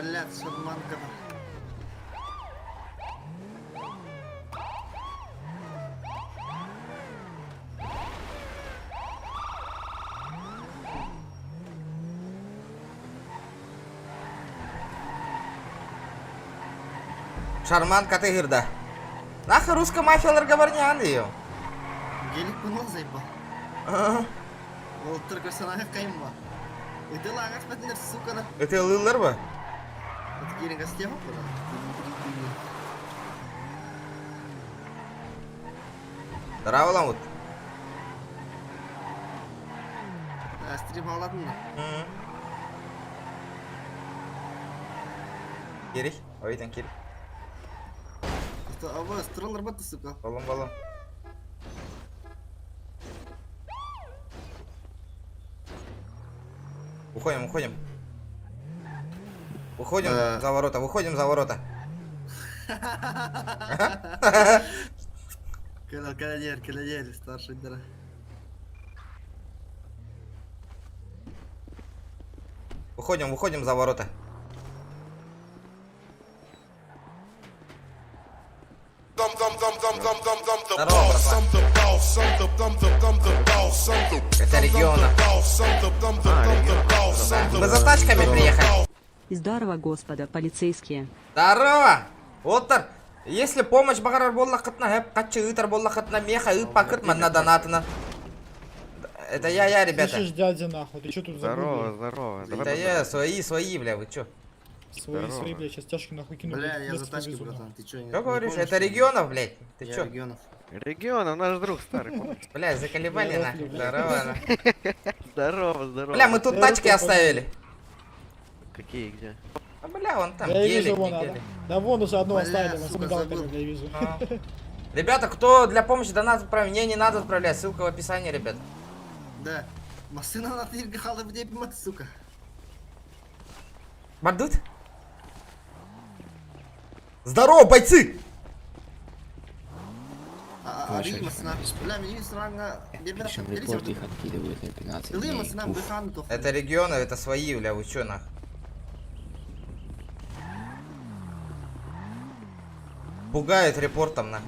Блядь, шарманка. Шарманка тыһырда. Нахуй русская мафияларга барнян ее. Гелик пыныл заебал. Ол түркөсөнага кайымба. Ытылаагас бэтинер, сука на. Ытылыылар ба? Это киирин гостева куда? Здорово, Стрим алатын да. Кирих, ойтан кирих. Абы, стреллар батты, сука. Балым, балым. Уходим, уходим. Выходим за ворота, выходим за ворота. Кэлэр, кэлэр, старший дара. Выходим, выходим за ворота. Здорово, братва. Это региона. Мы за тачками приехали. Здорово, господа полицейские. Здорово! Оттар, если помощь баҕарар буоллаххытына, хэп хаччы ыытар буоллаххытына, меха ыыппаккыт манна донатына. Это я, я, ребята. Слышишь, дядя, нахуй, ты что тут забыл, Здорово, блядь? здорово. Давай Это я, свои, свои, бля, вы чё? Свои, Здорово. свои, блядь, сейчас тяжки нахуй кину. Бля, блядь, я в за лес тачки, повезу, братан. нахуй. Ты чё, не Что говоришь? помнишь, Это что ли? регионов, блядь. Ты Я чё? регионов. Регионов, наш друг старый, помнишь? Бля, заколебали Я нахуй. рофлю, бля. Здорово, нахуй. Здорово, здорово. Бля, мы тут Я тачки руку оставили. Какие, где? А, бля, вон там Да я гелик, вижу, вон не она. гелик. Да вон уже одну Бля, оставили, вон с сука, мигалками, забыл. бля, я вижу. А. Ребята, кто для помощи донат отправить? Мне не надо отправлять, ссылка в описании, ребят. Да. Машина на ты халы в депе, сука. Бардут? Здорово, бойцы! Причем репорт их откидывают на 15 дней. Уф. Это регионы, это свои, бля, вы чё нах? Пугают репортом нах.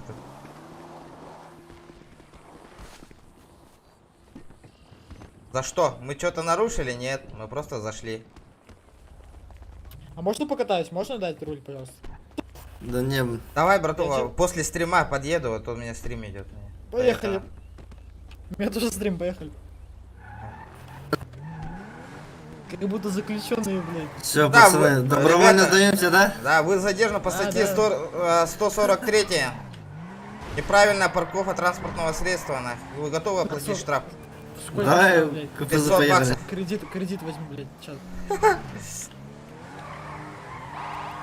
За что? Мы что-то нарушили? Нет, мы просто зашли. А можно покатаюсь? Можно дать руль, пожалуйста? Да не, Давай, братуха, Я после стрима подъеду, а то у меня стрим идет. Поехали. У меня тоже стрим, поехали. Как будто заключенные, блядь. Все, Да, пацаны, вы- добровольно ребята. сдаемся, да? Да, вы задержаны по А, статье да. 100, 143. Неправильная парковка транспортного средства, нах. Вы готовы оплатить 500. штраф? Сколько Давай, надо, блядь? КПЗ 500 поехали. баксов. Кредит, кредит возьму, блядь, сейчас.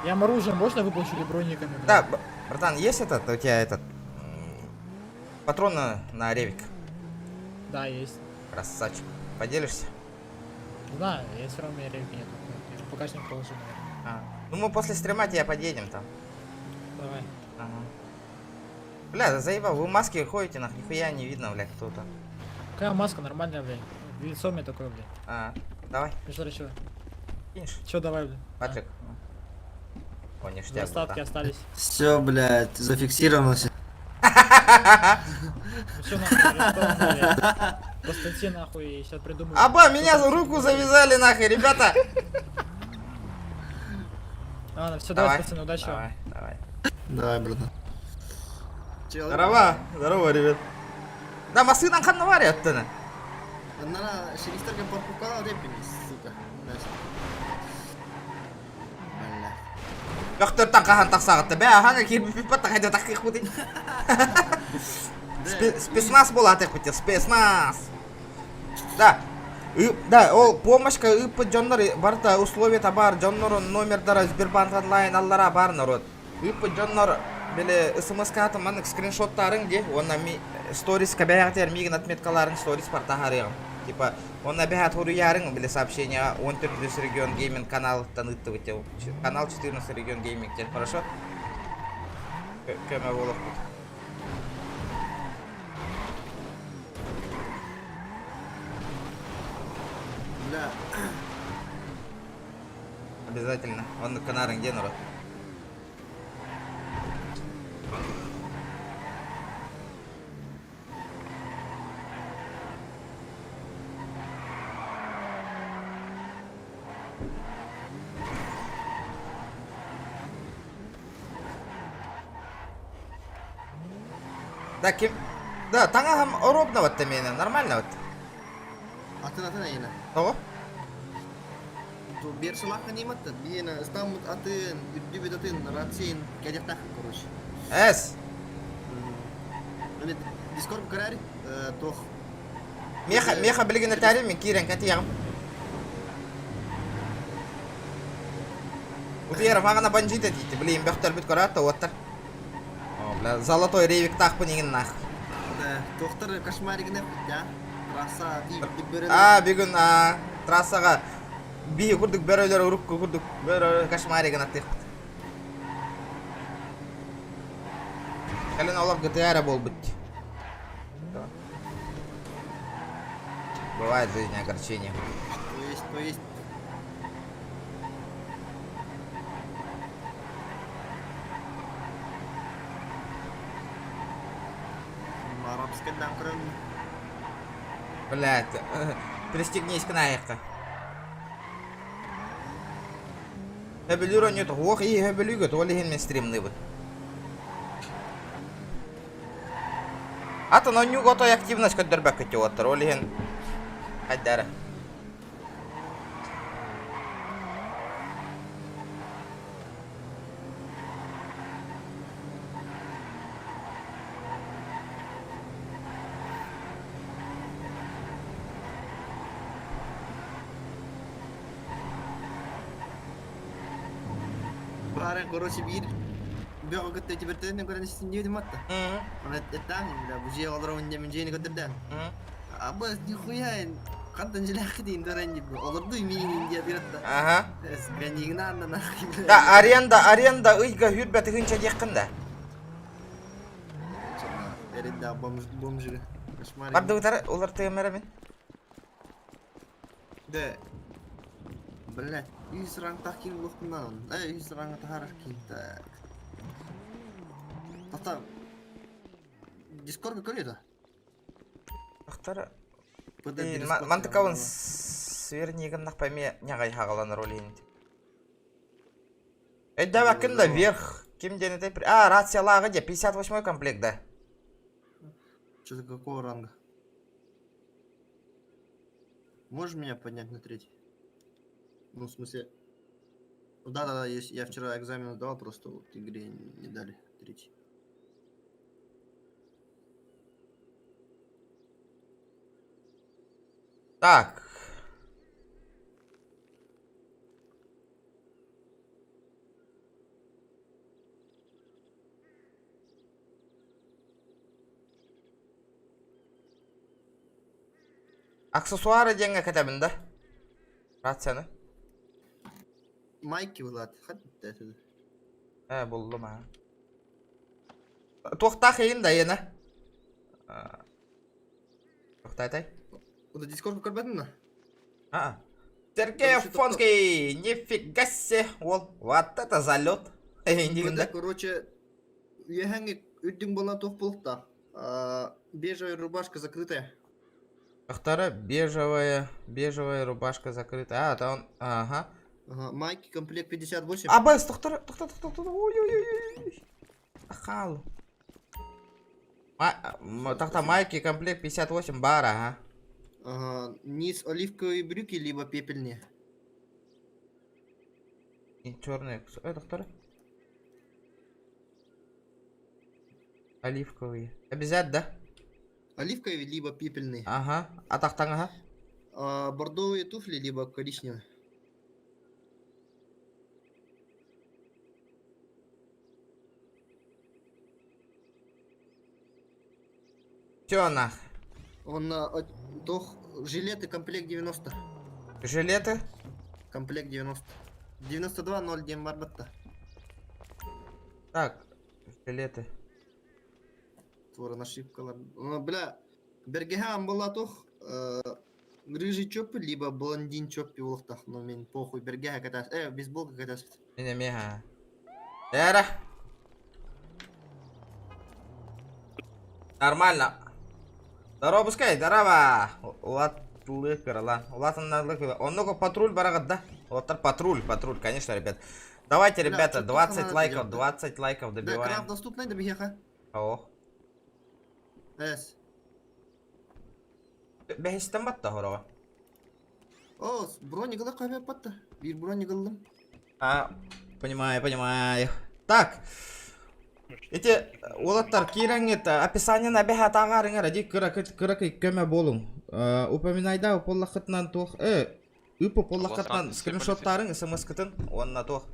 Я им оружием можно выплачу или брониками, блядь? Да, братан, есть этот, у тебя этот, патрон на ревик? Да, есть. Красавчик. Поделишься? Знаю, я все равно у меня ревика нету. Я в багажник положу, наверное. А. Ну мы после стрима тебя подъедем там. Давай. Ага. Бля, заебал, вы в маске ходите, нах, нихуя не видно, бля, кто там. Какая маска нормальная, блядь. Лицо у меня такое, блядь. А, давай, Что, чё? кинешь. Чё давай, блядь? Патрик. О, ништяк, Остатки братан. остались. Все, блядь, зафиксировано все. Ну всё, нахуй, арестован, блядь. По статье, нахуй, сейчас придумаю. Аба, меня за руку завязали, нахуй, ребята! Ладно, все, давай, пацаны, удачи вам. Давай, давай. Давай, братан. Здорово, здорово, ребят. Да, машина ханнавари оттана. На шерифтерге парковкада репини, сука. Бля. Бөхтөртөн хахан тахсаҕытта. Бә, аһаҥа киирбиппит хайда таххыхпыт. Спецназ буолаатыхпыт, спецназ. Да. Да, ол помощка ыппыт дьоннор барта условия бар, дьоннор номердара Сбербанк онлайн аллара бар народ. Ыппыт дьоннор били смс-катын маннык скриншоттарың де, онна ми сторис кабәгәтер мигин отметкаларын сторис бар тахарыгым. Типа, он набегает хуруярың, били сообщение, он 14 регион гейминг канал таныттывать. Канал 14 регион гейминг, теперь хорошо? Көмө болуп. Бля. Обязательно. Оннук гынаарыҥ диэн урут. Да, ким... Да, таҥаһым оруобуна батта миэнэ, нормально вот. Атын атын айына. Тоҕо? Биир сылаахха ниматтан. Биена ыстаммыт атын, үрдүбүт атын, рацин, кэдиэхтаах короче. Эс. Эми Дискорд көрөр, туох Меха, меха билигин этээри мин киирэн кэтиэҕим. Утуйар маҕана бандьыыт этиити, блин, бөхтөрбүт көрөөт да уоттар. О, бля, золотой ревиктаахпын иҥин нах. Туохтар кошмаригын эппит, трасса А, бүгүн трассаҕа биһи курдук бөрөлөр урукку курдук бөрө кошмаригын аттыахпыт. Кэлин олох ГТА эрэ буолбут. Бывает в жизни огорчение. То есть, то есть. Арабская дамкрын. Блядь, пристегнись к наехка. Хөбүлүүр оонньуу туох ии хөбүлүүгүт, ол иһин мин стримныыбын. Атын оонньууга отой активность көрдөрбөккүт уоттар, ол иһин хайдара. Бары, короче, биир бөҕө кытта тибэртэн көрөн истин диэбитим атта. Оны эттээн, бля, бу дьиэ олоробун диэмин дьиэни көрдөрдөөн. Аба, нихуя, хантан дьилээххит иин дөрөн дип, олорду миин диэ биратта. Ага. Ганигин аннан Да, аренда, аренда ыйга хүрбэ тыһыынча диэххин да. Аренда бомж, бомжи. Кошмар. Бардыбытар улар тыамара мин. Да. Блять, үс рангтах киин булуохпунан. Э, үс ранга таһаарар киин. Так. Тоқта. Дискордка көрүө да? Ахтар Мантыкабын свернигин пойми нягай хагаланар ол иһин. Өйдөөбөккүн да вверх. Ким диэн этэй? А, рациялааҕы дьэ, 58 комплект да. Что-то какого ранга? Можешь меня поднять на третий? Ну, в смысле... Да-да-да, я вчера экзамен сдавал, просто вот игре не дали третий. Так. Аксессуары диэҥҥэ кэтэбин да? Рацияны. Майки Влад, хат это. Ээ, буллум аа. Туохтаах иһин да иэнэ? Туохтаатай? Куда Дискорд көрбөтүн да? А. Сергей Афонский, нифига себе, уол. Вот это залет. Эйиндигин да. Короче, үөһэҥҥи үрдүҥ буолан туох буолуохтаах? Бежевая рубашка закрытая. Вторая бежевая, бежевая рубашка закрытая. А, это он, ага. Ага, майки комплект 58. Абас, тохтор, тохтор, тохтор, тохтор, ой-ой-ой. Ахал. Тахта майки комплект 58 бара, ага. Ага, низ оливковые брюки, либо пепельные. И черные. Это второй? Оливковые. Обязательно, да? Оливковые, либо пепельные. Ага. А тахтан, ага. А, бордовые туфли, либо коричневые. Все нах. Он тох жилеты комплект 90. Жилеты? Комплект 90. 92.0 диэн барбатта. Так, жилеты. Туора нашивкалар. Бля, бэргэһэ амбала тух. Рыжий чоппи, либо блондин чоппи буолуохтаах, но мин похуй бэргэһэ кэтээс, бейсболка кэтээспит. Мин эмиэ ха. Эра. Нормально. Здорово, пускай, здорово. Улатлы кырала. Улатыннарлы кырала. Оннук патруль бараҕыт да? Улаттар патруль, патруль, конечно, ребят. Давайте, Бля, ребята, чё 20 ты лайков, делать? 20 лайков Да, добиваем. крафт доступный да биһиэхэ? Ох. Эс. Бэһистэн батта хороҕо. О, броник ылар хабыаппатта. Биир броник ыллым. А, понимаю, понимаю. Так. Ити уолаттар киирэҥҥит описаниены эбэһэ тааҕаарыҥар эдии кыракый кыракый көмө буолуҥ. Упоминайда буоллаххытынан туох ыпы буоллаххытынан скриншоттарыҥ смс-кытын уонна туох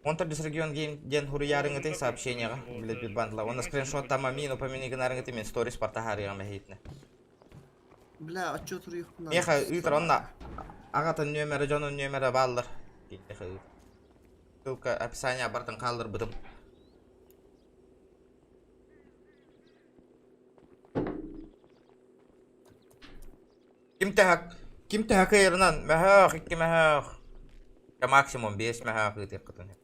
Он төрдүс регион гейм диэн хуруйаарыҥытый сообщениеҕа билет бандла. Уонна скриншоттама мин упомяни гынарыҥыты мен сторис партаһаарыаҕым эһиитинэ. Бля, отчет суруйуохпун Миэхэ ыытар онно аҕатын нүөмэрэ, дьонун нүөмэрэ бааллар. Миэхэ ыыт. Ссылка описание барытын хаалларбытым. Ким төһө ким төһө кыайарынан мөһөөх, икки мөһөөх. Максимум биэс мөһөөх ыытыаххытын.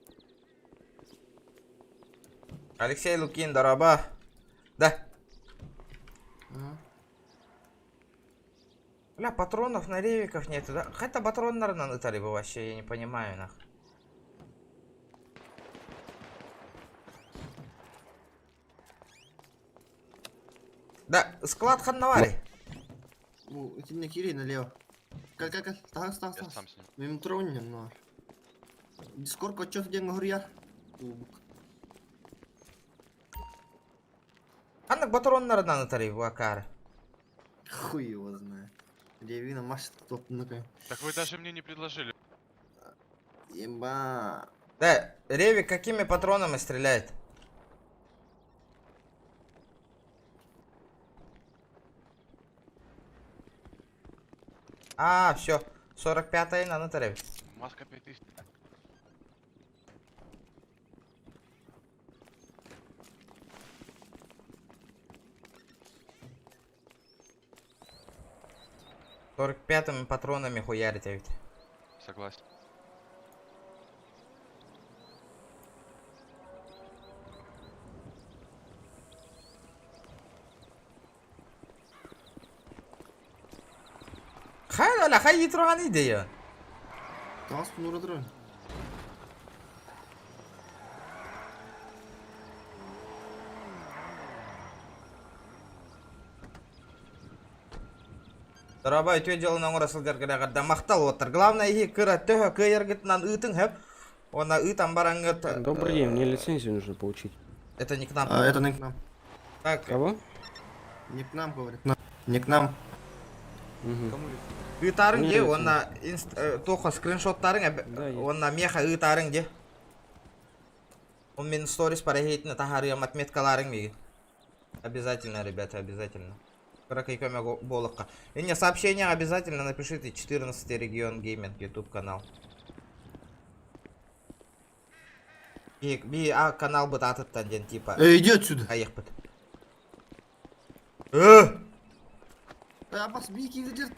Алексей Лукин, дороба. Да. Бля, патронов на ревиков нету, да? Хотя патроннарынан ытары бы вообще, я не понимаю, нах. Да, склад ханна баарый? Ну, итиннэ киирий налево. Кэл, кэл, кэл, таһас, таһас, Я таһас. сам с ним. Мин троуннем, но. Дискорд отчет диэн оһуруйар. Кубок. Ханнык патроннарынан ытарый бу акаары? Хуй его знает. Левина машет топ ну-ка. Так вы даже мне не предложили. Еба. Да, Ревик какими патронами стреляет? А, все. 45-я на Ревик. Маска 5000. 45-ми патронами хуярить ведь. Согласен. Хайа ла хай итроҕан идея. Таас нура Дорообо үтүө дьолун оҥоро сылдьаргар эҕэрдэ махтал уоттар. Главное иһи кыра төһө кыайаргытынан ыытыҥ хөп. Уонна ыытан бараҥҥыт Добрый день, мне лицензию нужно получить. Это не к нам. А, это не к нам. Так, Кого? Не к нам, говорит. Не к нам. Угу. ыытаарыҥ Мне дии лицензию. уонна туохха скриншоттарыҥ Да, есть. уонна миэхэ ыытаарыҥ дии. Он мин сторис парахейтіне таһаарыам отметкаларыҥ миигин. Обязательно, ребята, обязательно. Кыракый көмө буолуохха. И сообщение обязательно напишите 14 регион гейминг YouTube канал. Би, би а канал быт атыттан диэн типа. Эй, иди отсюда. Айықпыт. Э! Абас, беги, идет.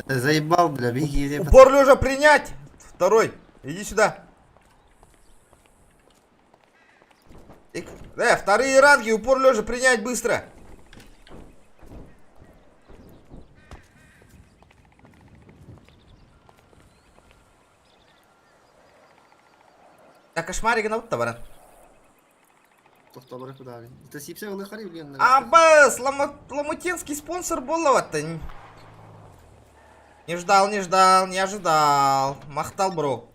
Заебал, бля, беги, иди. Упор лежа принять! Второй, иди сюда. Вторые ранги, упор лежа принять быстро. Так, кошмарик на вот баран. Абас, ламутинский спонсор буолла Не ждал, не ждал, не ожидал. Махтал, бро.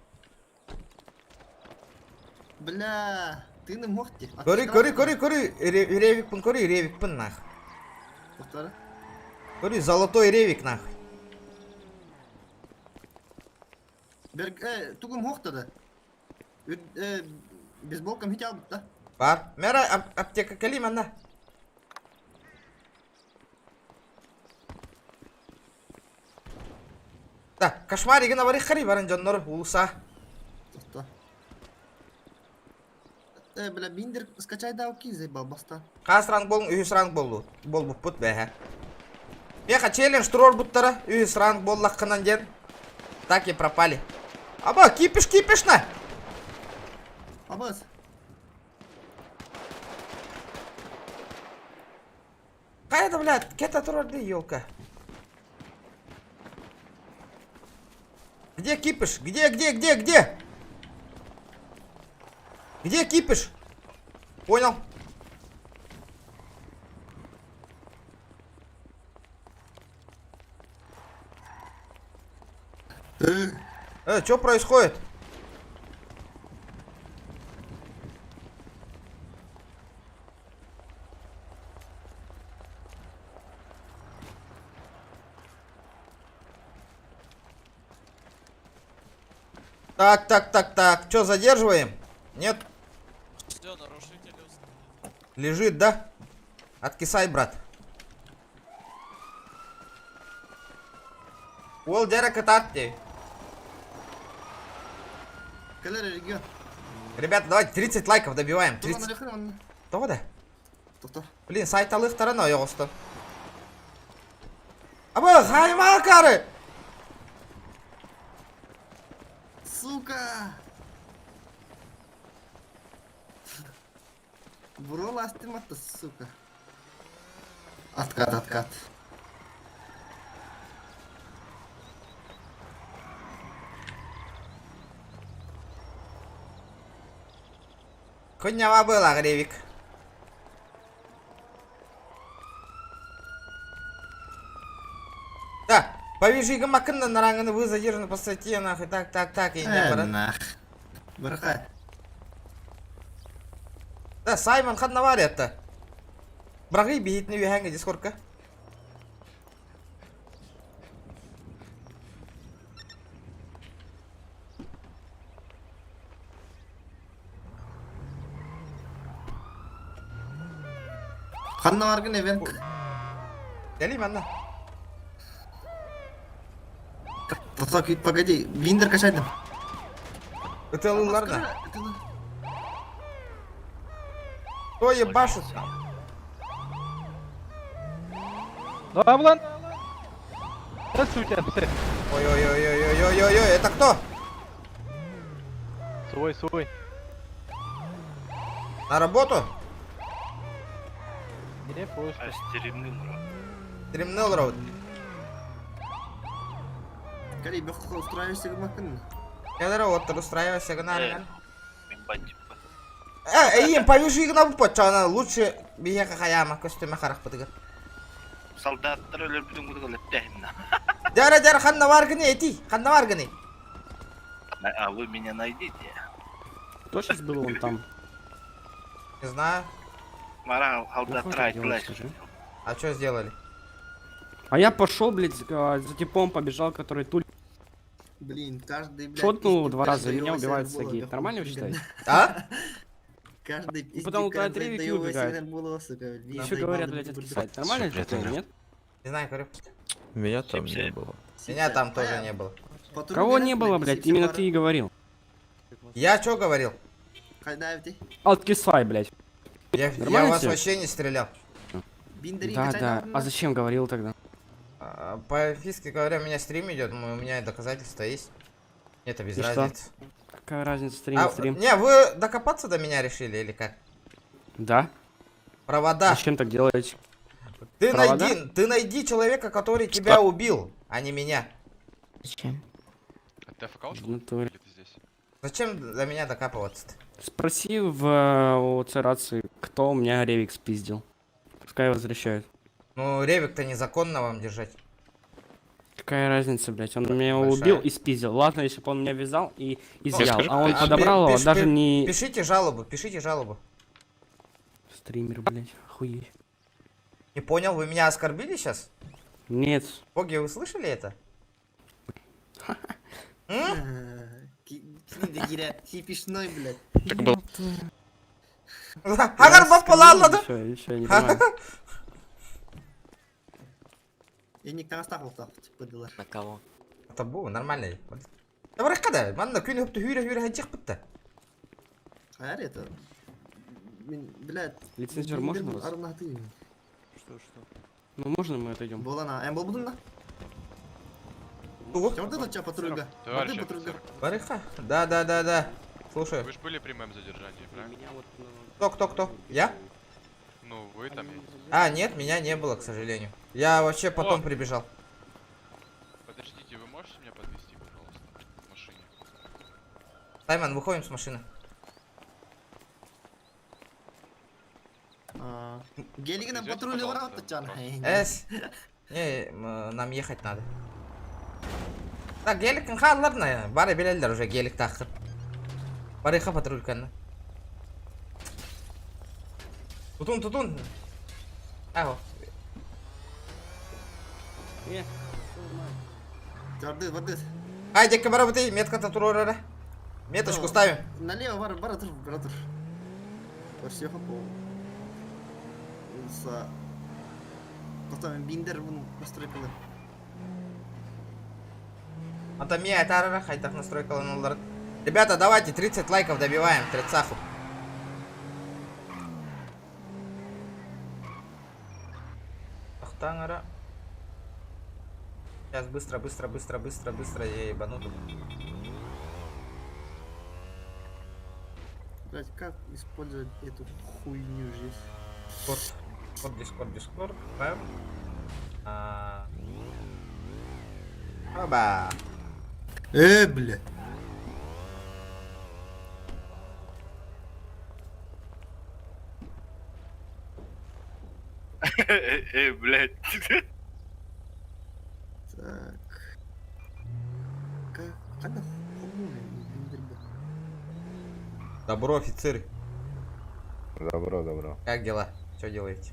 Бля, ты не мог те. Көрү, көрү, көрү, көрү. Ревикпын, көрү, ревикпын, нах. Көрү, золотой ревик, нах. Берг, тугум хохта да. Бейсболкам хитял да. Бар. Мера, аптека калим, анна. Да, кошмаригына бари хари баран дьоннор улуса. Тоқта. Бля, биндер скачай да окей, заебал, баста. Хас ранг болың, үһүс ранг болду. Болбуппут бэһэ. Меха челлендж туруорбуттара, үһүс ранг буоллаххынан диэн. Так и пропали. Аба, кипиш кипишна! Абас. Хайа блядь, кета турар дии, елка. Где кипиш? Где, где, где, где? Где кипиш? Понял. Что происходит? Так, так, так, так. Что, задерживаем? Нет? Все, нарушитель Лежит, да? Откисай, брат. Ол дьэ кытаат. Кэлэр регион. Ребята, давайте 30 лайков добиваем. 30. Тоҕо да? Доктор. Блин, сайталыктара но йоҕостон. Аба, хайма кары! Сука! Бро ластыматты, сука. Откат, откат. Хуйнява была, Гревик. Да, повяжи гамакын на ранганы, вы задержаны по статье, нахуй, так, так, так, и не Э, нах. Барха. Да, Саймон ханна это. Брагы бейт не виханга дискорка. Ханна баргын event. Дали манна. Так, погоди, Биндер качайдым. Это да. Кто ебашит? Давай, Влад! Да, у тебя все. Ой-ой-ой-ой-ой-ой-ой, это кто? Свой, свой. На работу? Где поиск? Стремнел роуд. Кали, бөхкө устраиваешься гымакын. Кәлер оттыр устраивайся гына. Э, им повяжи гына бу лучше бияка хаяма көстөмө харах бытыгыр. Солдаттар өлөр бүтүн кудук өлөттөһүнна. Дәрә дәрә ханна бар гыны эти, ханна бар гыны. А вы меня найдите. Кто сейчас был он там? Не знаю. Мара солдаттар айттылар. А что сделали? А я пошел, блядь, за типом побежал, который туль Блин, каждый, блядь, шотнул пиздит, два раза, и каждый меня убивает его Сагит. Нормально вы считаете? А? Каждый пиздит, Потом каждый ревики даёвый убегает. сигнал было, сука, блин, Еще говорят, блядь, откисать. Нормально считаете, нет? Не знаю, говорю. Меня там не было. Меня там тоже не было. Кого не было, блядь, именно ты и говорил. Я что говорил? Откисай, блядь. Я Нормально вас тебе? вообще не стрелял. Да, да. А зачем говорил тогда? А, По-физски говоря, у меня стрим идет, у меня доказательства есть. Это без И что? разницы. Какая разница, стрим, А, стрим? Не, вы докопаться до меня решили или как? Да. Провода. Зачем так делаете? Ты Провода? найди, ты найди человека, который тебя убил, а не меня. Зачем? А ты АФК ушел? В натуре. Или ты здесь? Зачем до меня докапываться-то? Спроси в у рации, кто у меня ревик спиздил. Пускай возвращают. Ну, ревик-то незаконно вам держать. Какая разница, блядь? Он меня Большая. убил и спиздил. Ладно, если бы он меня вязал и изъял. скажи, А он А, подобрал его, даже не... Пишите жалобу, пишите жалобу. Стример, блядь, охуеть. Не понял, вы меня оскорбили сейчас? Нет. Боги, вы слышали это? Кипишной, блядь. Так был. Агар баппалалады. Еще, еще, не понимаю. Я не типа, дылар. На кого? Это бу, нормально. Давай када, манна күн өптү хүрө хүрө хаджык битти. Хайар это. Блядь. Лицензер можно вас? Арнаты. Что, что? Ну можно мы отойдем? Буолан эн буолбутун да? Тугу? Чорда да патрульга. Товарищ патрульга. офицер, Барыха? Да, да, да, да. Слушаю. вы же были при моем задержании, правильно? Меня вот на- Кто, кто, кто? Я? Ну, вы там. А, нет, меня не было, к сожалению. Я вообще потом О! прибежал. Подождите, вы можете меня подвести, пожалуйста, к машине? Саймон, выходим с машины. Гелигинен Подвезете, патрульга пожалуйста, барат чан. Эс. Не, нам ехать надо. Так, гелик хааллар бары билэллэр уже гелик тахыр. Барыха патрульканы. Тутун, тутун. Аго. Чорды, барды. Ай, декка барабыты, метка татурора. Меточку Да. ставим. Налево бар, бара тур, бара тур. Көрсө по. Улса. Потом биндер бун настройкалы. Ата мия тарара, хайтах настройкаланаллар. Ребята, давайте 30 лайков добиваем, тридцаху. Ахтангара. Сейчас быстро, быстро, быстро, быстро, быстро я ебану тут. Блять, как использовать эту хуйню здесь? Дискорд, Дискорд, Дискорд, Дискорд. Файл. А. Оба. Бля. Эй, блядь. Так. Как? Кана хуйню биндер бу. Добро, офицеры. Добро, добро. Как дела? Что делаете?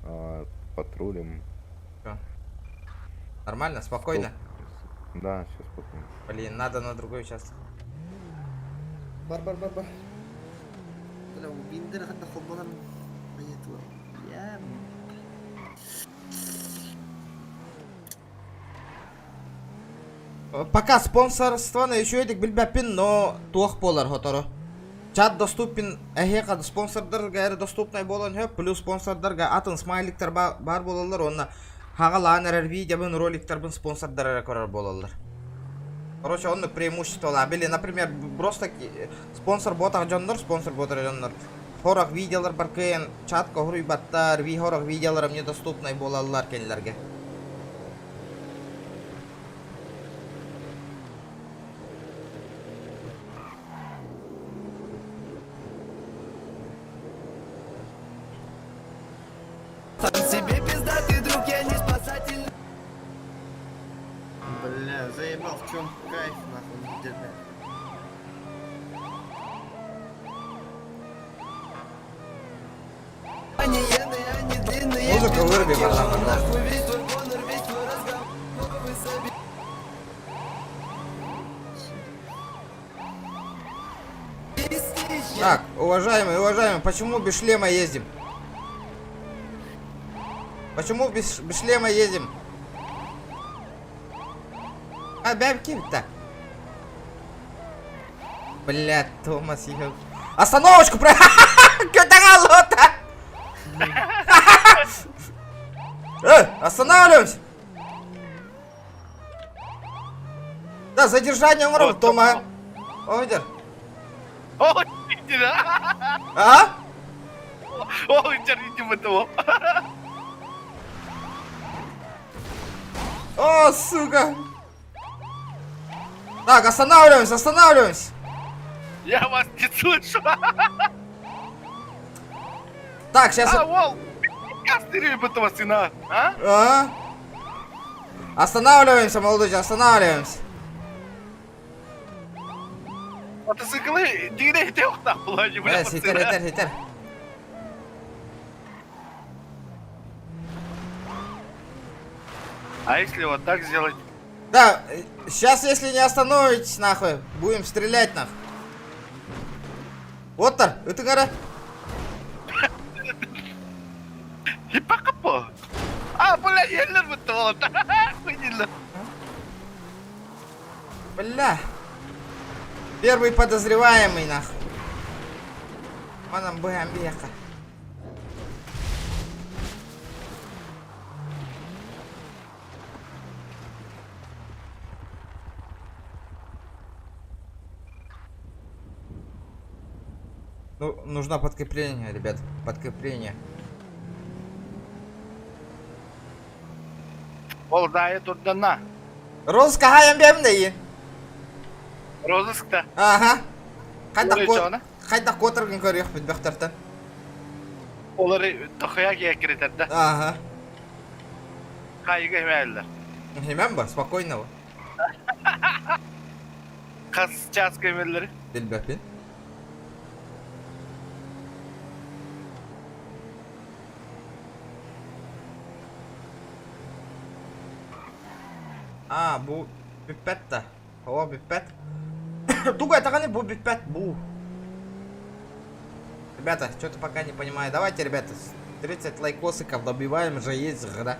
А, патрулем. Нормально? Спокойно? Да, все спокойно. Блин, надо на другой участок. Бар бар бар бар. Бля, у биндер хатта холбонан. Аятла. Я. Пока спонсорство на еще эдик билбэппин, но туох буолар хотору. Чат доступен эһиэхэ спонсордарга эрэ доступный буолан сөп, плюс спонсордарга атын смайликтар баар буолаллар, уонна хаҕалаан эрэр видеобын, роликтарбын спонсордар эрэ көрөр буолаллар. Короче, онно преимущество Били, например, просто спонсор буотах дьоннор, спонсор буотар дьоннор. Сорох видеолар баркыйан чатка хоруйбаттар, ви сорох видеоларым недоступный буолаллар кинилэргэ. Себе пиздатый друг, я не спасатель. Бля, заебал, в чем кайф, нахуй, где Музыку выруби, братан, пожалуйста. Так, уважаемые, уважаемые, почему без шлема ездим? Почему без шлема ездим? А, бабки-то. Бля, Томас еб... Остановочку про... Катагалота! Останавливаемся! Да, задержание урок, Тома. Ойдер. О, да? А? О, черните того. О, сука! Так, останавливаемся, останавливаемся! Я вас не слышу. Так, сейчас... А, вол! Кастыри этого сына, а? А? Останавливаемся, молодой человек, останавливаемся. Мотоциклы, дигне те Э, ситер, ситер, ситер. А если вот так сделать? Да, сейчас, если не остановитесь, нахуй, будем стрелять, нахуй. Вот так, это гора. Хипакапо. А, бля, я люблю вот. Бля. Первый подозреваемый, нахуй. Манам бэха. Ну, нужно подкрепление, ребят, подкрепление. Ол дайы турданна. Розыск хаһан бэм дии. Розыскта. Ага. Хайдах Олары чоҕуна. хайдах куотаргын көрүөхпүт бөхтөртөн. Олары тохуя киэккиритэр да. Ага. Хайыга химээллэр. Химэн ба, спокойно. Хас час көмөллөрү. Билбэппин. А, бу бүппэт да. О, бүппэт. Тугу этэҕиний бу бүппэт бу. Ребята, что-то пока не понимаю. Давайте, ребята, 30 лайкосиков добиваем же есть, да?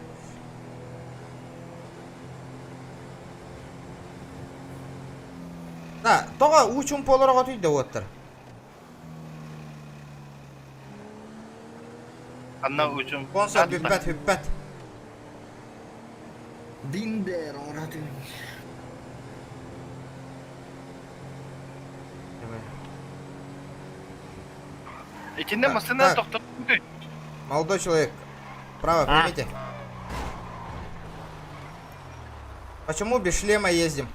Да, тоҕо уучум полорого түйдэ уоттар. Анна учум. Спонсор бүппэт, бүппэт. Диндер оҥоротун. Итиннэ Так, массыына так. тохтотун Молодой человек, право А. примите. Почему без шлема ездим?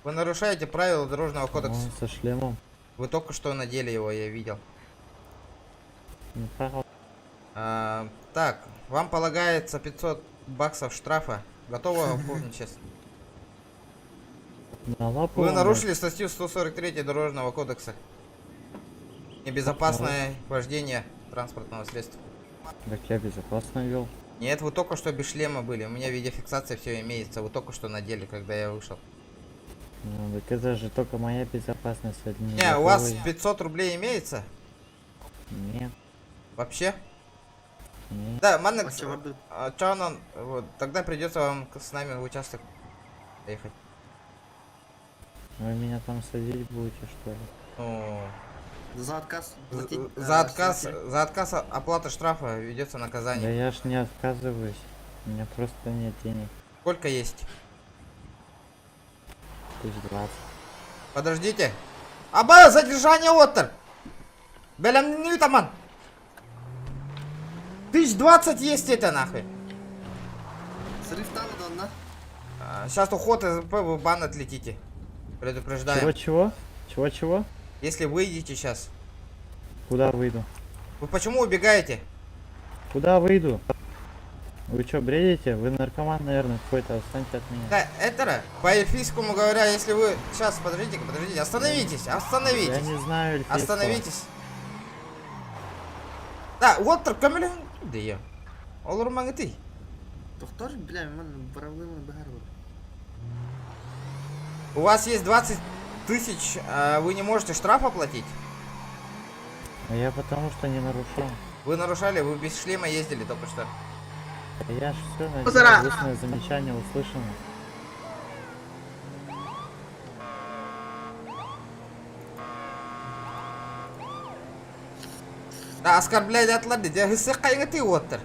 Вы нарушаете правила дорожного кодекса. со шлемом. Вы только что надели его, я видел. А, так, вам полагается 500 баксов штрафа. Готовы оформить сейчас? На лапу Вы нарушили статью 143 Дорожного кодекса. Небезопасное вождение транспортного средства. Так я безопасно вел. Нет, вы только что без шлема были. У меня видеофиксация все имеется. Вы только что надели, когда я вышел. Ну, так это же только моя безопасность, а не Не, у вас 500 рублей имеется? Нет, Вообще? нет. Да, Маннекс, Оччо бардыбыт. а, чё он, вот, тогда придется вам с нами в участок ехать. Вы меня там садить будете, что ли? Ну, За отказ платить. за отказ, за отказ оплаты штрафа ведется Да наказание. я ж не отказываюсь. У меня просто нет денег. Сколько есть? 1020. Подождите. Аба, задержание оттар. Белям не таман. 1020 есть это нахуй. Срыв да онна. Сейчас уход из ЗП, вы в бан отлетите. Предупреждаю. Чего-чего? Чего-чего? Если выйдете сейчас. Куда выйду? Вы почему убегаете? Куда выйду? Вы что, бредите? Вы наркоман, наверное, какой-то. Отстаньте от меня. Да, это, по эльфийскому говоря, если вы... Сейчас, подождите, подождите, остановитесь, остановитесь. Я не знаю эльфийского. Остановитесь. Да, вот көмөлөһүн дии. Олор маңытый. Тохтор, бля, мен проблема баар бар. У вас есть 20 тысяч, а вы не можете штраф оплатить? А я потому что не нарушал. Вы нарушали, вы без шлема ездили только что. А я ж все Позара. на устное замечание услышано. Да, оскорбляли атларды, ты оттар.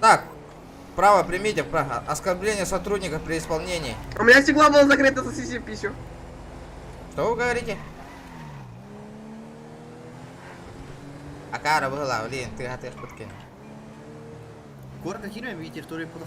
Так, право примите, право. Оскорбление сотрудника при исполнении. У меня стекло было закрыто, сосиси пищу. Что вы говорите? Акара была, блин, ты гатыш пытки. Куоракка киирэн биир территория буолла.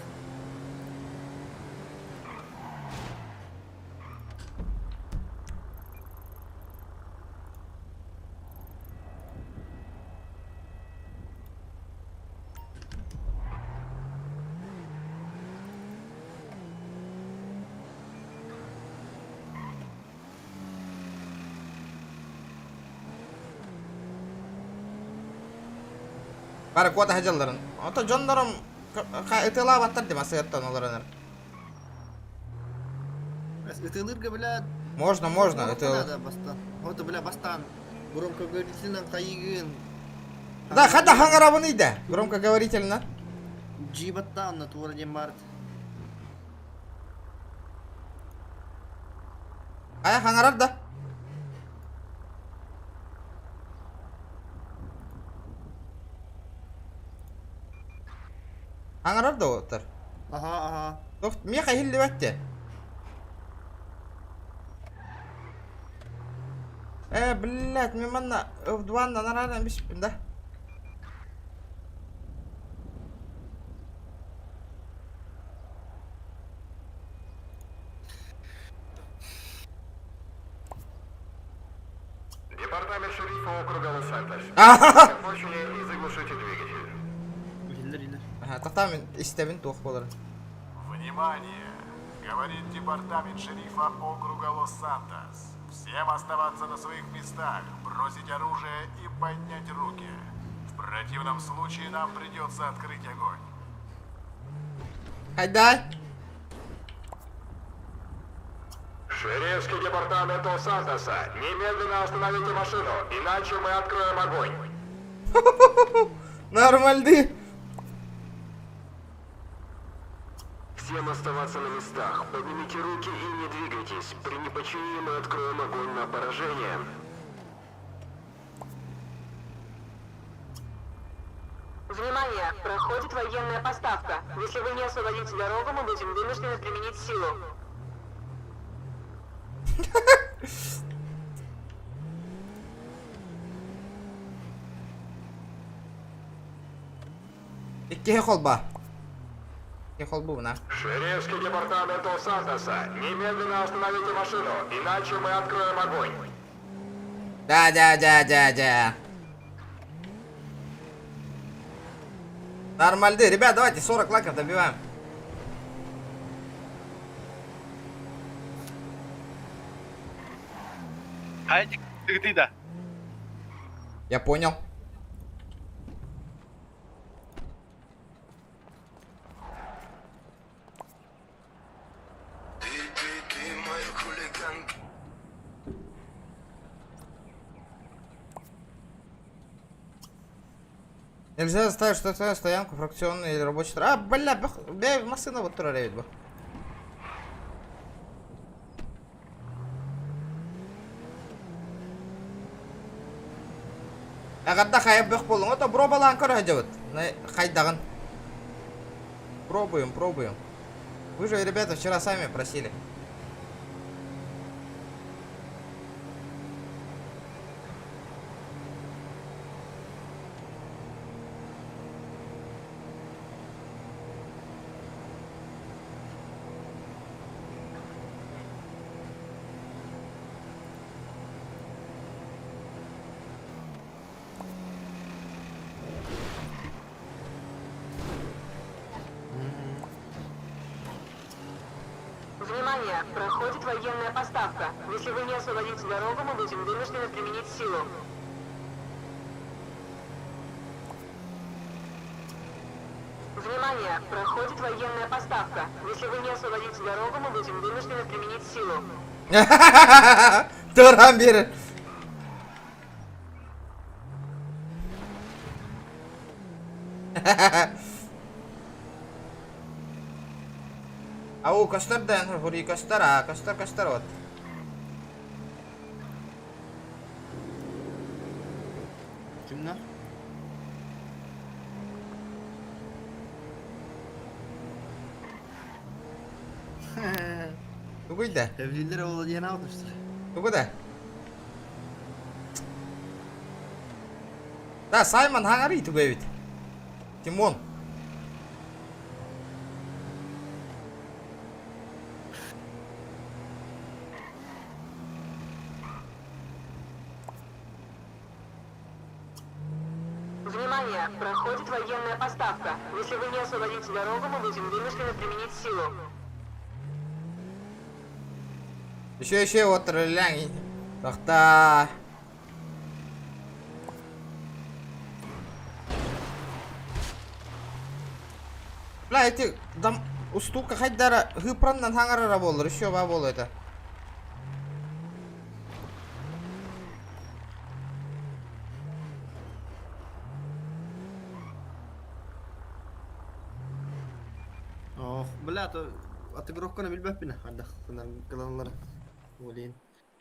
Бары куота сылдьалларын. Ото дьоннорум ытыалаабаттар дии массыынаттан олороннор. Ытыалыырга, бля... Можно, можно, это... Да, бастаан. Вот, бля, бастаан. Громкоговорительно хайыыгын. Да, хата хаҥарабыный да. Громкоговорительно. Джибаттан на туора диэн март. Ая хаҥарар да. Хаҥарар да оттар. Ага. Туох миэхэ иһиллибэт. Э, блядь, мен манна F2 нараран биспин да. Департамент шерифа округа Лос-Сантос. и заглушите двигатель. Иһиллэр иһиллэр. Аха, тохтоо мин истэбин туох буолар. Внимание! Говорит департамент шерифа округа Лос-Сантос. Всем оставаться на своих местах, бросить оружие и поднять руки. В противном случае нам придется открыть огонь. Хайдай. Шерифский департамент Лос-Сантоса, немедленно остановите машину, иначе мы откроем огонь. Нормальды. Всем оставаться на местах. Поднимите руки и не двигайтесь. При неподчинении мы откроем огонь на поражение. Внимание! Проходит военная поставка. Если вы не освободите дорогу, мы будем вынуждены применить силу. Иккиһи холба. Икки холбу на. Шерифский департамент Лос-Сантоса, немедленно остановите машину, иначе мы откроем огонь. Да, да, да, да, да. Нормальды. Ребят, давайте 40 лайков добиваем. Хайдик, ты да. Я понял. Нельзя заставить что твою стоянку фракционную или рабочий А, бля, бах, бля, машина вот тура ревит бы. Агарда хайа бөх болуң, ото пробалаан көрө дебит. Хайдагын. Пробуем, пробуем. Вы же, ребята, вчера сами просили. Внимание! Проходит военная поставка. Если вы не освободите дорогу, мы будем вынуждены применить силу. Внимание! Проходит военная поставка. Если вы не освободите дорогу, мы будем вынуждены применить силу. Туран бери. Ау, көстөр дэн, хури көстөр, а, көстөр, көстөр вот. Kimler? Тугуй да? Evliler oğlu diye ne yapmıştır? Тугуй да? Да, Саймон хаҥари тугуй эбит. Тимон. Внимание! Проходит военная поставка. Если вы не освободите дорогу, мы будем вынуждены применить силу. Еще, еще вот ролянь. Тохта. Бля, эти дам уступка хайдара гыпраннан хаҥарара буоллар, еще ба буолуо это. Ох, бля, то отыгровканы билбэппин ардах кыланлары. Блин.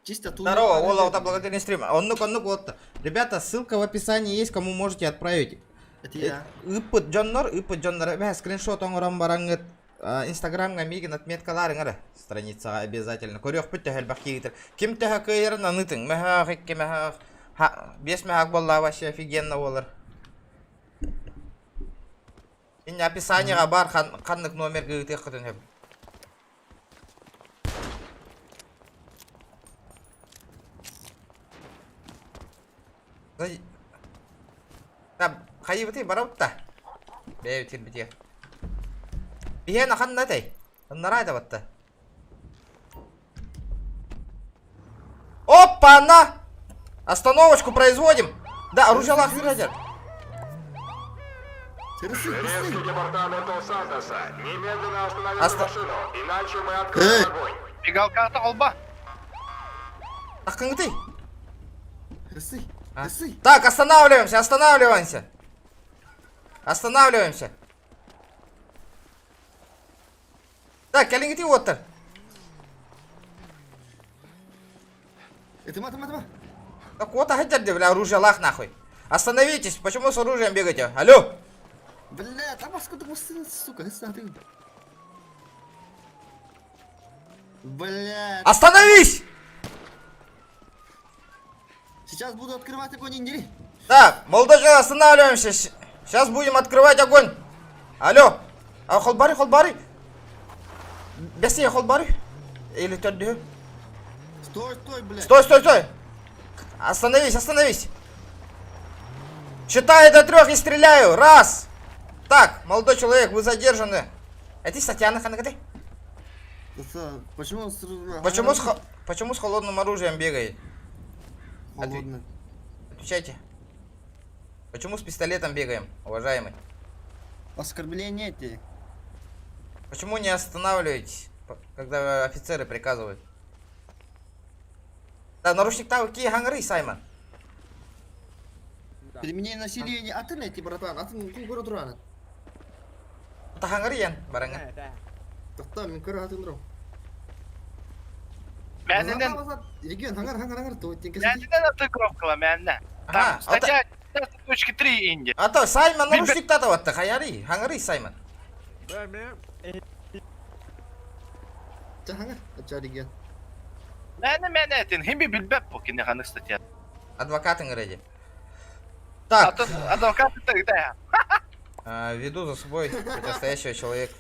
Чисто тул. Здорово, Ола, вот благодарный стрим. Оннук, оннук, вот. Ребята, ссылка в описании есть, кому можете отправить. Это я. Ыыппыт дьоннор, ыыппыт дьоннор. Бә, скриншот оҥорон бараҥҥыт. Инстаграмҥа миигин отметкалаарыҥ эрэ страницаҕа обязательно. Көрүөхпүт төһө элбэх киһитир. Ким төһө кыайарын анытыҥ. Мөһөөх, икки мөһөөх, биэс мөһөөх буолла вообще офигенно буолар. Инне описаниеҕа баар ханнык номерга ыытыаххытын сөп. Там хайыбытый барабыт да. Бэйэбит кирбитиэ. Биһиэн ханна этэй? Ыннараа да батта. Опа-на! Остановочку производим! Да, оружие лах выразят. Мигалката холба. Ахкыңытый. Так, останавливаемся, останавливаемся. Останавливаемся. Так, кэлиҥҥитий уоттар. Этима, этима, этима. Так вот, а бля, оружие лах нахуй. Остановитесь, почему с оружием бегаете? Алло! Бля, там сколько сука, ты. Бля. Остановись! Сейчас буду открывать огонь, не дери. Так, молодой человек, останавливаемся. Сейчас будем открывать огонь. Алло. А, холбары, холбары. Бесте, холбары. Или төрдү. Стой, стой, блядь. Стой, стой, стой. Остановись, остановись. Считаю до трех и стреляю. Раз. Так, молодой человек, вы задержаны. Это статья ханагаты. Почему с... Почему с, почему с холодным оружием бегает? Холодно. Отвечайте. Почему с пистолетом бегаем, уважаемый? Оскорбление эти. Почему не останавливаетесь, когда офицеры приказывают? Да, наручник там, какие хангры, Саймон? Применение насилия а ты найти, братан, а ты ну город рано. Это хангры, ян, баранга. Тоқта, мен көрө атын дұрым. Мэнинен Регион, хангар, хангар, хангар, то Мэнинен оцифровкала, мэннэ. Там статья 15.3 инди. А то Саймон наручник татаватты, хаяри, хангры, Саймон. Хангар, ача регион. Мэнэ мэнэ этин, химби билбэп бу кини ханык статья. Адвокат ингреди. Так. Адвокат это Веду за собой настоящего человека.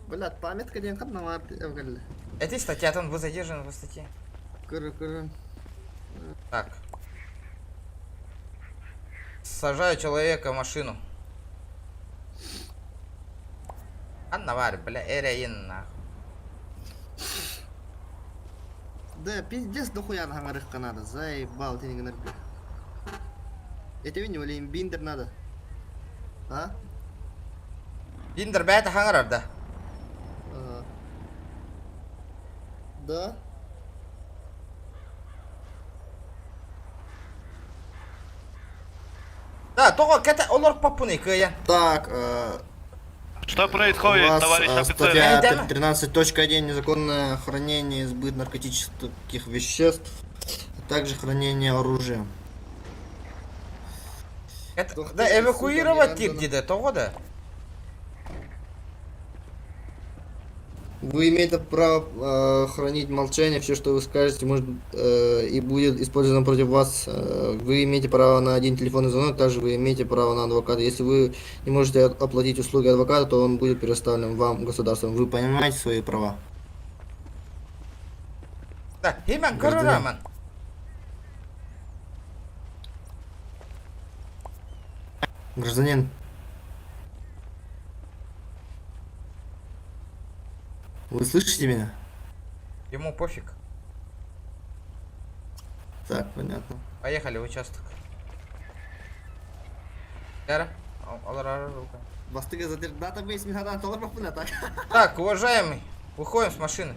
Блядь, памятка ден хат намар Эти статья, там вы задержаны по статье. Кыры, кыры. Так. Сажаю человека в машину. Анна бля, эреин нахуй. Да, пиздец дохуя хангарых надо, заебал ты не бля. Это не или биндер надо. А? Биндер бәйті хаңарар да. Да. Да, только кете олар папуны кыя. Так, Что происходит, у вас, товарищ офицер? Статья 13.1 незаконное хранение и сбыт наркотических веществ, а также хранение оружия. Это, да, эвакуировать тип где-то, того да? Вы имеете право хранить молчание, все, что вы скажете, может и будет использовано против вас. Вы имеете право на один телефонный звонок, также вы имеете право на адвоката. Если вы не можете оплатить услуги адвоката, то он будет предоставлен вам государством. Вы понимаете свои права? Да, Химен, Роман. Гражданин. Вы слышите меня? Ему пофиг. Так, понятно. Поехали в участок. Так, уважаемый, выходим с машины.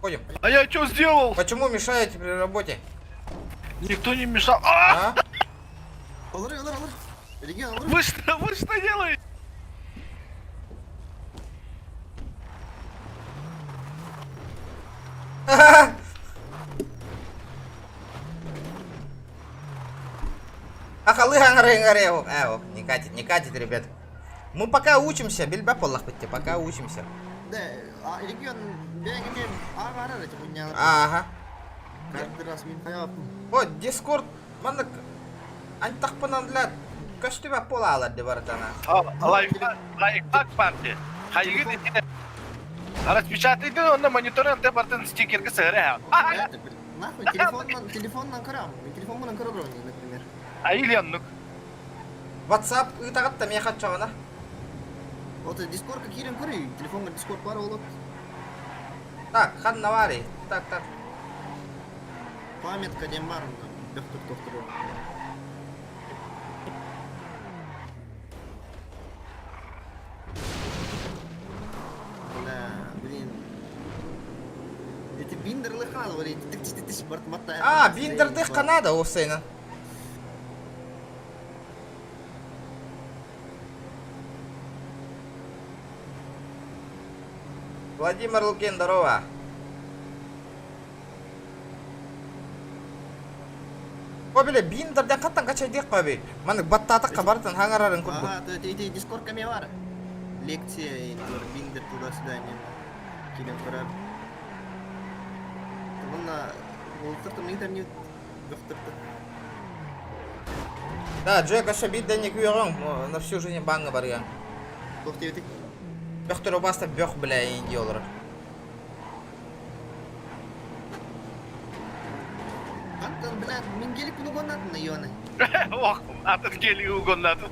Ходим. А я что сделал? Почему мешаете при работе? Никто не мешал. А? Вы что делаете? Ахалы хангары, не катит, не катит, ребят. Мы пока учимся, билбэт буоллахпыт дии, пока учимся. Да, регион бэйэҥ ааҕарар эти хуйнялар. Ага. Каждый раз мин хайааппын. О, Дискорд маннык антахпынан для көстүбэт буолаалар ди барытана. Лайфхак, лайфхак партия. Хайыгын итинэ. Распечатайдын онно мониторын ante бартын стикерге сыһыра. Нахуй, телефоннан, телефоннан көрөм. Телефонунан көрө например. А или оннук. WhatsApp ыытаҕыт да миэхэ оччоҕуна. Вот Дискордка киирэн көрүй, телефоҥҥа Дискорд бар олот. Так, ханна баарый? Так, так. Памятка диэн баар онно. Бөхтөр тохтору. Бля, блин. Эти биндерлы хаалар, эти тык барт матта. А, биндердих Канада уопсайынан. Владимир Лукин, здорово. О, бile биндерден хаттан качайдык қаби. Маннык баттаатак хабартан хаңарарын курдук. Ага, то это Дискорд каме бар. Лекция, биндер туда-сюда, не килен көрөр. Вон Волтер интернет бөхтөртө. Да, Джек аша бидден күйөгөң на всю жизнь банга барган. Туох диэбитий? Бөхтөр баста бөх бля инди олорор. Антон, блядь, мин гелик угоннатын ёны. Ох, атын гели угоннатын.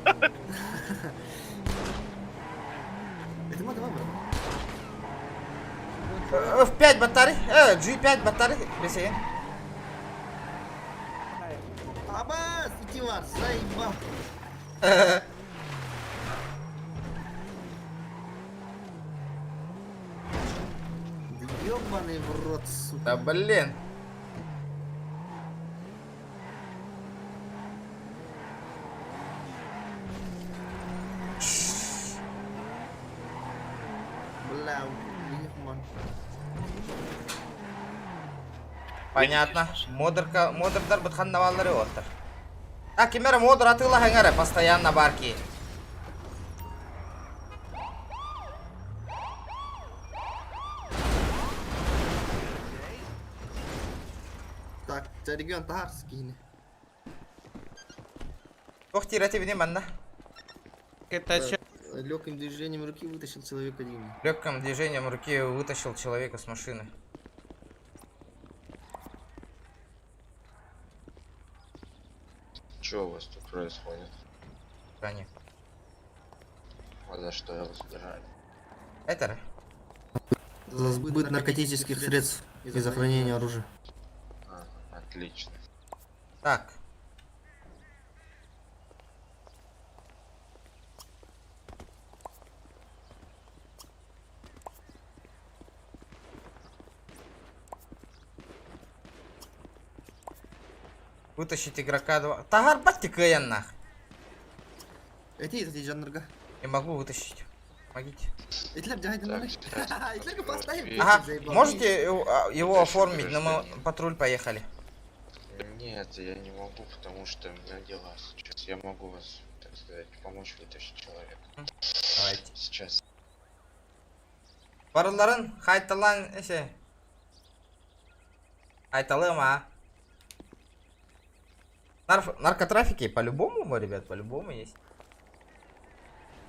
Это ма давай, брат. F5 батарей, G5 батарей, бесеген. Абас, ити бар, заебал. Да ёбаный в рот, сука. Да блин. Бля, ман. Понятно. Модерка, модердар бытханнаваллары оттар. А, кимера модер атыла хаңара постоянно барки. Так, регион Тагарский. Ох, тирати бини манна. Это Легким движением руки вытащил человека деньги. Легким движением руки вытащил человека с машины. Что у вас тут происходит? Они. А за что его задержали? Это? За сбыт наркотических средств и за хранение оружия. А, отлично. Так. Вытащить игрока 2. Тагар кыян нах. Эти, эти жанрга. Не могу вытащить. Помогите. Ага, можете его оформить, но мы патруль поехали. Нет, я не могу, потому что у меня дела сейчас. Я могу вас, так сказать, помочь вытащить человека. Давайте. Сейчас. Барыларын хайталан эсе. Хайталыма. Наркотрафики по-любому, ребят, по-любому есть.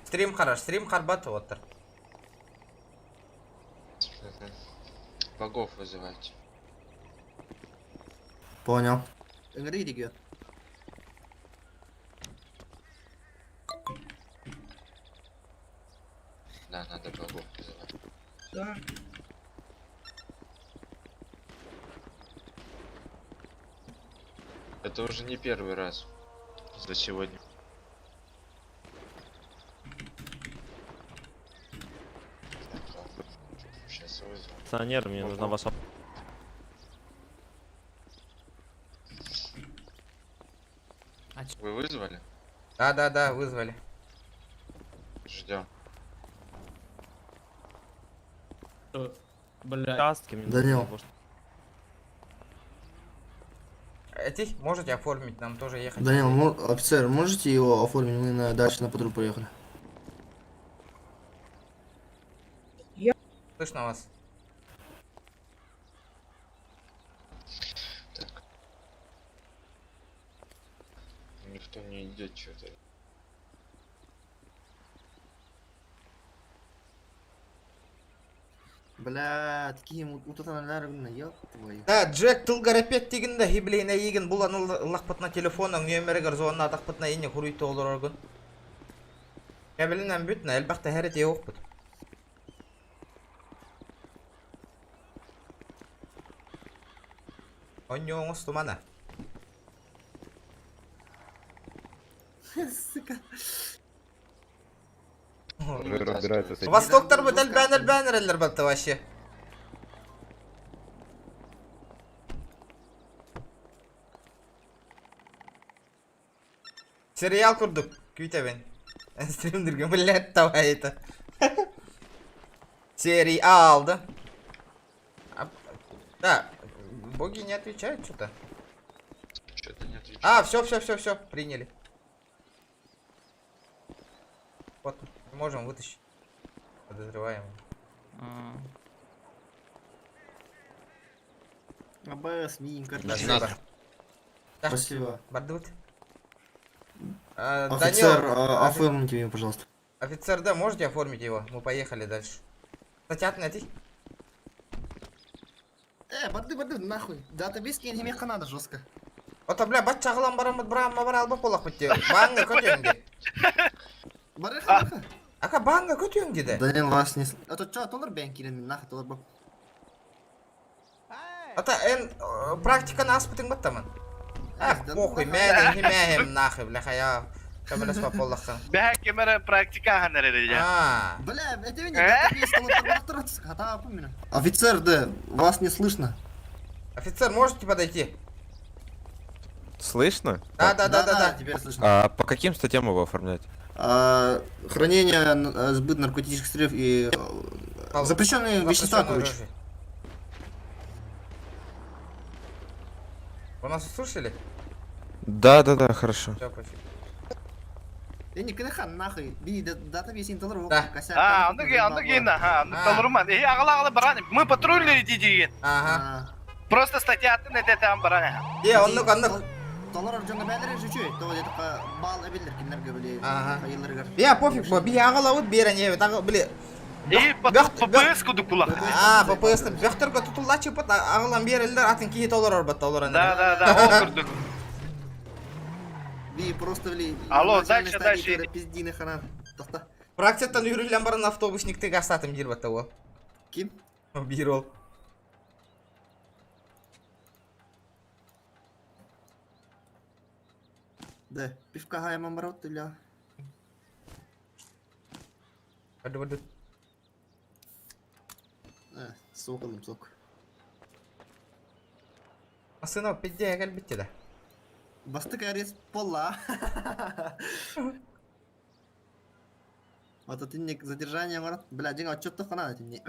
Стрим хорош, стрим харбат оттар. Богов вызывайте. Понял. Регион. Да, надо богов вызывать. Да. Это уже не первый раз за сегодня. Сейчас вызову. Милиционер, мне нужна ваша... Вы вызвали? Да, вызвали. Ждем. Бля. Данил. Эти можете оформить, нам тоже ехать. Данил, офицер, можете его оформить? Мы на дальше на патруль поехали. Слышно вас. Так. Никто не идет что-то. Бля, такие утатаналар, ёб твою. Да, Джек тылгар эпет тигин да хиблейне игин булан ыллахпытна телефонун нөмеригер зонна атахпытна инне хуруйта олороргун. Кэбилинен бүтнэ, элбэх тэһэри тиэ Онньоҥ тумана. Сука. Уже разбираются с этим. Востоктар бут элбээн элбээн эрэллэр батта вообще. Сериал курдук, күүтэбин. Стримдерге, блядь, давай это. Сериал, да? А, да, боги не отвечают что-то. Что-то не отвечает. А, все, все, все, все, приняли. Вот, можем вытащить подозреваемого. АБС, Минька. Спасибо. Да. Спасибо. Бардут. А, Офицер, Данил, а, оформите меня, пожалуйста. Офицер, да, можете оформить его? Мы поехали дальше. Статья найти? Барды, барды, нахуй. Датабейс не надо жестко. Ота, бля, бат чағылан барамыт, брамма бар алба болақ бітте. Банга көтең де. Барыха, барыха. Ака, банга көтең деді. Данил вас не... А то чё, толар бән кирен, нахуй, толар бак. Ата, эн, практиканы аспытың баттамын. А, похуй, мәнен, химәхем, нахуй, бля, я... Кабелес паполлаххан. Бэк кемере практика ханерere. А. Бля, это меня датабейс толар бак хата меня. Офицер, да, вас не слышно. Офицер, можете подойти? Слышно? Да. Теперь слышно. А по каким статьям его оформлять? А, хранение, сбыт наркотических средств и запрещенные вещества, короче. оружие. Вы нас услышали? Да, хорошо. Все, пофиг. Я не кынахан, нахуй. Би, датабейс не толар Да. косяк. А, онды ген, ха, онды толурман. Эй, агала агала баран. Мы патрульные диди. Ага. Просто статья атын это там баран. Е, оннук, оннук. Толар жонга бәлер жүчү, то где-то бал эбилер киндерге биле. Ага. Хайыларгар. Я пофиг, бо би агалабыт берен ебет, ага, биле. Эй, ППС кудук була. А, ППС бөхтөргө тутулла чыпыт, агалан берелер атын кихи толор орбат толор Да, ол курдук. Би просто били. Алло, дальше, дальше. Пиздины ханан. Тохта. Практиктан үрүлен баран автобусникти гастатым жир батта ол. Ким? Бир ол. Да, пивка хайман барот или. Барды барды. Сок алым, сок. Асына пидде кел битти да. Бастык арес пола. Вот это не задержание, марат. Бля, деньги отчет то хана это не.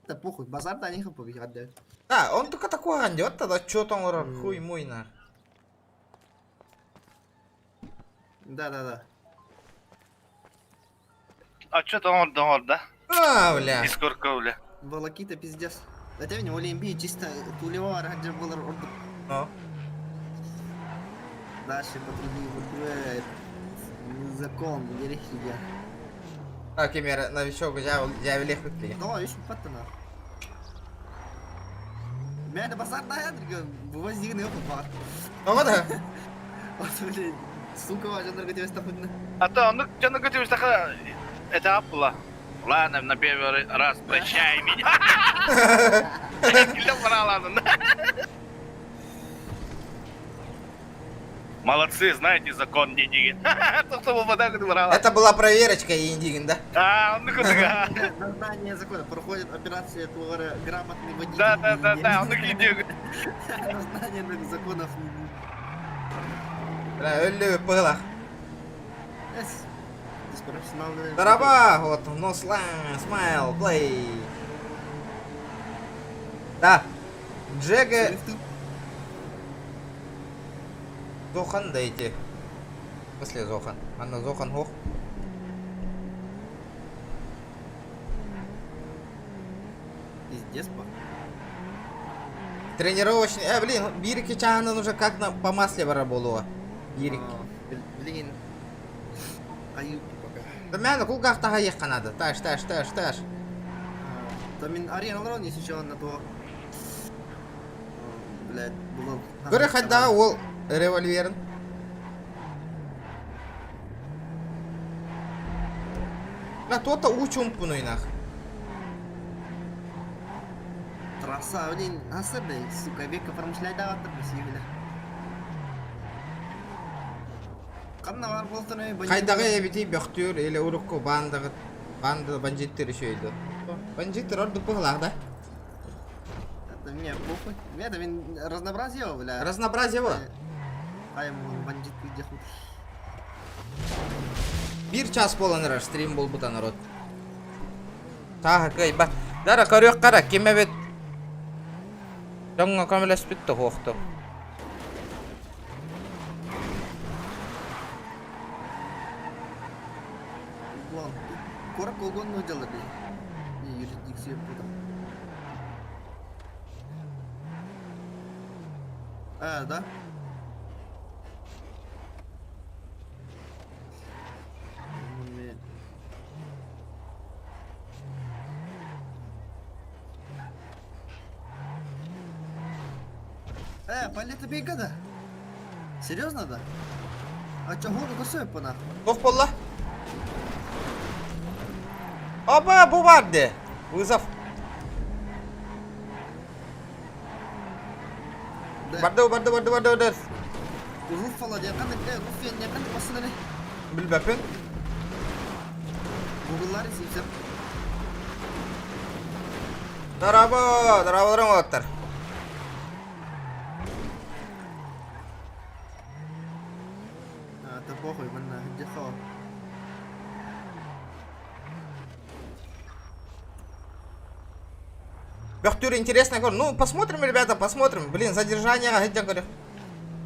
Да похуй, базар да не хапа бигадда. Да, он только такой андет, тогда чё там хуй мой нар. Да. А чё там он да? А, бля. Искорка, бля. Волокита пиздец. Это не Олимпии чисто тулева раджа был орду. Ну. Дальше патрули вот закон, я. Так, Эмер, новичок, я велех выпли. Да, еще паттана. Мен базар да я бывает опыт бар. Ну да. Вот, блин, сука, жандарга тебе стахудна. А то, ну, что ну, тебе это апла. Ладно, на первый раз прощай меня. Молодцы, знаете закон, не деген. Это была проверочка, Индигин, да? А, ну куда? На знание закона проходит операция твора грамотный водитель. Да, он иди. На знание законов. Бля, өллү пылах. Дараба, вот, no smile, play. Да. Джега... Зохан дайте. В смысле Зохан? Анна Зохан хох. Пиздец по. Тренировочный, блин, биир-икки чааһынан уже как на, по масле бара буолуо. Биир икки. Билигин айыы пока. Да мээнэ кулгаахтаһа иэххэ наада. Таш, таш, таш, таш. Да мин арыйан олорон если что на то блядь, булан. Көрө хайдаҕа уол револьверин. На то-то уу чумпунуй нах. Трасса, блин, асырды, сука, века промышляйдаҕаттар бисиибилэ. Ханна баар буолтун Хайдаҕы эбитий бөхтүүр или урукку баандаҕыт баанда бандьыыттар үчүгэй дуо? Бандьыыттар ордук быһылаах да? Это мне похуй. Это мин разнообразие, бля. Разнообразие во. Хайм бандит где хуй. Биир час буолан эрэр стрим буолбута народ. Тааһа кыайбат. Дара көрүөх хара ким эбит дьоҥҥо көмөлөспүт туһуохту. Угон. Куоракка угонную делали. Не, юрисдикция буду. А, да? Момент. Палета бейгада. Серьезно, да? А чё, году косой по нахуй? Туох буолла? Оба, бу бар де. Вызов. Барды, барды, барды, барды, барды. Руфала диэн Руфия диэн массыынаны? Билбэппин. Гугллар сипсеп. Дорообо, дорооболорун уолаттар. Это похуй, манна, где хо? Бөхтүр интересно, говорю. Ну, посмотрим, ребята, посмотрим. Блин, задержание, говорю.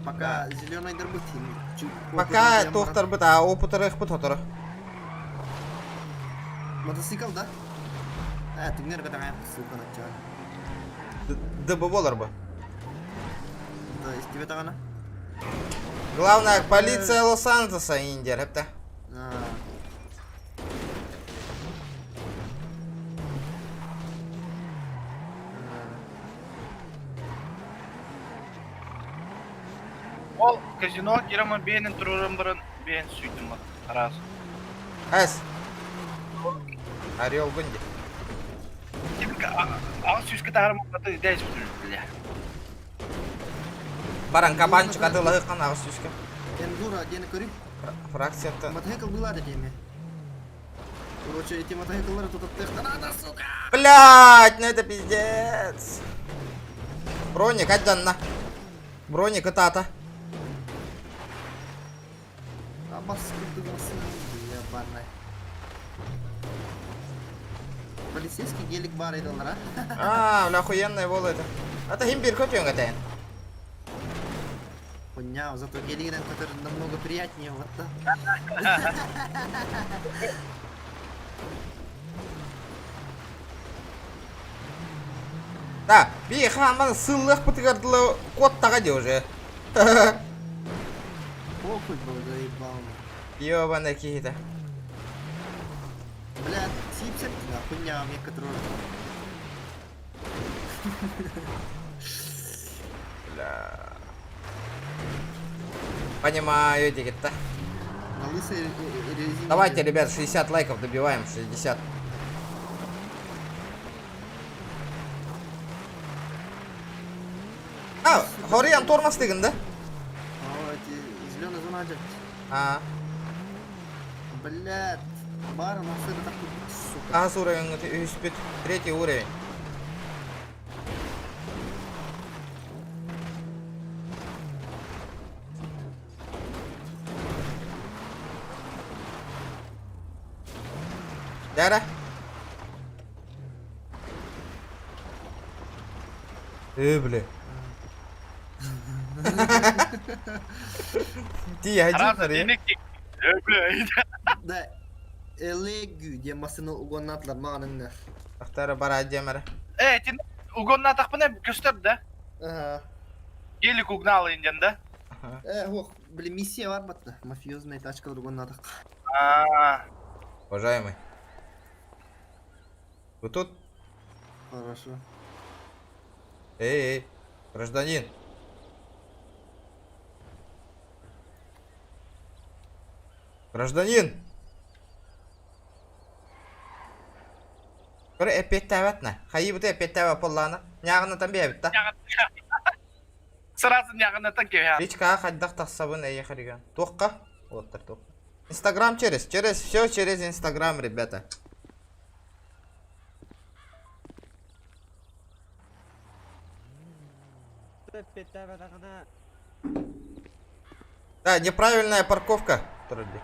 Пока зеленый дорбутин. Пока тохтар быт, а опытары их бут Мотоцикл, да? А, түҥнэр көтөҕө, сука, начало. ДБ болар бы. То есть тебе тагана? Главное, полиция Лос-Анджелеса, Индия, это. Ол казино кираман бэйэнин туруран баран бэйэн сүйтүм араас. Эс. Орел Гунди. Аҕыс сүүскэ таһарым аты дээс бля. Баран кабанчик атыылаһыаххан аҕыс сүүскэ. Эндуро диэн көрү. Фракцията. Мотоцикл была да теме. Короче, эти мотоциклы тут надо, сука! Блять, ну это пиздец. Броник, отданна. Броник, это ата. Ебаная. Полицейский гелик бар а? А, бля, охуенная вола это. Это имбирь көтүөн кэтэн. Хуйня, зато гелик, который намного приятнее, вот так. Да, би хааман сыллых бытыгардылы кот тага де уже. Похуй был, заебал. Ёбаная киһитэ. Бля, сипсеп, да, хуйня, мне которую... Бля. Понимаю, дигитта. На лысой резине. Давайте, ребят, 60 лайков добиваем, 60. А, Хориан тормоз дегин, да? О, эти зеленая зона ажат. А. Блядь, бар на сыра так сука. Аас уровень, үспүт. Третий уровень. Дара. Э, бля. Ти, Араас один, бля. Да, элегю, где машину угонатлар, мағаныңнар. Ахтара бара демер. Э, итин угоннаатахпына көстөр да? Ага. Гелик угнал инден да? Э, ох, блин, миссия бар батта. Мафиозная тачка угоннаатах. А, Уважаемый. Вы тут? Хорошо. Эй, эй, гражданин. Гражданин! Көрө эппиэттээбэт на. Хайыыбыты эппиэттээбэт буоллаҕына. Ньааҕынатан биэбит да. Сразу ньааҕынатан кэбиһэ. Личкаҕа хайдах тахсабын эйиэхэ регион. Туохха? Уоттар туох. Инстаграм через, через, все через Инстаграм, ребята. Да, неправильная парковка. Трудди.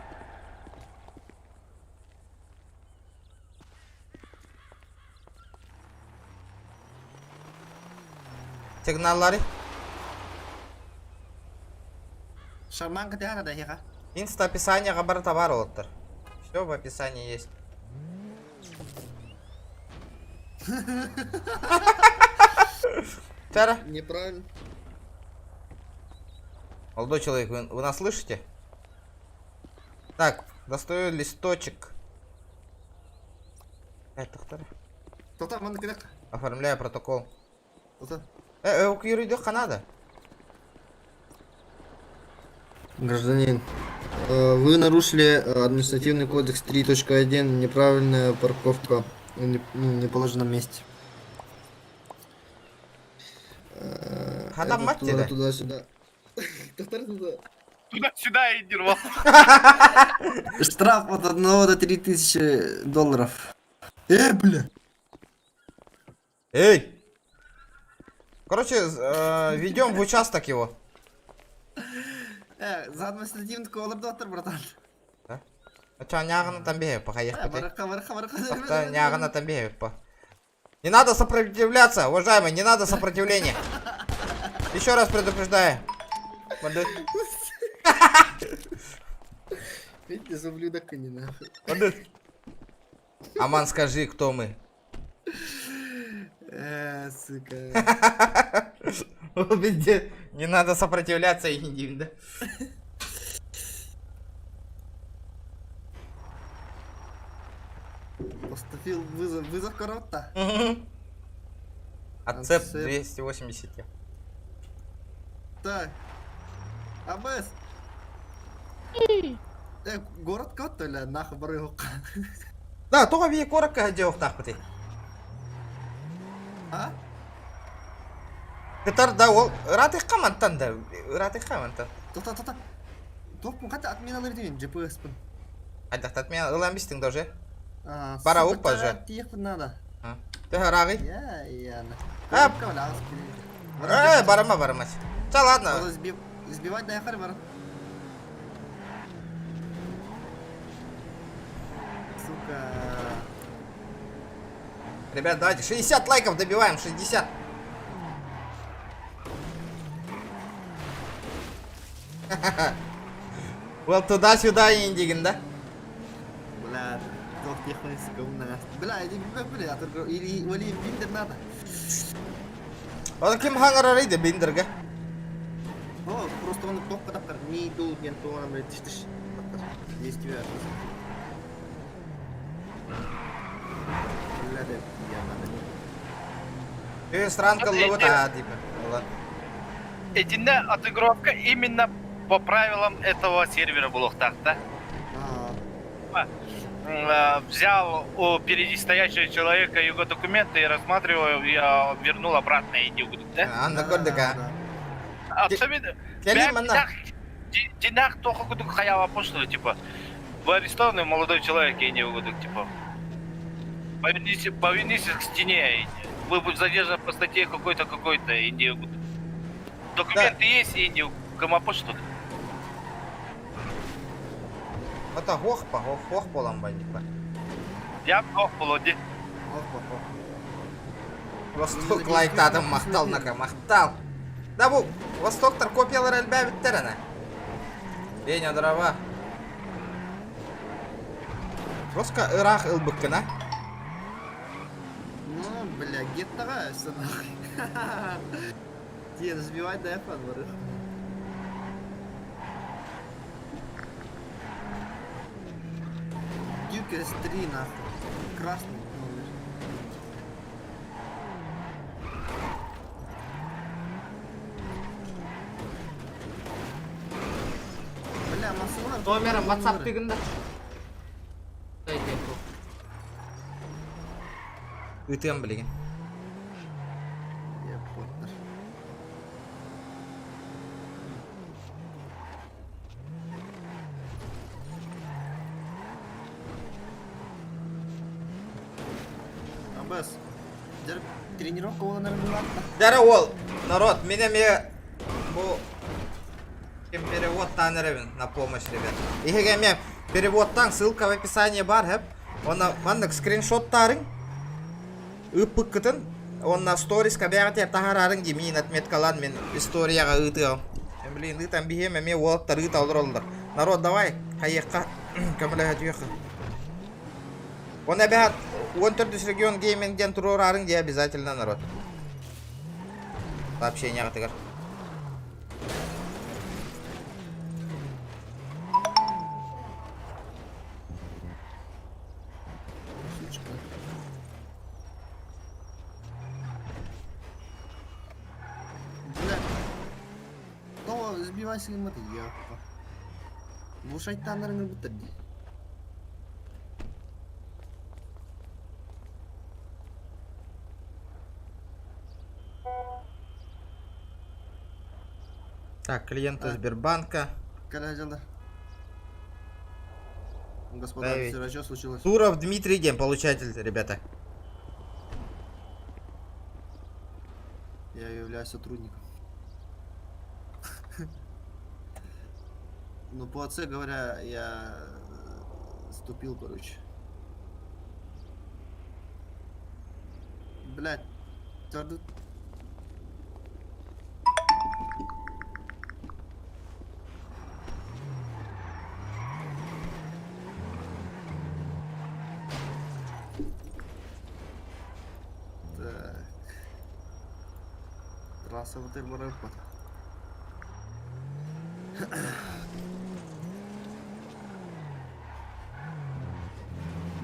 Сигналлары. Шарманка ты да, хеха. Инста описание хабар товар олоттар. Все в описании есть. Чара. Неправильно. Молодой человек, вы, вы нас слышите? Так, достаю листочек. Это Оформляю протокол. Э, эвакуируй Канада. Гражданин, вы нарушили административный кодекс 3.1, неправильная парковка в ну, неположенном месте. Хадам Этот мать тебе. Туда-сюда. Туда-сюда и дерьмо. Штраф от 1 до 3000 долларов. Бля. Эй! Короче, ведем в участок его. За административный колор братан. А чё, нягана там бегай, пока ехать. Бараха, бараха, бараха. Нягана там бегай, по. Не надо сопротивляться, уважаемый, не надо сопротивления. Еще раз предупреждаю. Видите, за ублюдок не нахуй. Аман, скажи, кто мы? Сука. Не надо сопротивляться, иди, да? Поступил вызов, вызов корота. Ацеп 280. Так. АБС. Город кот, или нахуй барыгок? Да, только бие коротко одел ты. А? Кытар да ол ратых камантан да, ратых камантан. Тота, тота. Топ, қата отмена деген GPS пын. Айдахт отмена, ылан бистің тоже. Бара уппа же. Тиек надо. Ты рагы? Я, я. А, барама, барама. Да ладно. Сбивать да я бара. Сука. Ребят, давайте 60 лайков добиваем, 60. Вот туда-сюда индигин, да? Бля, Бля, иди, бля, или или биндер надо. Он ким хаңарар биндерге? О, просто он топка тапкар, не иду, мен туғанам, блядь, тыш-тыш. Действие. Бля, да, я надо. Э, странка ловыта, типа. Этинде отыгровка именно по правилам этого сервера было так, да? Взял у впереди стоящего человека его документы и рассматриваю, я вернул обратно и не да? Анна Кордыка. Абсолютно. Динах только кудук хаява пошло, типа. Вы арестованы, молодой человек, я не угодок, типа. Повернись, повернись к стене. Вы будете задержаны по статье какой-то, какой-то, и не Документы да. есть, и не почту. Это гох по гох, хох полам бандипа. Я гох полоди. Восток лайктадым мақтал нака, мақтал. Да бу, Востоктар копиялар әлбә биттер ана. Беня дрова. Роска ырах ылбыккына. Ну, Бля, геттаҕа өссө нахуй. Тиэн сбивай да фанвары. Дюк S3 нахуй. Красный номер. Бля, массыылар. Номером WhatsApp тыгында. Ыытыам билигин. Еппоттар. Абас, дьэр тренировка буолан булаатта. Дәрі ол, народ, мен эме бу ким переводтан эрэбин на помощь, ребят. Иһигэ эме переводтан ссылка в описании бар хэп. Онно маннык скриншоттарың ыыппыккытын уонна сториска бэйэҕитигэр таһаараарыҥ дии миин отметкалаан мин историяҕа ыытыаҕым. Блин, ыытан биһиэм эмиэ уолаттар ыыта олороллор. Народ, давай, хайыахха көмөлөһө түһүөххэ. Оны эбээт 14 регион гейминг диэн туруораарыҥ дии обязательно народ. Сообщениеҕытыгар. Сучка. Бля. Тоҕо сбивайся гыммата яппа. Бу шайтаннарын ылбыттар дии. Так, клиенты Сбербанка. Кэлэ дьалар. Господа, Давид. вчера что случилось? Туров Дмитрий Дем, получатель, ребята. Я являюсь сотрудником. Ну, по отце говоря, я ступил, короче. Блять, твердо. Так. Трасса вот и барапат.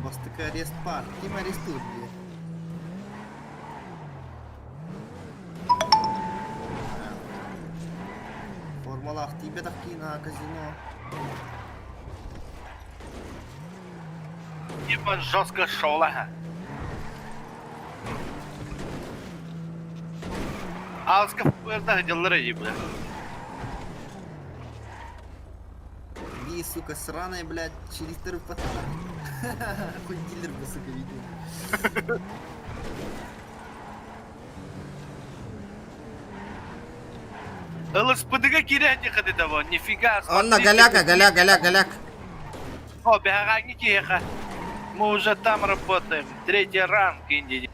Бастыка арест пар. Ким арестует, блядь? Формалах тебе на казино. Типа жестко шел, ага. Алска ФБР дьаллара дии, бля. Ви, сука, сраная, блядь, через второй пацана. Хоть дилер бы, сука, видел. ЛСПД-га киирэ того, нифига. Онно голяка, голяк, голяк, голяк. О, бэҕэһээҥҥи киһиэхэ. Мы уже там работаем. Третий ранг, Индии.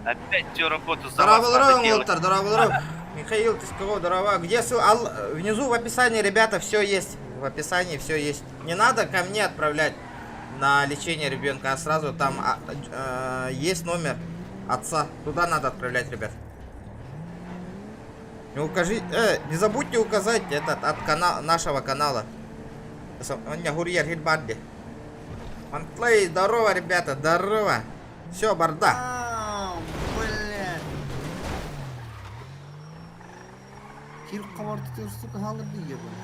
Опять всю работу за вас надо Здорово, делать. Волтер, здорово, Михаил Тысково, здорово. Где ссылка? Внизу в описании, ребята, все есть. В описании все есть. Не надо ко мне отправлять на лечение ребенка, а сразу там есть номер отца. Туда надо отправлять, ребят. Не укажи, не забудьте указать этот от канала нашего канала. У меня Гурьер Хильбарди. Мантлей, здорово, ребята, здорово. Все, барда. Ау, блядь. Кир комарты сука, халырды ебаный.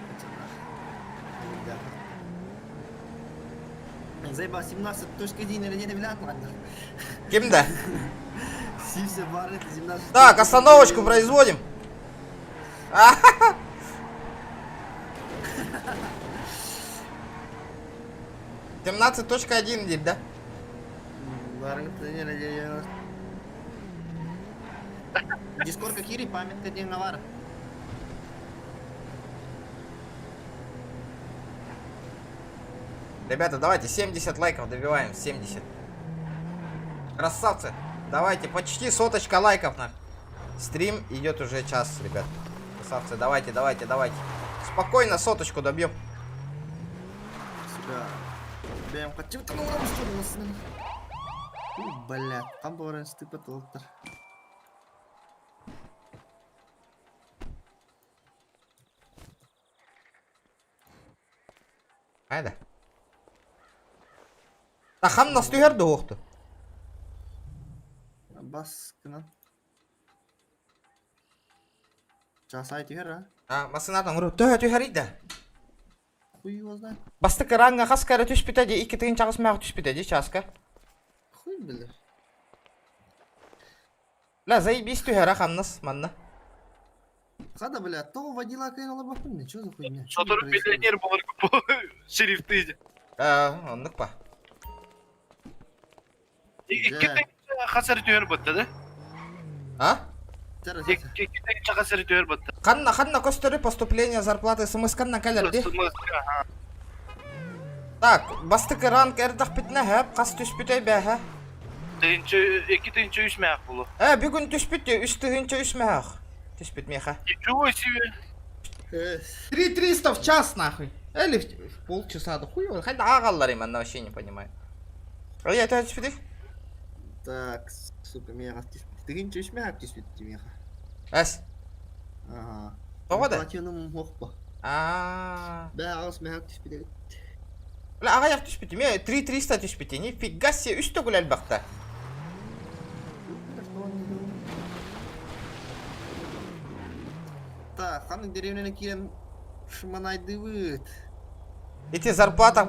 Хотя нахуй. Заебал 17.1 или не блядь, ладно. Ким да? Сився бар это 17. Так, остановочку производим. А-ха-ха. 17.1 дейт, да? Барын Дискорка кири памятка диэн навар. Ребята, давайте 70 лайков добиваем, 70. Красавцы. Давайте, почти соточка лайков на. Стрим идет уже час, ребят. Красавцы, давайте, давайте, давайте. Спокойно соточку добьем. Сука. Бэйэм хаччыбытын урамыстыр. Бля, там баран стыпат олтар. Хайда. Та хамнас түһэр да уохту. Бас гынан. Часай түһэр а? А, массыынатын урут төһө түһэрий да? Хуй его знает. Бастакы ранга хас кэрэ түспүтэ дии, икки тыһыынча аҕыс мөөх түспүтэ дии чааска. Хуй билэр. Ла, заебись түһэрэ хамнас манна. Хада, бля, то водила кайын олорбоппун, чё за хуйня? Чё Сотору происходит? миллионер болар шерифты. Э, оннук па. Икки хасар түһэр батта да? А? Икки хасар түһэр батта. Ханна, ханна көстөрү поступление зарплаты смс-канна кэлэр дии. Так, бастакы ранг эрдэхпитинэ хэп хас түспүтэй бээһэ. Тыһыынча, 2 3 мээх булу. Э, бүгүн түспүт 3 300 мээх. Түспүт миэхэ. Ничего себе. 3 300 в час нахуй. Или в полчаса, да хуй его. Хайда ааҕаллар именно вообще не понимаю. А я это түспүтүй? Так, сука, миэхэ түспүт. Тыһыынча үс мээх түспүт миэхэ. Эс. Ага. Тоҕо да? Платиным хохпа. А. Бә аҕыс мээх түспүт эбит. Бля, аҕыйах түспүт. Миэ 3 300 түспүт. Нифига себе, үс төгүл элбэхтэ. Что он не делал? Так, ханнык деревняны киирэн шманайдыбыт. Эти зарплата...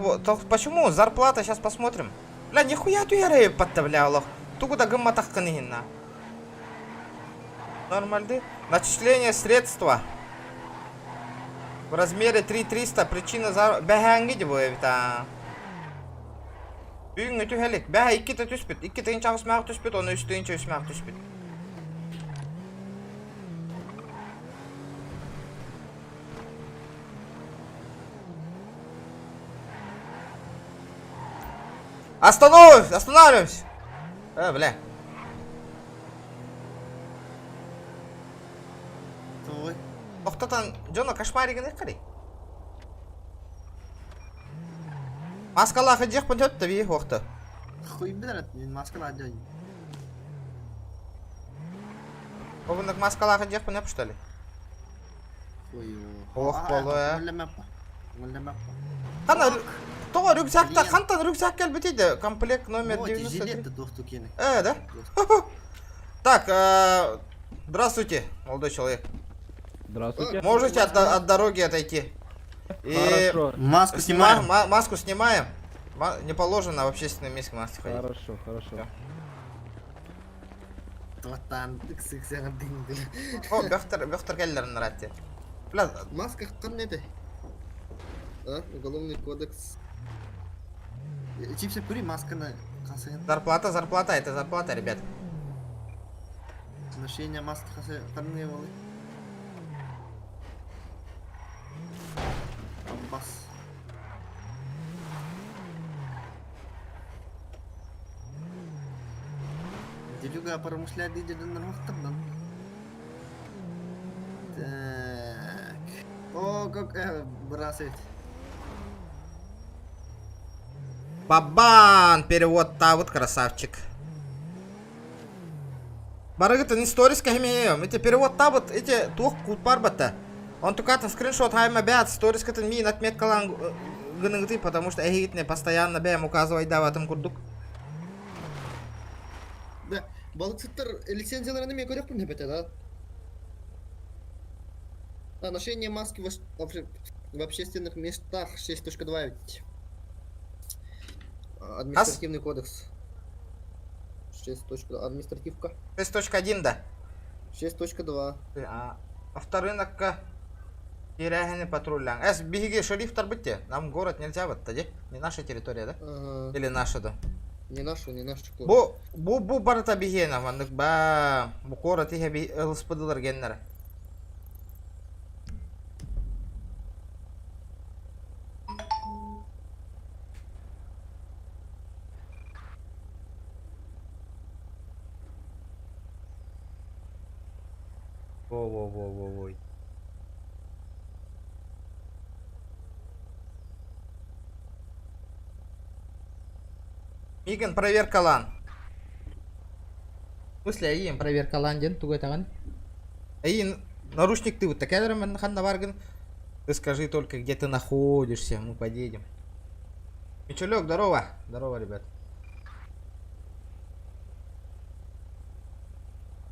Почему? Зарплата, сейчас посмотрим. Бля, нихуя түһэрэ подставлялах. Тугу да гымматаххын Нормальды. Начисление средства. В размере 3 300. Причина за... Бэҕэһээҥҥи дии бу эбит а. Бүгүҥҥү түһэ илик. Бэҕэһээ иккитэ түспүт. 2 8 мээх түспүт, оны 3 3 мээх түспүт. Остановись! Останавливаемся! Э, бля. Той. Тохтотон дьоно кошмаригын эккари. Маскалаах дьиэх бун төттө би хуохта. Хуй билэр, маскала адьон. Обуннук маскалаах дьиэх бун что ли? Хуй. Ох, болу, э. Үллэмэппа. Үллэмэппа. Хана тоҕо рюкзакта хантан рюкзак кэлбитий комплект номер Вот, 93. жилет туох киэнэ. Э, да? Так, здравствуйте, молодой человек. Здравствуйте. Можете от дороги отойти? И Хорошо. Маску снимаем. Маску снимаем. Не положено в общественном месте маску ходить. Хорошо, хорошо. Туаттан тык-сык дыңды. О, бөхтөр, бөхтөр кэллэрин ратте. Бля, Маска кандай? А, уголовный кодекс. Чипсы кури масканы касыгын. Зарплата, зарплата, это зарплата, ребят. Ношение маски касы кандай болы? Бас. Делюга промышляет деден вахтардан. Так. О, как бросает. Бабан, перевод-то, вот красавчик. Барыгытын сторис кәһемеем. Эти перевод табыт, эти туох кут бар батта. Он тукатын скриншот хайма бят, сторис кытын мин отметкалан гыныгты, потому что эһигитне постоянно бэм указывай даватым курдук. Да, балыксыттар лицензияларын мен көрөкпүн деп да. А, ношение маски в общественных местах 6.2 ведь. А, Административный кодекс. 6. Административка. 6.1 да. 6.2. А, авторынокка кирэхини патрульлян. Эс, биһиги шерифтар битте. Нам город нельзя вот тади. Не наша территория, да? Ага. Или наша, да? Не нашу, не нашу. Бу, бу, бу барыта биһиэнэ маннык ба. Бу куорат иһэ би ылыспыдылар геннere. Во-во-во-во-вой. Миган, проверкалаан. В смысле, эйиин проверкалаан диэн тугу этэҕин? Эйиин наручник тыбытта кэлэр манна ханна баргын? Ты скажи только, где ты находишься, мы подъедем. Мичелек, здорово. Здорово, ребят.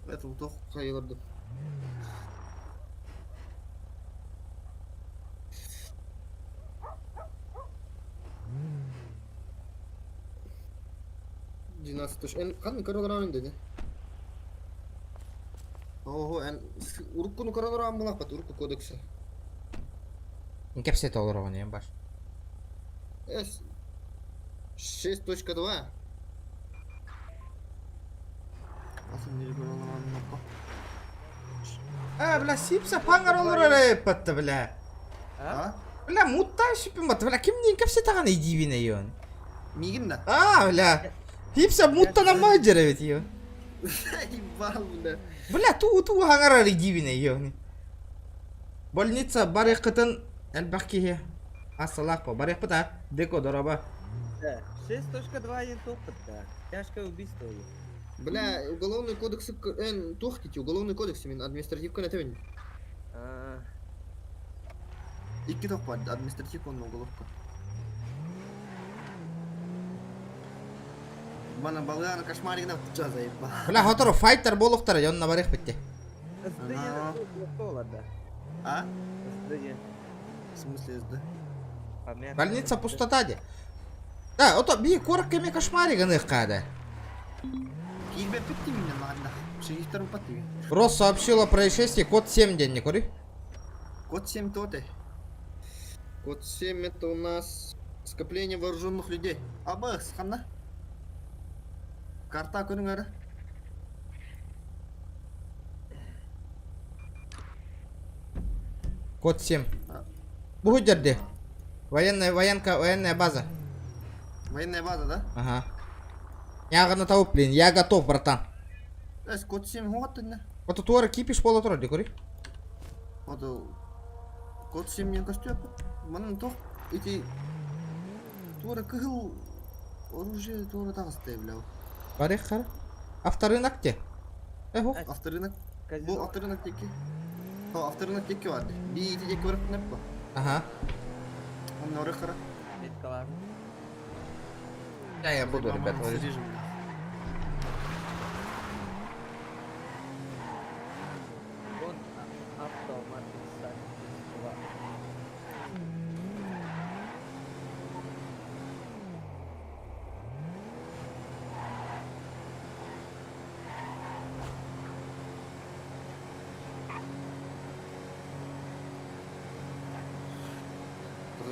Это утох хайылырды. Двенадцать Эн ханна көрөлөр dedi. Ого, эн уруккуну көрөлөр аммылаппат, урукку кодексы. Кэпсэтэ олороҕун ийэм бар. С 6.2. А, бля, сипса паңар олорор эппатта, бля. А? Бля, мутта сүппүн батта, бля, кимниин кэпсэтэҕин идиибин эйион. Мигин да? А, бля. Хипса муттанан маһыдьар эбит ион. Ебал, бля. Бля, туу туу хаҥарар идиибин эйион. Больница барыаххытын элбэх киһи. Ассалаах по барыахпыт а. Деко дороба. 6.2 опыта. Тяжкое убийство. Бля, уголовный кодекс, эн, туох дии, уголовный кодекс, мин административка нэтэбин. Икки туох баар, административка уонна уголовка. Мана балыганы кошмаригына тутча заебал. Бля, хотору файтер буолуохтара, дьонно барыахпыт дии. А? В смысле СД? Больница пустота дии. Да, ото бии куоракка эмиэ кошмари гыныахха да. Киирбэппит дии миннэ маҕанна. Шерифтер упат дии. Рос сообщил о происшествии код 7 диэн кори. Код 7 то Код 7 это у нас скопление вооруженных людей. Абыс, ханна? Карта көрүҥ эрэ. Код 7. Бу дерди. Военная военка, военная база. Военная база, да? Ага. Я готов, блин, я готов, братан. Эс, код 7 хоҕоттунна. Вот туора кипиш буола турар дии кори. Вот код 7 не көстүөп. Манан туох ити туора кыһыл оружие туора таҕыста бля. Барых хара. Авторынок те. Эхо. Авторынок. Бу авторынок диэки. О, авторынок диэки бар. Би ити диэки барып бу. Ага. Онно оры хара. Да, я буду, ребят, возить.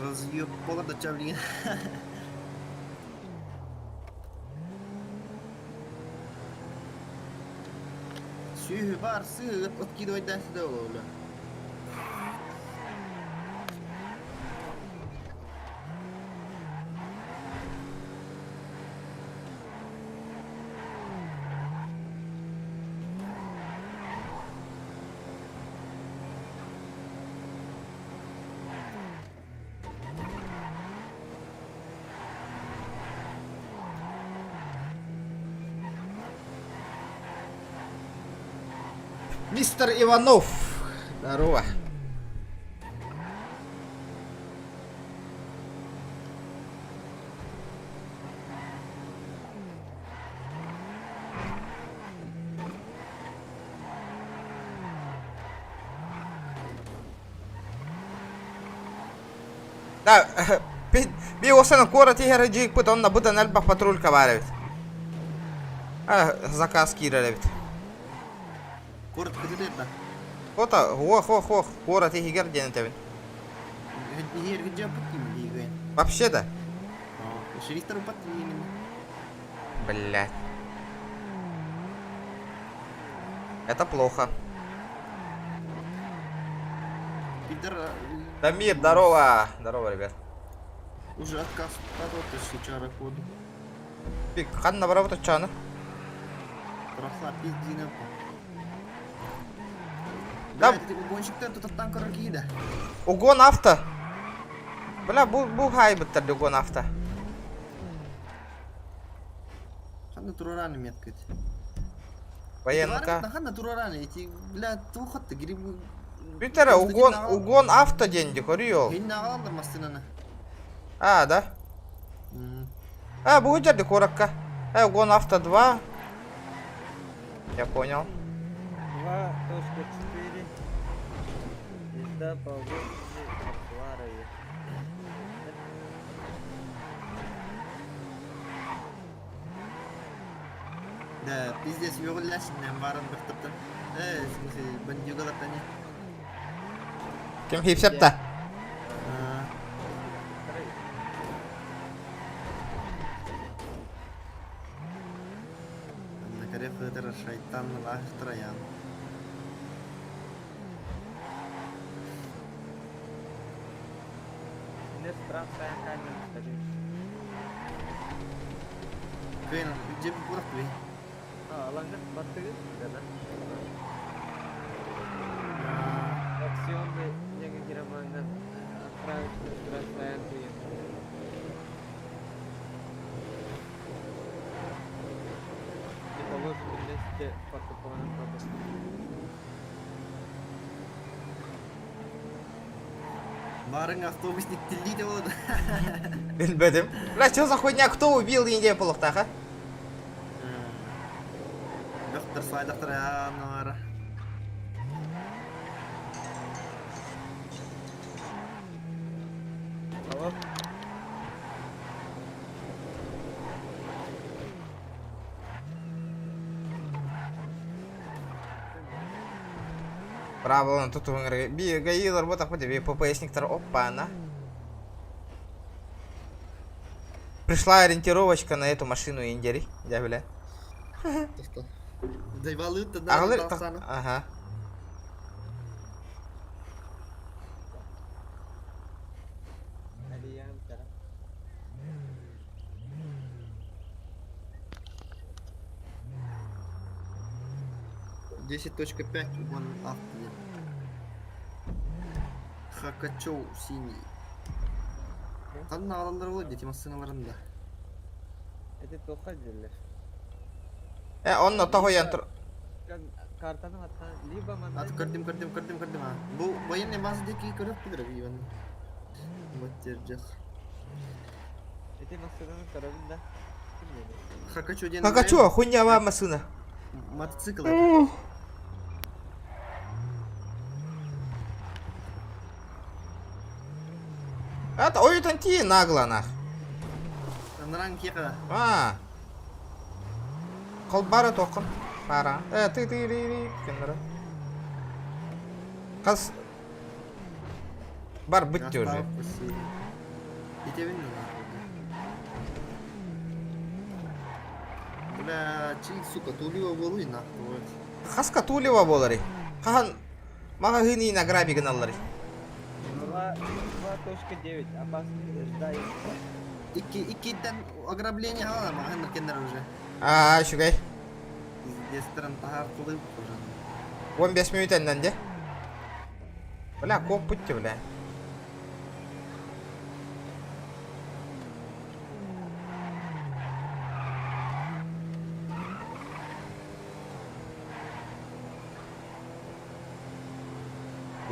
Разъебала да чавлин. Сүһү бар, сыы откидывать да сюда бля. Мистер Иванов. Здорово. Да, би осана куорат иһэр дьиикпит онно быдан элбэх патрулька баар эбит. Заказ киирэр эбит. Куорат кытыта да. Фото, ох, ох, ох, куорат иһигэр диэн этэбин. Вообще да. Блядь. Это плохо. Дамир, здорово. Здорово, ребят. Уже отказ от коду. Ханна барабыт оччону. Прошла пиздина. Да. Угонщиктар тутаттан көрөр киһи да. Угон авто. Бля, бу бу хайбыттар угон авто. Ханна турараны меткать. Военка. Ханна турараны эти, бля, тухатты гирип. Бүтере угон угон авто диэн көрüyor. Хин агалар машинаны. А, да? А, бу жерде куоракка. Угон авто 2. Я понял. 2.4. Езда по Волге Кларове. Да, пиздец, үөҕүллээсиннэн барын быктыптан. Э, в смысле, бандюгалар не. Ким хипсепта? На коре хытыр шайтан лахтыраян. Не штраф камера, скажи. Кыйын, жеп бурак би. А, алаңга баттыгы? Да, да. Акционный неге германдан отправить на штрафстоянку. Не положено вместе по пропуску. Барың автобусник тилли болады. Билбедим. Бля, что за хуйня? Кто убил Индия полухтаха? Доктор слай, доктор, я нара. Алло? Браво, тут би гаилар вот так вот би ППСниктер опа на. Пришла ориентировочка на эту машину Индери, я бля. Да, Ага. 10.5 угон авто. Хакачоу синий. Канна алалар болады дети машиналарында. Это тоха делер. Онно того янтыр. Картаны атқан либо Ат көрдüm көрдüm көрдüm көрдüm а. Бу военный база деки көрөп билер Иван. Вот держах. Это машинаны көрөбүн да. Хакачу ден. Хакачу, хуйня ва машина. Мотоцикл это. Это ой танти нагло нах. Анран киха. А. Колбара тоқын. Пара. Ты ты ри ри кеннера. Кас Бар бітті уже. Бля, чи, сука, тулива болуй нахуй. Хаска тулива болари. Хахан мага хыни на граби гыналлари. 2.9. Опасный ждай. Икки иккиден ограбление ала мага кеннер уже. А, шугай. Пиздец, тахар кылып уже. 15 минут әннән де. Бля, коп бітті, бля.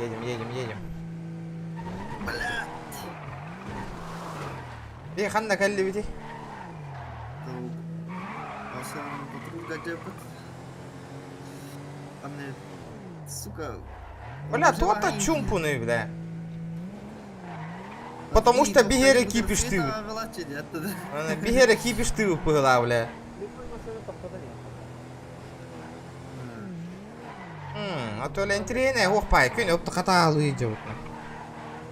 Едем, едем, едем. Блядь. Би ханна калли бити. Асан патрульга депот. Аны, сука. Бля, то-то чумпуны, бля. Потому что бигере кипиш ты. Бигере кипиш ты пыла, бля. А то лентрene ох пай, күн опты каталы идет.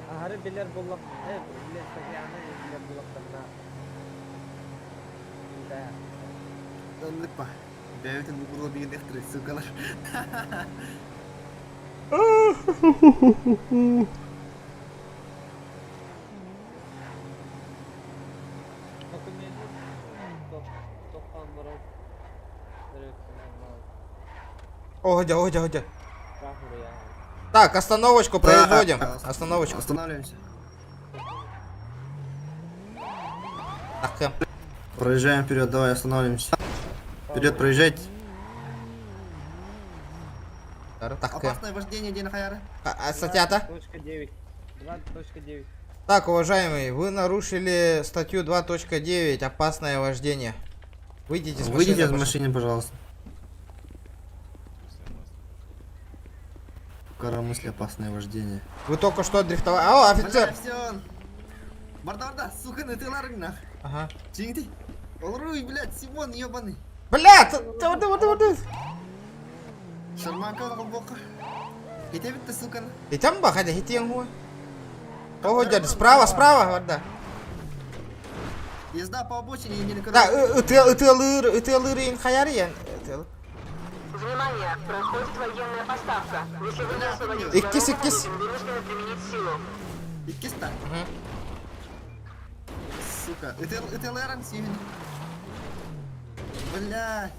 Ахары билер буллак, билер сагыяны билер буллактарна. Да. Онлык па. Бәбитин угурлы биген эхтер, сукалар. Документ тоқтан бұрын. О, ходя, ходя, ходя. Рахур я. Так, остановочку производим. Остановочку. Останавливаемся. Так, Проезжаем вперед, давай останавливаемся. Вперед проезжайте. Так, Опасное вождение, Дина Хаяра. а статья-то? Точка 9. 2.9. Так, уважаемый, вы нарушили статью 2.9 «Опасное вождение». Выйдите из машины. Выйдите из пожалуйста. машины, пожалуйста. Коромысли опасное вождение. Вы только что дрифтовали. О, офицер! Бля, все. Барда, барда, сука, на ты ларгнах. Ага. Чингти. Олруй, блядь, Симон, ебаный. Бля, ты, ты, ты, ты, ты. Шарманка глубоко. И тебе ты, сука. И там ба, хотя хитен хуй. Ого, дядя, справа, справа, вот да. Езда по обочине и не Да, ытылыр, ытылыр ин хаяри, Внимание! Проходит военная поставка. Если вы не освободите Иккис, дорогу, мы иккис. будем вынуждены применить силу. Иккиста. Сука, это Лерон Сивин. Бля.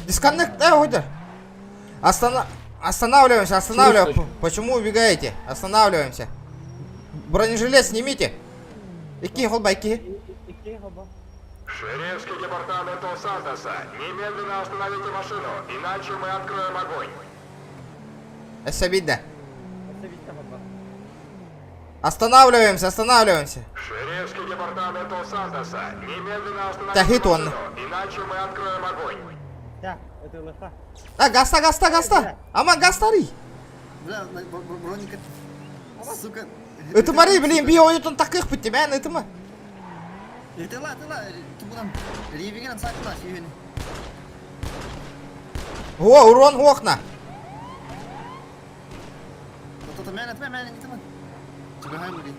Дисконнект, э, Остана... Останавливаемся, останавливаемся. Почему убегаете? Останавливаемся. Бронежилет снимите. Ики, холба, ики. Шерифский департамент Лос-Сантоса, немедленно остановите машину, иначе мы откроем огонь. Эсабида. Останавливаемся, останавливаемся. Шерифский департамент Лос-Сантоса, немедленно остановите Тахит он. машину, иначе мы откроем огонь. Да, это ЛФ. А, гаста, гаста, гаста. Ама гастари. Бля, броника. Сука. Это Мари, блин, био, он таких под тебя, это мы. Это ла, это ла, тубунан. Ревиган сакла, сивин. О, урон окна. Это меня, это меня, не там. Тебя хаймли.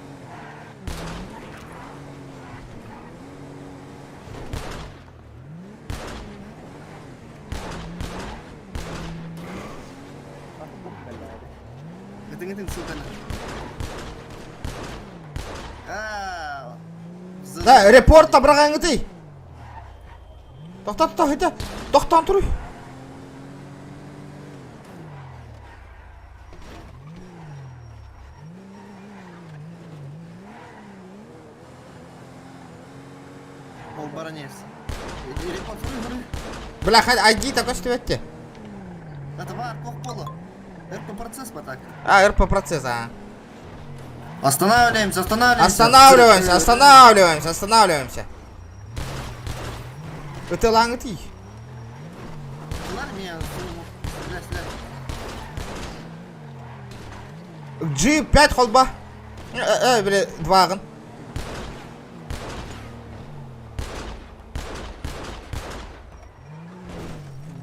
Гытын-гытын, сука. А. Да, репорт табраган ты. Тохта, тохта, тохта, туруй. Ол баронец. Репорт, хуй, хуй. Бля, ID такой стоит. Это var, кох поло. РП процесс по так. А, РП процесс, а. Останавливаемся, останавливаемся. Останавливаемся, останавливаемся, останавливаемся. Это ланг ты. G5 холба. Э, бля, двагын.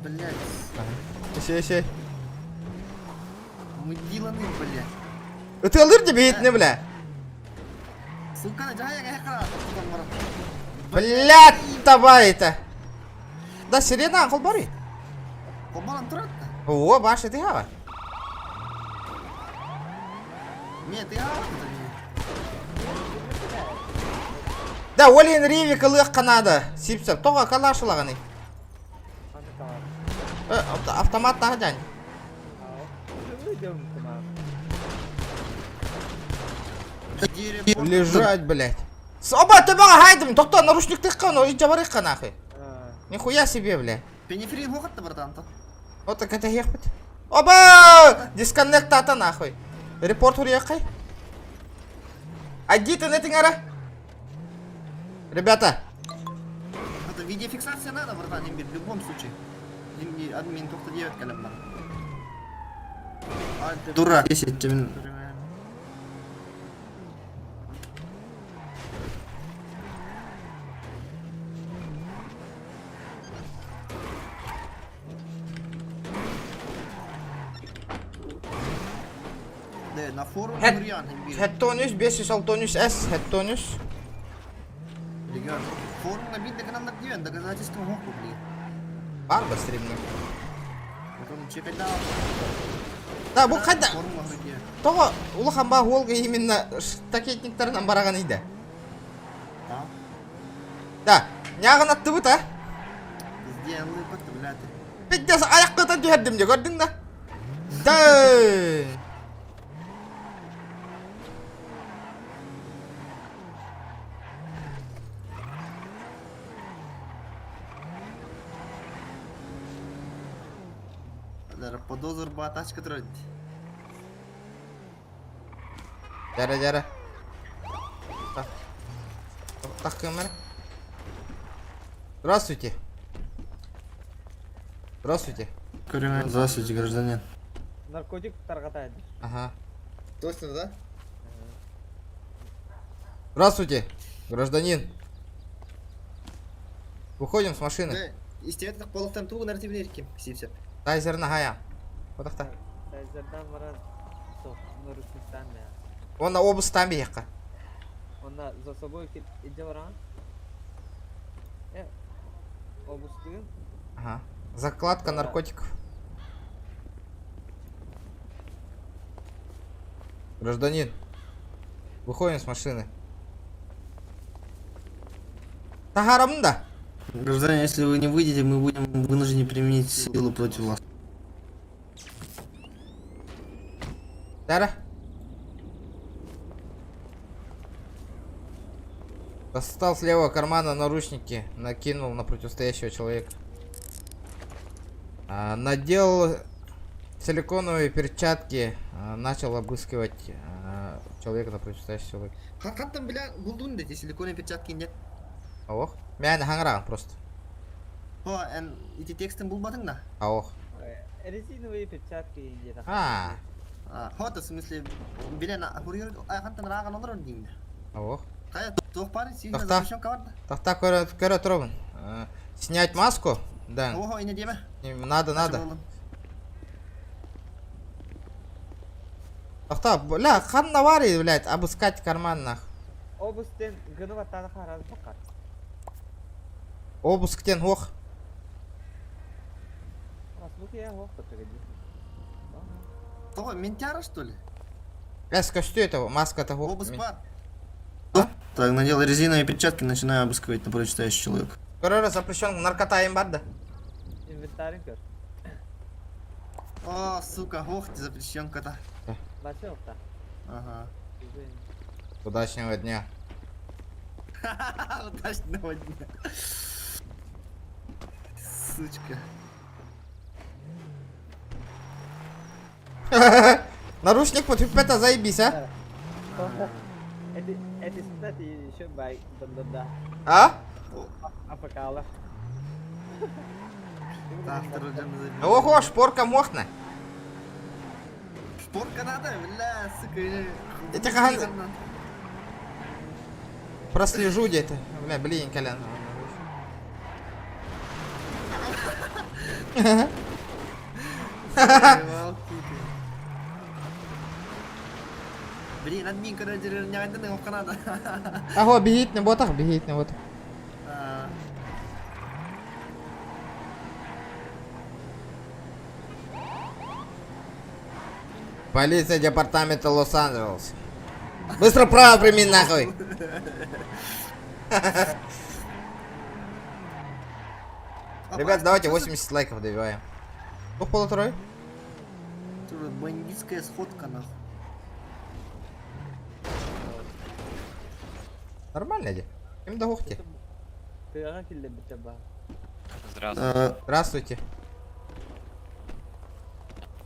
Блять. Еще, еще. Мы диланы, блять. Это лыр тебе не, бля. Сука, Блять, давай это. Да, сирена, холбари. О, баша, ты хава. Нет, ты хава. Да, Олин Ривик ылых канада. Сипсеп, тоға калашылағаны. Автомат тағы жан. Лежать, блядь. Оба, ты бага хайдым, тоқта, наручник тыққан, ой, жабарыққа нахуй. Нихуя себе, бля. Пенефрин хоқатты, братан, то. Вот так это ехать. Оба! Дисконнект ата нахуй. Репорт урехай. Ади ты на ара. Ребята. Это видеофиксация надо, братан, в любом случае. Админ только 9 колем Дурак. 10 минут. На форум Хеттонюс, 563 С, Хеттонюс. Регион. Форум набит на канал на доказательства мог блин. Барба стримно. Потом чекать да. Да, бу кайда? Того улахан ба холга именно штакетниктарынан бараган иде. Да. Ньааҕынаттыбыт а? Пиздец, лыпат, блядь. Пиздец, айахтатан түһэрдим дьэ, көрдүҥ да? Да! Подозр ба тачка турар. Дьара дьара. Так камера. Здравствуйте. Здравствуйте. Здравствуйте, гражданин. Наркотик тарҕатаайдыр. Ага. Точно, да? Здравствуйте, гражданин. Выходим с машины. Да, истиэтэх полохтан тугу нарративнер ким? Сипсеп. Тайзер нахая. Отахта. Тайзердан баран со наручниктан я. Он на обыстан биһиэхэ. Онна за собой илдьэ баран. Э, обустыын. Ага. Закладка наркотиков. Гражданин, выходим с машины. Таһаарабын да. Гражданин, если вы не выйдете, мы будем вынуждены применить силу против вас. Дара. Достал с левого кармана наручники, накинул на противостоящего человека. Надел силиконовые перчатки, начал обыскивать человека на противостоящего человека. Хантан, бля, булдун дети, силиконовые перчатки нет. Ох, мен хаңраган просто. О, эн, эти текстын булбатың да? Ох. Резиновые перчатки где-то. А. А, хото, в смысле, бля, на, хантан раган олорор деймін. Ох. Кая, туох пары, сильно Тохта. запрещенка бар да? Тохта көрө көрө турабын. Снять маску? Да. Ого, ине деме. Не, надо, надо. Тохта, бля, хан аварии, блядь, обыскать карман нах. Обустен гыны баттаны хараз бакар. Обысктен ох. Расмук я ох погоди. Того, ментяра, что ли? Эс, костю этого, маска-то ох. Обыск бар. Так, надел резиновые перчатки, начинаю обыскивать напротив стоящий человек. Көрө запрещен наркота им бар да. Инвентарь көр. О, сука, ох ты, запрещенка-то. Бачок-то. Ага. Удачного дня. Удачного дня. Сучка. Наручник под это заебись, а? Это, кстати, еще бай, да-да-да. А? Апокала. Ого, шпорка мохна. Шпорка надо, бля, сука. Это хан... Прослежу где-то. Бля, блин, Колян. Блин, админ, когда не надо. Ого, бегит на ботах, бегит на ботах. Полиция департамента Лос-Анджелес. Быстро право прими нахуй. Ребят, давайте 80 лайков добиваем. Двух полуторой. Бандитская сходка нахуй. Нормально де. Им до ухти. Здравствуйте. Здравствуйте.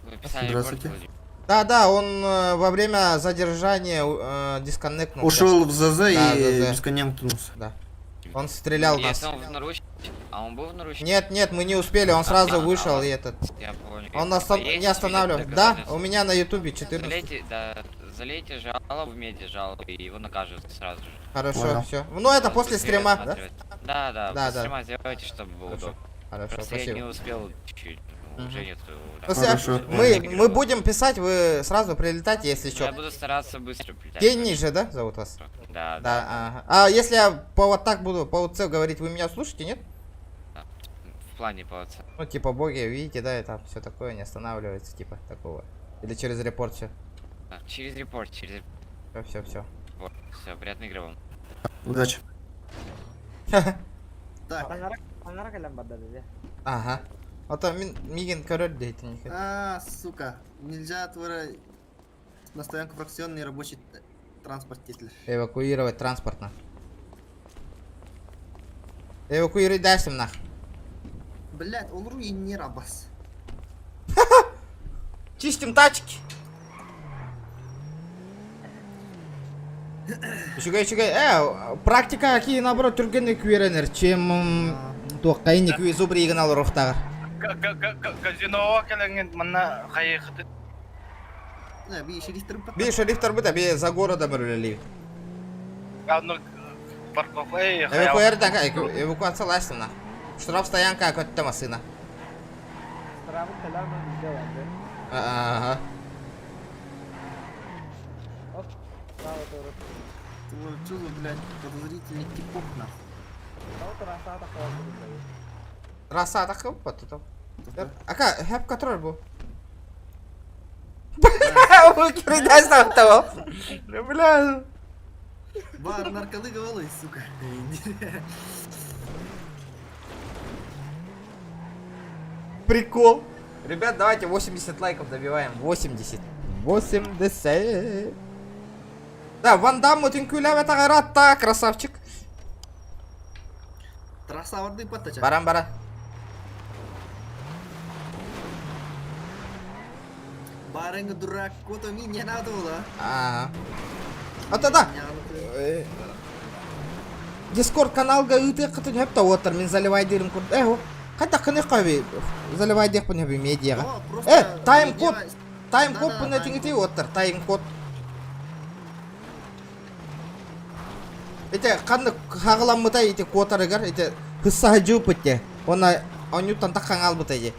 Вы писали Здравствуйте. репорт, Владимир? Да, да, он во время задержания дисконнектнулся. Ушел в ЗЗ Да, и ЗЗ. дисконнектнулся. Да. Он стрелял в нас. Если он в наруч... А он был в наручниках? Нет, нет, мы не успели, он сразу А, вышел а, и этот. Я понял. Он А не есть останавливал. Да, видеодоказательства? у меня на ютубе 14. Залейте, да, залейте жалобу в медиа жалобу, и его накажут сразу же. Хорошо, Понял. все. Ну это после Быстрее стрима, да? рассматривать. Да, да, Да, после да. стрима сделайте, чтобы было Хорошо. удобно. Хорошо, Просто я спасибо. не успел чуть-чуть, Мгм. уже нету. Ну, Хорошо. мы будем писать, вы сразу прилетайте, если Я что. буду стараться быстро прилетать. Гений же, да, зовут вас? Да, да. Да, ага. А если я по вот так буду, по УЦ говорить, вы меня слушаете, нет? В плане по УЦ. Ну, типа, боги, видите, да, и там все такое, не останавливается, типа, такого. Или через репорт все. Через репорт, через Все, все, все. репорт. Все, приятной игры вам. Удачи. Так. Таҥара кэлэн барда дии. Ага. А то мин мигин көрөр дейтин. А, сука. Нельзя твора на стоянку фракционный рабочий транспорт тетли. Эвакуировать транспортно. Эвакуировать дальше нах. Блять, ол и не рабас. Чистим тачки. Үчүгэй үчүгэй. Э, практика кии наоборот түргэнник үөрэнэр, чем туохха инник зубригын олоруохтааҕар. Казиноға кэлэҥҥин манна хайыхыты. Би шерифтер Би шерифтер бит, би за городом үлэлиибит. Аны парковка Эвакуердан эвакуациялаастым на. Штраф стоянка көттө массыына. Штрафы төлөмөн сделать, Ага. Оп, право туру. Что за, блядь, подозрительный типок нахуй. Трасса атака тут. Ака, хэп контроль был. Бля, выкидайся того. Бля. Бар нарколы голый, сука. Прикол. Ребят, давайте 80 лайков добиваем. 80. 80. Да, Ван Дамму түнкүләбэ красавчик. Трасса барды паттача. Баран бара. Барыңы дурак, кото ми не надо было. Ага. А то да. Дискорд каналга ыытыаххытын сөп да уоттар мин заливайдыырым курдук. Э, хайдах кыныхха заливайдыахпын сөбүй медиаҕа. Э, тайм-код, тайм-код пын этиҥити уоттар, тайм-код. Ити ханнык хаҕыламмыта ити куотарыгар ити хыссаһа дьыыппыт те. Уонна онньуттан таххан аалбыта ити.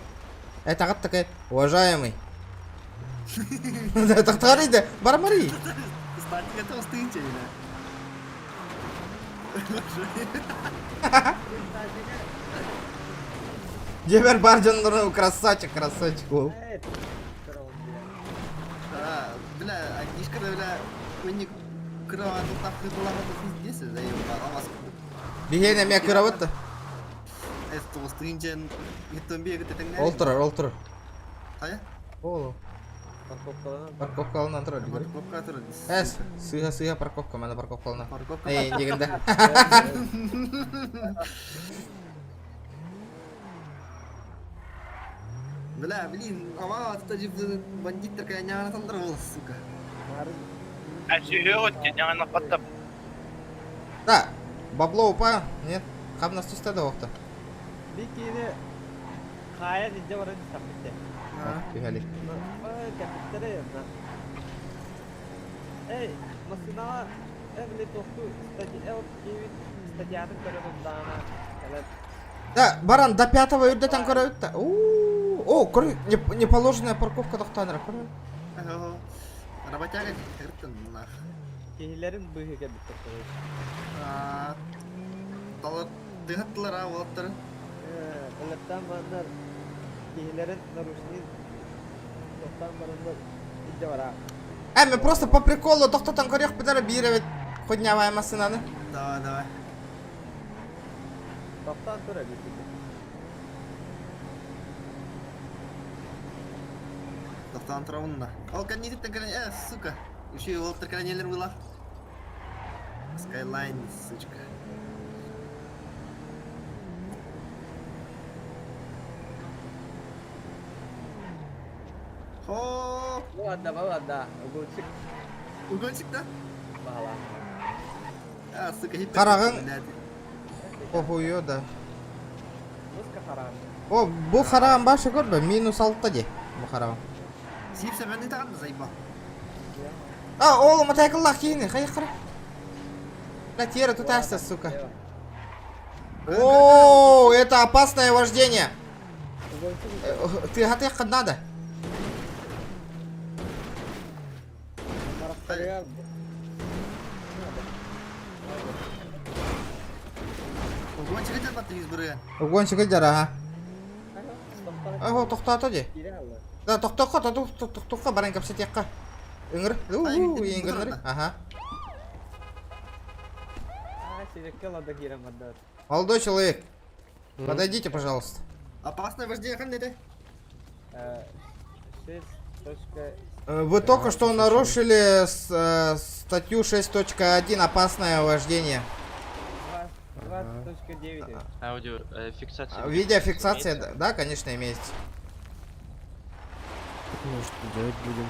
Этэҕит такай, уважаемый. Тахтаҕар иде, барамарый. Статика толстынча или? Дьиэбэр баар дьоннору красавчик, красавчик уол. Бля, Агнишка, бля, у кыра тахты была пиздец, заебала вас. Биһиэнэ эмиэ кырабыт да. Эс толстынча, Ол турар, ол турар. Хайа? Ол. Парковкаланан. Парковкаланан турар. Парковка турар. Эс, сыыһа сыыһа парковка, мана парковкалана. Парковка. Эй, дегенде. Бля, блин, ама тут же бандит такая не она сука. А сүһүө няҥана паттап. Да, бабло упа, нет, хамнас түстэ да оохто. Бикини хаайан илдьэ баран истэхпит Түһэлик. Кэппиттэрэ Эй, массыынаҕа э били тохтуу статьятын көрөн ыллаҕына кэлэн Да, баран до пятого үрдэтэн көрөбүт да. О, көр, неположенная парковка тохтоон эрэ, көрө. Работяга кыртын нах. Киһилэрин быыһы кэлбиттэр Талар тыһаттылар а уолаттары. Ылыттан бараннар киһилэрин нарушение тохтоон бараннар илдьэ бараа. Э, мы просто по приколу тохтотон көрүөхпүт эрэ биир эбит хуйнявая массыынаны. Давай, давай. Тохтоон тур эбит. Тохтоон турабын да. Ол кэнниттэн кэлэн, э, сука. Еще и уолаттар кэлэн была. Скайлайн, сучка. Хо! Ладно, ладно, угонщик. Угонщик, да? Баала. А, сука, хит. Хараҕыҥ. Охуйо да. Муска харам. О, бу хараҕым баша көрбө, минус алта дии. Бу хараҕым. Сип сәбәнни тағын заебал. А, ол мотоцикллаах киһини, хайы хара. Бля, тиэрэ тутаста, сука. О, это опасное вождение. Ты хатыаххын надо. Угонщик это баттырыз бұрын. Угонщик дьара, ага. Ого, тохтоото дии. Да, тохтооххо, тохтооххо, баран кэпсэтиэххэ. Ыҥыр, уу, иҥгыннары. Ага. Молодой человек. Подойдите, пожалуйста. Опасное вождение ханна это? 6 точка... Вы только что нарушили статью 6.1 «Опасное вождение». 2.9. Аудио, фиксация. Видеофиксация, да, конечно, имеется. Ну что делать будем?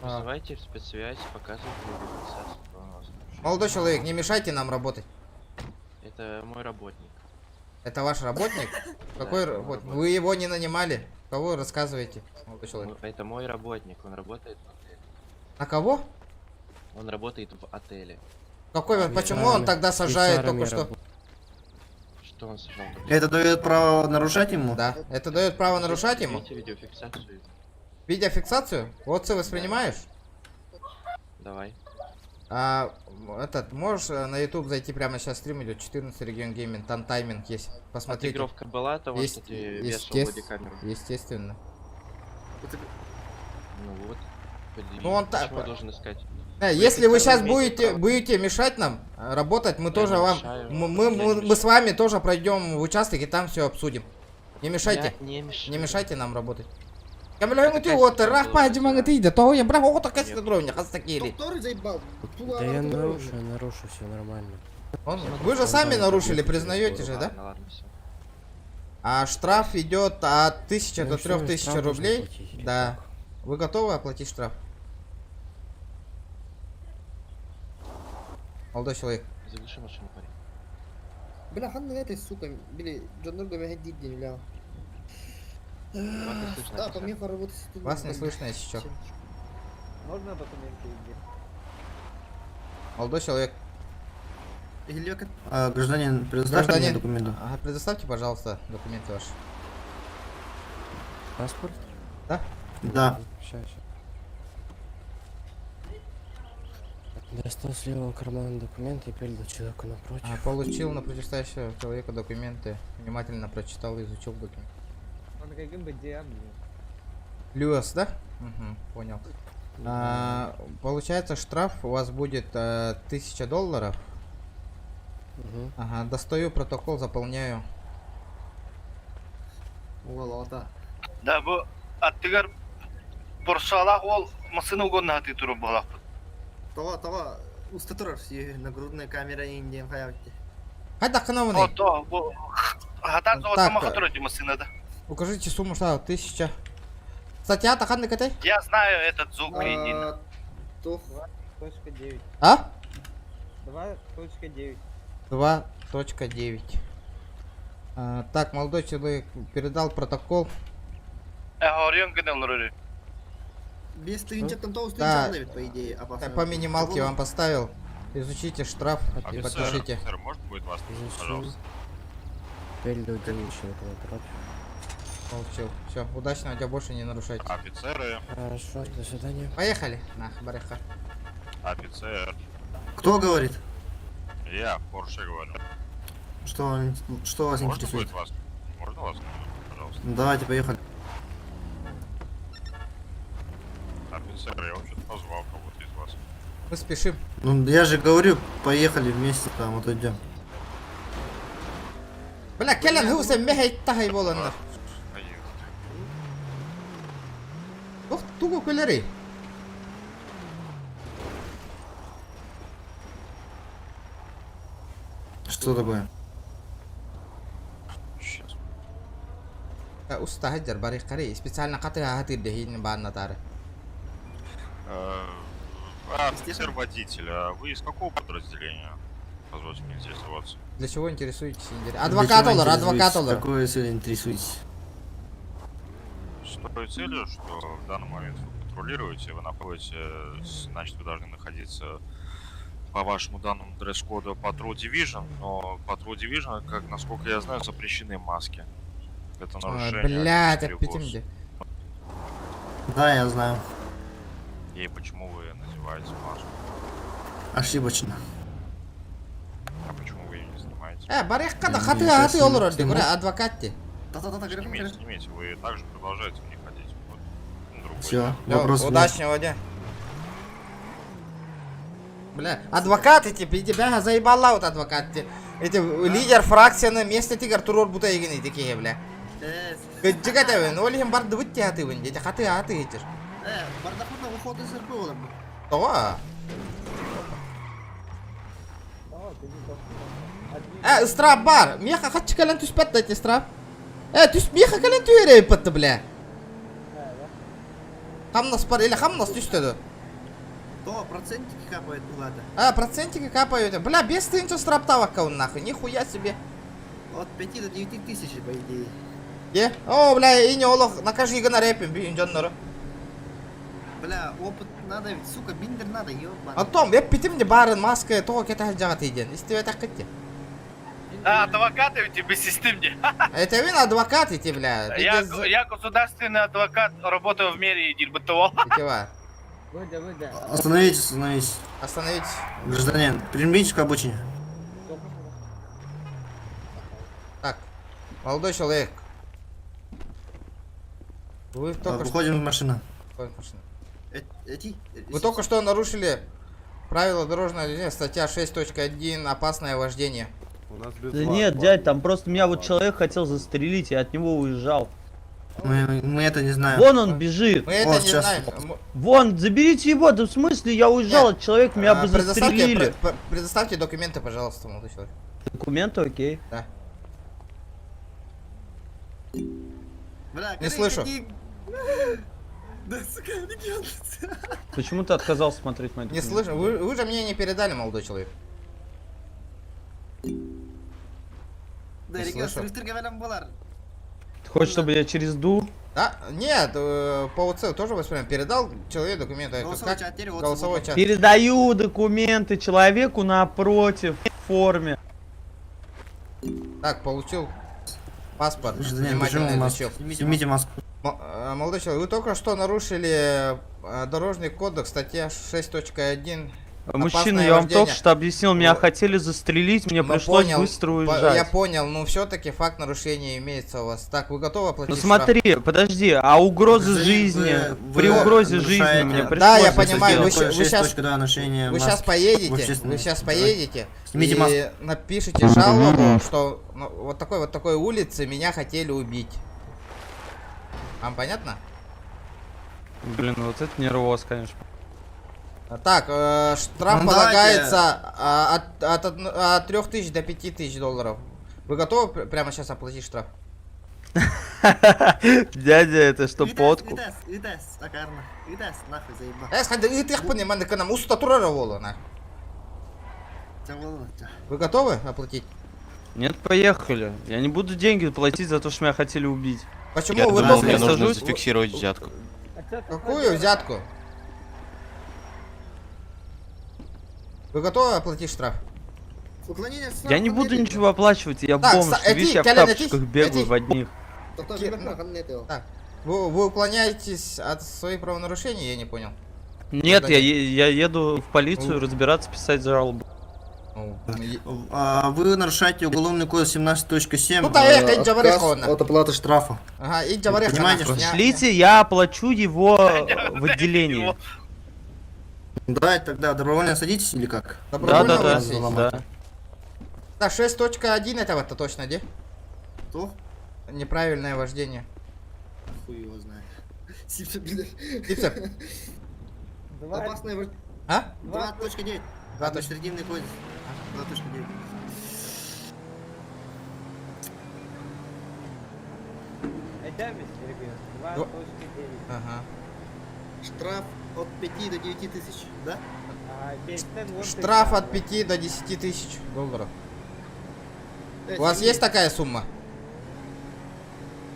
Вызывайте в спецсвязь, показывайте видеофиксацию. кто у нас нарушил. Молодой человек, не мешайте нам работать. Это мой работник. Это ваш работник? Какой это мой работник? работник. Вы его не нанимали? Кого вы рассказываете, молодой человек? Это мой работник, он работает в отеле. На кого? Он работает в отеле. Какой, почему он тогда сажает только что? Что он сажал? Это дает право нарушать ему? Да, это дает право нарушать ему? Видите видеофиксацию? Видеофиксацию? Вот воспринимаешь? Давай. А, этот, можешь на YouTube зайти прямо сейчас стрим идет, 14 регион гейминг, там тайминг есть. Посмотрите. Отыгровка была того, что ты вешал бодикамеру? Естественно. Ну вот. Подъеби. Ну он так. Почему я должен искать? Да, если вы сейчас имеете будете, право. будете мешать нам работать, мы Я тоже не вам. мешаю. Мы, мы, Я не мы, мы мешаю. с вами тоже пройдем в участок и там все обсудим. Не мешайте. Я не мешаю. Не мешайте нам работать. Да я нарушу, я нарушу, все нормально. Он, вы же сами нарушили, признаете же, да? Ладно, ладно, всё. А штраф идет от 1000 Ну до что, штраф 3000 нужно рублей. платить или Да. Вы готовы оплатить штраф? Молодой человек. Заглуши машину, парень. Бля, ханна это, сука, били, Джоннор гомеха диддин, бля. Вас не слышно, Да, офицер. помеха работать. Вас не слышно еще. Можно документы иди? Молодой человек. А, гражданин, предоставьте мне Гражданин, документы. ага, предоставьте, пожалуйста, документы ваши. Паспорт? Да? Да. Сейчас, сейчас. Достал с левого кармана документы и передал человеку напротив. А, получил на противостоящего человека документы. Внимательно прочитал и изучил документы. Он каким бы диаметром. Люас, да? Угу, понял. А, получается, штраф у вас будет $1000. Угу. Ага, достаю протокол, заполняю. Уголота. Да, бу аттыгар Поршалаах уол массыына угоннаһа турар буоллаҕа. Того, того, уста турар, нагрудная камера индиен хаявти. Хайда О, то, бу хатан Так, золото махатура массыынада. Укажите сумму штрафа, 1000. Статья ханнык этэй? Я знаю этот звук индин. 2.9. А? 2.9. 2.9. А, так, молодой человек передал протокол. Орион генерал Без там того Да. по идее, опасно. По минималке вам поставил. Изучите штраф и Офицер, подпишите. офицер, можно будет вас, пожалуйста? Передал деньги человеку напротив. Получил. Все, удачного дня, больше не нарушайте. Офицеры, Хорошо, до свидания. Поехали. На, барыха. офицер. Кто говорит? Я, Порше говорю. Что, что вас Можно интересует? будет вас? Можно вас, пожалуйста? Давайте, поехали. Офицер, я вообще-то позвал кого-то из вас. Мы спешим. Ну, я же говорю, поехали вместе там, вот идем. Бля, кэлэн хуса мехей тахай боланнар. Ох, тугу көлери. Что такое? Сейчас. Уста хаджар бари кари. Специально каты хатыр дехин баанна тары. Офицер-водитель, а вы из какого подразделения? Позвольте мне интересоваться. Для чего интересуетесь? Адвокат олар, адвокат олар. Какой целью интересуетесь? С той целью, что в данный момент вы патрулируете, вы находите, значит, вы должны находиться по вашему данному дресс-коду Patrol Division, но Patrol Division, как насколько я знаю, запрещены маски. Это нарушение. Блядь, 4 опять Да, я знаю. И почему вы надеваете маску? Ошибочно. А почему вы ее не снимаете? Барыхка да хаты хаты олар адвокат те. Да-да-да, Снимите, снимите, вы также продолжаете в них ходить. Вот. Все, вопрос. Удачного дня. Бля, адвокат эти, тебя заебала вот адвокат. Эти лидер фракцияны миэстэтигэр туруорбута игин ити киһи, бля. Кыдьык этэбин, ол иһин бардыбыт театыбын, дети хаты аты итир. Э, бардахпытына ухода сырпы олар бу. Тоҕо? Э, ыстыраап баар. Миэхэ хаччы кэлэн түспэт да ити ыстыраап. Э, түс миэхэ кэлэн түһэрэ ыппатты, бля. Хамнас бар или хамнас түстэ да. То, процентики капает булады. А, процентики капают. Бля, 5000 ыстырааптаабакка нахуй, нихуя себе. От 5 до 9 тысяч, по идее. Е? О, бля, и не олох, накажи гына рэпим, бүйін дьоннору. Бля, опыт надо ведь, сука, биндер надо, ёбаный. О том, я питим не барын, маска, того кета жаҕа тиийден. Истибэтэх кытти. А, адвокаты у тебя системне. Это вин адвокат ити, бля. Я, я государственный адвокат, работаю в мэрии Дильбатова. Итива. Остановитесь, остановитесь. Остановитесь. Гражданин, примите к обочине. Так, молодой человек. Вы только Выходим из машины. Выходим из машины. Эти? Вы только что нарушили правила дорожного движения, статья 6.1, опасное вождение. У нас без Да нет, дядь, там просто меня вот человек хотел застрелить, я от него уезжал. Мы это не знаем. Вон он бежит. Мы это Вот, не сейчас. знаем. Вон, заберите его, да в смысле, я уезжал от человека, меня А, бы предоставьте, застрелили. предоставьте документы, пожалуйста, молодой человек. Документы, окей. Да. Бля, Не слышу. Да, сука, регион. Почему ты отказался смотреть мои Не документы? слышу. Вы же мне не передали, молодой человек. Да, Не регион, слышу. срыштырга белән булар. Ты хочешь, чтобы я через ду? Да? Нет, по ОЦ тоже воспринимаем. Передал человек документы. Это Голосовой как? чат, теперь ОЦ Голосовой чат. Передаю документы человеку напротив в форме. Так, получил паспорт. Гражданин, Внимательно почему маску? изучил. Снимите маску. Молодой человек, вы только что нарушили дорожный кодекс, статья 6.1. Мужчина, Опасное я вам вождение. только что объяснил, меня Ну, хотели застрелить, мне Ну, пришлось понял, быстро я уезжать. понял, но все-таки факт нарушения имеется у вас. Так, вы готовы оплатить Ну штраф? смотри, подожди, а угроза Гражданин, жизни, вы при угрозе жизни нарушаете- мне пришлось Да, я это понимаю, вы сделать. щ- вы щас- 6.2 нарушение Вы маски сейчас в поедете, общественном вы сейчас месте. поедете Снимите и маску. напишите жалобу, что ну, вот такой улице меня хотели убить. Вам понятно? Блин, вот это нервоз, конечно. Так, штраф Ну, давайте. полагается от 3000 до 5000 долларов. Вы готовы прямо сейчас оплатить штраф? Дядя, это что, Итас, подкуп? Итас, итас, акарна. Итас, нахуй заебал. Э, ытыахпын, маннык нам уста турара буолла, на. Вы готовы оплатить? Нет, поехали. Я не буду деньги платить за то, что меня хотели убить. Почему Я вы думал, только мне нужно сажусь? зафиксировать взятку. Какую взятку? Вы готовы оплатить штраф? Уклонение от Я не буду ничего оплачивать, я Так, бомж. Ты видишь, я в эти, Колян, тапочках эти, бегаю эти. в одних. Так, вы уклоняетесь от своих правонарушений, я не понял. Нет, я еду в полицию разбираться, писать жалобу. Ну, Вы нарушаете уголовный кодекс 17.7. Ну да, это Джавари отказ Хона. от оплаты штрафа. Ага, и Джавари Понимаете, Хона. что- Шлите, я оплачу его в отделении. Давайте тогда добровольно садитесь или как? Добровольно Да, да, вы садитесь? да. Да, 6.1 этого-то точно, где? Что? Неправильное вождение. Хуй его знает. Сипса, блядь. Сипса. Опасное вождение. А? 2.9. 2.9. Административный кодекс. 2.9. Ага. Штраф от 5 до 9 тысяч, да? Штраф от 5 до 10 тысяч долларов. У вас есть такая сумма?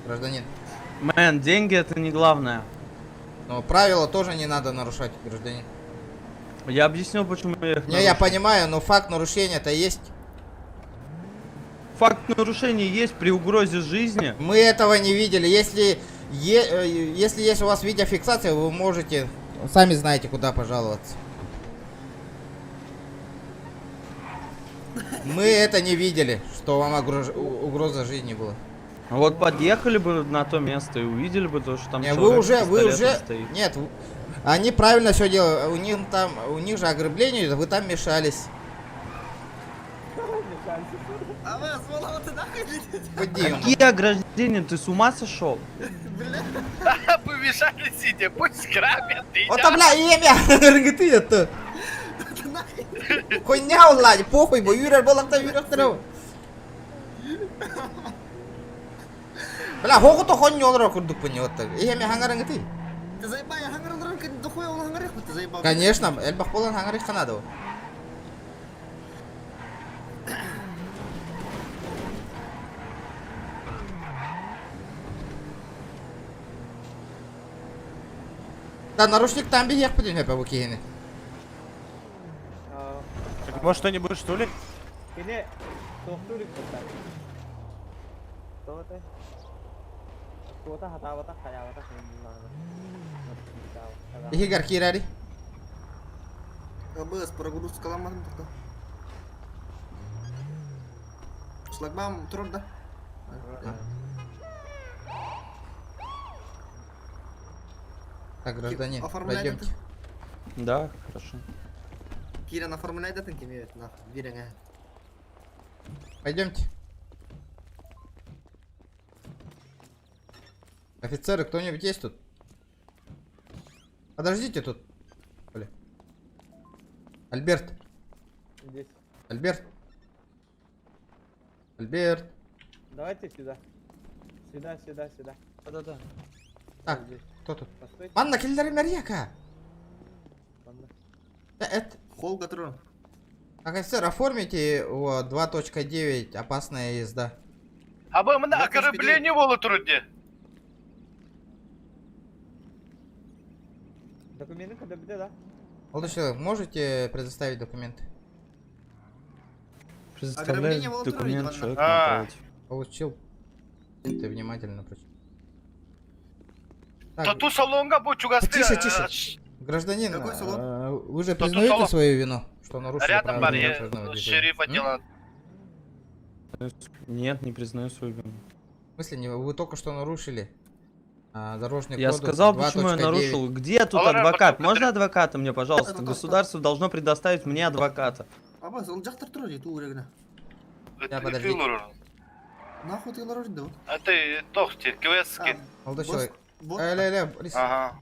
Гражданин. Man, деньги это не главное. Но правила тоже не надо нарушать, гражданин. Я объяснил, почему я их Не, я нарушил. понимаю, но факт нарушения-то есть. Факт нарушения есть при угрозе жизни. Мы этого не видели. Если есть у вас видеофиксация, вы можете, сами знаете, куда пожаловаться. Мы это не видели, что вам угроза жизни была. Вот подъехали бы на то место и увидели бы то, что там Не, вы человек уже, с вы пистолетом уже... стоит. Нет, они правильно все делают. У них там, у них же ограбление, идет, вы там мешались. А вы сволоты нахуй летите? Вадим. Какие ограждения? Ты с ума сошел? Помешали сидя, пусть грабят. Вот там, бля, имя, ты это. Хуйня, ладь, похуй, бо юрер был там юрер трав. Бля, хогу то хонь олор курдук пыни вот так. Имя хангарың ты. Ты заебал, я хангар олорон, дохуя ол хангарых, ты заебал. Конечно, элбах болан хангарых ханады. Да, наручник там бихех пыдин хэпэ бу киһини. Так может что-нибудь что ли? Кини тохтурик буолла. Тоҕо Куота хатаабата хаябата Ихигар киирари. АБС, прогрузка ламан тогда. Шлагбаум турар да? Так, гражданин, Оформляй пройдемте. Да, хорошо. Киран оформляй да тынки мебет нахуй, бирең. Пойдемте. Офицеры, кто-нибудь есть тут? Подождите тут. Бля. Альберт. Здесь. Альберт. Альберт. Давайте сюда. Сюда, сюда, сюда. Да-да-да. Так, Здесь. кто тут? Постойте. Манна киллери Марьяка. Манна. Да, это... Холл который. Так, офицер, оформите о 2.9 опасная езда. А бы мы ограбление было труднее. Документы когда буде, да? Молодой человек, можете предоставить документы? Предоставляю документ человек напротив. Получил. Ты внимательно прочитал. Так, Тату салонга бу чугасты. Тише, тише. Гражданин, Какой салон? вы же Тату признаете салон. свою вину, что нарушили Рядом правила бар, я дорожного движения? шериф отдела. Нет, не признаю свою вину. В смысле, не, вы только что нарушили дорожный Я кодекс сказал, почему я 2.9. нарушил. Где тут адвокат? Можно адвоката мне, пожалуйста? Государство должно предоставить мне адвоката. Абас, ол жактар турар же туу керегине. Я подождите. Нахуй ты олар да. А ты тохти, квески. Молодой человек. бот- Ля, ля, Борис. Ага.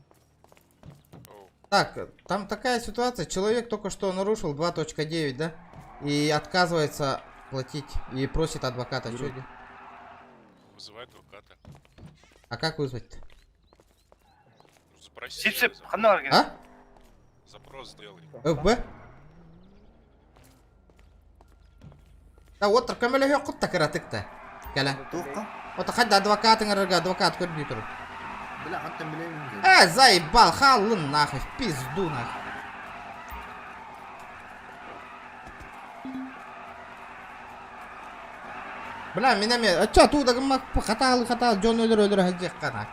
Так, там такая ситуация. Человек только что нарушил 2.9, да? И отказывается платить. И просит адвоката. Чё делать? Вызывай адвоката. А как вызвать-то? Запроси. Сип-сип, хана А? Запрос сделай. ФБ? Да вот көмөлөһө кутта кыратыкта. Кэлэ. Вот хадда адвокатың ырга адвокат көрбүй тур. Бля, хаттан билем. Заебал, халын нахуй, в пизду нахуй. Бля, меня ме, а чё туда гымак хатал хатал жон өлөр өлөр хаджек кана.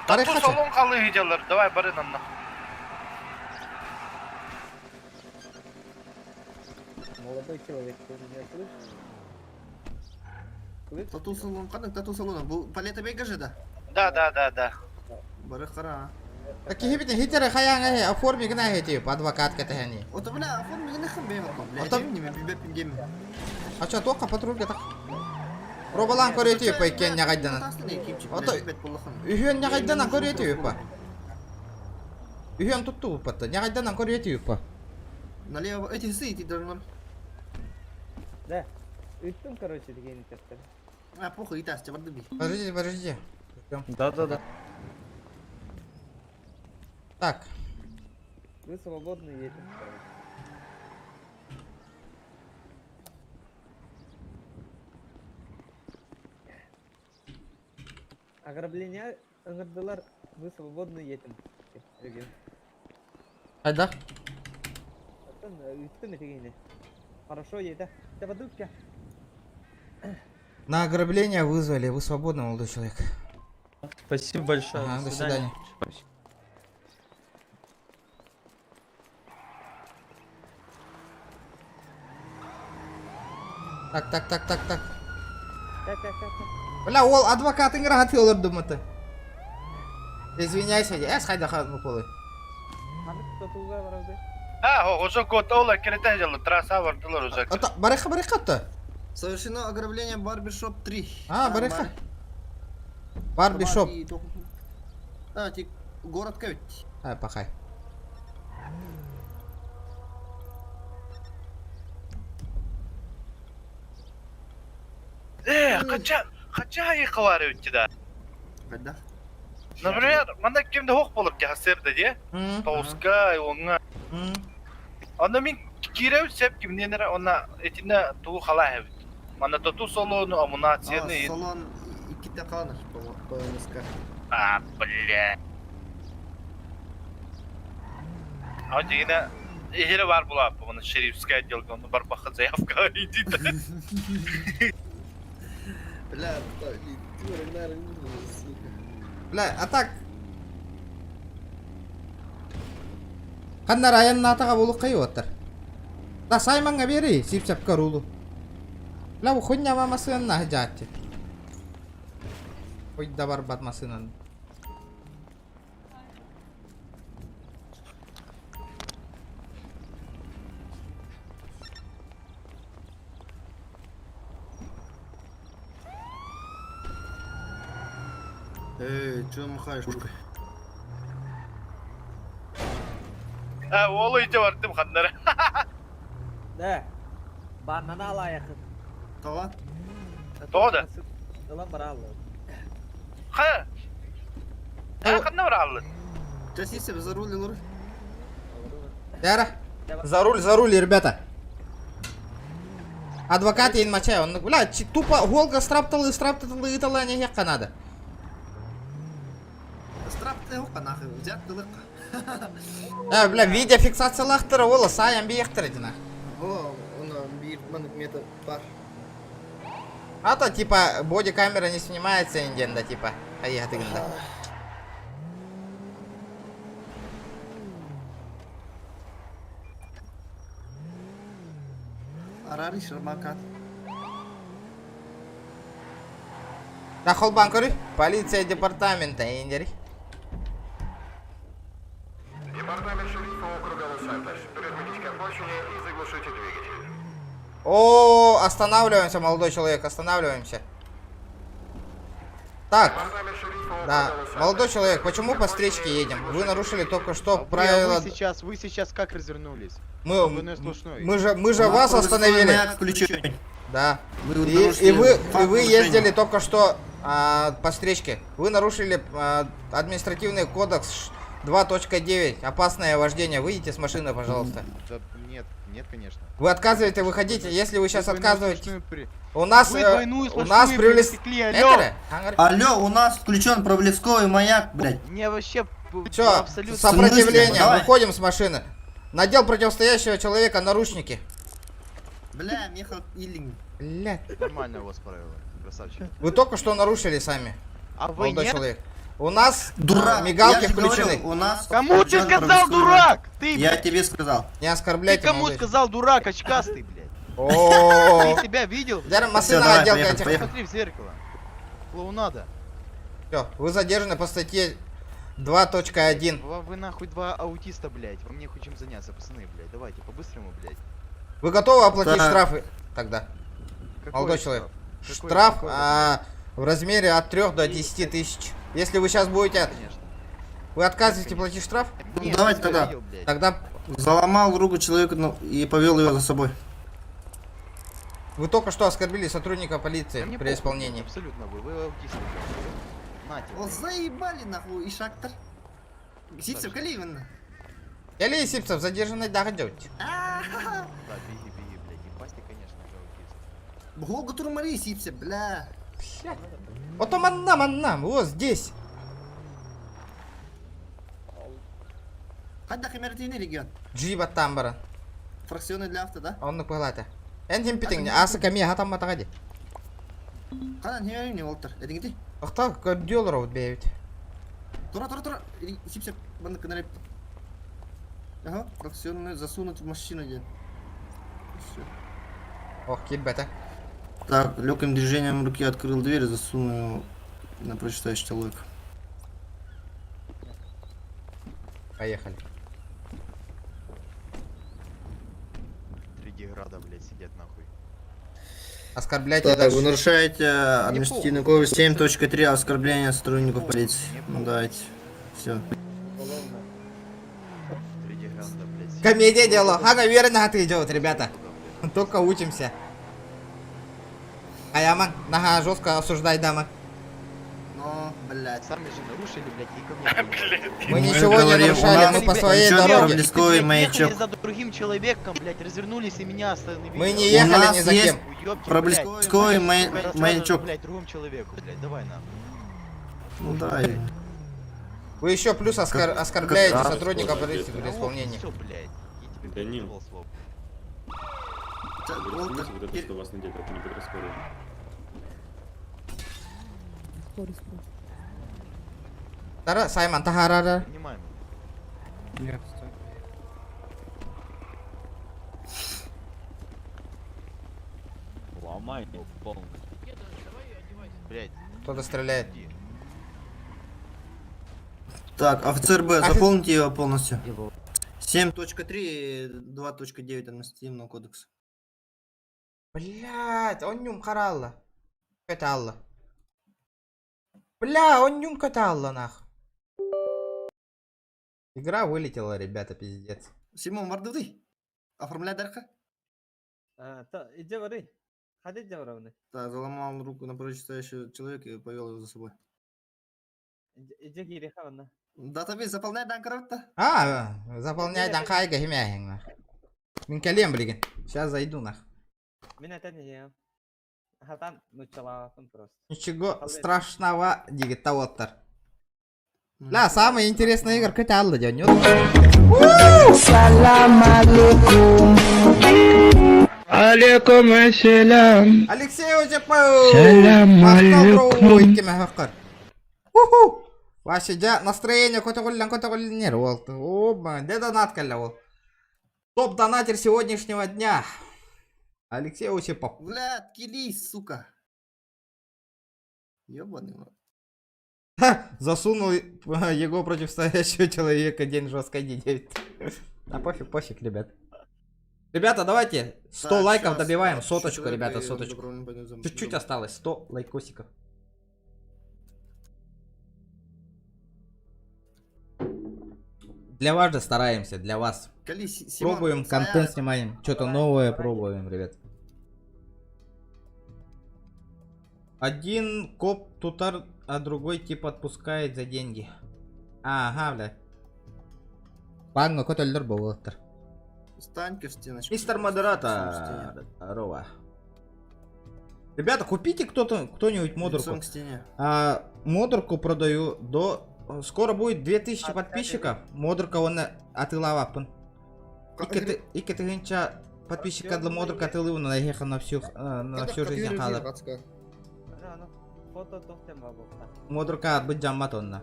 Тату салон калы gidiyorlar. Давай бары нам нахуй. Молодой человек, ты меня слышишь? Слышишь? Тату салон, кандай тату салон? Бул палета бегаже да? Да, да, да, да. Бары кара. Такие бит хитере хаяңа хе, оформи гына хе тип адвокат катахани. Ото бля, оформи гына хам бем бля. Ото- Неме билбеп индем. А чё тока патрульга так? Робалан көрөтү па экен нягайдана. Ото Үһүөн нягайдана көрөтү па. Үһүөн тутту патта. Нягайдана көрөтү па. Налево эти сы идти должно. Да. Үттүм, короче, деген тестер. А, похуй, итас, тебе барды би. Подождите, подождите. Ждём. Да-да-да. Так, Вы свободно едете, короче. Ограбление ыңырдылар, вы свободно едем. Деген. айда. Оттон үттүм этегине. Хорошо еда. Табадукка. На ограбление вызвали. Вы свободны, молодой человек. Спасибо большое. Ага, до свидания. Так, так, так, так, так. Бля, ол адвокатын ыраһатыы олордум аты. Извиняйся, эс хайдаха букулы. А, уже год ола кирете дела, трасса бардылар уже. Ата, барыха барыха ата. Совершено ограбление Барбершоп 3. А, барыха. Барбершоп. А, тик город ведь. А, пахай. Э, хотя, хотя их өтті да. Когда? Например, манда кимде хоқ болып жасырды де. Тоуска, оңа. Анда мен киреп сеп кимненер, она этине туу халай бит. Манда тату салону, амунацияны. Салон икките қаланыр, по МСК. А, бля. А дегене Эхире бар була, бұны шерифская отделка, оны бар бақыт заявка идит. Бля, сука. Бля, а так... Ханнар аяннаатаҕа булук оттар. Да Сайманга бери, сип-сапка рулу. Бля, бу хуйня масыnan жаатчы. Ой, да барбат масынан. Эй, чё махаешь пушкой? А, ол үйде бардым ханнар. Да. Баннаны алайық. Тава? Тоғда. Ылан бара алды. Ха. А, қанна бар алды? Часисе, за руль, лур. Яра. За руль, за руль, ребята. Адвокат ен мачай, он, бля, тупо голга страпталы, страпталы, ытала не хекка надо. Страпты хоққа нахуй, взят тылыққа. Э, бля, видеофиксация лахтыры, ола, саян бияқтыры дина. О, он бир манық метр бар. А то, типа, бодикамера не снимается инден, да, типа. А я тыгында. Арари шармакат. Да, холбан көрі. Полиция департамента, индери. Департамент шерифа округа Лос-Сантос. Прижмитесь к обочине и заглушите двигатель. О, останавливаемся, молодой человек, останавливаемся. Так, да, молодой человек, почему по встречке едем? Вы нарушили только что правила... А вы сейчас как развернулись? Мы, мы же вас остановили. Да. Вы И, и нарушили вы, факт и вы нарушения. ездили только что по встречке. Вы нарушили административный кодекс 2.9. Опасное вождение. Выйдите с машины, пожалуйста. Да нет, нет, конечно. Вы отказываете выходить. Если вы сейчас Вы двойную отказываетесь... сплошную при- У нас, Вы двойную у нас сплошную привлес... пересекли, алло! Этере? Ангар- Алло, у нас включен проблесковый маяк, блядь. Мне вообще Все, абсолютно... сопротивление. Давай. Выходим с машины. Надел противостоящего человека наручники. Бля, Михаил Иллинг. Бля. Нормально у вас правила, красавчик. Вы только что нарушили сами. А вы молодой нет? человек. У нас Дурак, мигалки я же включены. говорю, у нас Кому ты включен сказал, проблесковый дурак? маяк. Ты, Я тебе сказал. Не ты оскорбляйте кому молодой сказал, дурак, очкастый, блядь? О, Ты себя видел? Дярм, Всё, машина давай, отделка поехали, этих. поехали. Смотри в зеркало. Клоунада. Все, вы задержаны по статье 2.1. Вы нахуй два аутиста, блядь. Вам нехуй чем заняться, пацаны, блядь. Давайте, по-быстрому, блядь. Вы готовы оплатить Так. штрафы тогда? Какой Молодой человек. Какой- Штраф какой в размере от 3 до 10 тысяч. Если вы сейчас будете... Конечно. Вы отказываете платить штраф? Нет, давайте ты тогда. видел, блядь. Тогда Заломал руку человеку ну, и повел ее за собой. вы только что оскорбили сотрудника полиции Да мне при похуй, исполнении. Абсолютно вы, вы аутисты, блядь. Нате. О, заебали нахуй, и шактор. Сипсев, кали именно. Или Сипцев задержанный дагадёте. Да, беги, беги, блядь. Ебать ты, конечно же, аутист. Голго турмари, Сипсев, бля. Вот он маннам, маннам, вот здесь. Хадда химеративный регион. Джиба тамбара. Фракционный для авто, да? Он пылата. Эн питинг, асы ками хатам матагади. Канан химеративный волтер. Эдингти. Ахта көрдүөлөр вот бэйбит. Тура, тура, тура. Сипсев, банда канаре. Ага, фракционный засунуть в машину день. Всё. Ох, килбете. Так, легким движением руки открыл дверь и засунул его напротив стоящего человека. Поехали. Три деграда, блядь, сидят нахуй. Оскорбляйте Так, дальше. вы нарушаете административный кодекс 7.3 оскорбление сотрудников полиции. Ну давайте. Все. Три деграда, блядь. сидят. Комедия дело. А, наверное, ты идет, ребята. Только учимся. Аяман, нага жестко осуждай дама. Но, блядь. Сами же нарушили, блядь, и ко мне. Мы ничего не говорим, у нарушали, нас мы по своей ничего не дороге. проблесковый Блядь, маячок. ехали за другим человеком, блядь, развернулись и меня остановили. Мы не У ехали нас ни за есть кем. Уёбки, проблесковый блядь. Сука, рассказывай, маячок. Блядь, другому человеку, блядь, давай нахуй. Ну давай. Вы еще плюс оскорбляете как- сотрудника полиции при Да исполнении. Все, блядь. Я тебе Данил. передавал слово. Вот это, что у вас надето, это не по дресс-коду. Тара, Саймон, тахарара. Понимаем. Нет, стой. Ломай его полностью. Блядь. Кто-то стреляет. Так, офицер Б, заполните его полностью. 7.3 и 2.9 административного кодекса. Блять, он нюм харалла. Это Алла. Бля, он нюм Алла нах. Игра вылетела, ребята, пиздец. Симон, бардыды. Оформляй дарка. Иди бары. Ходи иди Так, заломал руку напротив стоящего человека и повел его за собой. Иди кириха ванна. Датабейс заполняй данкротта. А, заполняй данхайга химяхин нах. Мин кэлиэм билигин. Сейчас зайду нах. Мин это не я. Хатан, ну челаватын просто. Ничего страшного, дигитавоттар. Ля, самая интересная игра, кэт алла дёнёт. Салам алейкум. Алейкум ассалям. Алексей Осипов! Салам алейкум. Уху! Ваше дя настроение котоголлен котоголлен ол. Оба, где донат калля ол. Топ донатер сегодняшнего дня. Алексей Осипов. Блядь, кились, сука. Ёбаный в рот. Ха, засунул его против стоящего человека день жесткой недели. А пофиг, пофиг, ребят. Ребята, давайте 100 Так, лайков щас, добиваем. я Соточку, человека ребята, и соточку. добровольно пойду за- Чуть-чуть за- осталось, 100 лайкосиков. Для вас же стараемся, для вас. Колись, Симон, Пробуем, контент снимаем. Что-то новое пробуем, ребят. Один коп тутар, а другой типа отпускает за деньги. Ага, бля. Панго котеллер болоттар. Встань-ка в стеночку. Мистер Лицом к Модератор. стене. Здорово. Ребята, купите кто-то, кто-нибудь модерку. Лицом к стене. А, модерку продаю до... Скоро будет 2000 подписчиков. Модерка он атылавапын. Икки тыгынча подписчика для модерка атылы на на всю жизнь халар. Фото тохтем бабухта. Модерка отбыть жаммат онна.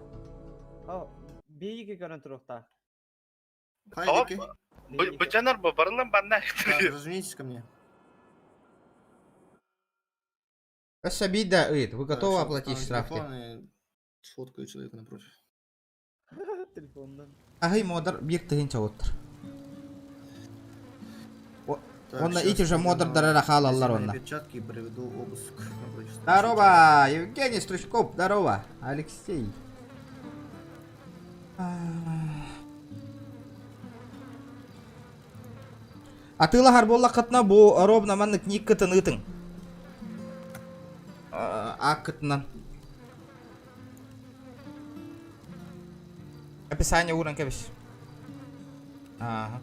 О, бейги көрөн туруқта. Хай, Дики. Бычанар ба, барлам банна. Так, развернитесь ко мне. Обида, вы готовы Так, оплатить щас штрафы? достану телефон и Сфоткаю человека напротив. Телефондан. Ахай модер бир тыгынча оттыр. Так, Онна щас ити же модер надену дарара халаллар резиновые онна. перчатки и проведу обыск напротив стоящего Здорово, Евгений Стручков, здорово, Алексей. Атыла харболла кытна бу ровно маннык ник кытын ытың. А кытынан. Описание уран кебиш. Ага.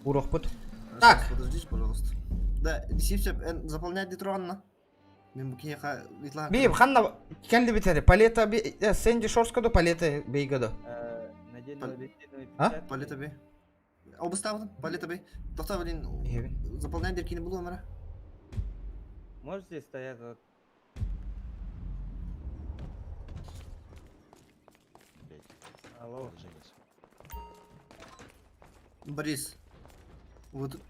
Урок пут. человека. Так. Щас, Подождите, пожалуйста. Да, сипсеп, заполнять детронно. Мен букинеха витла. Би ханна келди битери. Палета би Сенди Шорскаду палета бейгаду. А? Палета би. Обыставын, палета би. Тохта, блин, заполнять деркини булу мара. Можете стоять вот. Алло. Борис, вы тут,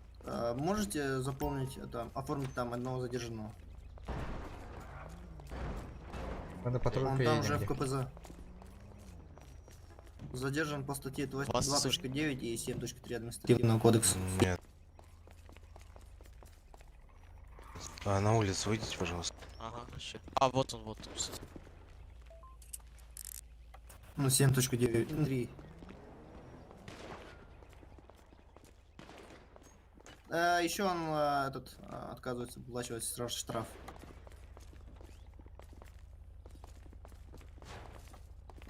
можете заполнить, там, оформить там одного задержанного? Надо патруль Он там приедем. уже в где. КПЗ. Задержан по статье 2.9 и 7.3 административного кодекса. Нет. А на улицу выйдите, пожалуйста. Ага, ща. А, вот он, вот он. Ну, 7.9.3. Еще он этот отказывается оплачивать штраф.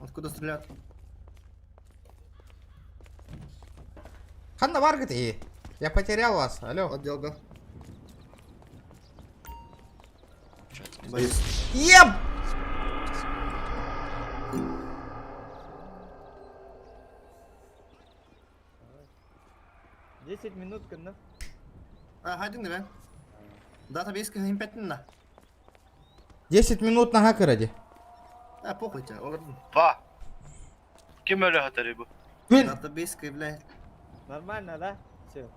Откуда стреляют? Ханна Варгат и я потерял вас. Алло. Отделка. Борис. Еб! 10 минут, когда. А, хайдың да? Датабейс на. 10 минут на ради. А, похуй тебе, олордун. Ба. Ким өлө хатары бу? Датабейс, блядь. Нормально, да? Все.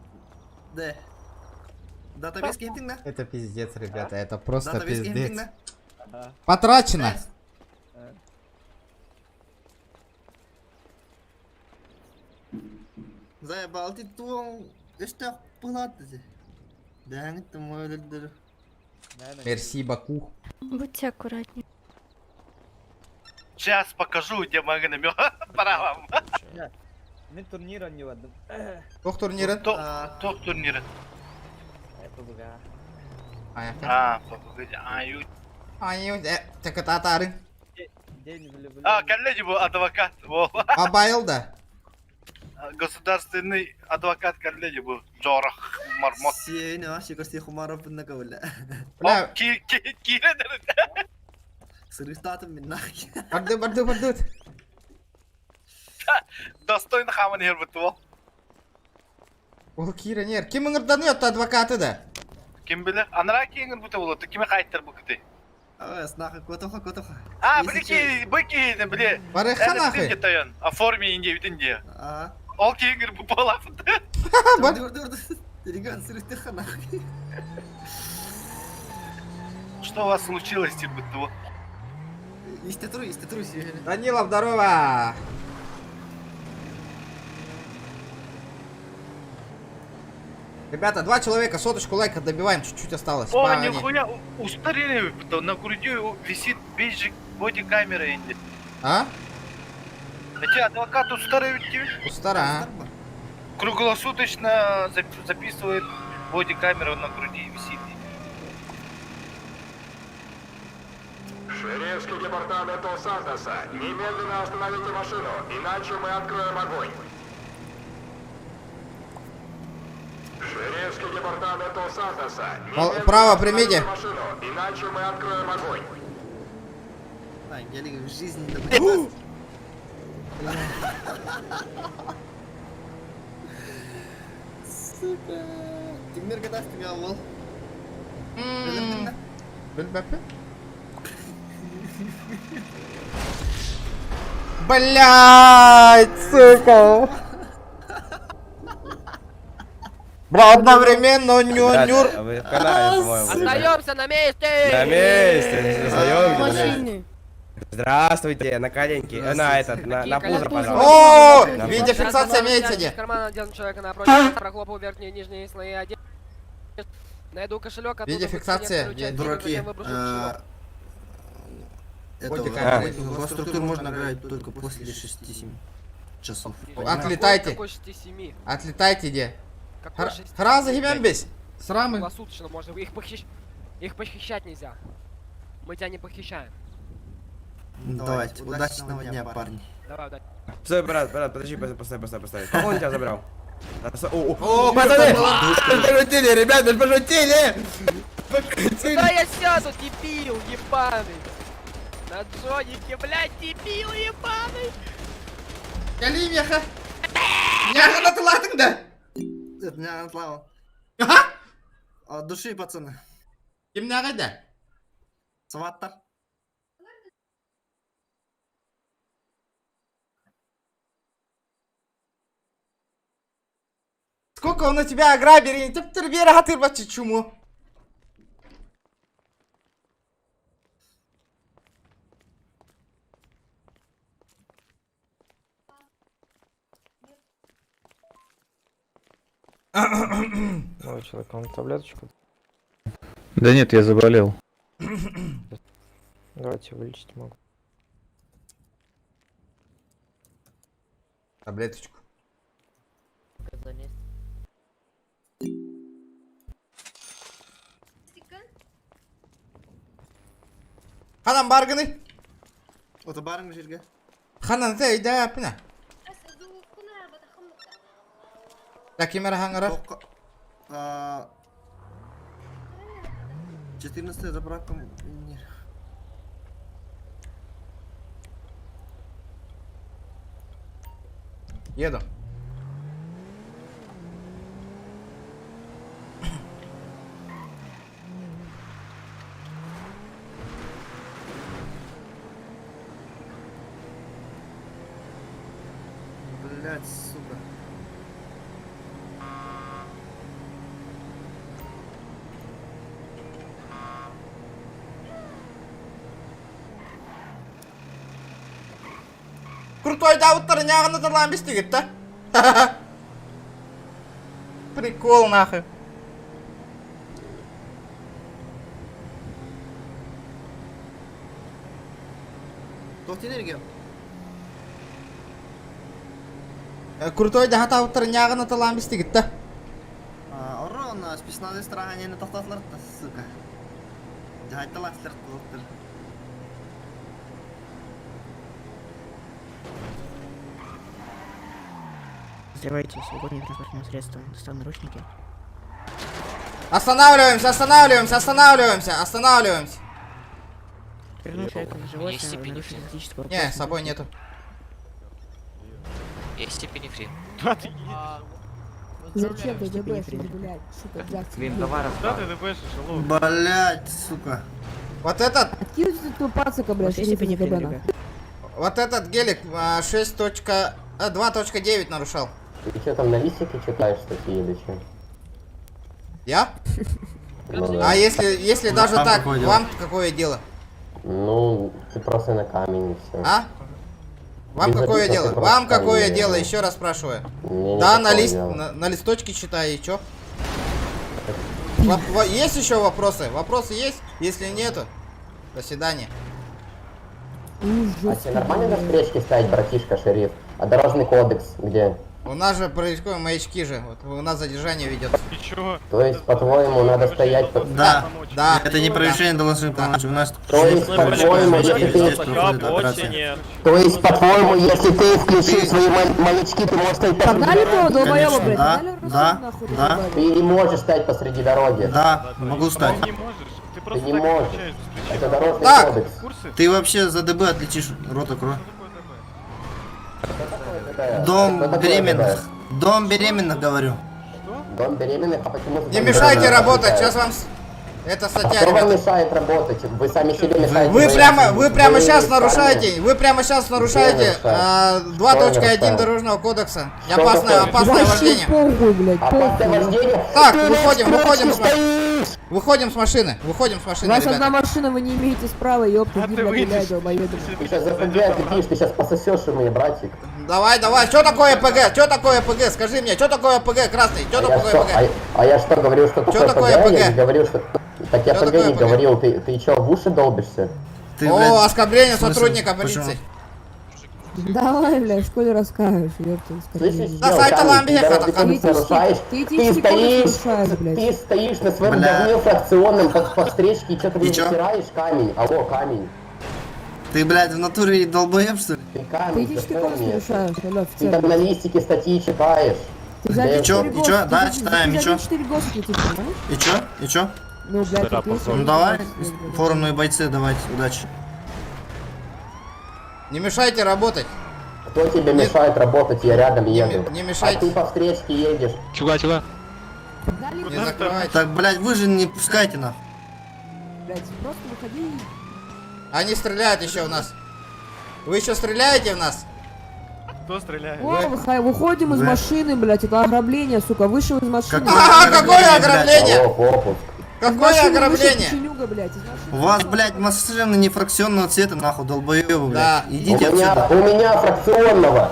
Да. Датабейс кемтиң да? Это пиздец, ребята, это просто Датабейс кемтиң пиздец. да? Ага. Потрачено. Заебал ты туң өстө пылат десе. Дәңит мөлдür. Мерси, Баку. Будьте аккуратнее. Сейчас покажу, где магнамё. Пора вам. Мен турнир не бардым. Тох турниры? Тох турниры. ПБГ. А, ПБГ. Аю. Аю, так это татары. День влюблен. А, коллеги был адвокат. Абайыл да. Государственный адвокат коллеги был. Джорах Мармот. Сен вообще көрсе хумаров на кабыля. Бля. Ки ки ки Сырыстатым мен нахуй. Барды, барды, барды. Достойно хаман хербет ол. Ол кира нер. Ким ыңырдан өтті адвокаты да? Ким билер? Анара кейингер бута болот. Киме кайттыр бу кыты? Ас нахуй котоха котоха. А, блеки, быки, бле. Барыха нахуй. Тайон. Оформи инде бүтүнде. А. Ол кейингер бу болафты. Бар. Dur dur dur. Реган сырыстыха нахуй. Что у вас случилось, типа того? Исте тру, исте тру Данилов, здорово! Ребята, два человека, соточку лайка добиваем, чуть-чуть осталось. О, Погнали. нихуя, устарели, на груди висит бейджик бодикамера инде. А? Эти адвокат устарели, Устара, а? Круглосуточно записывает бодикамеру на груди висит. Шерифский департамент Лос-Сантоса, немедленно остановите машину, иначе мы откроем огонь. Шерифский департамент Лос-Сантоса, немедленно Право примите. машину, иначе мы откроем огонь. А, я в жизни не Сука. Тимир катастың ол. Білбәпі? Блять, сука. Бля, одновременно ню нюр. Вы в канале, по-моему. Остаемся на месте! На месте, остаемся. Здравствуйте, на коленки, на этот, на пузо, пожалуйста. О, видеофиксация имеется где? Карман одел человека напротив, прохлопал верхние и нижние слои одежды. Найду кошелек, оттуда Видеофиксация. Дураки. Этого, структуру можно играть только после 6-7 часов. Отлетайте. Отлетайте, где? Сразу гимембесь. Срамы. Круглосуточно можно. Их похищ... Их похищать нельзя. Мы тебя не похищаем. Давайте, удачного дня, парни. Давай, удачи. Стой, брат, брат, подожди, постой, постой, постой. Кого он тебя забрал? О, о, пацаны! Пошутили, ребята, пошутили! Пошутили! Да я сяду, дебил ебаный! На Джонике, блядь, дебил ебаный! Калимеха! Няга на да? Это няга натлава. От души, пацаны. Ким няга да? Сваттар. Сколько он у тебя ограбили? Ты бера ты бачи чуму. Молодой человек, вам таблеточку? Да нет, я заболел. Давайте вылечить могу. Таблеточку. Ханан бааргыный? Ото баарыҥ сиргэ. Ханан ты өйдөөппүнэ. Да ким эрэ хаҥырар? 14 заправка. Не. Еду. Блять, сука. Крутой даабыттары ньааҕынаталаан бистигит да? Прикол нахуй. Туох энергия? Крутой даһатаабыттары ньааҕынаталаан бистигит да? Орон спецназ страханияны тохтотулар да, сука. Дьаһайталаахтар тохтор. Взрывайте свободное транспортное средство. Достал наручники. Останавливаемся, останавливаемся, останавливаемся, останавливаемся. Вернул человека на живот, Есть нарушил физического Не, с собой нету. Есть эпинефрин. Зачем ты ДБшишь, блядь, сука, блядь? давай Блять, сука. Вот этот, Откинуть эту пацака, блядь, Есть эпинефрин, ребят. вот этот гелик 6.2.9 нарушал. Ты что там на листике читаешь статьи или что? Я? Ну, да. А если даже Вам так, какое дело? вам какое дело? Ну, ты просто на камень и все. А? Вам Без какое обид, но дело? ты просто Вам какое камень, дело? наверное. Еще раз спрашиваю. Мне Да, на, никакого лист, дела. на листочке читаю, и чё? Есть еще вопросы? Вопросы есть? Если нету, до свидания. А тебе нормально на встречке стоять, братишка, шериф? А дорожный кодекс где? У нас же происходят маячки же. Вот у нас задержание ведется. То есть, по-твоему, надо стоять... Да. Да. Это не превышение должностных полномочий. У нас То есть, по-твоему, если ты... здесь проходит операция. То есть, по-твоему, если ты включил свои маячки, ты можешь стоять посреди Погнали этого долбоеба, Конечно, блядь, да, погнали да, нахуй, да. долбоеба. Ты не можешь стоять посреди дороги. Да, могу стать. Ты не можешь. Это дорожный Так. кодекс. Ты вообще за ДБ отлетишь, рот открой. Что Дом такое беременных. ДБ? Дом беременных, говорю. Дом беременных, а почему... за Не дом мешайте беременных работать, отвечают? сейчас вам... Это А статья, кто вам ребята. мешает работать? Вы сами себе мешаете. Вы прямо вы сейчас сами- нарушаете, вы прямо сейчас нарушаете нарушаю? 2.1 нарушаю? дорожного кодекса. Что Опасное, такое? опасное Вообще вождение. похуй, блядь, Опасное похуй. вождение? Так, Ты на выходим, выходим с встречке машины. стоишь! Выходим с машины, выходим с У машины, вас одна ребята. машина, вы не имеете права, ёпта, иди, блядь, гуляй, долбоёб. Ты сейчас за ПГ отлетишь, ты сейчас пососешь у меня, братик. Давай, давай, что такое ПГ? Что такое ПГ? Скажи мне, что такое ПГ, красный? Что А я такое что, ПГ? а я что, говорил, что такое такое ПГ? Я ПГ? не говорил, что... Так я Чё ПГ такое не ПГ? говорил, ты чё, в уши долбишься? Ты, О, блядь, оскорбление в смысле? сотрудника Почему? полиции. Давай, блядь, в школе расскажешь, ёпта, Слышишь, Да, чел, сайта камень, ламбеха, ты дорожный так, кодекс нарушаешь, Ты ты этический кодекс стоишь, нарушаешь, блядь. ты стоишь на своем Бля. говне фракционном по встречке и что-то И мне чё? втираешь камень, алло, камень. Ты, блядь, в натуре долбоеб, что ли? Ты Ты камень, этический кодекс запомни это. нарушаешь, алло, Ты офицер. там на листике статьи читаешь. Ты за И чё, 1,4 и года- чё? ты Да, за- читаем, ты и за чё? 1,4 года летишь, понимаешь? И чё? И чё? Ну, блядь, вот если- Ну давай, форумные бойцы, давайте, удачи. Не мешайте работать. Кто тебе мешает работать? Я рядом еду. не мешайте. А ты по встречке едешь. Чего, чего? Не закрывайте. Так, блядь, вы же не пускайте нахуй. Блядь, просто выходи и Они стреляют еще в нас. Вы еще стреляете в нас? Кто стреляет? О, выходим из Вы. машины, блядь, это ограбление, сука, вышел из машины. Какое А, какое ограбление, ограбление? Алло, попуск. Из Какое машины вышел ограбление? печенюга, блядь, из машины У вас, вышел. блядь, машины не фракционного цвета, нахуй, долбоебы, блядь. Да. Идите у меня, отсюда. у меня фракционного.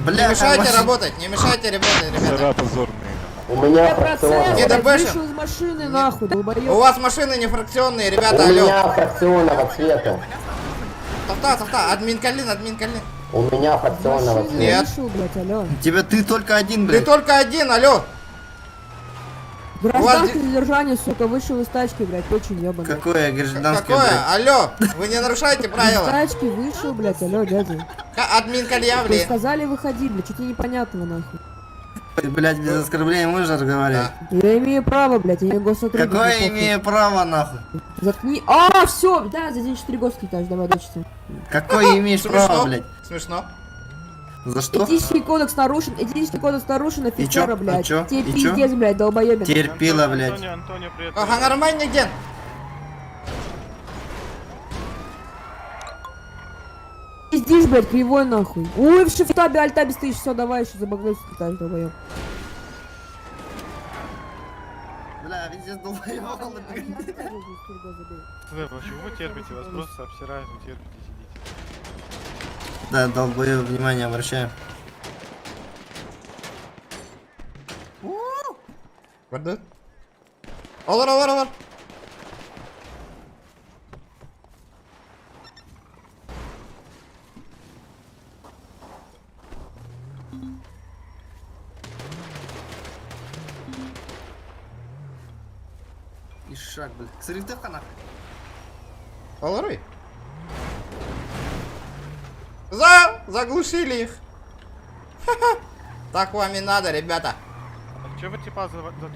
Бля, Не мешайте машина- работать, не мешайте работать, ребята. позорные. У меня фракционного. Не ДБшен. Вышел из машины, нахуй, долбоёб. У вас машины не фракционные, ребята, У алло. меня фракционного цвета. Тоқта, тоқта, админ Калин, админ Калин. У меня фракционного цвета. Нет. Вышел, блядь, алло. Тебя ты только один, Ты блядь. только один, алло. Гражданское задержание, сука, вышел из тачки, блядь, очень ебаный. Какое гражданское, Какое? блядь? Алло, вы не нарушаете Из правила. тачки вышел, блядь, алло, дядя. Админ Вы Кальявли. сказали, выходи, блядь, что тебе непонятного, нахуй. Блядь, без оскорблений можешь разговаривать? Я имею право, блядь, я не госсотрудник. Какое мне похуй. имею право, нахуй? Заткни. А, все, да, за 1.4 гос летаешь, давай, дочься. Какое имеешь Смешно. право, блядь? Смешно. За что? Этический кодекс нарушен, этический кодекс нарушен, офицера, чё? блядь. И чё? Тебе И чё? пиздец, блядь, долбоебин. Терпила, блядь. Ага, нормальный день. Пиздишь, блядь, кривой нахуй. Ой, в шифтабе, альтабе стоишь, все, давай еще за багнуть летаешь, долбоеб. Бля, везде долбоебал. Почему вы терпите? Вас просто обсирают, вы терпите, сидите. Да, долбоеб, внимание обращаем. Барды. Олар, олар, олар. Ишак, блядь. Сырыктык нахуй. Олар. За! Заглушили их. Ха-ха. Так вам и надо, ребята. А че вы типа затулили?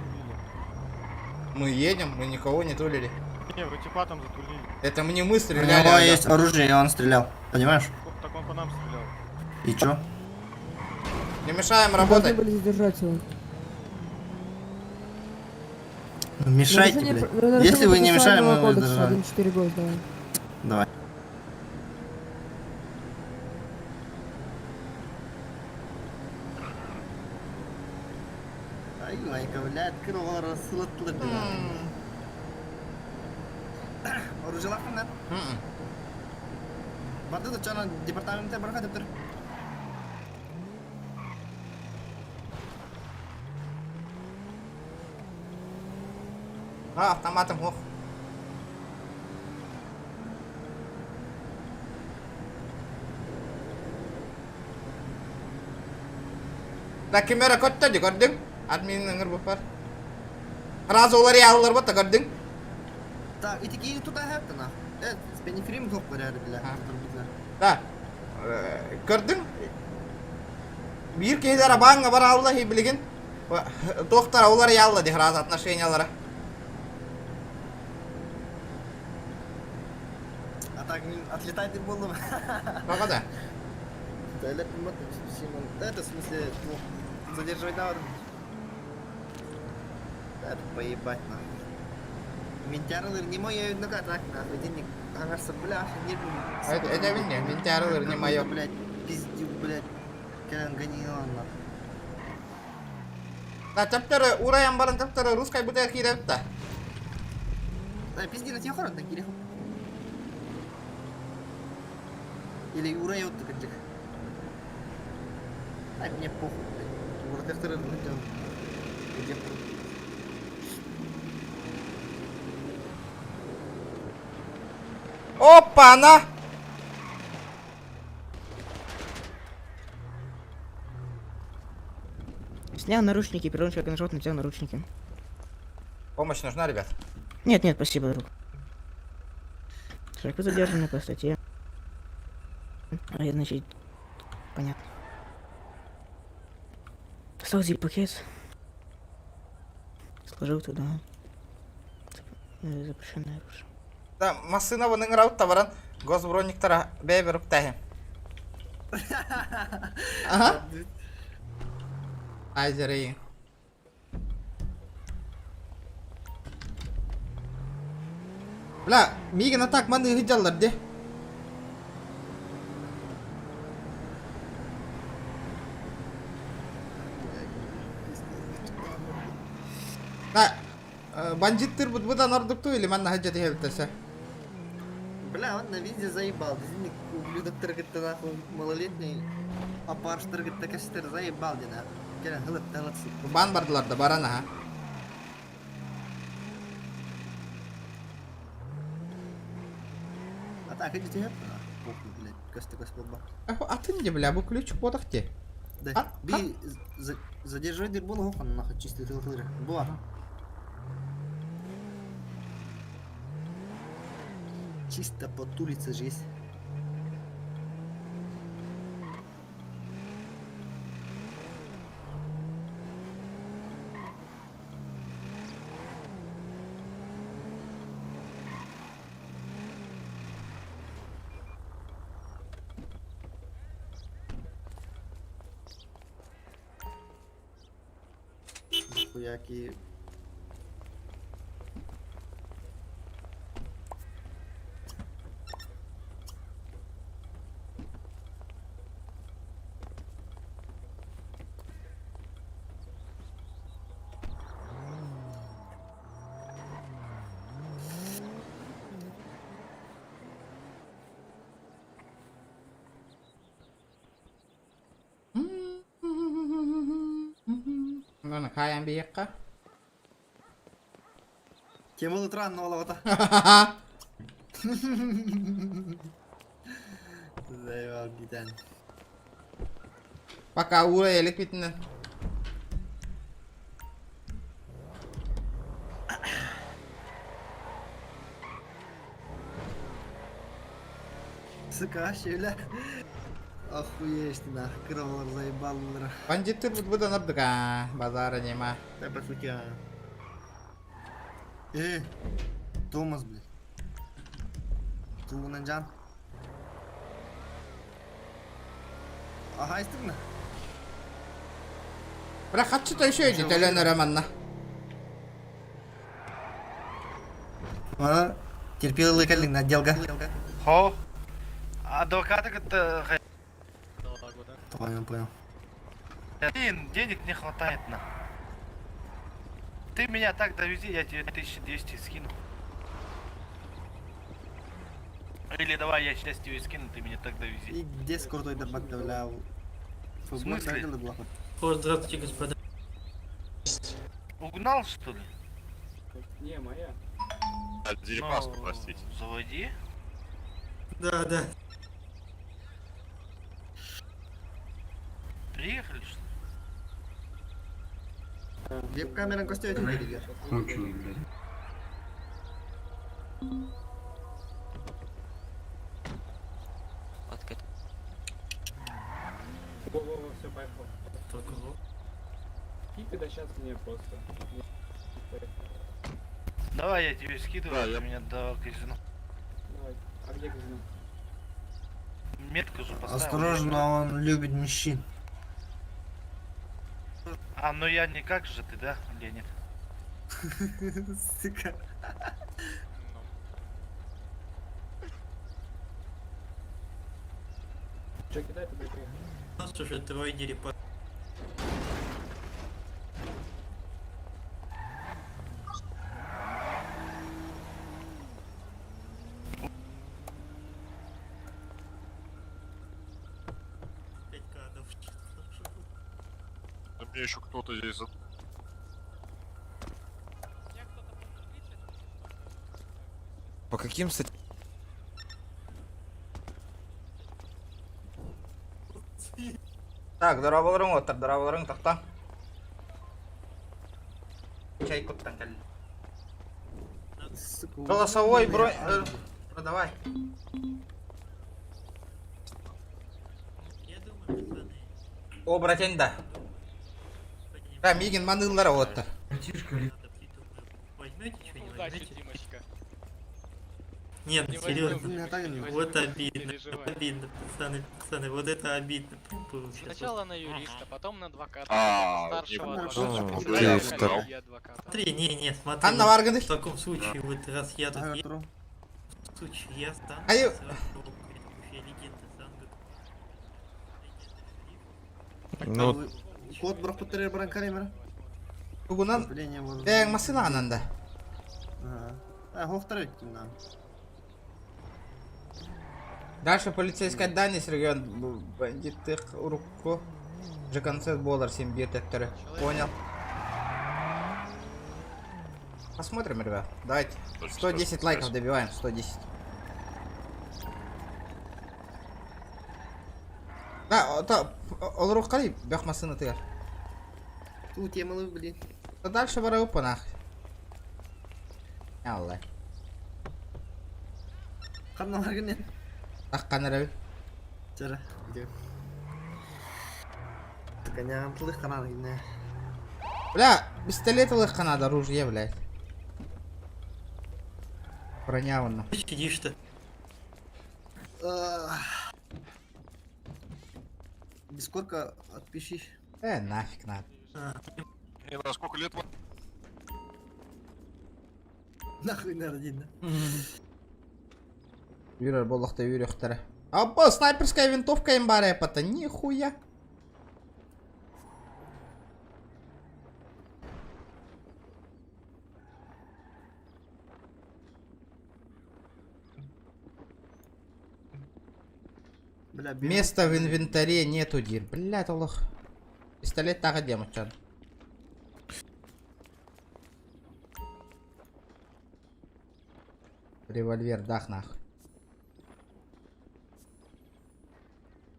Мы едем, мы никого не тулили. Не, вы типа там затулили. Это мы не мы У стреляли. него алло. есть оружие, и он стрелял. Понимаешь? Так он по нам стрелял. И чё? Не мешаем Должны работать. были задержать его. Ну, Мешайте, Нарушение блядь. нарушение Если вы не мешали, мы процессуального его кодекса, задержали. 1.4 гос, давай. Давай. Ай, майка, блядь, крыло рассылатлы, блядь. Оружие лақын, Барды да чана департаментте барга деп тұр. А, автоматом, ох. Да, камера көттө ди көрдүң. Админ ыңыр бұпар. Сразу олар яллар бота көрдүң. Так, и такие туда хэпті нах. Э, спенифрим жоқ барады, бля. Да. Көрдүң. Бир кейдер баңга бар алла билген. Доктор олар ялла ди сразу отношениялары. А так, отлетать болдым. Бага да. Да, Это, в смысле, ну, задерживать надо. Да, это поебать нахуй. Ментярылыр не мой, я видно так нахуй, денег аңарса, бля, не Это это не, ментярылыр не мое. Блядь, пиздюк, блядь, кэлен гонила нахуй. Да, чаптары, урайан барын чаптары, русская бутылка кирепта. Да, пизди на тебе хорон, так киреху. Или урай от кырдьык. Так, мне похуй, блядь. Уратехтыры, ну, Где Опа-на! Снял наручники, первый человек нажал, надел наручники. Помощь нужна, ребят? Нет, нет, спасибо, друг. Человек вы задержаны по статье. А я, значит, понятно. Достал пакет. Сложил туда. Запрещенное оружие. Да, машина вон раут таваран госброниктара бэбер уктахи. Ага. Айзеры. Бля, миген атак маны хиджаллар де. Да, бандиттер бут будан ардыкту или манна хаджат хебтесе. Бля, он на визе заебал. Ублюдок тыргытты нахуй малолетний. Апарш тыргытты кәштер заебал де нахуй. Кэлэн хылыт хылыт. Бан бардылар да баран аха. Атака дьүтүһэп. Похуй, блядь, көстө көс болба. Атын де бля, бу ключ бодах те. Да. Би задерживай дир болу хохан нахуй чистый тыл тылыр. Буа. Чисто под улице жизнь. Хуяки. Аны хайан биекка. Кемыл утыран олоҕото. Заебал гитан. Пока ура элек битинен. Сука, şöyle. Охуешь ты нах, кровлар заебаллар. Бандиты будан абдыга, базара нема. Да, по сути, а. Э, Томас, блядь. Тугунан жан. Ага, истигна. Бра хатчы то еще иди, төлөн романна. Ана, терпел кэллиң отделга. Хо. Адвокаты это Понял, понял. Блин, денег не хватает на. Ты меня так довези, я тебе 1200 скину. Или давай я сейчас тебе скину, ты меня так довези. И где крутой добак бля? В смысле? Здравствуйте, господа. Угнал что ли? Не, моя. Дерипаску, Ну, простите. Заводи. Да, да. Приехали что ли? Веб-камера костей тебе Во-во-во, все, поехал. Кипи, да сейчас мне просто. Давай я тебе скидываю, Да, ты я- меня до казино. Давай. А где казино? Метку же поставил. Осторожно, он любит мужчин. А, ну я не как же ты, да, Леонид? Сука. Че, кидай, тогда поехали. У нас уже трое дерипа. Да мне еще кто-то здесь за- По каким статьям? Так, здороволарың оттар, здороволарың тақта. Чай куттан кәл. Сука. Голосовой бронь... Продавай. Я думаю, пацаны, О, братень, да. Да, Мигин маныллара отта. надо придумать. Возьмете что-нибудь, Удачи, возьмете? Димочка. Нет, Не серьезно. возьмем, Не не Вот возьмем, не обидно, переживай. обидно, пацаны, пацаны, вот это обидно прям было сейчас. Сначала на юриста, потом на адвоката, А, потом на старшего не адвоката, понял. потом Ты на второй. коллеги адвоката. Смотри, не, не, смотри, Анна вот Варганы. в таком случае, вот раз я тут Ага, есть, тру. в случае я стану А я- сразу вообще легенда Занга. Легенда шерифа. Ну, Код брохпуттер баран камера. Тугунан Блин, вот. бэң машина ананда. Ага. А, хохтар өттүм нам. Дальше полицейская данность регион бандиттых руку. Же концерт буолар син биир төттөрү. Понял. Посмотрим, ребят. Давайте. 110 лайков добиваем, 110. Да, то, олоруохха бөх массыынатыгар. Ту темалы, блин. Да дальше бара нах. Алла. Ханналаргын Таххан эрэбин. Чара, идем. Конян тылых канал гинне. Бля, пистолет ылыахха наада, оружие, блядь. Броня онно. Сидишь-то. Дискорка отпиши. Нафиг надо. На сколько лет вам? Нахуй надо, да? Үөрэр буоллахта үөрүөхтэрэ. Аппа, снайперская винтовка им баар эпата, нихуя. Бля, Места в инвентаре нету, диир. Блядь, олох. Пистолет тағы демочан. Револьвер, дах нах.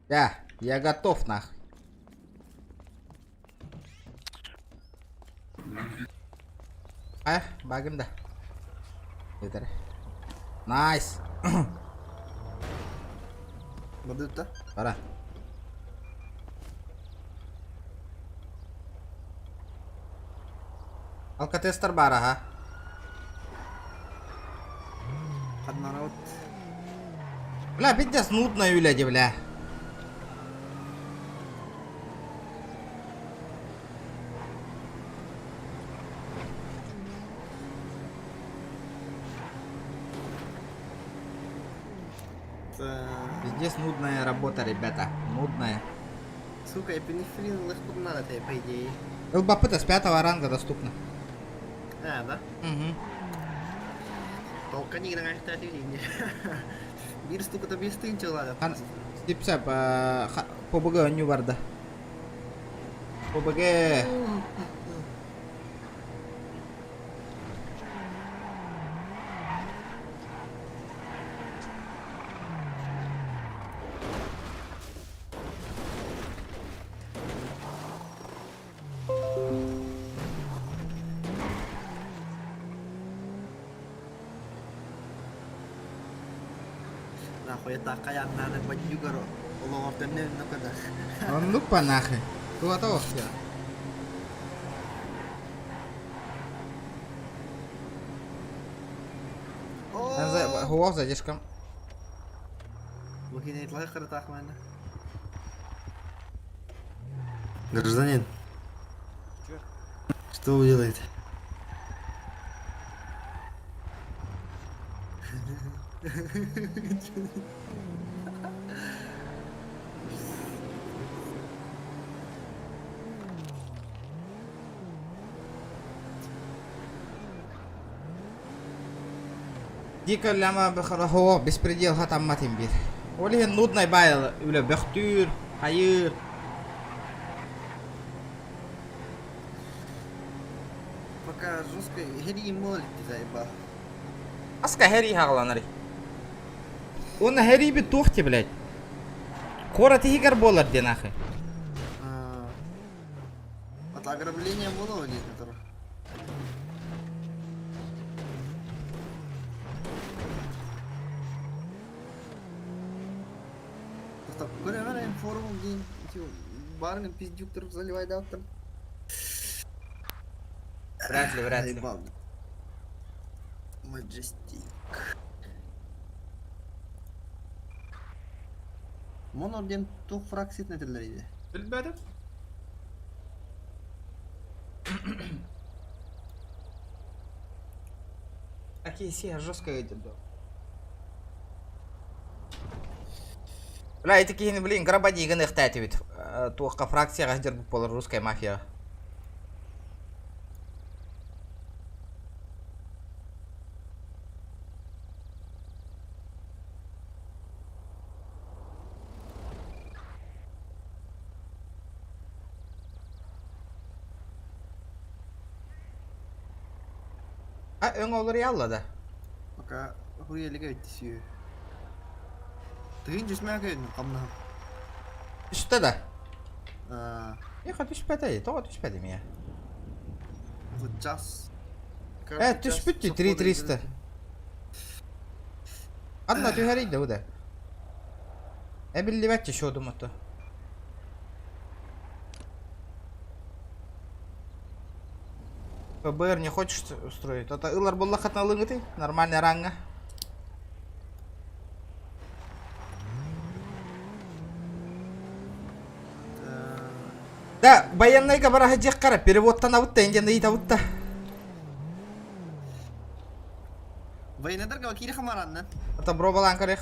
Да, я готов нах. А, багым да. Yeter. Nice. Бадыта. Бара. Алкотестер бар, ага. Ханнарот. Бля, пиздец, нудно үлэди, бля. Пиздец, нудная работа, ребята. Нудная. Сука, эпинефрин легко надо тебе, по идее. ЛБП-то с пятого ранга доступно. А, да? Угу. Толкани на не. Биир стука биир стынчалада. Стипсап, ПБГ не барда. ПБГ. Нахуй это каяннаны бандюгар олоҕор төннө када. Ну па нахуй. Туата охя. Хуох задержкам. Гражданин. Что вы делаете? Дико ляма бехара беспредел хатаммат бир. Олиһин нудный байыл үлэ бөхтүүр, хайыр. Пока жестко хери молит ты заебал. Аска хери хагаланары. Он хери би тухти, блядь. Кора тихигар болар де нахуй. От ограбления было нет, который. Просто говоря, форум день, барный пиздюктор заливай да там. Вряд ли, вряд ли. Маджестик. Монор диэн туох фракциятын этэллэр иде. Билбэтим. Окей, си, жестко идет, да. Бля, эти кихин, блин, грабади гын ихтәти бит. Туаққа фракцияға жер болар русская мафия. А өҥ олоруйалла да? Пока хуй элигэ өттүсүү. Тыын жүсмэ көйүн хамнаһым. Түстэ да? Аа. Яха түспэтэй, тоҕо түспэтим я? Час. Э, түспүт дии, 3300. Анна түһэрий да бу да. Эбиллибэт счетум ото. ФБР не хочешь устроить? Это ылар буоллаххытына ылыҥытый? Нормальный ранга. Да, военныйга бара сылдьыаххара, переводтанабыт да, индиан ыйытабыт да. Военныйдарга киири хамараннан. Это бробалаан көрө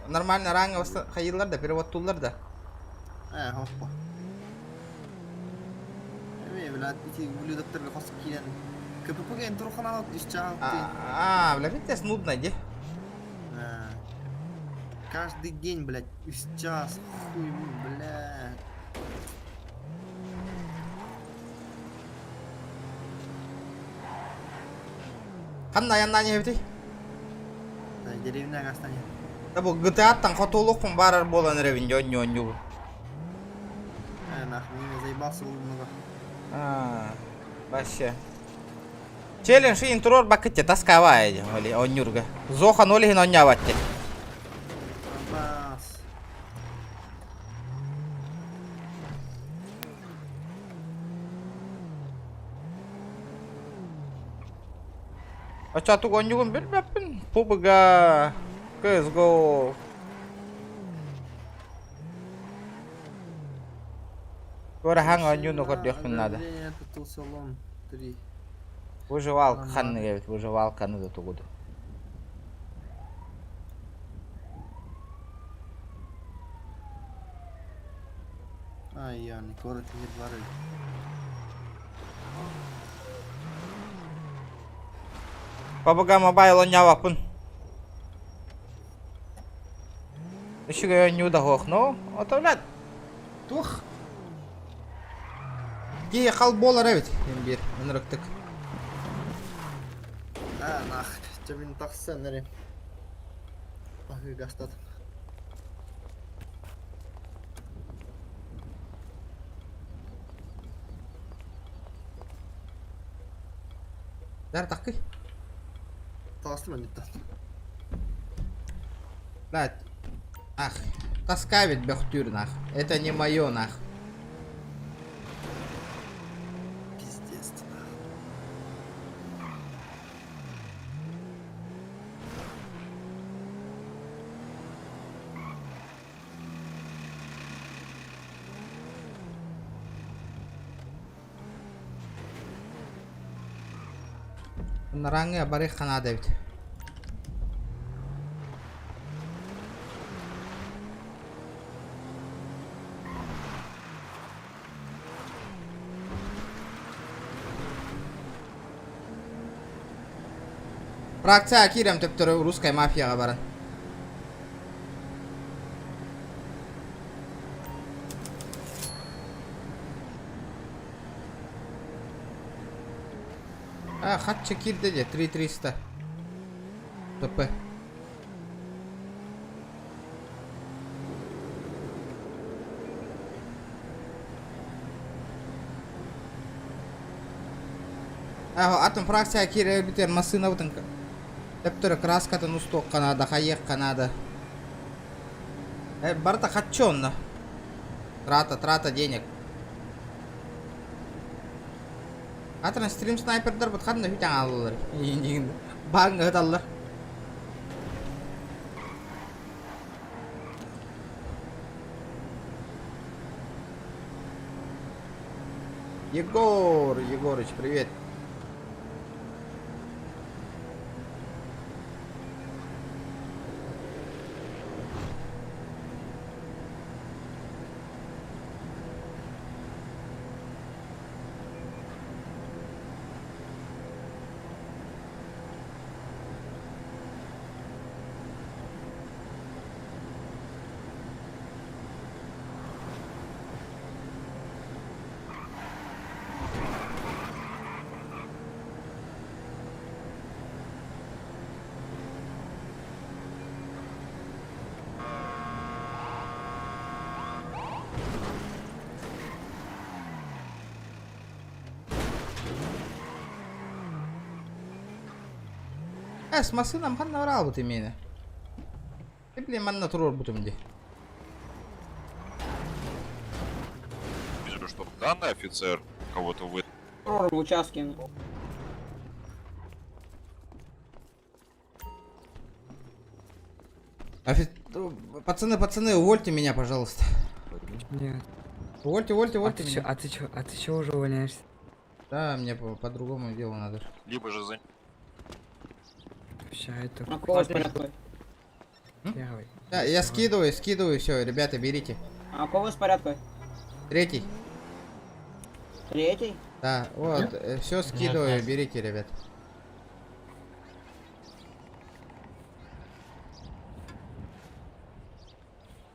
нормальный ранга хайыылар да, переводтууллар да. Э, хоппо. Эми, блядь, ити ублюдоктарга хос киирэн КПП ген туруханал түс А, бля, пиздец, нудно, де. Каждый день, блядь, из час, хуй, блядь. Ханна айаннаан иһэбитий? Деревня Гастане. Да бу GTA-ттан хотуолуохпун баарар буолан эрэбин дьон ньонньугу. Э, нахуй, не заебался много. А, вообще. Челлендж иин туруор бакытте таскаабаа оли онньурга. Зохан ол иһин онньообатте. Бас. Оччотук онньугун билбэппин. PUBG, CSGO. Көрө оонньууну көрдүөхпүн наада. Ограбление, Тату-салон 3. Выживалка ханнык эбит, выживалканы да тугуду. Ай, я не город не дворы. PUBG Mobile оонньообаппын. Үчүгэй оонньуу да суох, но ото блядь, туох Киһи хал буолар эбит, биир ынырыктык. А, нах, чөбүн тахсан эрэ. Аһыы гастат. Дар такый. Таҕыстым анньыттан. Да, ах, тоска ведь бөхтүүр нах. Это не мое нах. Пиздец, нах. Нараңы барых ханада эбит. Фракция киирэн төптөрү русская мафияҕа баран. А, хатча киирдэ дии, 3300. ТП. А, атын фракция киирэ бүтэр массыынабытын төптөрү краскатын устуохха наада, хайыахха наада. Э, барыта хаччы онно. Трата, трата денег. Атын стрим снайпердар бут ханна хүтэн аалалар. Бааҥҥа ыталлар. Егор Егорыч, привет. Эс, массыынам ханна бараабыт имиэнэ? Ты, блин, манна туруорбутум дии. Вижу, что данный офицер кого-то вы... В участке. Пацаны, пацаны, увольте меня, пожалуйста. Нет. Увольте, увольте, А увольте ты меня. чё, а ты чё, а ты чё уже увольняешься? Да, мне по другому делу надо. Либо же за... Ща это... А кого с порядку? Первый. Да, я скидываю, скидываю, все, ребята, берите. А кого с порядку? Третий. Третий? Да, вот, все скидываю, берите, ребят.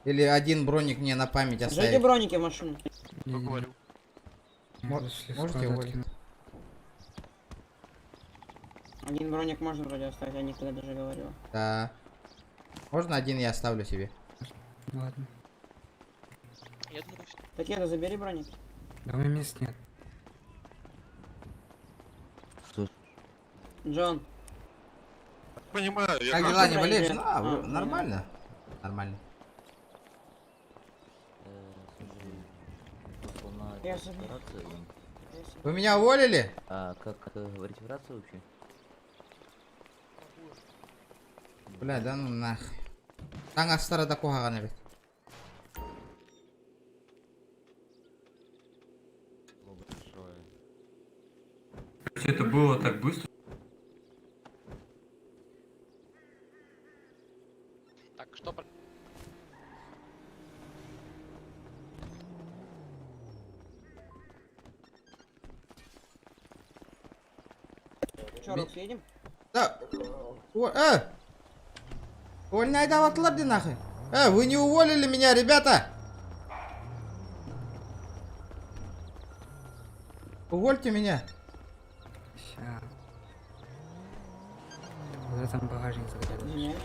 Или один броник мне на память Ждите оставить. броники в машину. Говорю. Можете уволить? Один броник можно вроде оставить, я никогда даже говорил. Да. Можно один я оставлю себе? Ладно. Такеда, забери броник. Да у меня мест нет. Джон. Понимаю, я Как как дела, не Броник болеешь? нет. Ну, а, А, нормально. Нормально. Я заберу. Вы меня уволили? А как говорить в рацию вообще? Бля, да ну нахуй. Таҥастара да куһаҕан эбит. Это было так быстро. Так, что Чё, Рокс, едем? Да. О, э! Увольняй даватылар дии нахуй. Вы не уволили меня, ребята! Увольте меня. Ща. Куда там багажник заглядываешь? Извиняюсь.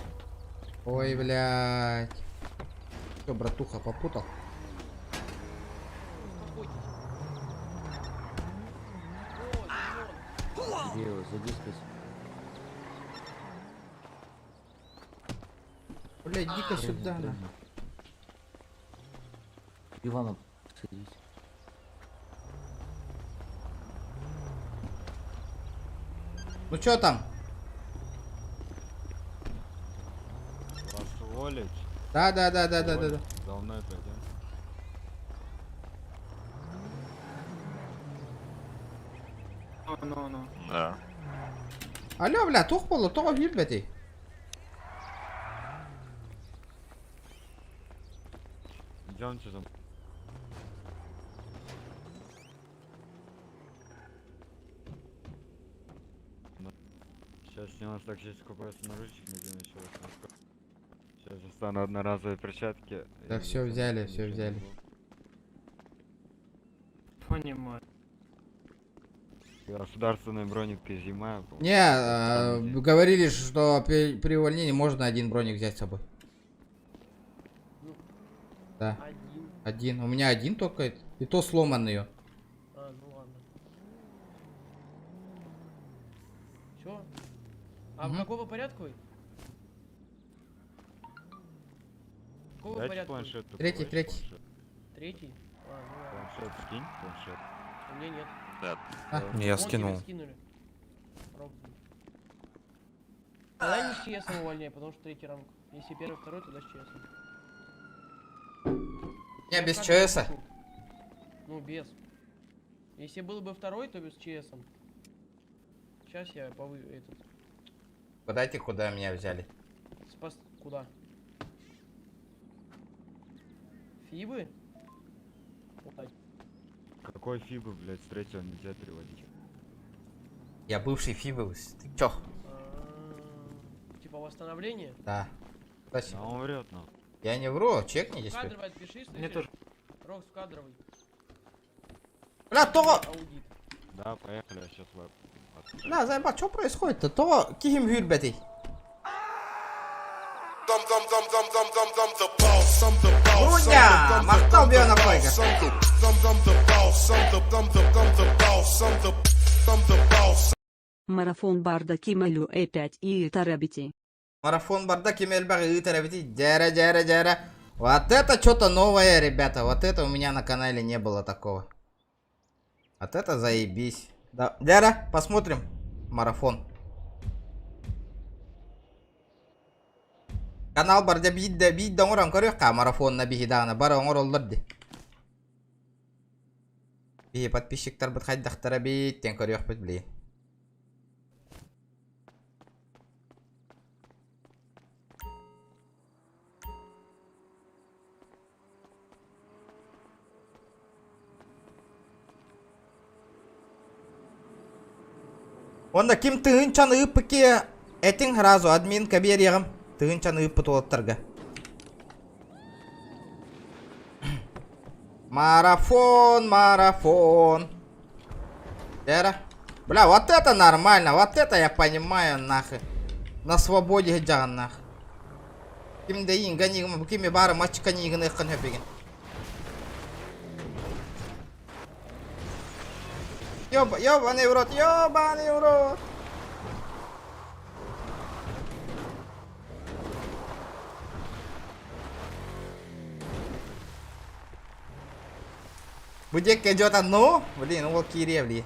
Ой, блядь. Что, братуха, попутал? Где его? Задискать. Блядь, иди-ка сюда, на. Ивана, садись. Ну чё там? Вас уволить? Да. За мной пойдем. Ну, ну. Да. Алло, бля, туох буолла, тоҕо киирбэтий. Идемте за мной. Сейчас сниму с токсическую просто наручник надену еще раз. Сейчас достану одноразовые перчатки. Да и все там взяли, все ничего не взяли. было. Понимаю. Государственный броник ты изымаю. Не, говорили, что при увольнении можно один броник взять с собой. Да. Один. Один. У меня один только. И то сломанный. А, ну ладно. Чё? А в Мгм. какого порядка вы? Какого Дайте порядка вы? планшет. только, Третий, дайте третий. планшет. Третий? А, ну ладно. Планшет скинь, планшет. У меня нет. Да. А. Я Вон тебе скинул. скинули. Роб. Тогда не с ЧСом увольняй, потому что третий ранг. Если первый, второй, тогда с ЧСом. Я без Кадровый ЧСа. пишу. Ну, без. Если был бы второй, то без ЧСом. Сейчас я повы... этот... Подайте, куда меня взяли. Спас... Куда? Фибы? Ой, Какой фибы, блядь, с третьего нельзя переводить? Я бывший фибовец. Ты чё? Типа восстановление? Да. Спасибо. А он врет, ну. Я не вру, чекнитесь. В кадровый отпиши, Мне слышишь? тоже. Рокс, в кадровый. Бля, тоҕо... Аудит. Да, поехали, я сейчас Бля, заебал, что происходит-то? Тоҕо киһим сүүрбэтий. Груня! Махтал Биона Койга. Марафон барда ким элбэҕи ыытар эбитий. Марафон барда ким элбэҕи ыытар эбитий. Дьэрэ, дьэрэ, дьэрэ. Вот это что-то новое, ребята. Вот это у меня на канале не было такого. Вот это заебись. Да, Дяра, посмотрим. Марафон. Канал бар дьэ биирдэ биирдэ оҥорон көрүөххэ марафонна биһи даҕаны бары оҥороллор дии. Биһи подписчиктарбыт хайдахтара эбит диэн көрүөхпүт блин. Онно ким тыһыынчаны ыыппыт этиҥ сразу админка биэриэҕим тыһыынчаны ыыппыт уолаттарга. Марафон, марафон. Эра. Бля, вот это нормально, вот это я понимаю, нахуй. На свободе сылдьаҕын нах. Ким да иин ганигым, кими бары мачка нигын ыккын хөпигин. Ёб, ёбаный в рот, ёбаный в рот. Бу диэкки идет одну? Блин, ол киириэ, блин.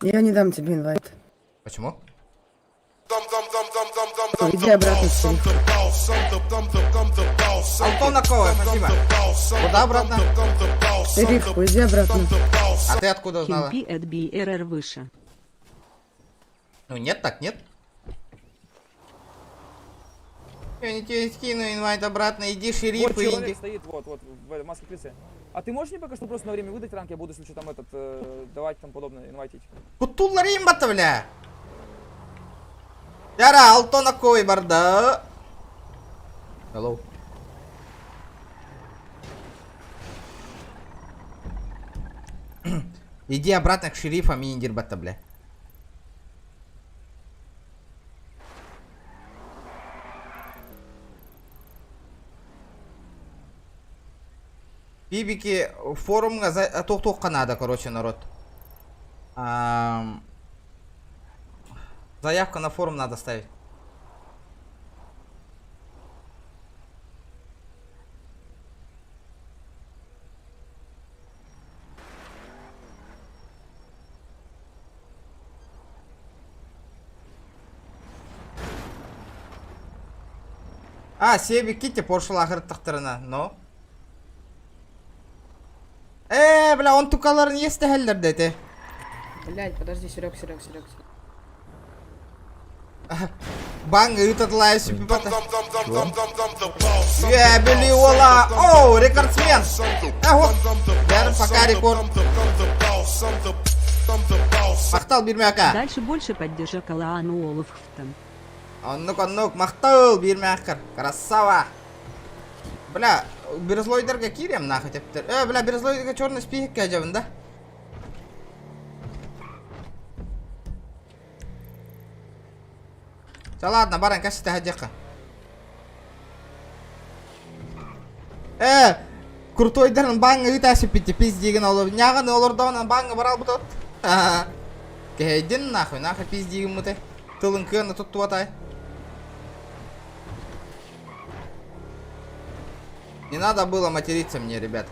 Я не дам тебе инвайт. Почему? Иди обратно в шериф. Антон Акова, спасибо. Куда обратно? Шерифку, иди обратно. А ты откуда узнала? Кимпи от БРР выше. Ну нет, так нет. Я не тебе скину инвайт обратно, иди шериф Вот и человек иди. стоит, вот, вот, в маске крысы. А ты можешь мне пока что просто на время выдать ранг, я буду, если что, там этот, давать там подобное, инвайтить. Кутулларым бата, бля. Яра, Алтон Аковой барда. Hello. Иди обратно к шерифам и индир бата, бля. Бибики форумҥа туох надо, короче, народ. Заявку на форум надо ставить. А, Себи ките поршла ахырттахтарына, но. Бля, он тукаларын естехеллер дети. Блять, подожди, Серег, Серег, Серег. Банг ыытатлай сүппата. Е, били ола. Оу, рекордсмен. Э, Бәрі пока рекорд. Махтал бирмәка. Дальше больше поддержа Калаану Олафхтон. Оннук, оннук, махтал бирмәкер. Красава. Бля, Берзлойдерге кирем нахуй тептер. Бля, Берзлойдерге черный список кәҗәбен да? Да ладно, баран, кәсі тәһәдеқі. Крутойдарын баңы үтәсіп бітті, пиздеген олып. Няғын олордауынан баңы бар алып бұтат. Кәйден нахуй, нахуй пиздеген мұты. Тылын кыны тұтты атай. Не надо было материться мне, ребят.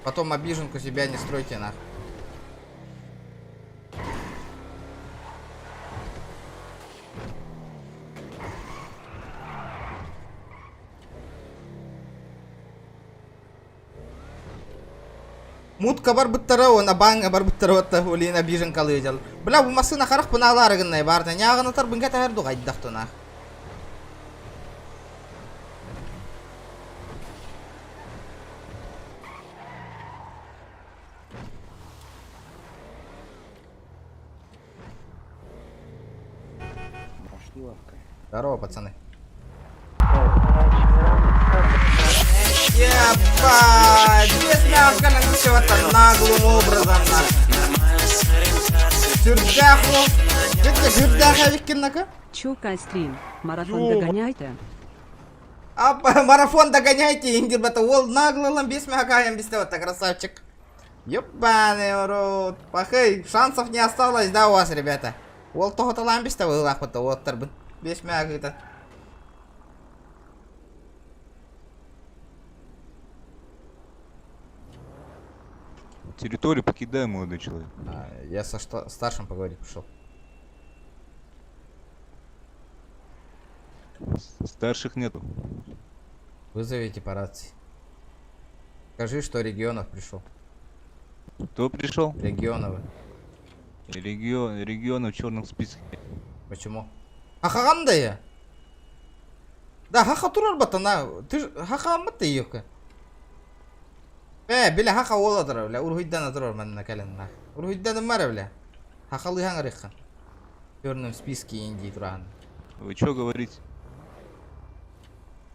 Потом обиженку себя не стройте, нахуй. Мутка бар бұттара, она банга бар бұттара отта, олин обиженка лыжал. Бля, бу масына харах пыналары гыннай барда. Нягын атар бынга тәһәр дугайдах туна. Здорово, пацаны. Ебать! Без мяска это наглым образом нахуй. Сүрдээх уол. Дьэ сүрдээх эбиккин нака. Чукай стрим. Марафон догоняйте. А марафон догоняйте, индир бата уол наглым без мягкаем без того, красавчик. Ебаный рот. Пахай, шансов не осталось, да, у вас, ребята? Уол тоһуталаан бистэ быһыылаахпыт уоттарбын. Бес мягыта. Территорию покидаем, молодой человек. А, я со старшим поговорить пришел. Старших нету. Вызовите по рации. Скажи, что регионов пришел. Кто пришел? Регионовы. Регион, регионов в черном списке. Почему? Хахаганда я. Да, хаха турар батана. Ты ж хахаммат ёка. Э, бile хаха ола турар, бля. Уруһуйдан турар манна кэлэн нах. Уруһуйдан мара, бля. Хахалыхан арыхан. В черном списке Индии туран. Вы что говорите?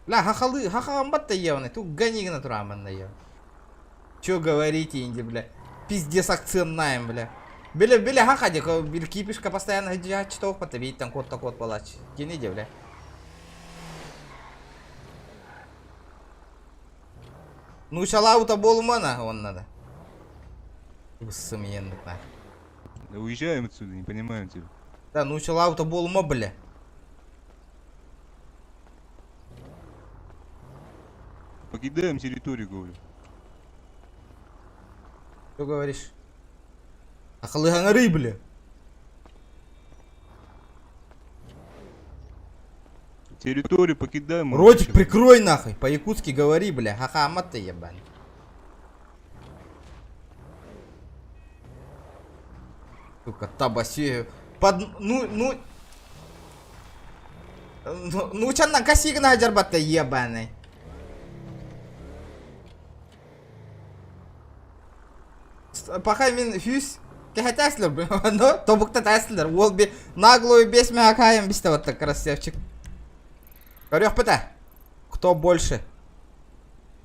Бля, хахалы, хахаммат та Ту ганигна туран манна я. Чё говорите, Инди, бля? Пиздец акцент наем, бля. Биле, биле хаха, дека, бил кипишка постоянно читал, потом там кот кот палач. Кинеде, бля. Ну, шалаута болмана, он надо. Сумьенных нах. Да уезжаем отсюда, не понимаем тебя. Да, ну шалаута болма, бля. Покидаем территорию, говорю. Что говоришь? Ахалыган бля. Территорию покидаем. Ротик прикрой нахуй. По-якутски говори, бля. Ха-ха, мат ты ебаный. Сука, табаси. Под... Ну, ну... Ну, ну чанна косигна жарбатта ебаный. Пахай мин хүс кәһәтәслер, но тобукта тәслер. Ол би наглую бес мякаем бисте вот так красавчик. Көрөх бата. Кто больше?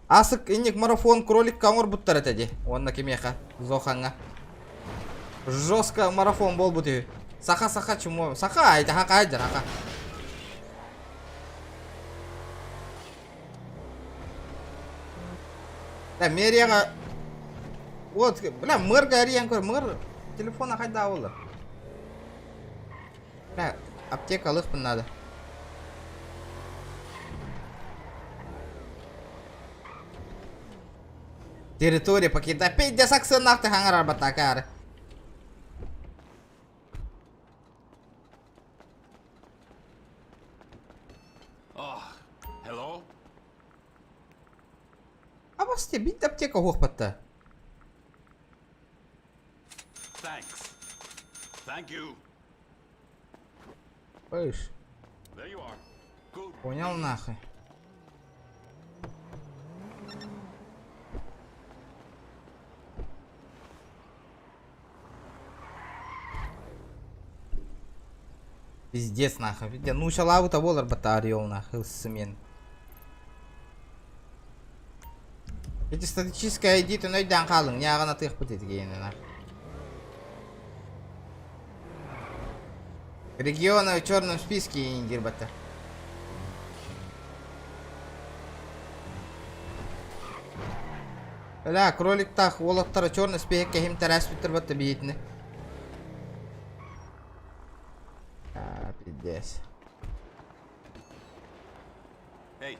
Асык инник марафон кролик камыр буттар этеди. Онна кемеха зоханга. Жестко марафон бол бути. Саха саха чмо. Саха айта хака айдар хака. Да мерияга Вот, бля, мэр гариян көр, мэр телефона хайда олар. Бля, аптека алыхпын надо. Территория покидай. Пиздец, аксы нахты хангар батакар. Hello? А бас те бит аптека хохпатта. Thanks. Thank you. Пыш. There you are. Good. Понял нахуй. Пиздец нахуй. Пиздец. Ну шалаву-то болар батарьол нахуй смен. Эти статическая ID то найдан қалың, неғана тых бітеді кейіні нахуй. Регионы в черном списке индир бата. Бля, кролик тах, уолаттара черный список кем тарас питер бата биетini. А, пиздец. Hey.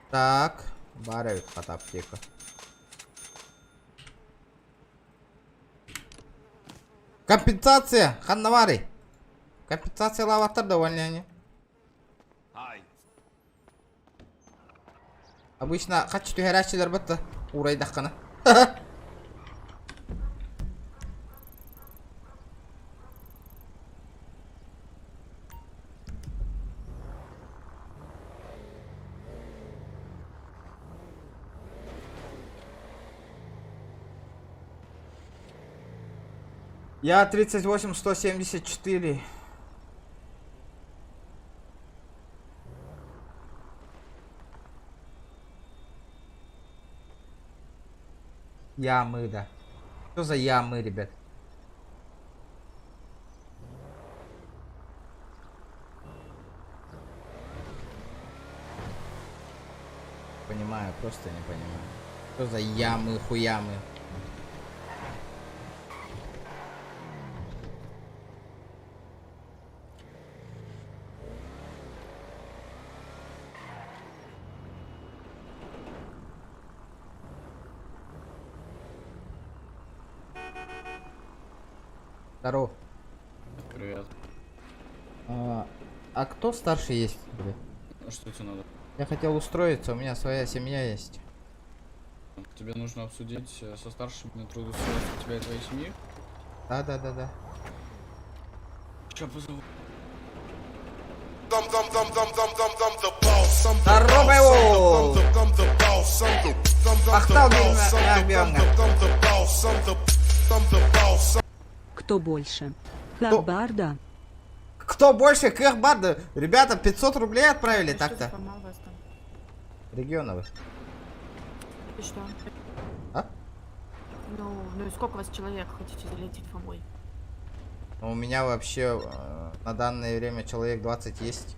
Так, бар эбит аптека. Компенсация, ханнавары. Компенсация лаваттар да увольнение. Hi. Обычно хочу түһәрәчилер бітті. Урайдаққаны. Я 38 174. Я, мы, да. Что за я, мы, ребят? Понимаю, просто не понимаю. Что за ямы, хуямы? Здоров. Привет. А, а кто старше есть, блядь? А что тебе надо? Я хотел устроиться, у меня своя семья есть. Тебе нужно обсудить со старшими трудоустройство тебя и твоей семьи. Да, да, да, да. Сейчас позову. Здорово! Ахтал Кто больше? Хабарда. Кто больше? Кэрбарда? Ребята, 500 рублей отправили так-то. Сломал вас там. Регионовы. И что? А? Ну и сколько вас человек хотите залететь Фомой? Ну, у меня вообще на данное время человек 20 есть.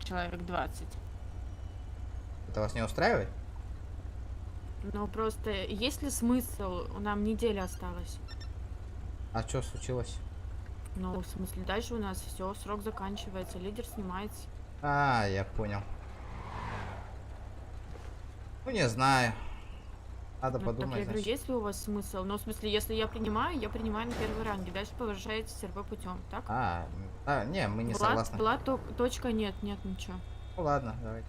Человек 20. Это вас не устраивает? Ну просто, есть ли смысл? Нам неделя осталась. А что случилось? Ну, в смысле, дальше у нас все, срок заканчивается, лидер снимается. А, я понял. Ну, не знаю. Надо Ну, так подумать, я говорю, значит. есть ли у вас смысл? Ну, в смысле, если я принимаю на первой ранге. Дальше повышаетесь РП путем, так? А, не, мы не Влад, согласны. Влад, точка нет, нет ничего. Ну ладно, давайте.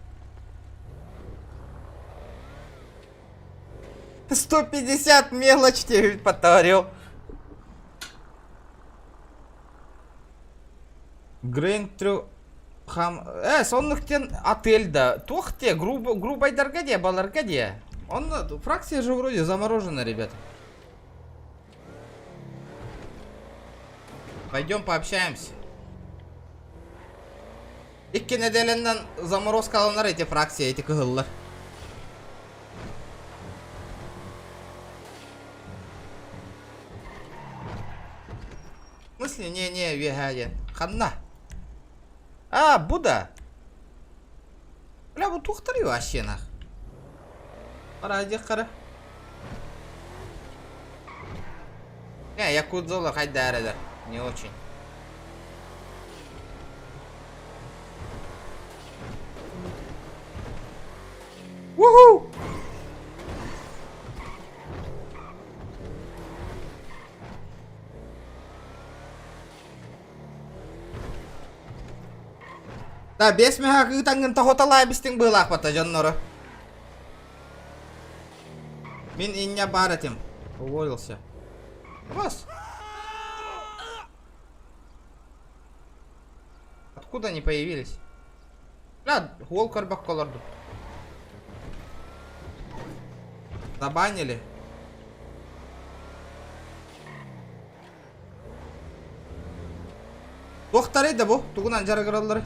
150 мелочь тебе подарил. Грейн Трю... Хам... Сонныктен отель да. Тухте, грубо, грубайдарга де, баларга де. Он, фракция же вроде заморожена, ребята. Пойдем пообщаемся. Икки неделеннен заморозка алынар эти фракция, эти кыһыллар. В смысле? Не-не, вегаде. Ханна. А, Буда. Бля, бу тухтары вообще нах. Кара, иди кара. Не, якудзолар хайда әрәдер. Не очень. Уху! Да, бес меха кытаңын тохоталай бистиң былак бата жоннору. Мин иння бар этим. Уволился. Вас. Откуда они появились? Бля, гол карбак колорду. Забанили. Доктор да бу. Тугунан жарыгыраллары.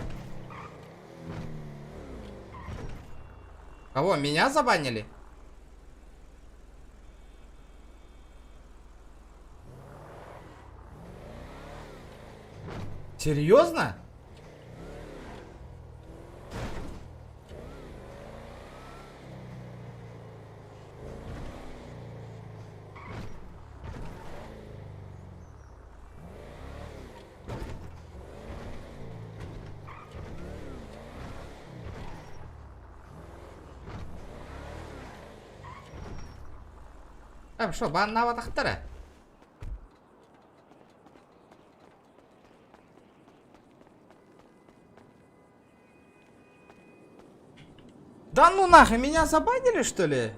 Кого? Меня забанили? Серьезно? А, что, баннава тахтара? Да ну нахуй, меня забанили, что ли?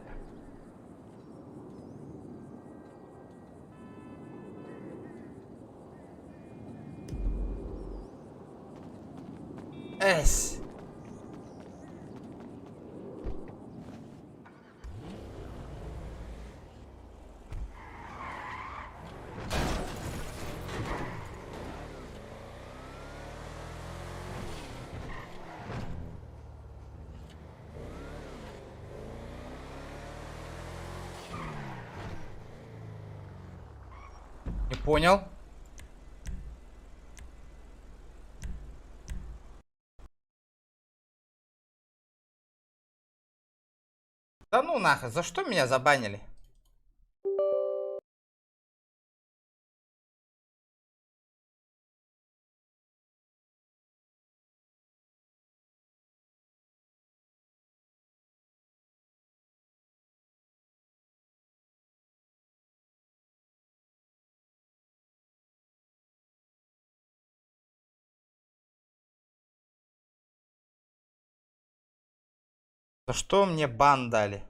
Эс. Понял? Да ну нахуй, за что меня забанили? За что мне бан дали?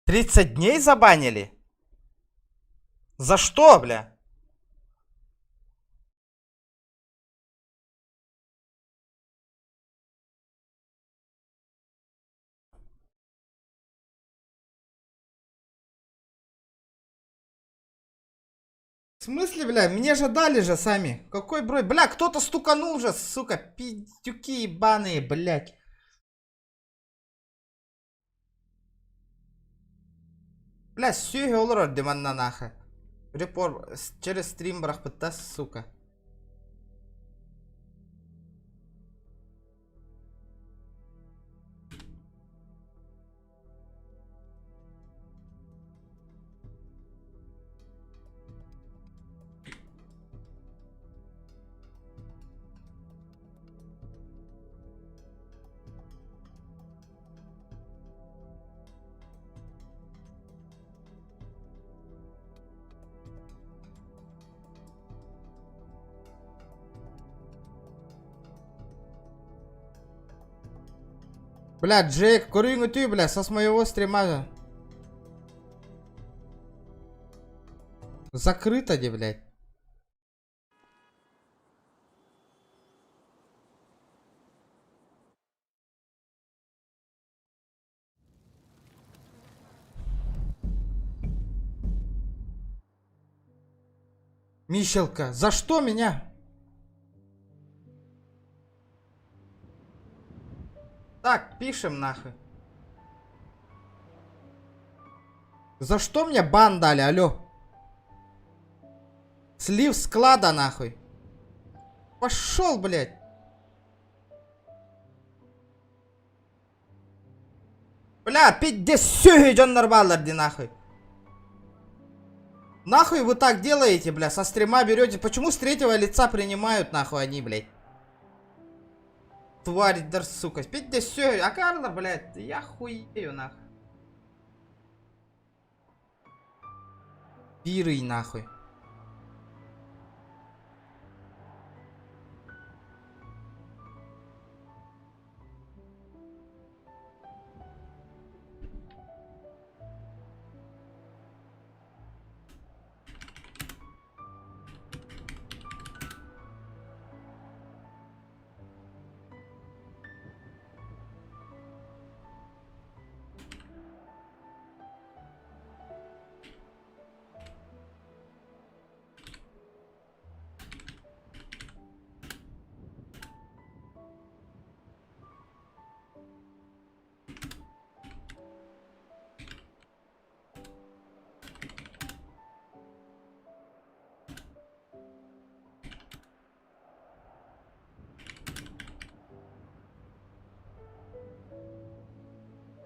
30 дней забанили? За что, бля? В смысле, бля? Мне же дали же сами. Какой брой? Бля, кто-то стуканул же, сука. Пиздюки ебаные, блядь. Бля, сүһү олорор дии манна нахуй. Репор через стрим бырахпыта, сука. Бля, Джейк, көрүҥ үтүү, бля, со моего стрима. Закрыто де, блядь. Мищелка, за что меня? Так, пишем нахуй. За что мне бан дали, алло? Слив склада нахуй. Пошел, блядь. Бля, пиздец, дьоннор бааллар дии нахуй. Нахуй вы так делаете, бля, со стрима берете. Почему с третьего лица принимают, нахуй, они, блядь? Тварь, да, сука. Пиздец, а Карло, блядь, я хуею, нахуй. Пирый, нахуй.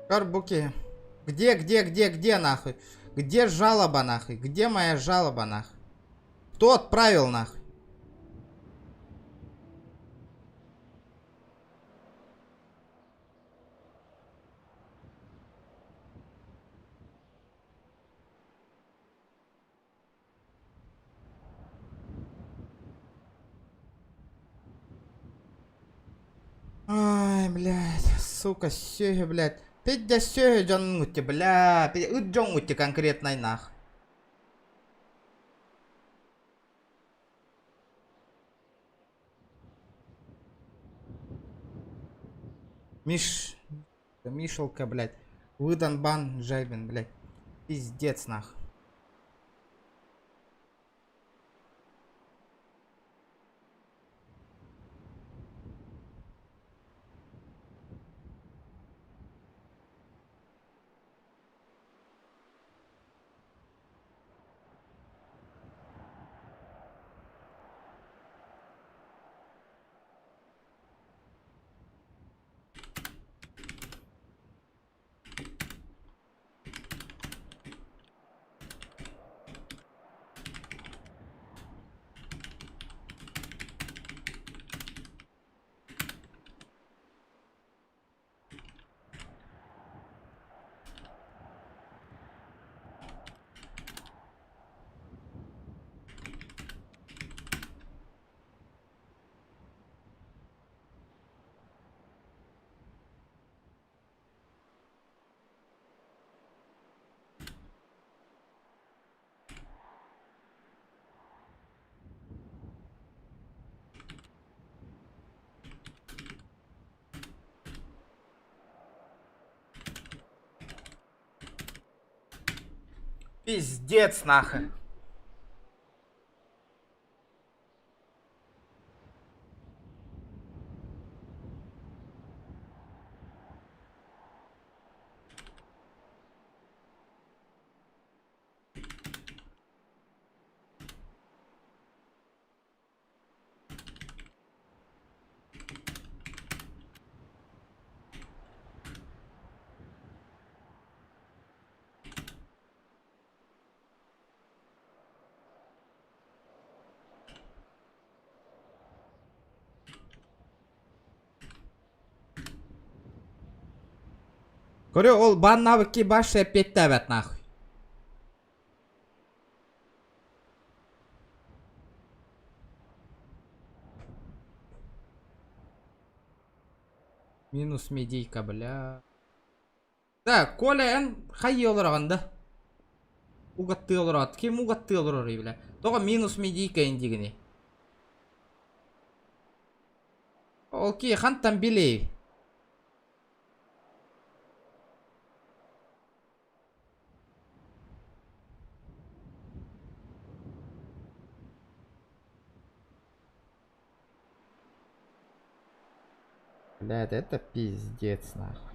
Карбуки. Где, где, где, где нахуй? Где жалоба нахуй? Где моя жалоба нахуй? Кто отправил нахуй? Ай, блядь, сука, сёге, блядь. Петя сёге дьоннути, бля. Дьоннути конкретно нах. Миш... Мишелка, блядь. Выдан бан, Жайбин, блядь. Пиздец, нах. Пиздец нахуй. Көрө ол баннабыкки баш эппиэттээбэт нахуй. Минус медийка, бля. Да, Коля эн хайыы олороҕун да? Угаттыы олороот. Ким угаттыы олорорый, бля? Тоҕо минус медийка индигини? Ол ки хантан билей? Блядь, это пиздец нахуй.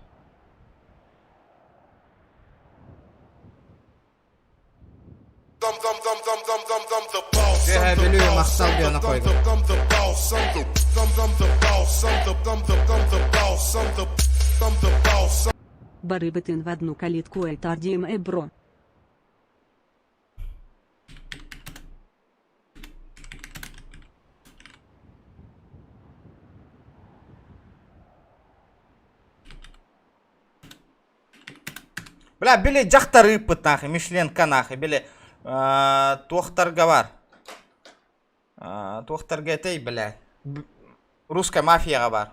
Үөһээ Бүлүү махтал диэн койду. Барыбытын в одну калитку это RDMA бро. Бля, били дьахтар ыыппыт нахуй, Мишленка нахуй, били туохтарга бар. Туохтарга этэй, бля. Русская мафияҕа бар.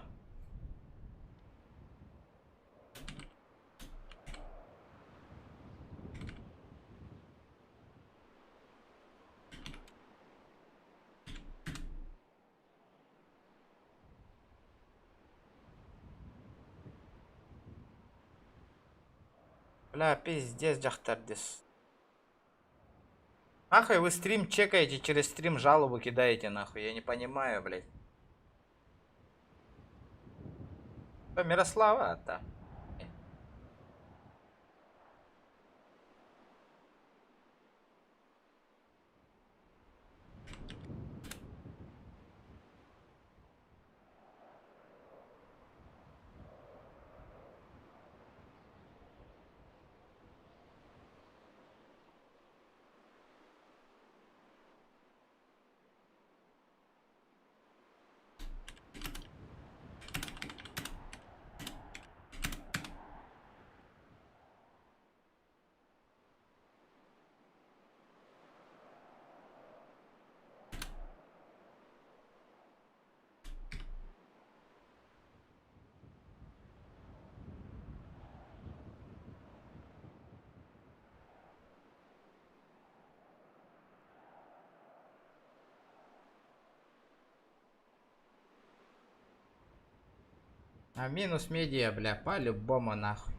Бля, пиздец, дьахтар дис. Нахуй вы стрим чекаете, через стрим жалобу кидаете, нахуй, я не понимаю, блядь. Что, Мирослава, это? А минус медиа, бля, по-любому нахуй.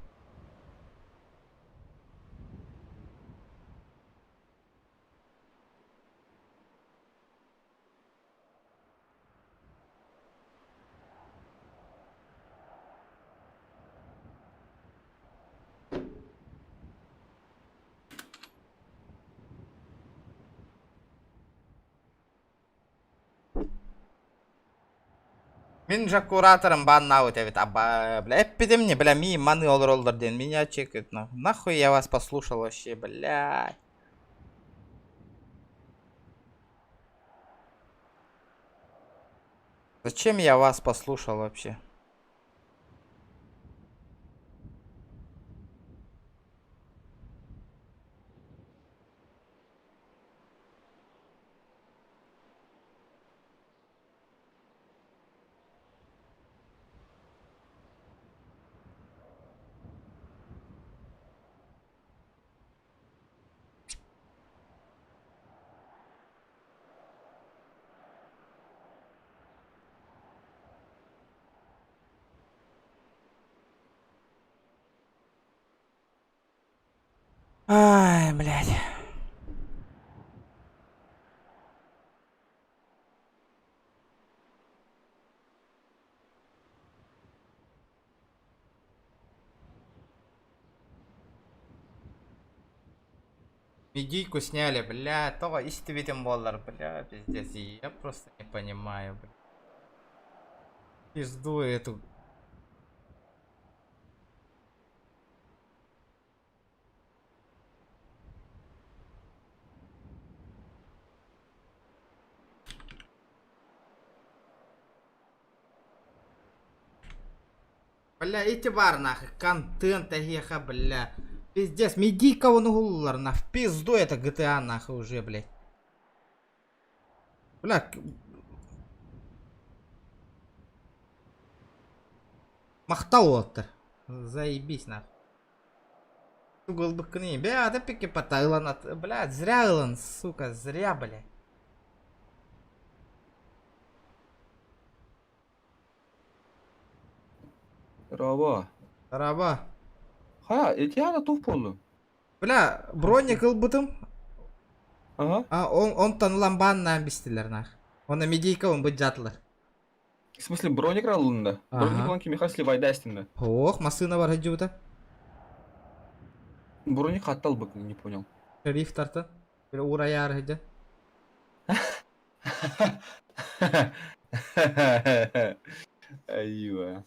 Мин же куратором баннаут эбит, аба, бля, эппитим не, бля, ми маны олороллар диэн, меня чекают, нахуй. Нахуй я вас послушал вообще, бля. Зачем я вас послушал вообще? Ай, блядь. Медийку сняли, бля, того истибитим буоллар, бля, пиздец, я просто не понимаю, бля. Пизду эту. Бля, ити баар нахуй, контент эһиэхэ, бля. Пиздец, медийка вон угуллар нах, в пизду это GTA нахуй уже, блядь. Бля, махтал уолаттар. Заебись нахуй. Тугулбыккыны, бля, да пики пота, ылан, бля, зря ылан, сука, зря, бля. Раба. Раба. Ха, Этиана тух буоллуҥ? Бля, броник ылбытым. Ага. А, он, онтон ылан бааннаан бистилэр нах. Онно медийка он быдьаатылар. В смысле, броник ыллыҥ да? Броник ылан кимиэхэ сливайдаастыҥ да? Ох, массыына бар сылдьыбыта. Броник хатта ылбыккын, не понял. Шериф тартан. Бля, уурайаары сылдьан. Айва.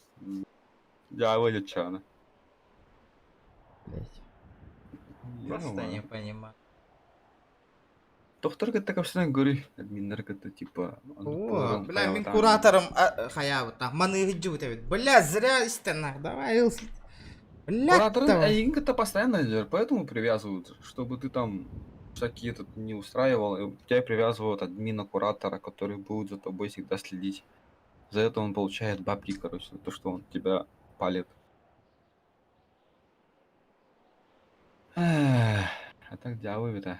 Дьаабы дьаччаана. Блять. Просто не понимаю. Доктор кытта кэпсэтэн көрүй. Админнар кытта типа О, бля, мин кураторым хайаабыт маны сылдьыбыт эбит. Бля, зря истэн нах. Давай, ыл. Бля, Кураторын давай. эйигин кытта постоянно дьэр, поэтому привязывают, чтобы ты там всякие этот не устраивал, и тебя привязывают админа куратора, который будет за тобой всегда следить. За это он получает бабки, короче, за то, что он тебя палит. Эх, А так дьявол это.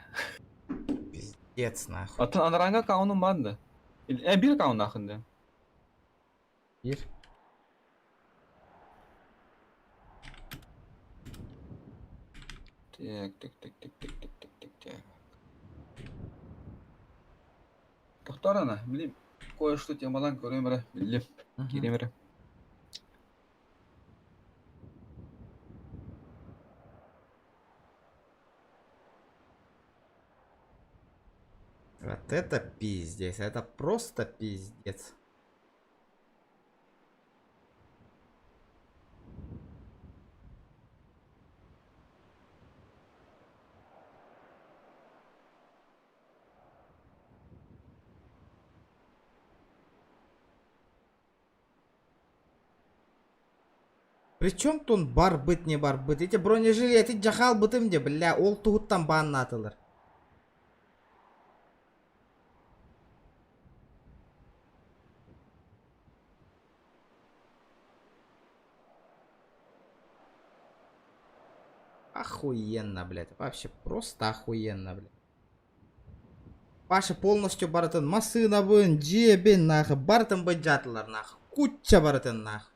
Пиздец, нахуй. Атын анараҥҥа аккаунум баар да? Э, биир аккауннааххын да? Биир. Так, так, так, так, так, так, так, так, так. Тохтоор ана, били, кое-что темалаан көрүөм эрэ, биллим, киириэм эрэ. Вот это пиздец, это просто пиздец. Причем тут барбыт не барбыт? Эти бронежилеты дьаһалбытым дии, бля, ол туһуттан бааннаатылар. Охуенно, блядь. Вообще просто охуенно, блядь. Паша полностью барытын массыынабын, дьиэбин, нахуй, барытын былдьаатылар, нахуй. Куча барытын, нахуй.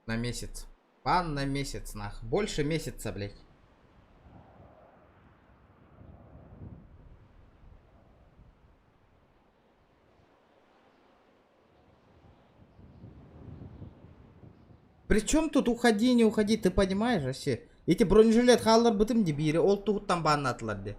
На месяц. Бан на месяц, нах. Больше месяца, блядь. Причем тут уходи, не уходи, ты понимаешь вообще? Эти бронежилет хаалларбытым дии биири, ол туһуттан бааннаатылар дии.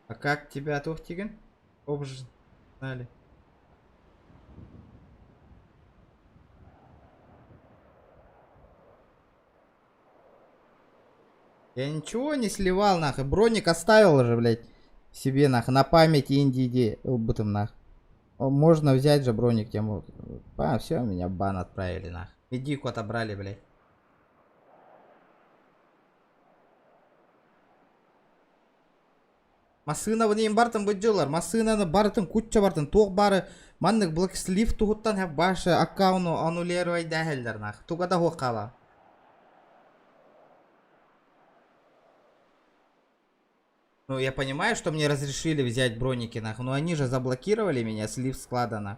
А как тебя Тухтиген? Обжали. Я ничего не сливал, нахуй. Броник оставил же, блядь. Себе нах, на память Индии ылбытым нах. Можно взять же броник тему. А, все, меня в бан отправили нах. Медийку отобрали, блядь. Массыынабын иин бартын быдьылар, массыынаны барытын кучча бартын, туох бары маннык блэкслив туһуттан хэп башы аккаунту аннулировай дэһэллэр нах. Туга да хуох хаала. Ну, я понимаю, что мне разрешили взять броники, нах, но они же заблокировали меня, слив склада, нах.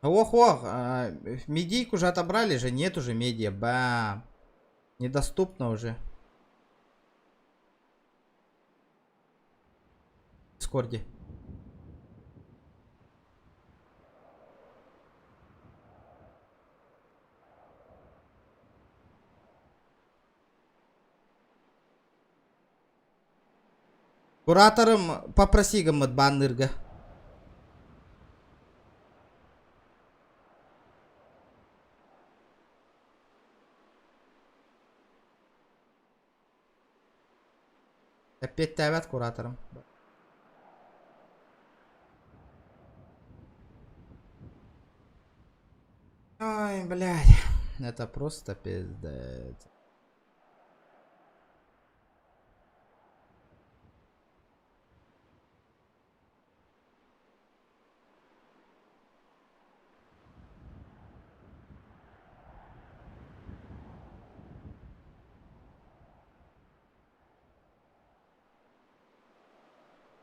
Ох-ох, медийку же отобрали же, нет уже медиа, бам. Недоступно уже. В Дискорде. Кураторым попроси гыммыт баннырга. Эппиэттээбэт кураторым. Ай, блядь. Это просто пиздец.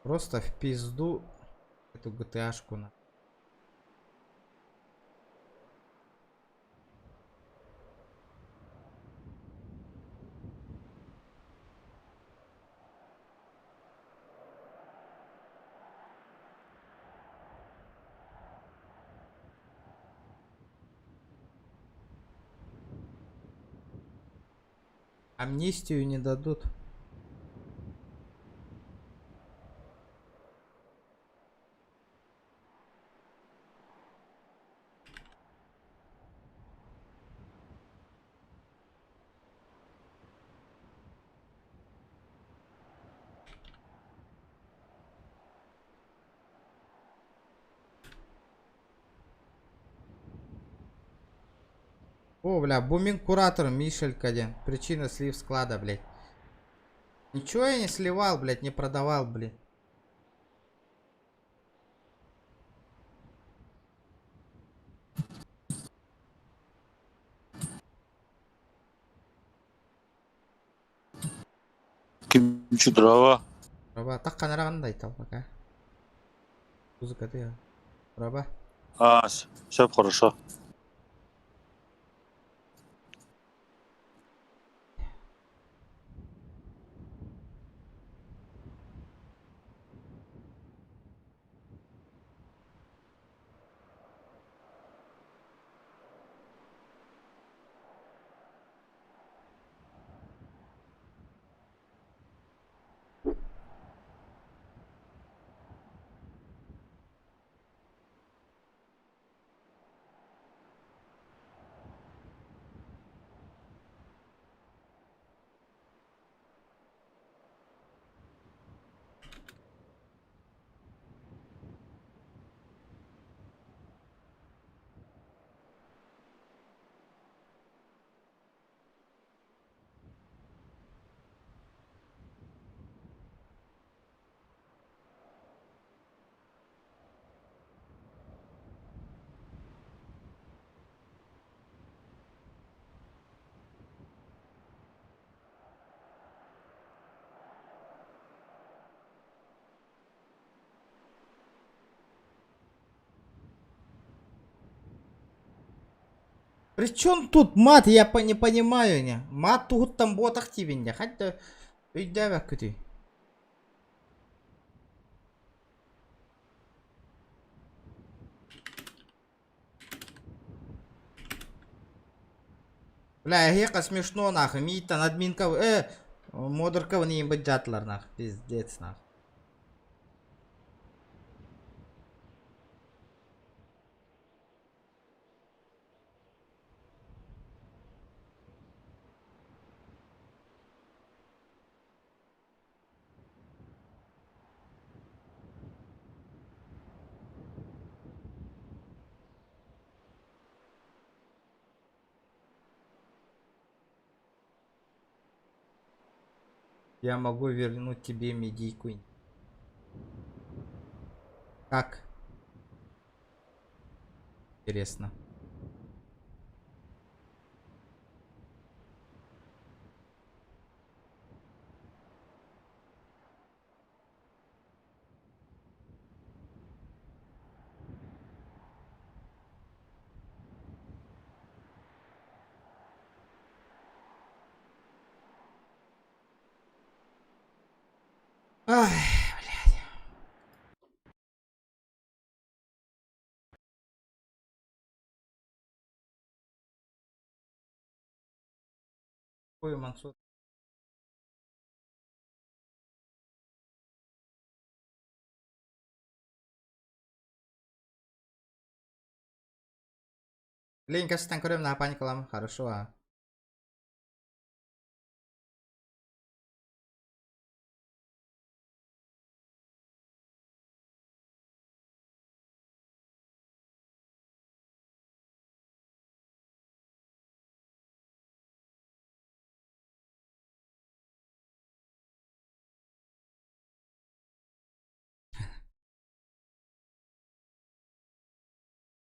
Просто в пизду эту GTA-шку на. Амнистию не дадут. О, бля, буминг куратор Мишель один. Причина слив склада, блядь. Ничего я не сливал, блядь, не продавал, блин. Кимчи дрова. Раба, так канарагандай тал пока. Музыка ты. Раба. А, все хорошо. Причем тут мат, я по не понимаю, не. Мат тут там бот активен, хотя өйдөөбөккүтүй. Бля, эһиэхэ смешно нахуй, мииттэн админка, э, модерка вниин быдьаатылар нах, пиздец нах. Я могу вернуть тебе медийку. Как? Интересно. Ай, блядь. Ой, Мансур. Ленька, стан көрөм на паникалам. Хорошо, а.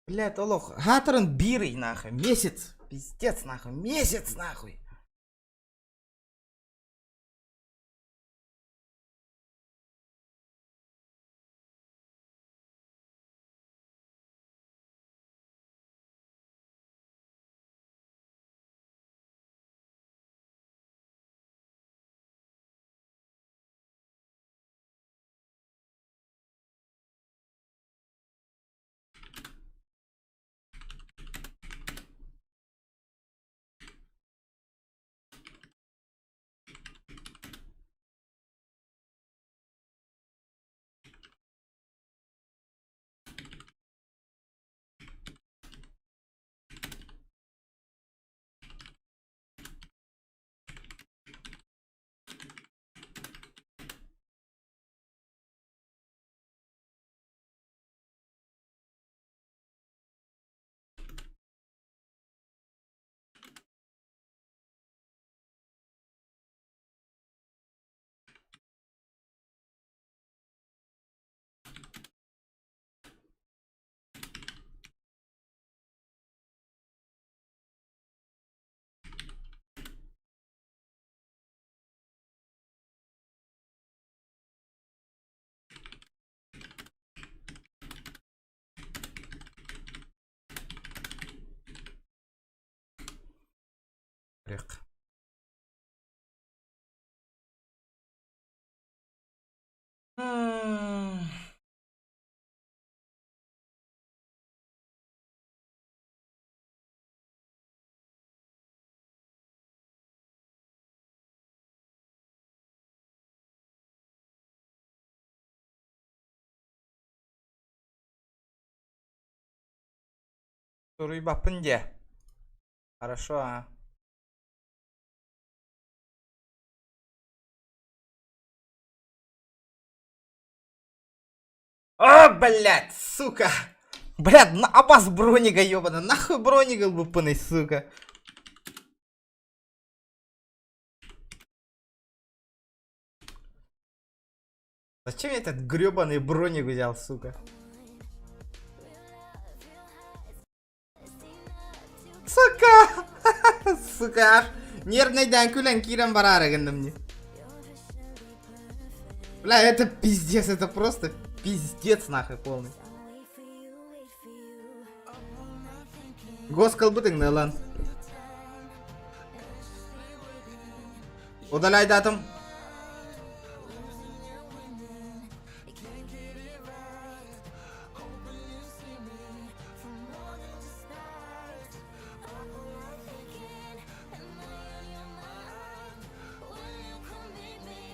Блядь, олох. Хаторон бирый, нахуй. Месяц. Пиздец, нахуй. Месяц, нахуй. Рек. Суруйбаппын дии. Хорошо, а. О, блядь, сука! Блядь, на абаз бронига ёбана. Нахуй бронига лупаный, сука. Зачем я этот грёбаный броник взял, сука? Сука! Сука, аж нервный күлэн киирэн бараары гынным дии. Бля, это пиздец, это просто пиздец нахуй полный. Госкал бытың лан. Удаляй датум.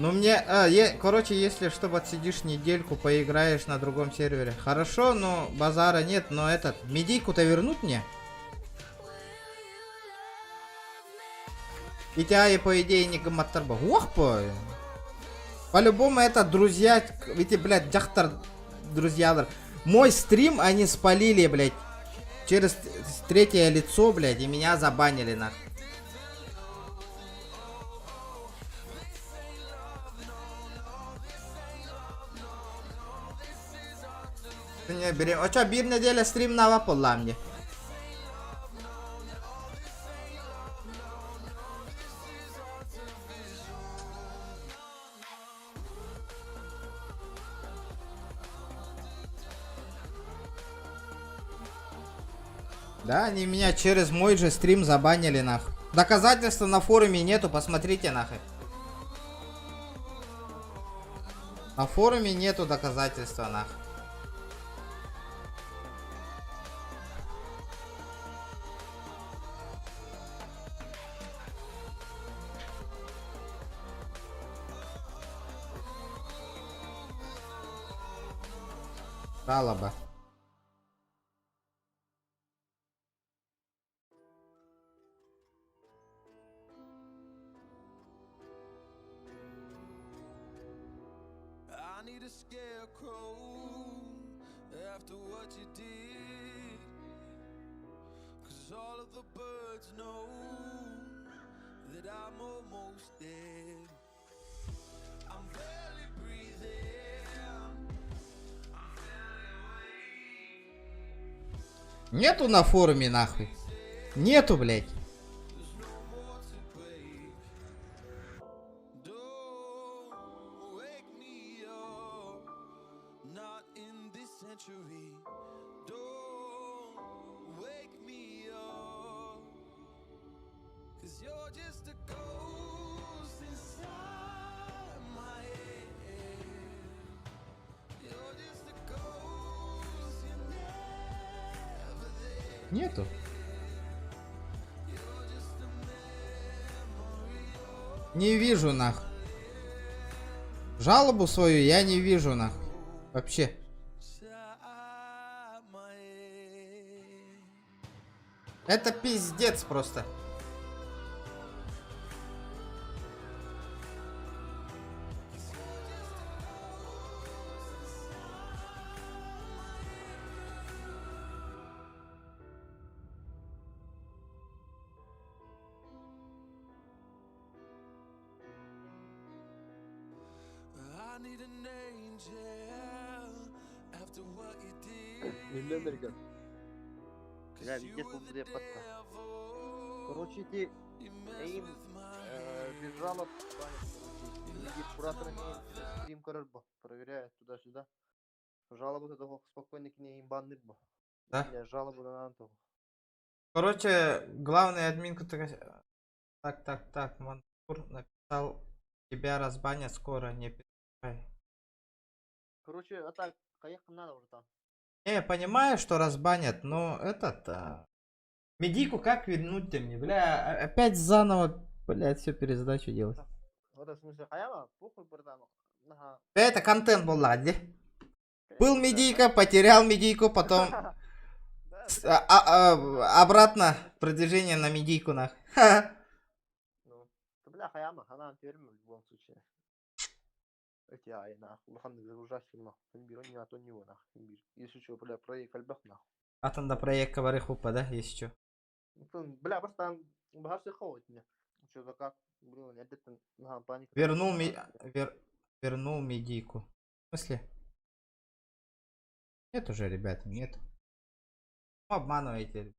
Ну мне, а, короче, если что, вот сидишь недельку, поиграешь на другом сервере. Хорошо, но базара нет, но этот, медийку-то вернут мне? Ити и по идее не гымматтар. Ох, по. По-любому это друзья, эти, блядь, дьахтар друзьялар. Мой стрим они спалили, блядь, через третье лицо, блядь, и меня забанили, нахуй. Не берем. А чё, биир нэдиэлэ стримнаабат буоллаҕым дии. Да, они меня через мой же стрим забанили, нахуй. Доказательства на форуме нету, посмотрите, нахуй. На форуме нету доказательства, нахуй. Жалоба. I need a scarecrow after what you did. 'Cause all of the birds know that I'm almost dead. I'm barely breathing. I'm barely awake. Нету на форуме, нахуй. Нету, блядь. There's no more to break. Don't wake me up, not in this century. Don't wake me up, 'cause you're just a ghost inside my head. You're just a ghost, you're never there. Нету. You're just a memory. Не вижу, нах. Жалобу свою я не вижу, нах. Вообще. Inside my head. Это пиздец просто. I need an angel after what you did. Миллионерка. Бля, везде был подкаст. Короче, ты им без жалоб банят, короче. Сидит куратор стрим көрөр проверяет туда-сюда. Жалобу того спокойно к ней банныр бо. Да? Я жалобу на того. Короче, главный админ, который... Так, так, так, Мансур написал, тебя разбанят скоро, не переживай. Короче, а так, поехать надо уже там. Не, я понимаю, что разбанят, но этот... Медийку как вернуть-то мне, бля, опять заново, блядь, все пересдачу делать. Вот в смысле, хайаама, похуй, братан. Ага. Это контент был, ладно. Был медийка, потерял медийку, потом обратно продвижение на медийку, нах. Ну, да, бля, хайаама, она теперь в любом случае. Эти, ай, нахуй, улахан загружать нахуй. Бир, не, а то не его, нахуй. Бир. Если что, бля, проект альбах, нахуй. Атанда проект барыахпыт, да, если что. Ну, бля, просто бахар холод мне. Что за как? Блин, я где-то на паника. Вернул медийку. В смысле? Нет уже, ребята, нет. Обманываете.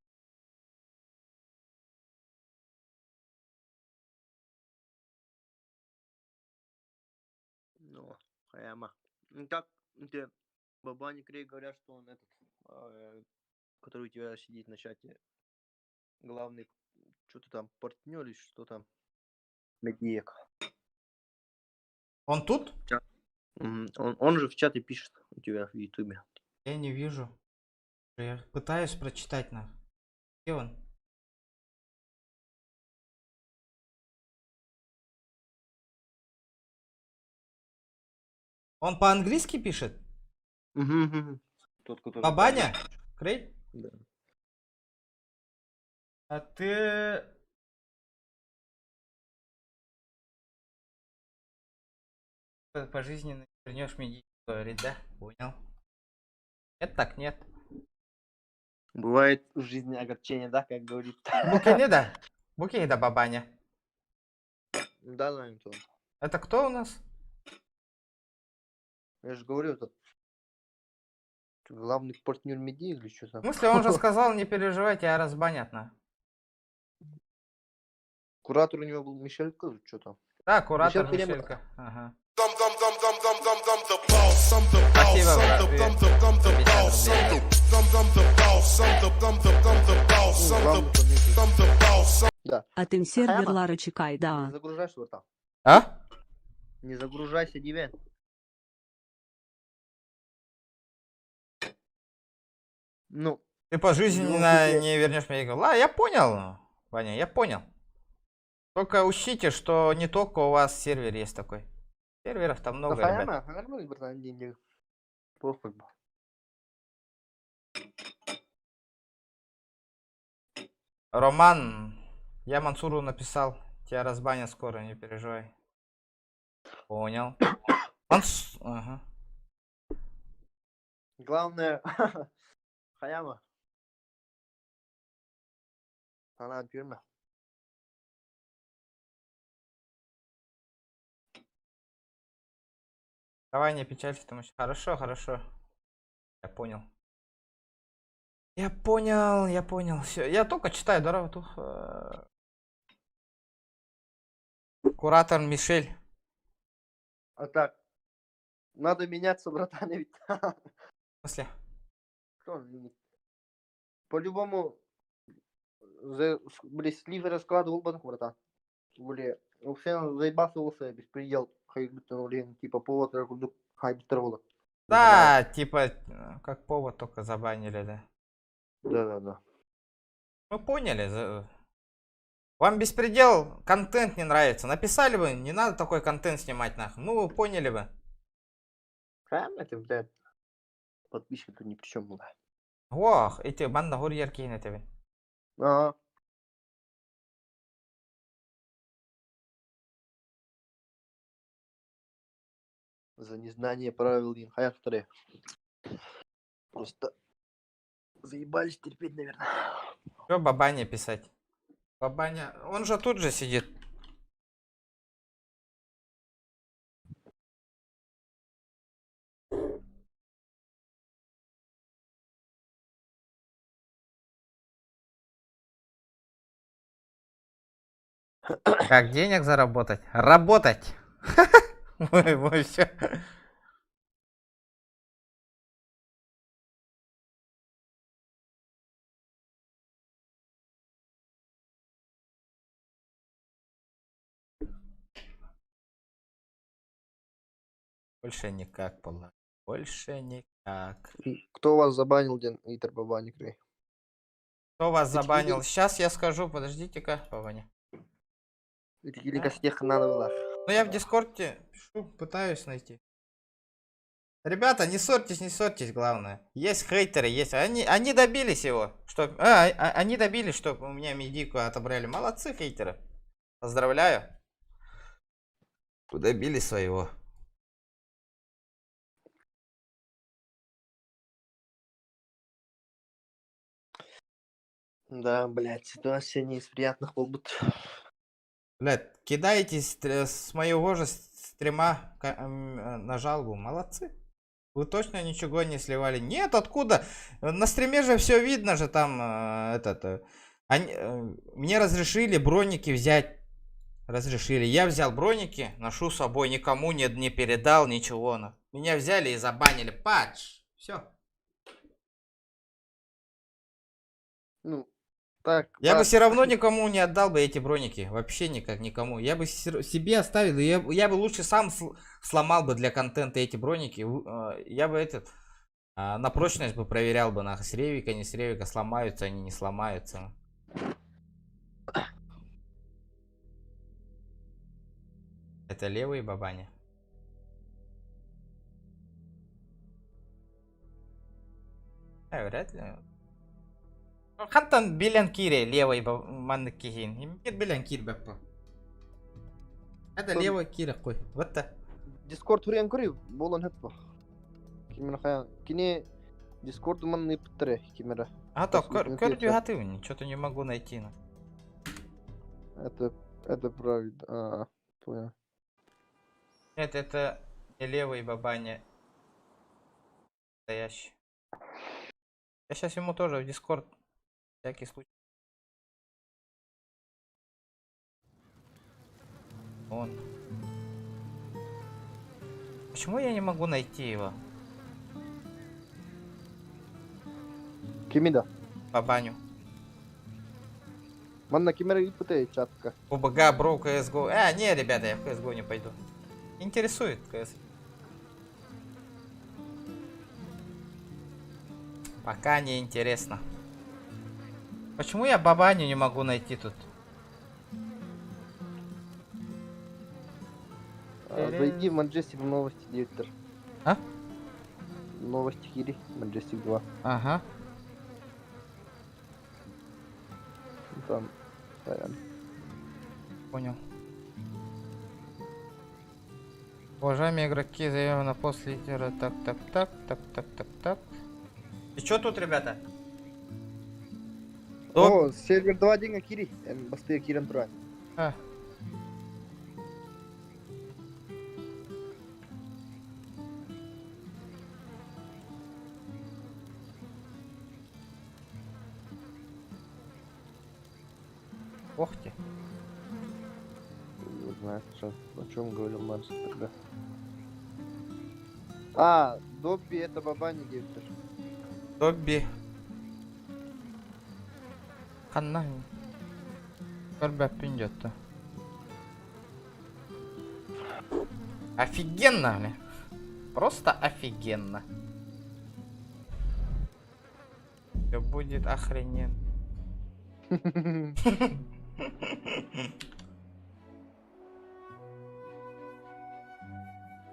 Ну, хайаама. Ну как, тебе Бабани Крей говорят, что он этот, который у тебя сидит на чате, главный, что-то там, партнер или что там, Медиек. Он тут? Он же в чате пишет у тебя в ютубе. Я не вижу. Я пытаюсь прочитать, нах. Где он? Он по-английски пишет? Угу. Тот, который... Бабаня? Крей? Да. А ты... Пожизненно вернешь мне говорит, да? Понял. Нет, так нет. Бывает в жизни огорчение, да, как говорит. Букини да. Букини да, бабаня. Да, да, Антон. Это кто у нас? Я же говорю, этот главный партнер меди или что там. В смысле, он же сказал, не переживайте, я разбанят на. Куратор у него был Мишелька, что там. Да, куратор Мишель Перемот. Мишелька. Ага. Спасибо, брат, привет. 50 рублей. Да. Атын серверлары чекай, Не да. загружайся, братан. А? Не загружайся, Дивен. Ну, Ты в любом пожизненно случае, не вернешь мне игру. Ла, я понял, Ваня, я понял. Только учтите, что не только у вас сервер есть такой. Серверов там да много, ребят. хайама, нормально, братан, деньги. Похуй. б. Роман, я Мансуру написал. Тебя разбанят скоро, не переживай. Понял. Манс... Ага. Главное, Хаяма. Она тюрьма. Давай не печалься, там еще. Хорошо, хорошо. Я понял. Я понял, я понял. Все, я только читаю, дорогу тут. Куратор Мишель. А так, надо меняться, братан, ведь. В смысле? Кто он не- По-любому, за, блин, сливы раскладывал бы, братан. Блин, вообще заебался, беспредел. Хай, блин, типа, повод, хай, Да, типа, как повод только забанили, да. Да-да-да. Мы поняли. Вам беспредел, контент не нравится. Написали бы, не надо такой контент снимать, нахуй. Ну, вы поняли бы. Правильно ты, блядь? Подписчик тут ни при чем была. Ох, эти банда гурьер тебе. Ага. За незнание правил Инхайртре. Просто заебались терпеть, наверное. Что бабане писать? Бабаня, он же тут же сидит. Как денег заработать? Работать! Ой, ой, всё. Больше никак, Пола. Больше никак. Кто вас забанил, Ден Итер Бабаник Рэй? Кто вас Эти забанил? люди- Сейчас я скажу, подождите-ка, Бабаня. Или костех надо было. Ну я в Дискорде пишу, пытаюсь найти. Ребята, не ссорьтесь, не ссорьтесь, главное. Есть хейтеры, есть. Они добились его. Что, они добились, что у меня медийку отобрали. Молодцы, хейтеры. Поздравляю. Вы добились своего. Да, блядь, ситуация не из приятных будет. Блядь, кидаетесь с моего же стрима на жалобу. Молодцы. Вы точно ничего не сливали? Нет, откуда? На стриме же все видно же там, этот... Они, мне разрешили броники взять. Разрешили. Я взял броники, ношу с собой, никому не передал ничего. Меня взяли и забанили. Патч. Все. Ну, так. Я бы так. все равно никому не отдал бы эти броники. Вообще никак никому. Я бы себе оставил. И я бы лучше сам сломал бы для контента эти броники. Я бы этот... на прочность бы проверял бы, нахуй, с ревика, не с ревика, сломаются они, не сломаются. Это левые бабани. Вряд ли. Хантан билэн киирэ левый маннык киһин. Иммит билэн киирбэппин. Это левый киирэ кой. Вот та. Дискорд хуруйан көрүй, буолан хөп бу. Кимин хаян. Кини Дискорд манны ыппыттар кимера. А то көр хатыбын, что-то не могу найти. Ну. Это правда. А, понял. Нет, это не левый бабаня. Настоящий. Я сейчас ему тоже в Дискорд всякий случай. Он. Почему я не могу найти его? Кимида. Бабаню. Манна кимера ыппыта чатка. ОБГ, бро, CSGO. А, не, ребята, я в CSGO не пойду. Интересует CS. Пока не интересно. Почему я бабаню не могу найти тут? А, зайди в Маджестик в новости, директор. А? Новости Кири, Маджестик 2. Ага. Там, сорян. Понял. Уважаемые игроки, заявлено на пост лидера. Так, так, так, так, так, так, так. И чё тут, ребята? О, сервер 2 деньга Кири. Бастыя киирэн туран. А. Ох ты. Не знаю, сейчас, о чем говорил Марс тогда. А, Добби это бабани директор. Добби. Ханна. Көрбөппүн дьотто. Офигенно, бля. Просто офигенно. Все будет охрененно.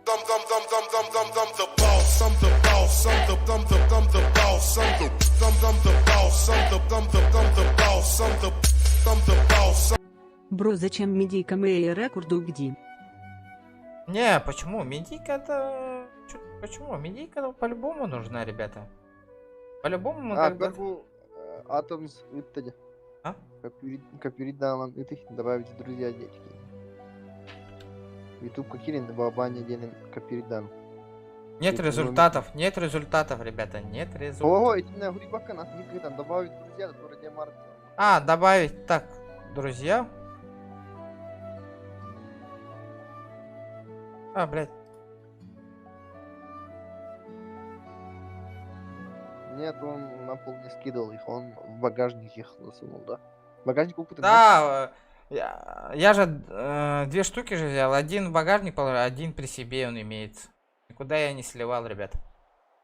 I'm, I'm, I'm, I'm, I'm, I'm, I'm the boss. I'm the boss. I'm the, I'm the, I'm the boss. I'm the, I'm, I'm the boss. I'm the, I'm the, I'm the boss. I'm the, I'm the boss. Бро, зачем медийка Мэя рекорду где? Не, почему? Медийка это... Почему? Медийка по-любому нужна, ребята. По-любому мы А, когда... как Атомс ыттади. А? Копюрит дан ыты добавить в друзья детки. Ютуб Кирин бабани денем копюрит дан. Нет Эти результатов, нет результатов, ребята, нет результатов. Ого, эти на грибака на там добавить в друзья, который Демарт. А, добавить, так, друзья. А, блядь. Нет, он на пол не скидывал их, он в багажник их засунул, да? Багажник опыта. Да, я же две штуки же взял. Один в багажник положил, один при себе он имеется. Никуда я не сливал, ребят.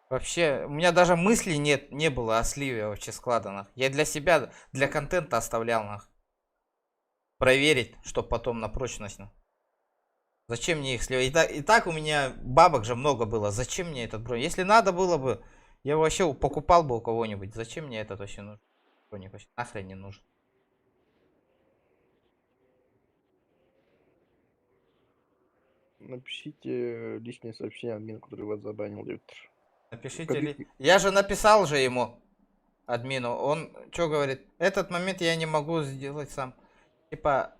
Вообще, у меня даже мысли нет, не было о сливе вообще склада, нах. Я для себя, для контента оставлял, нах. Проверить, чтоб потом на прочность, нах. Зачем мне их сливать? И так у меня бабок же много было. Зачем мне этот бронь? Если надо было бы, я вообще покупал бы у кого-нибудь. Зачем мне этот вообще нужен? Броник вообще нахрен не нужен. Напишите личное сообщение админу, который вас забанил, Виктор. Напишите ли... Я же написал же ему, админу. Он что говорит? Этот момент я не могу сделать сам. Типа...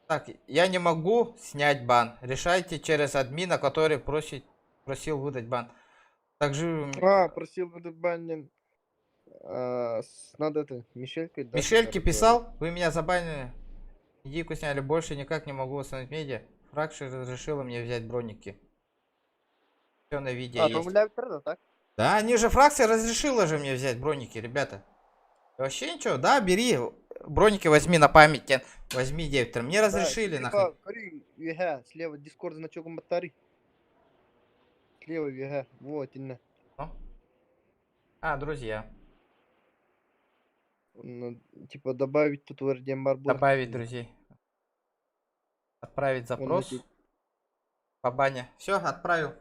Так, я не могу снять бан. Решайте через админа, который просил выдать бан. Также... А, просил выдать бан. А, надо это, Мишелькой, да, Мишельке которая- писал, вы меня забанили. Идейку сняли, больше никак не могу восстановить медиа. Фракция разрешила мне взять броники. Все на видео А, есть. там Виктора, так? Да, они же фракция разрешила же мне взять броники, ребята. Вообще ничего, да, бери. Броники возьми на память, Кен. Возьми, директор. Мне разрешили, Да, нахуй. типа, смотри, ВГ, слева Дискорд значок батареи. Слева ВГ, вот, именно. А, друзья. Ну, типа добавить тут в RDM барбур. Добавить друзей. Отправить запрос. Бабаня. Все, отправил.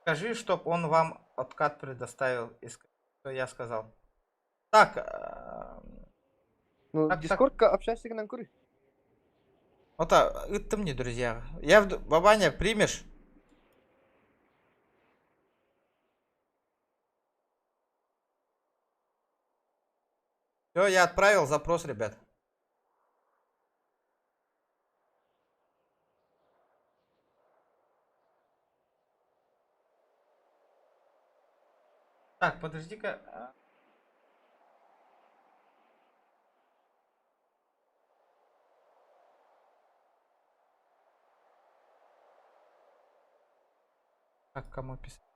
Скажи, чтоб он вам откат предоставил, и скажи, что я сказал. Так, Ну, так, так. Дискордка общайся гынан көрүй. Вот, ты мне, друзья. Я, Бабаня, примешь? Все, я отправил запрос, ребят. Так, подожди-ка. Так, кому писать?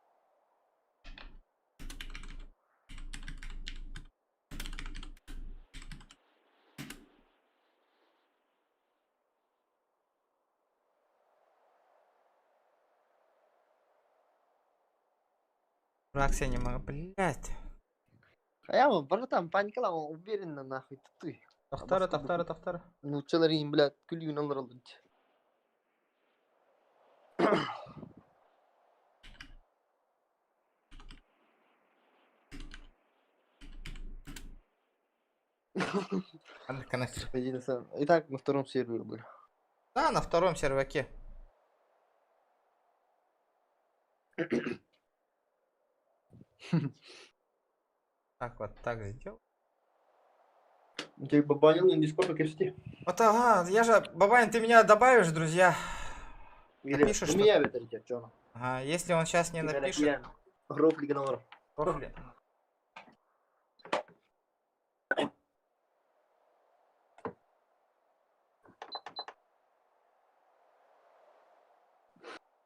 Дурак, я не могу, блядь. А я вам, братан, паникалама, уверенно нахуй, ты. Тохтара, тохтара, тохтара. Ну, челарин, блядь, күлүүн алыр алыр. Итак, на втором сервере были. Да, на втором серваке. Так, вот так сделал. Ты бабанил на Дискорд, как Вот, ага, я же, Бабанин, ты меня добавишь, друзья? Или Напишешь, у что меня это чё? Ага, если он сейчас не напишет. Рофли гнор. Рофли.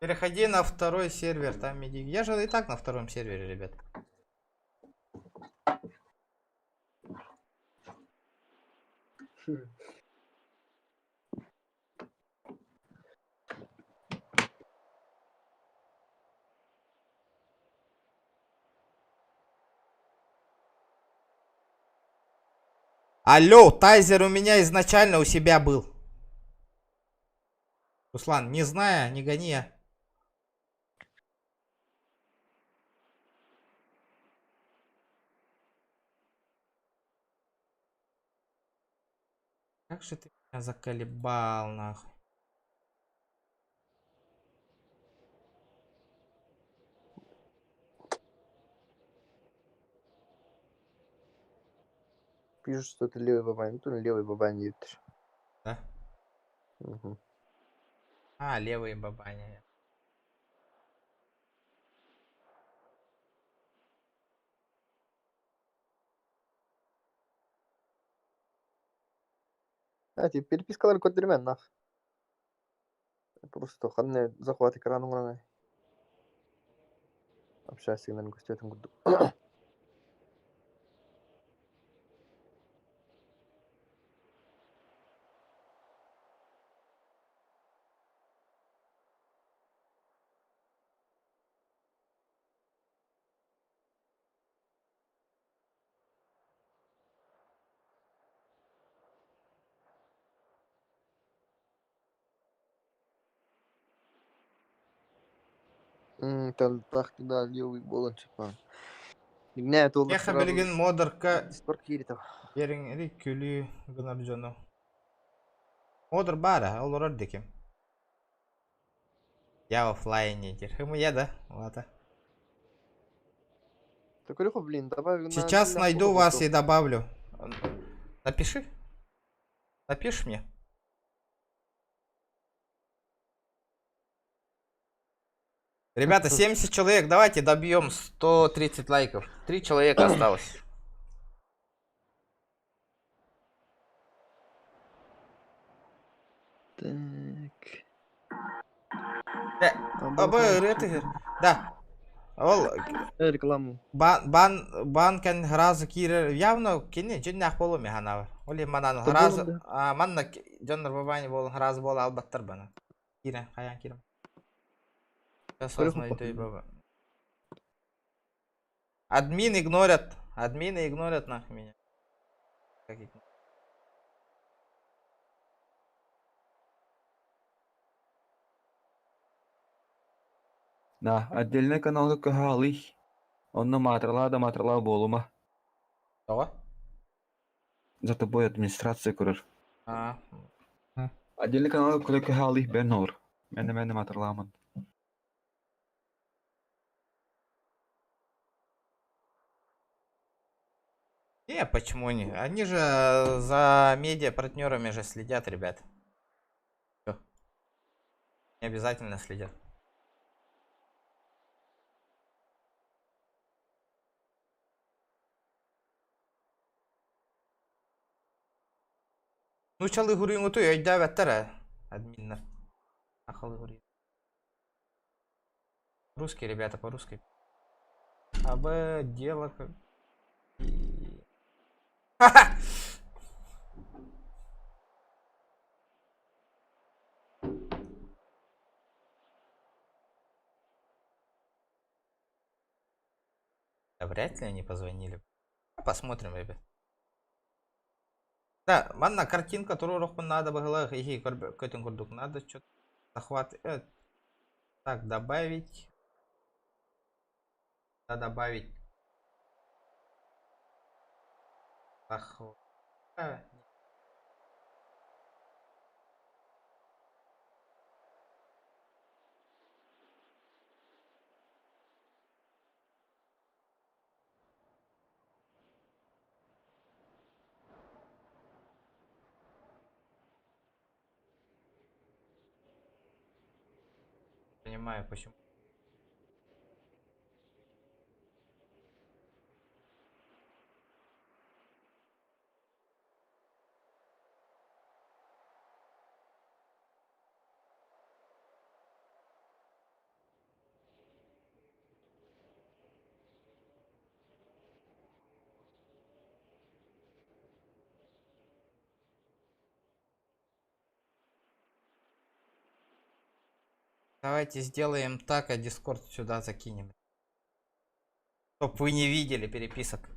Переходи на второй сервер, там иди. Я же и так на втором сервере, ребят. Алло, Тайзер у меня изначально у себя был. Руслан, не зная, не гони я. Как же ты меня заколебал, нахуй. Пишут, что это левый бабань. Ну, левый бабань едет. Да? Угу. А, левые бабани. А, тебе перепискалар көтөрмөн нах. Просто ханны захват экран оңран. Общайся гынан көстөтүн курдук. Да, левый болон чапан. Игняет ол Еха билигин модерка Дискорд киритов. Ериңри күлүү гынар жону. Модер бара, ол орор декем. Я в оффлайне дир. Хым я да, ладно. Так, Илюха, блин, добавь на Сейчас сильно найду фото вас потом. и добавлю. Напиши. Напишешь мне? Ребята, 70 человек, давайте добьем 130 лайков. Три человека осталось. Так. Это, да. Ол Рекламу. Бан бан бан кен хразы кирер явно кини жиннах болу механавар. Оли манан Да хразы болу, манна жоннор бабани болун хразы болу албаттар бана. Кире хаян кирем. Сейчас вас Көрөхүн найду и баба. Админ игнорят. Админы игнорят нахуй меня. Как их? Да, отдельный каналга көһө Онно маатыралаа да маатыралаа буолума. Тоҕо? За тобой администрация көрөр. А. Отдельный каналга көһө алый бен olur. Мен де маатыралаамын. Не, почему не? Они же за медиа-партнерами же следят, ребят. Всё. Не обязательно следят. Нууччалыы суруйуҥҥутуй өйдөөбөттөр ээ, админнар. Сахалыы суруйар. Русские ребята по-русски. А Б дело как... Ха-ха! Да вряд ли они позвонили. Посмотрим, ребят. Да, манна картинка туруорукпун надо быһыылаах иһи көтөн курдук надо что-то захват так добавить да добавить захват. Понимаю, почему. Давайте сделаем так, а Дискорд сюда закинем. Чтоб вы не видели переписок.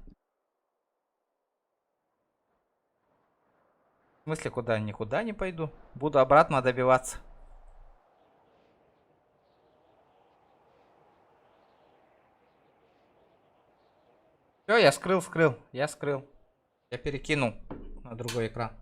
В смысле, куда? Никуда не пойду. Буду обратно добиваться. Все, я скрыл, скрыл. Я скрыл. Я перекинул на другой экран.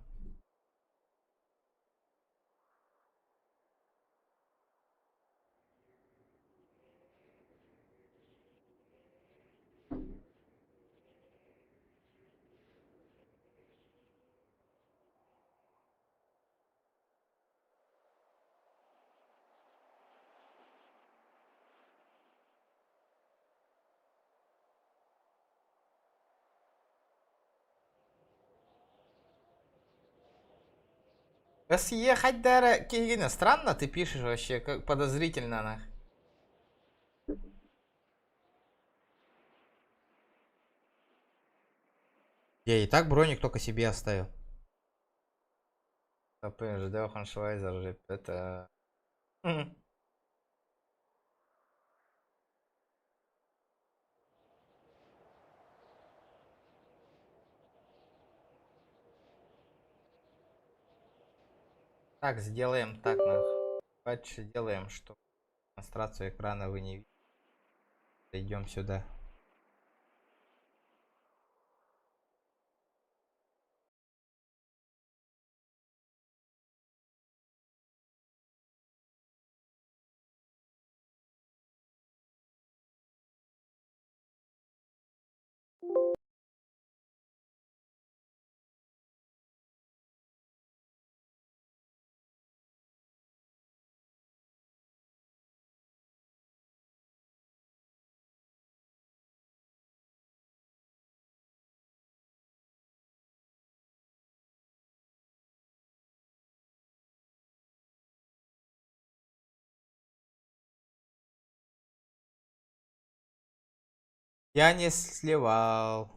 Съехать дара Кигина. Странно ты пишешь вообще, как подозрительно нах. Я и так броник только себе оставил. ПЖД Ханшвайзер, это... Так, сделаем так, нах. Дальше делаем, что демонстрацию экрана вы не видите. Идем сюда. Я не сливал.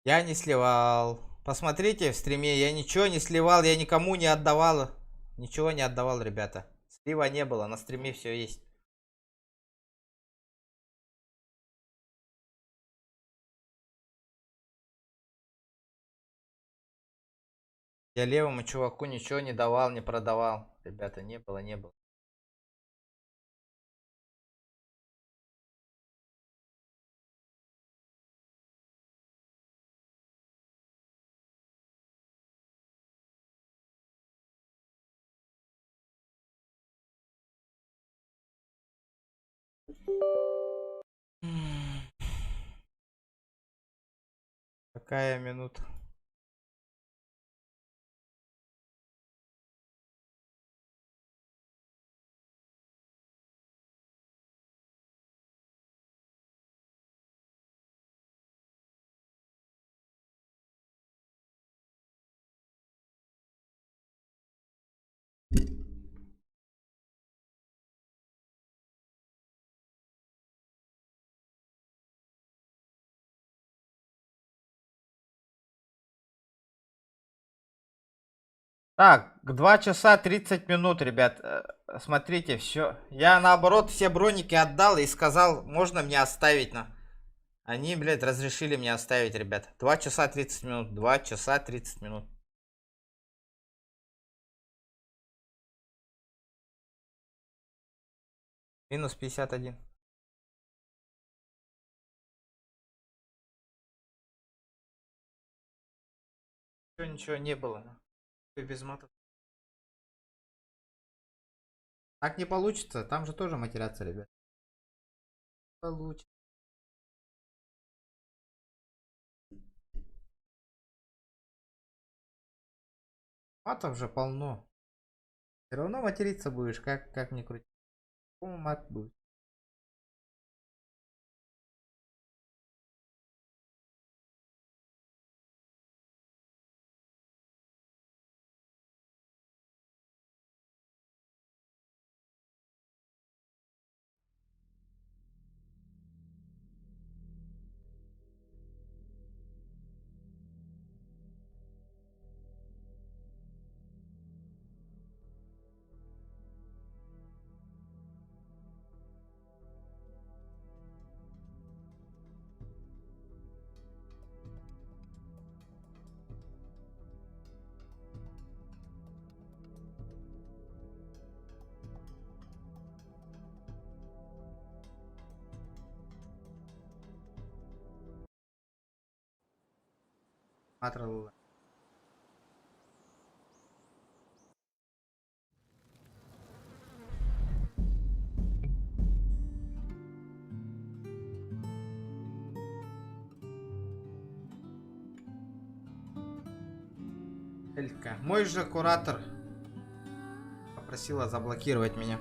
Я не сливал. Посмотрите в стриме, я ничего не сливал, я никому не отдавал. Ничего не отдавал, ребята. Слива не было, на стриме все есть. Я левому чуваку ничего не давал, не продавал. Ребята, не было, не было. Какая минута? Так, 2 часа 30 минут, ребят. Смотрите, все. Я наоборот все броники отдал и сказал, можно мне оставить на. Они, блядь, разрешили мне оставить, ребят. 2 часа 30 минут. 2 часа 30 минут. Минус 51. Ничего, ничего не было. Без мата. Так не получится, там же тоже матерятся, ребят. Получится. Матов же полно. Все равно материться будешь, как ни крути. По-моему, мат будет. Матралла. Элька. Мой же куратор попросила заблокировать меня.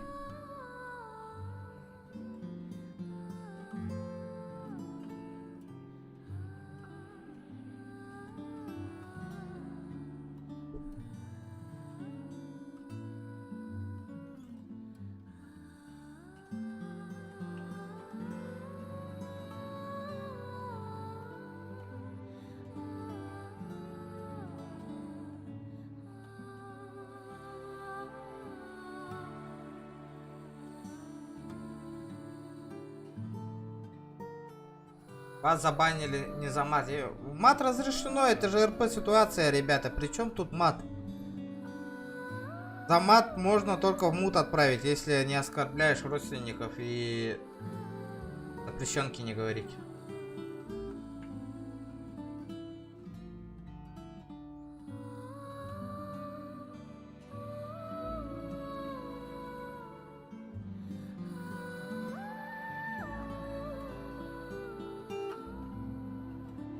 Вас забанили не за мат. Мат разрешено, это же РП ситуация, ребята. Причем тут мат? За мат можно только в мут отправить, если не оскорбляешь родственников и запрещенки не говорить.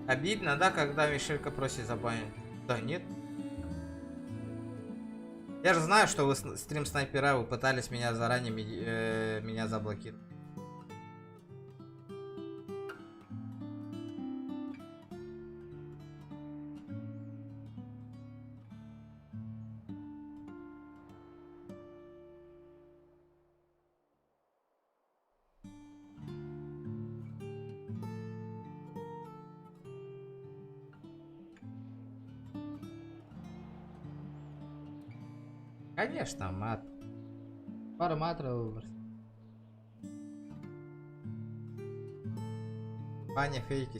Обидно, да, когда Мишелька просит забанить? Да нет. Я же знаю, что вы стрим-снайпера, вы пытались меня заранее меня заблокировать. Конечно, мат. Пара матров. Ваня фейки.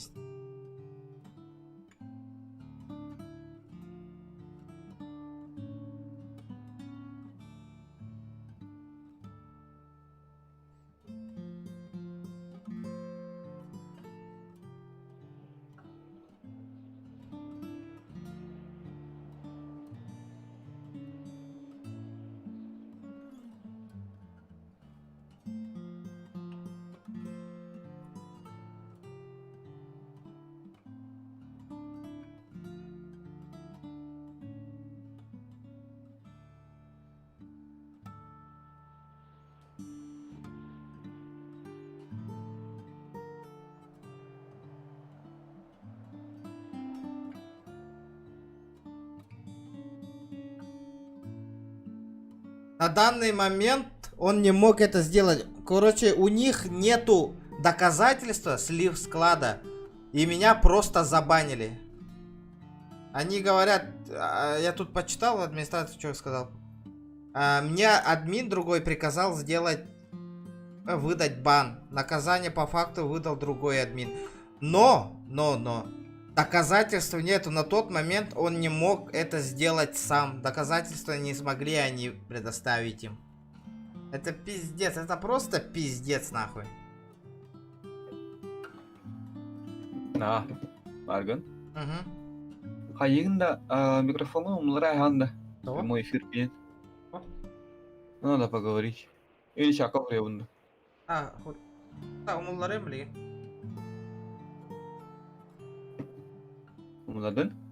На данный момент он не мог это сделать. Короче, у них нету доказательства слив склада. И меня просто забанили. Они говорят, а, я тут почитал, администрацию что сказал. А, мне админ другой приказал сделать, выдать бан. Наказание по факту выдал другой админ. Но, но, но, доказательств нету. На тот момент он не мог это сделать сам. Доказательства не смогли они предоставить им. Это пиздец, это просто пиздец нахуй. На, Арган. Угу. Хайыгын да микрофону умлара ханда. Прямой эфир пьет. Надо поговорить. Или чакал ребунда. А, хуй. Да, умулларым ли? Умладын?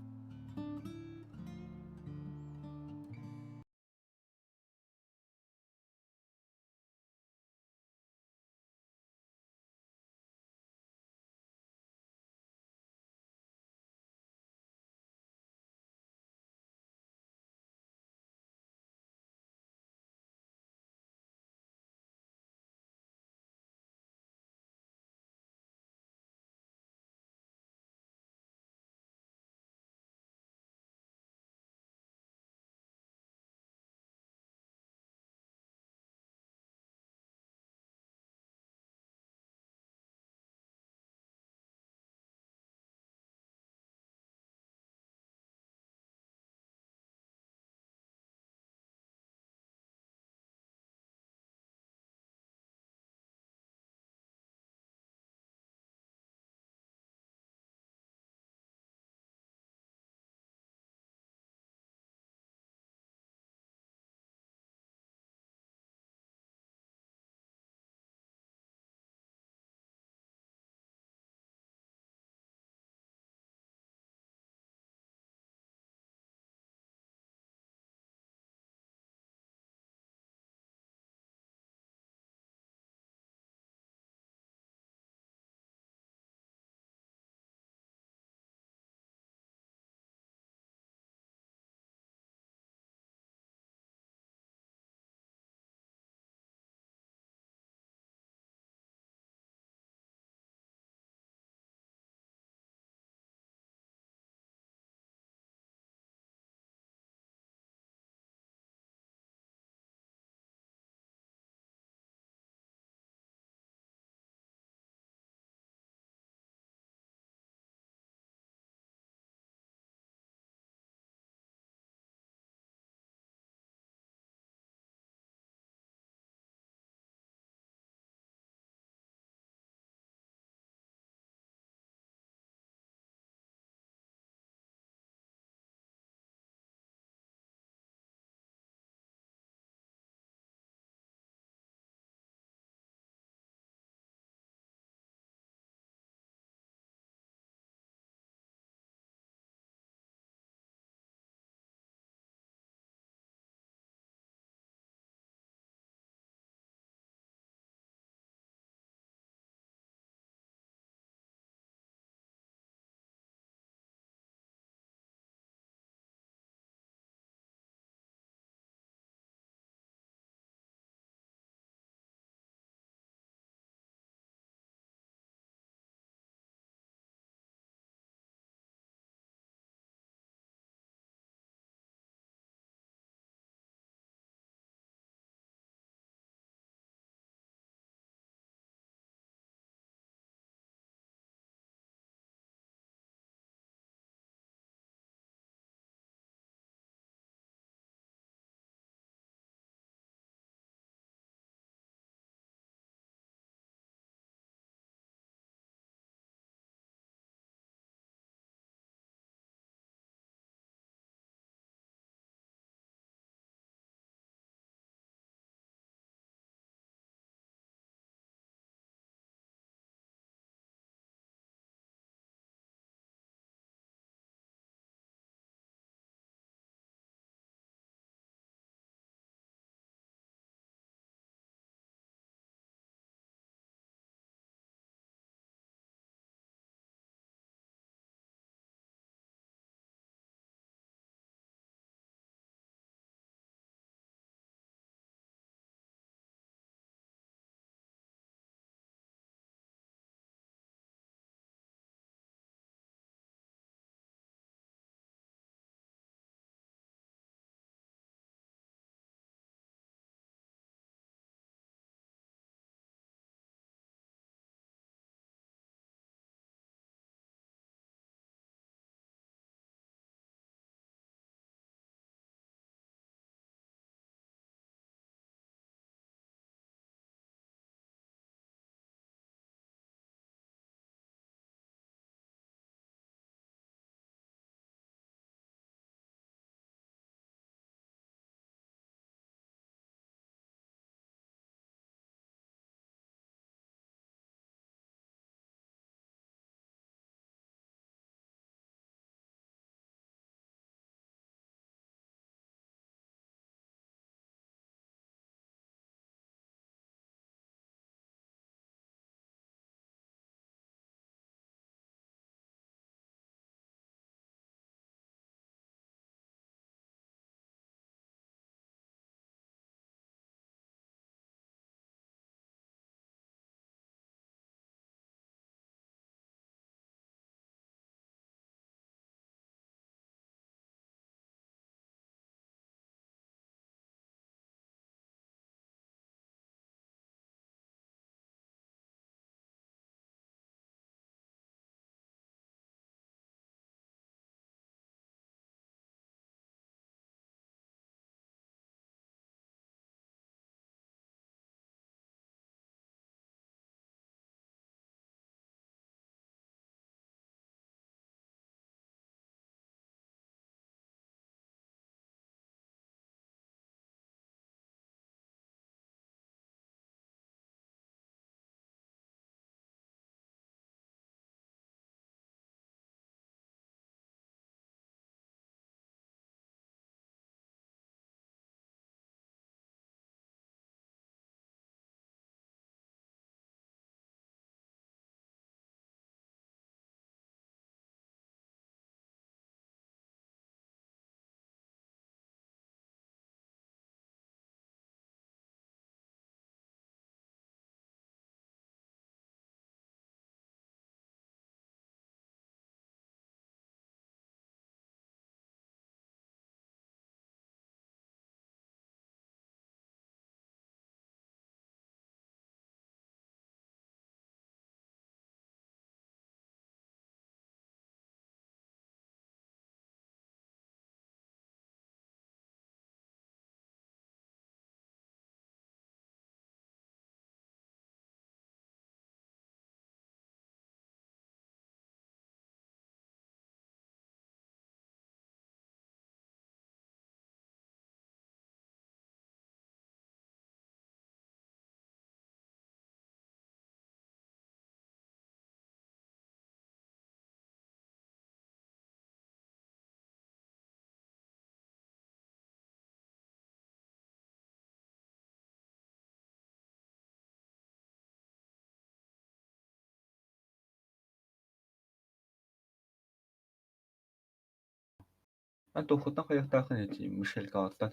А туохуттан хайыахтааххын эти Мишелькалартан?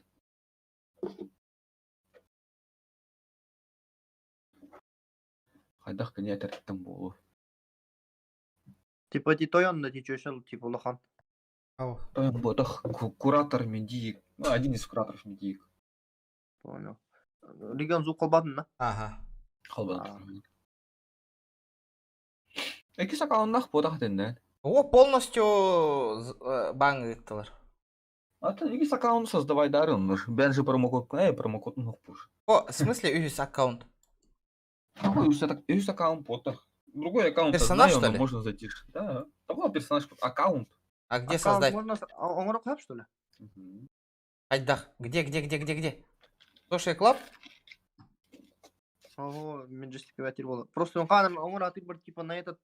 Хайдах кини этэртэн буолуо? Типа ти тойон да ти чөшел типа улахан. Тойон буотах куратор медиик. Ну, один из кураторов медиик. Понял. Регион звук холбатын да? Ага. Холбатын. Иккис аккауннах буотах дэннэ. О, полностью бан ыыттылар. А ты иккис аккаунт создавай дарын. Бен же промокод, промокод пуш. О, в смысле үһүс аккаунт? Какой үс аккаунт потах? Другой аккаунт Персонаж, знаю, что но ли? можно зайти. Да, такой персонаж, аккаунт. А где Аккаунт создать? можно оҥоро хап, что ли? Айдах. Где, где, где, где, где? Слушай, Клаб? Ого, Majestic Ветер было. Просто он ханым оҥоро аты бар типа на этот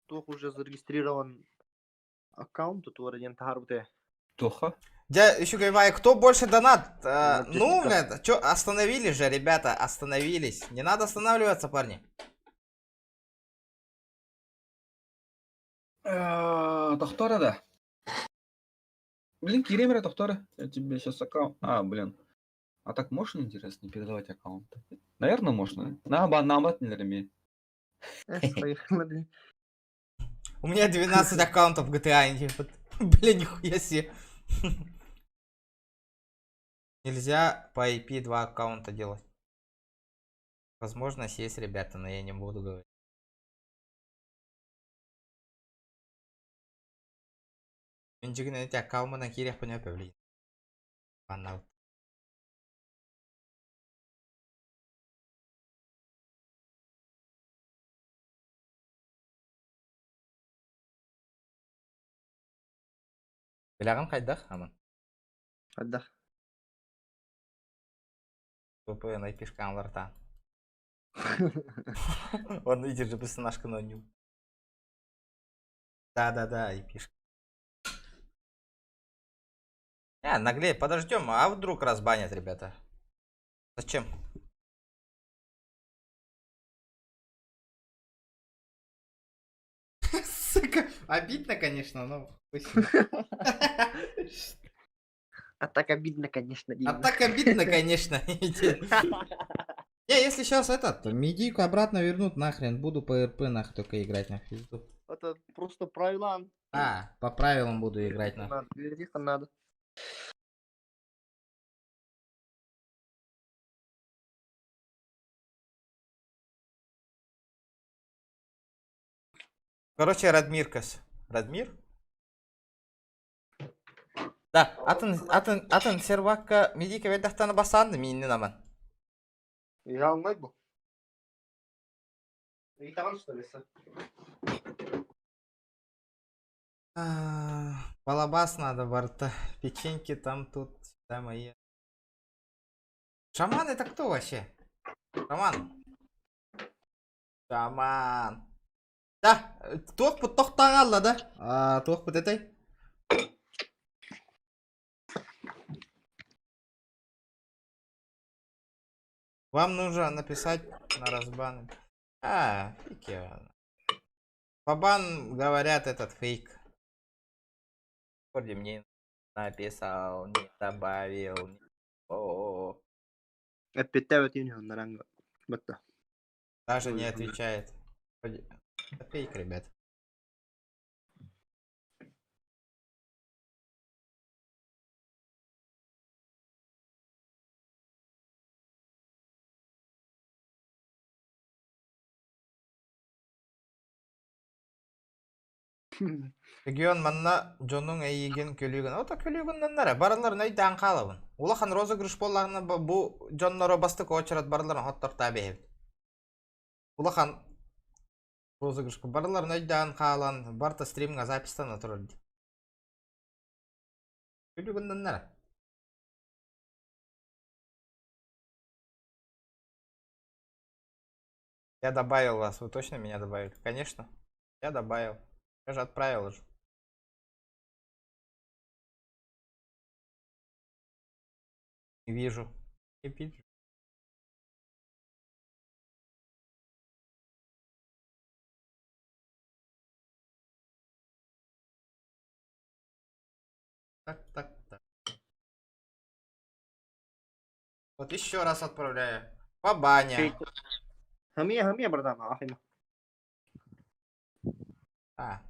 туох уже зарегистрирован аккаунт туора диэн таһаарбыта. Тоха. Я еще говорю, кто больше донат? Ну, Majestic. блядь, чё, остановились же, ребята, остановились. Не надо останавливаться, парни. Тохтора, да. Блин, Киремера Тохтора. Я тебе сейчас аккаунт... А, блин. А так можно, интересно, передавать аккаунты? Наверное, можно. На, ба, на, бат, не Поехали. У меня 12 аккаунтов в GTA, типа, блин, нихуя себе. Нельзя по IP два аккаунта делать. Возможность есть, ребята, но я не буду говорить. Мен жүгін эти аккаунтына кирек понял, блин. Аннал. Билягын кайдах, аман. Хайдах. VPN IP-шка аларта. Он видит же персонажка на ню. Да-да-да, IP-шка. А, наглей, подождем, а вдруг разбанят, ребята? Зачем? Сука, обидно, конечно, но хуй с ним. А так обидно, конечно, А Дима. так обидно, конечно. Не, если сейчас этот, медийку обратно вернут, нахрен, буду по РП нахуй только играть нахуй. пизду. Это просто правила. А, по правилам буду играть нахуй. Надо, тихо надо. Короче, Радмиркас. Радмир? Да, атын, атын, атын сервакка медийка ведахтаны басанды миннен аман. Я алмай бу. Ыйтаган что ли? А, Балабас надо, Барта. Печеньки там тут, сюда мои. Шаман это кто вообще? Шаман. Шаман. Да, туох бу тохтагалла да? А, туох бу этэй? Вам нужно написать на разбан. А, фиг его. Бабан, говорят, этот фейк. Вроде мне написал, не добавил. О, Эппиттээбэт юнионнаранга. Батта. даже не отвечает. Вроде- Это фейк, ребят. Регион манна дьонуҥ эйигин күлүгүн, ото күлүгүннэннэрэ барыларын өйдөөн хаалабын. Улахан розыгрыш буоллаҕына бу дьонноро бастык очерат барыларын хоттортаа бэйэбит. Улахан розыгрыш барыларын өйдөөн хаалан барта стримҥа записьтана турар дии. Күлүгүннэннэрэ. Я добавил вас, вы точно меня добавили? Конечно, я добавил. Я же отправил уже. Не вижу. Не вижу. Так, так, так. Вот еще раз отправляю. По бане. Хамия, хамия, братан, ахайма. А.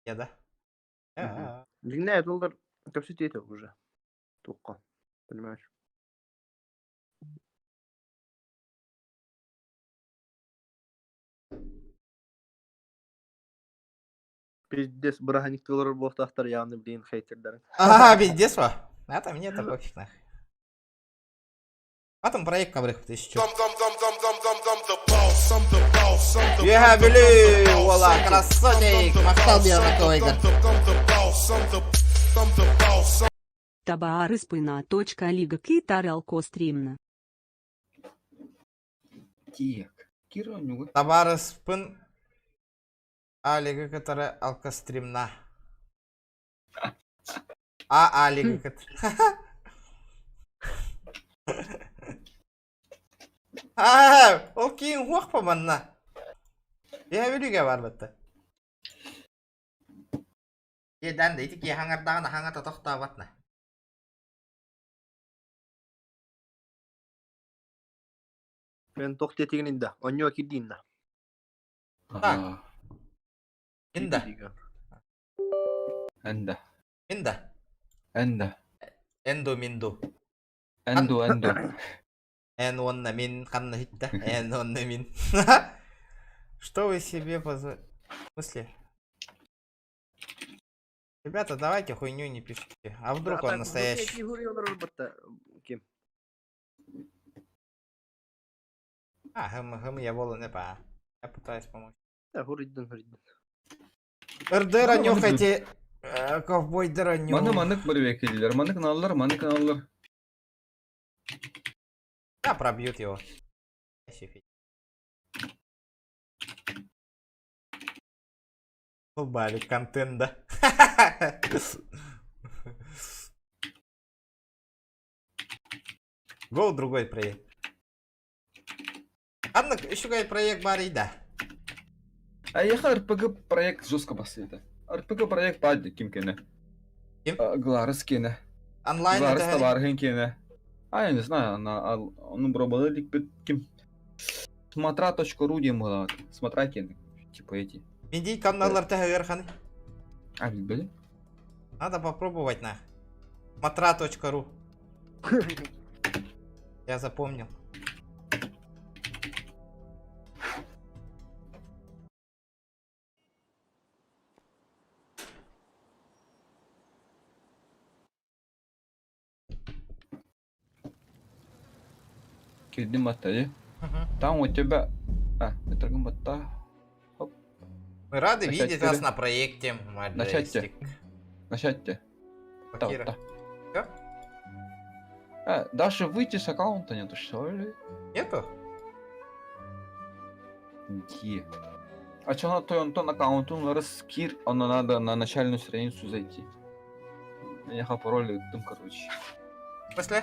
Я да? А. Длинная доллар, это все это уже. Только, понимаешь? Пиздец, быраһаниктылар буолтахтар явно, блин, хейтердары. Ага, пиздец, во. А там мне это пофиг нахуй. Потом проект кабрых тысячу. Я били, вола, красотик, махтал биоракова Табаары спына. Точка лига китаралко стримна. Тиек. Кира нюга. Табары спын Алига, которая алкостримна. А Алига, которая... А, ол кейін уақпа манна. Я билиге бар бітті. Едан да ити хаңардағына хаңа тоқтабатна. Мен тоқ тетигин инда, оньо кирдинна. Так. Инда. Энда. Инда. Энда. Эндо минду. Энду, энду. Эн онна мин ханна хитта. Эн онна мин. Что вы себе позволите? В смысле? Ребята, давайте хуйню не пишите. А вдруг он настоящий? Ким? А, хм, хм, я волу не па. Я пытаюсь помочь. Да, гуридден, гуридден. РДР нюхайте. Ковбой дыра Маны манык бір векилдер, маны каналлар, маны каналлар. Да, пробьют его. Убали контента. Гол другой проект. Анна, еще какой проект барида. А я РПГ проект жестко басыйды. РПГ проект бады ким кене? Ким? Гларыс кене. Онлайн Гларыс это- табархын кене. А я не знаю, она ну пробовали ким. Смотра.ру дем Смотра кене. Типа эти. Иди каналлар тәһәгәр А, были? Надо попробовать на. Матра.ру. Я запомнил. Кирдим атты. Там у тебя... А, это гамбата. Хоп. Мы рады Начать видеть вас теперь. на проекте Начать. Majestic. Начать. Кира. Да, Всё? А, даже выйти с аккаунта нету, что ли? Нету? Где? А чё на той Антон аккаунту на раскир, оно надо на начальную страницу зайти. Я пароль дым, короче. После?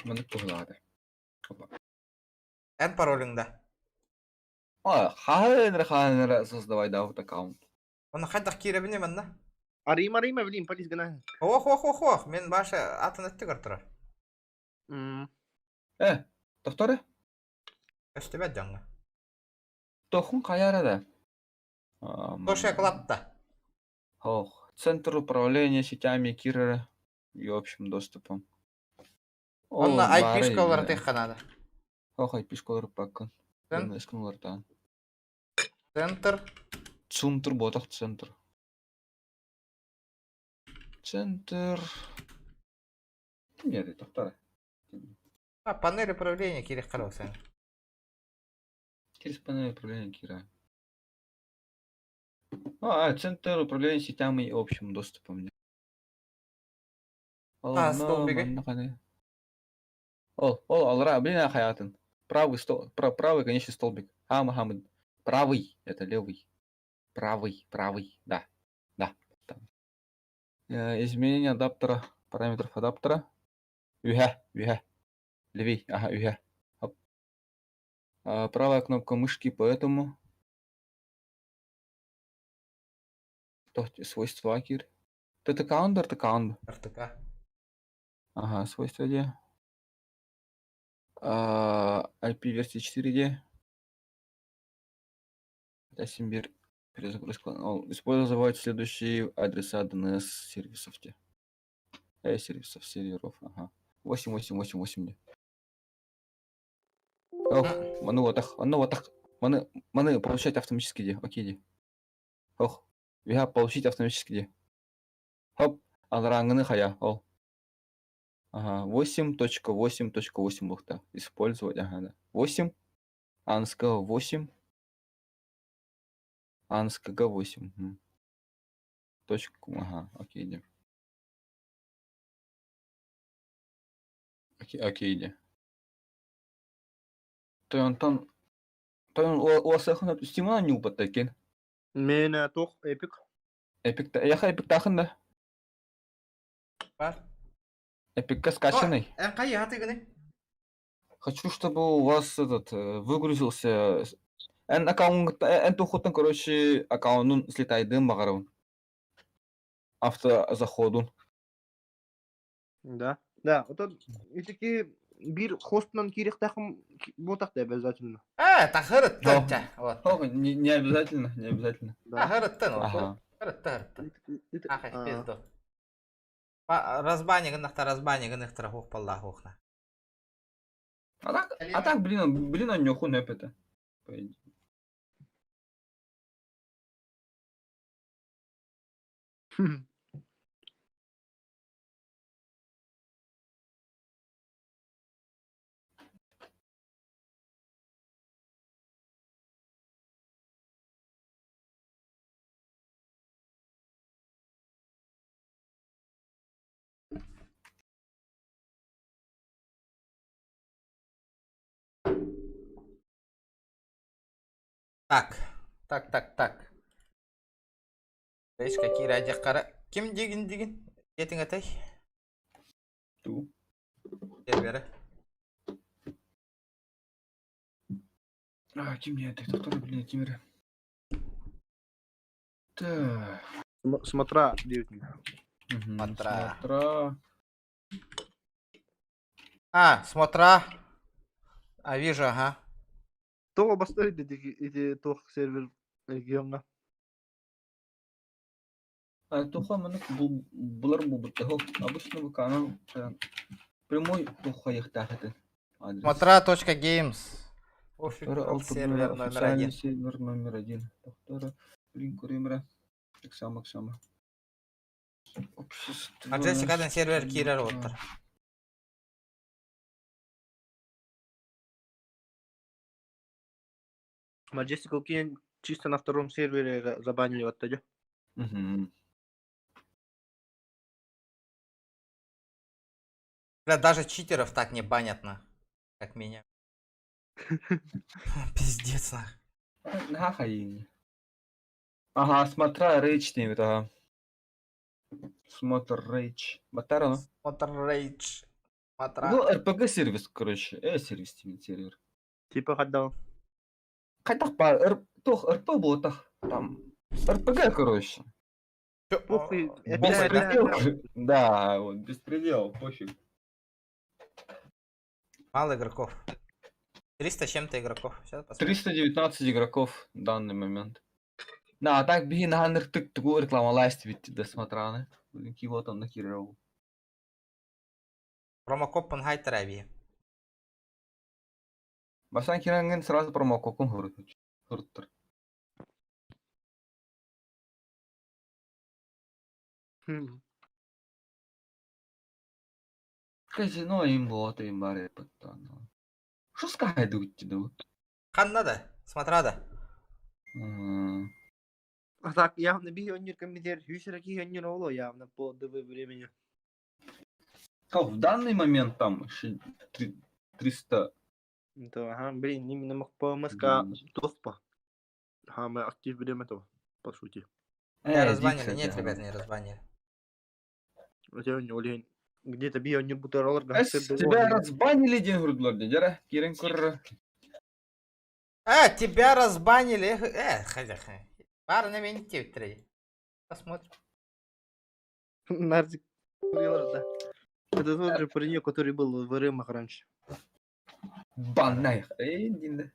Мене погнали. Опа. Эн паролинг, А, хайнер, хайнер, создавай, да, вот аккаунт. Оны хайдах кире манна? Арыйма, арыйма, блин, полис гына. Ох, ох, ох, ох, мен башы атын өттү көртүрөр. Тохторы? Өстүбәт жаңы. Тохун каяра да. Тоша клапта. Ох, Центр управления сетями Кирера и общим доступом. Онна О, айпишкалар бары, тыхка надо. Ох, айпишкалар паккан. Цен- Эсканалартан. Центр. Центр, ботах центр. Центр. Нет, это вторая. А, панель управления кире карабасан. Через панель управления Кира. А, центр управления сетями и общим доступом. А, столбик. Ол, ол, алра, блин, хаятын. Правый стол, правый конечный столбик. Хам, хам, правый, это левый. Правый, правый, да, да. Там. Изменение адаптера, параметров адаптера. Юхэ, юхэ. Левей, ага, юхэ. Хоп. А, правая кнопка мышки, поэтому... Свойства кир. ТТК он, РТК он. РТК. Ага, свойства где? А, IP версия 4 где? Это Симбир. Перезагрузка. Использовать следующие адреса DNS сервисов. Те. Сервисов, серверов. Ага. 8, 8, 8, 8. Де. Ох, маны вот так, маны вот так. Маны, маны получать автоматически где? Окей, де. Ох, я получить автоматически где? Хоп, алраңыны хая, ол. Ага, 8.8.8 лухта. Использовать, ага, да. 8. Анска 8. Анска 8. Угу. Точку, ага, окей, иди. Окей, окей, иди. То Антон, то он у Стимона не употекен. Мен тох эпик. Эпик, я эпик тахын да. Бар. Эпикка скачанный. Кай хаты гыны? Хочу, чтобы у вас этот выгрузился. Эн аккаунт, эн тухутан, короче, аккаунтун слетайдым багарабын. Автозаходун. Да. Да, вот и такие бир хостнан кирихтахым ботах обязательно. Тахырыттан ча. Вот. Не, не обязательно, не обязательно. Тахырыттан. Ага. Хырытты, хырытты. Ах, пизду. Разбани гынахта, разбани гынахтара хух палла хухна. А так, блин, блин, он нюху не это. По идее. Так, так, так, так. Видишь, какие радиокара. Ким дигин дигин? Етің атай? Ту. Сервері. А, ким не это? Кто, блин, Тимир? Так. Смотра, девять. Смотра. Смотра. А, смотра. А, вижу, ага. То бастырды эти тох сервер регионга. А туха маны булар бу бутта обычно канал прямой туха яхтахаты. Смотра.games. Сервер номер один. Сервер номер один. Доктора, блин, куримра. Так само, так само. А Джессика сервер Кира Роттер. Majestic King чисто на втором сервере забанили вот тогда. Угу. Бля, даже читеров так не банят, на, как меня. Пиздец, нах. Нахай. Ага, смотра рейдж не ага. Смотр рейдж. Батара, ну? Смотр рейдж. Смотра. Ну, РПГ сервис, короче. Сервис, сервер. Типа отдал. Хотя по тох РП было там. РПГ, короче. Похуй, Беспредел. Да, вот, беспредел, пофиг. Мало игроков. 300 с чем-то игроков. Сейчас посмотрим. 319 игроков в данный момент. Да, а так беги на тык такую рекламу ласть ведь до смотраны. Кого там накировал. Промокод Пангай Трави. Басан киранген сразу промокод говорит. Казино им вот им баре паттана. Что сказать дуть Хан надо, смотра да. А так, явно бионер комментарий, юсер какие оло явно по ДВ времени. Как в данный момент там 300. Да, ага, блин, именно по МСК доступа. Ага, мы актив время этого, по сути. Не разбанили, нет, ребят, не разбанили. Где-то бионер бутеролор. Тебя разбанили день грудлор, дядя, Кирен Курра. А, тебя разбанили. Хотя, Бары мен диэбиттэрэй. Посмотрим. Нарзик да. Это тот же паренек, который был в РМах раньше. Бан нахер. Эй, Динда.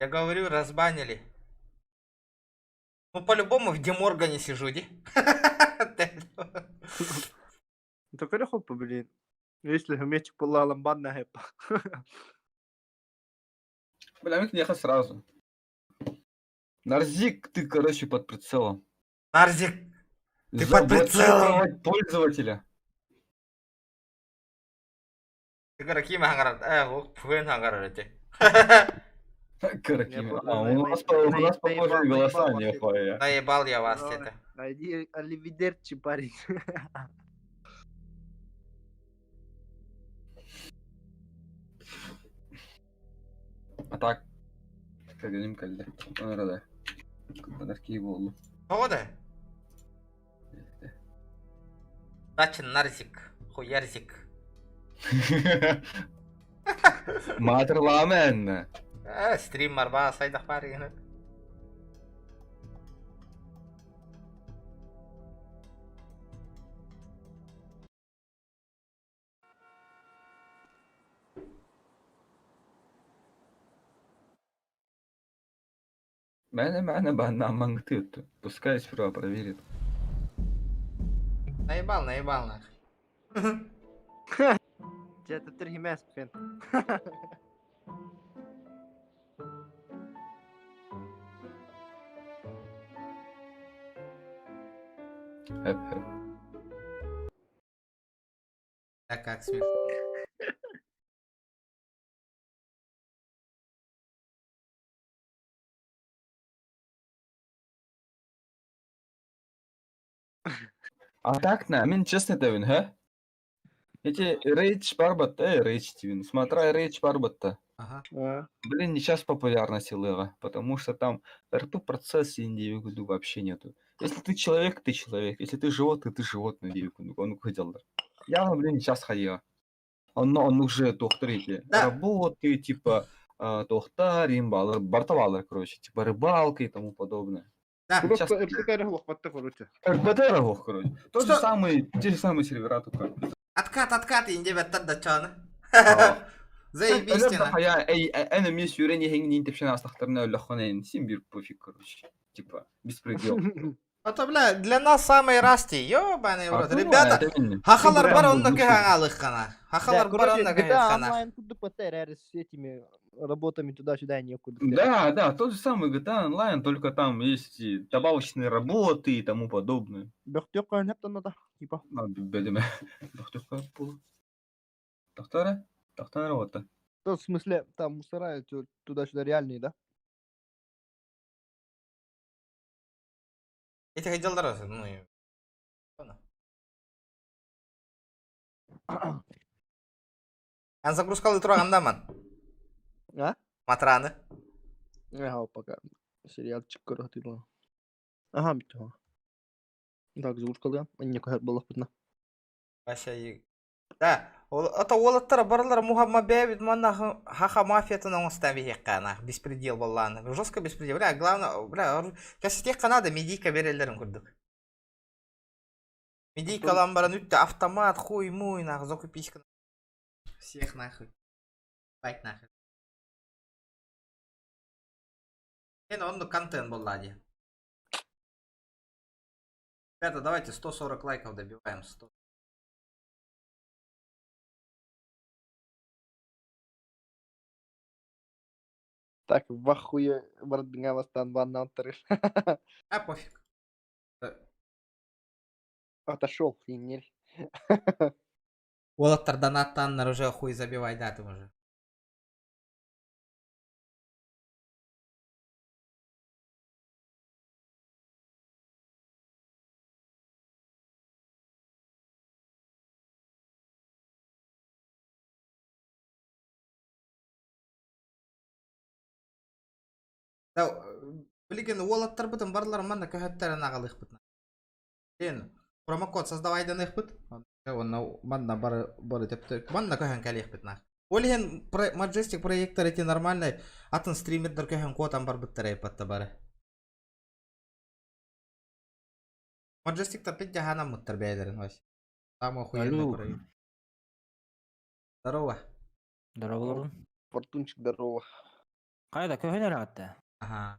Я говорю, разбанили. Ну, по-любому в Деморгане сижу, ди. Только хопа, блин. Если мячик была ламбан на. Бля, мне ехать сразу. Нарзик, ты, короче, под прицелом. Нарзик, ты под прицелом. Пользователя. Ты хаҥарар, пуэн хаҥарар эти. Каракими. А, у нас похожие голоса, нихуя. Наебал я вас это. Найди Оливидерчи, парень. А так, кэлгэним кэллэ. Онор Кытанар буоллу. Тоҕо да? Дачин Нарзик, хуярзик. Маатырламэн. Стрим марба сайдах паригына. Мэнэ мэнэ банна мангты. Пускай сперва проверит. Наебал, наебал нах. Это три фен. Хэп хэп. Так как смешно. А так на, мен честно этэбин, хэ? Эти рейдж барбатта, рейдж тивин. Смотра рейдж барбатта. Ага. Блин, не сейчас популярность Илэва, потому что там РП процесс индивиду вообще нету. Если ты человек, ты человек. Если ты животное, ты животное, индивиду. Он хотел. Я, блин, сейчас ходила. Он уже доктор эти работы, типа, доктор, имбалар, бартовалар, короче, типа рыбалка и тому подобное. Да. Сейчас РПТ короче. То же самое, те же самые сервера только. Откат, откат, индивид тадда. Заебись на. Я, эй, эн эмиэ сүүрэн иһэҥин тэпшэн астахтарына өлөххөнөн син бир пофиг, короче. Типа, беспредел. А то, бля, для нас самый расти, ёбаный в рот. Ребята, хахалар бар онно кыһаҥалыххана. Хахалар бар онно кыһаҥалыххана. онлайн куда ПТР с этими работами туда-сюда некуда. Да, тот же самый GTA Online, только там есть и добавочные работы и тому подобное. Надо, типа. Тохтара? Тохтара работа. В смысле, там мусора туда-сюда реальные, да? Эти хотел дороже, ну и... Ан загрузкалы турагандаман. А? Матраны. Ага, пока. Сериалчик көрөтүлү. Ага, бит. Так, загрузкалы. Не көр было. Вообще и... Да, ата уолаттар баралар Мухаммад бэбит манна хаха мафиятын оңостан бихеккана беспредел болланы. Жестко беспредел. Бля, главное, бля, кәсетек надо медийка берелерин курдук. Медийка ламбаран үтте автомат, хуй муй, нахуй, закуписька. Всех нахуй. Бать нахуй. Эн он контент боллади. Ребята, давайте 140 лайков добиваем. 100. Так, в ахуе Варднгаластан ваннантырыш. А пофиг. Отошел, хренель. Уолаттар донаттаннар уже хуй забивай, да, ты уже. Да, билигин уолаттарбытын барыларын манна көһөттөрөн аҕалыахпыт. Диэн промокод создавайданыахпыт. Онно манна бары бары төптө манна көһөн кэлиэхпит нах. Ол иһин Majestic проектор эти нормальный атын стримердер көһөн куотан барбыттар эппатта бары. Majestic пит жаһанаммыттар бэйэлэрин ось. Самый охуенный Алло. проект. Здорово. Здорово. Фортунчик, здорово. Кайда көһөн эрэҕиттэ? Ага.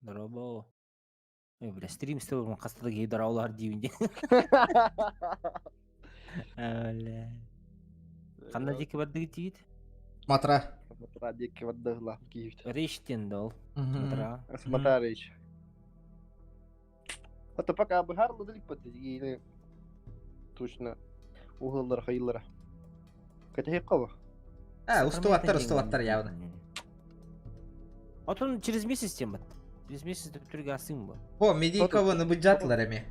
Здорово. Ой, бля, стрим стыл хаста да киһи здороволар диибин дии. Бля. Ханна диэки бардыгыт диигит? Матра. Матра диэки бардыгыла киһибит. Речтен да ол. Мгм. Матра. Смотра речь. Это пока быһаарылла илик или точно уһаллара хайыллара. Кэтэһиэххэ ба? А, устубаттар, устубаттар явно. Вот он через месяц тем Через месяц түргө асым бу. О, медийкованы быдьатлар эми.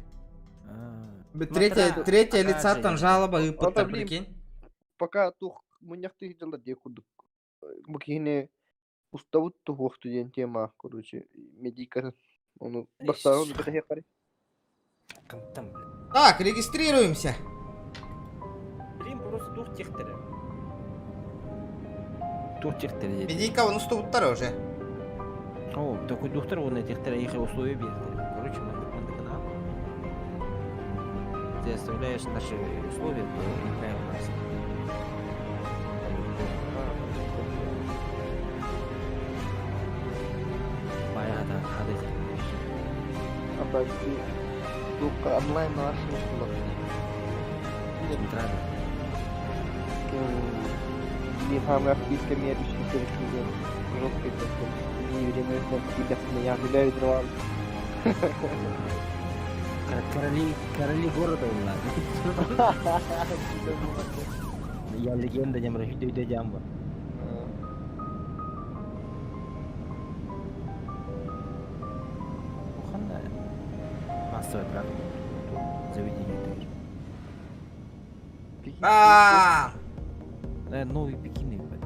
Третье, третье лица там жалоба ыыппыттар, Ата, блин, прикинь. Пока тух мунньахтыы дьаллар дии курдук. Бу киһини устабыт туһуохту диэн тема, короче, медийкатын. Ону бастаан кэтэһиэххэ. Там, бля. Так, регистрируемся. Блин, просто туох техтері. Туох техтері деді. Медийкованы устубуттар уже. О, такой доктор, он этих их условия берді. Короче, мандык мандык нам. Ты оставляешь наши условия, то играем у нас. Баяғыда қандай А так тух онлайн наши Центрально. Блин, самый актив коммерческий сервис жесткий такой. Не время на я гуляю дрова. Короли, короли города улар. Я легенда, дем үйде жамба. Ханна массовый брак заведение тоже. А, Новый Пекин, ебать.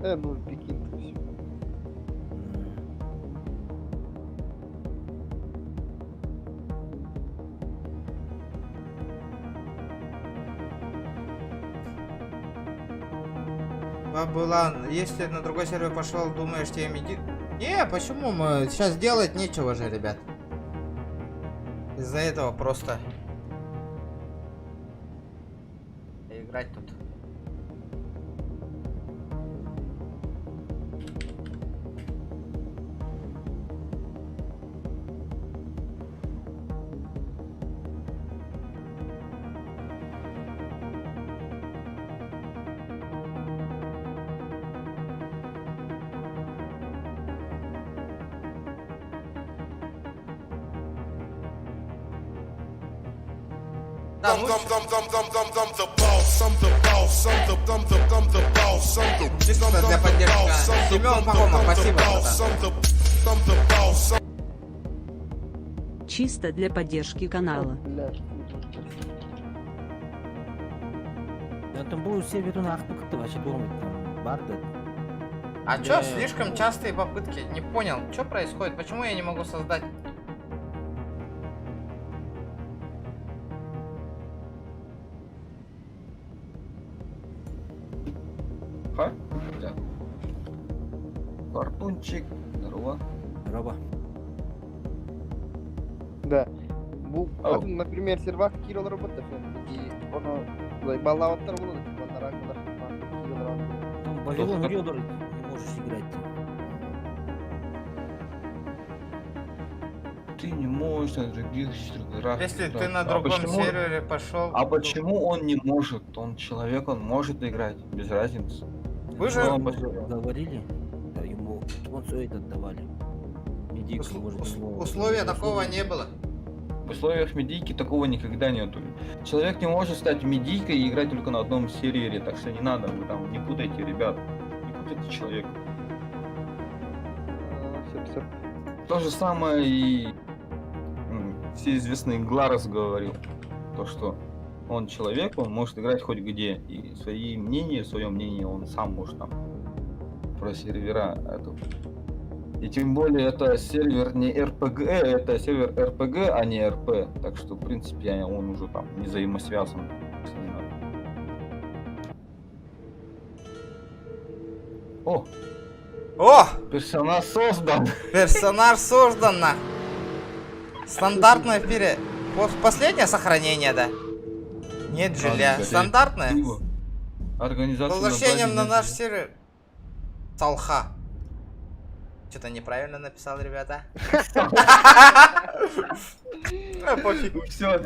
Ну, Пекин, то все. Бабулан, если на другой сервер пошел, думаешь, тебе меди... Не, почему мы сейчас делать нечего же, ребят. Из-за этого просто играть тут. Да, I'm, ну, I'm, I'm, I'm, I'm, I'm, I'm the boss. I'm the boss. I'm the, I'm the, I'm the boss. I'm the, Чисто I'm, для I'm the поддержки. boss. I'm the, Семен I'm the, Пахомов, I'm the спасибо, boss. братан. I'm the, I'm the boss. I'm Чисто для поддержки канала. Да, там был сервер, он ахпыкты вообще думает, там, барды. А чё, слишком частые попытки? Не понял, что происходит? Почему я не могу создать? Ха? Да. Фортунчик. Здорово. Здорово. Да. Бу, Ау. атын, например, сервак Кирилл работа и оно баллаваттар болады, типа на рангах Кирилл ранг. Там Вавилон Рёдор не можешь играть. Ты не можешь на других серверах Если ты играть. на А другом почему- сервере пошел... А почему он не может? Он человек, он может играть, без разницы. Вы же- Ну, он пос- Говорили, да, ему он все это давали. Медийку, может, ему- Условия такого не было. В условиях медийки такого никогда нету. Человек не может стать медийкой и играть только на одном сервере, так что не надо, вы там не путайте, ребят. Не путайте человека. Все, все. То же самое и все известный Гларос говорил. То, что он человек, он может играть хоть где. И свои мнения, свое мнение он сам может там про сервера это И тем более это сервер не РПГ, это сервер РПГ, а не РП. Так что, в принципе, он уже там не взаимосвязан с ним. О! О! Персонаж создан! Персонаж создан! Стандартное пере... Последнее сохранение, да? Нет, Жиля. Стандартное? Организация С возвращением на наш сервер. Салха. Что-то неправильно написал, ребята. А, пофиг. Все,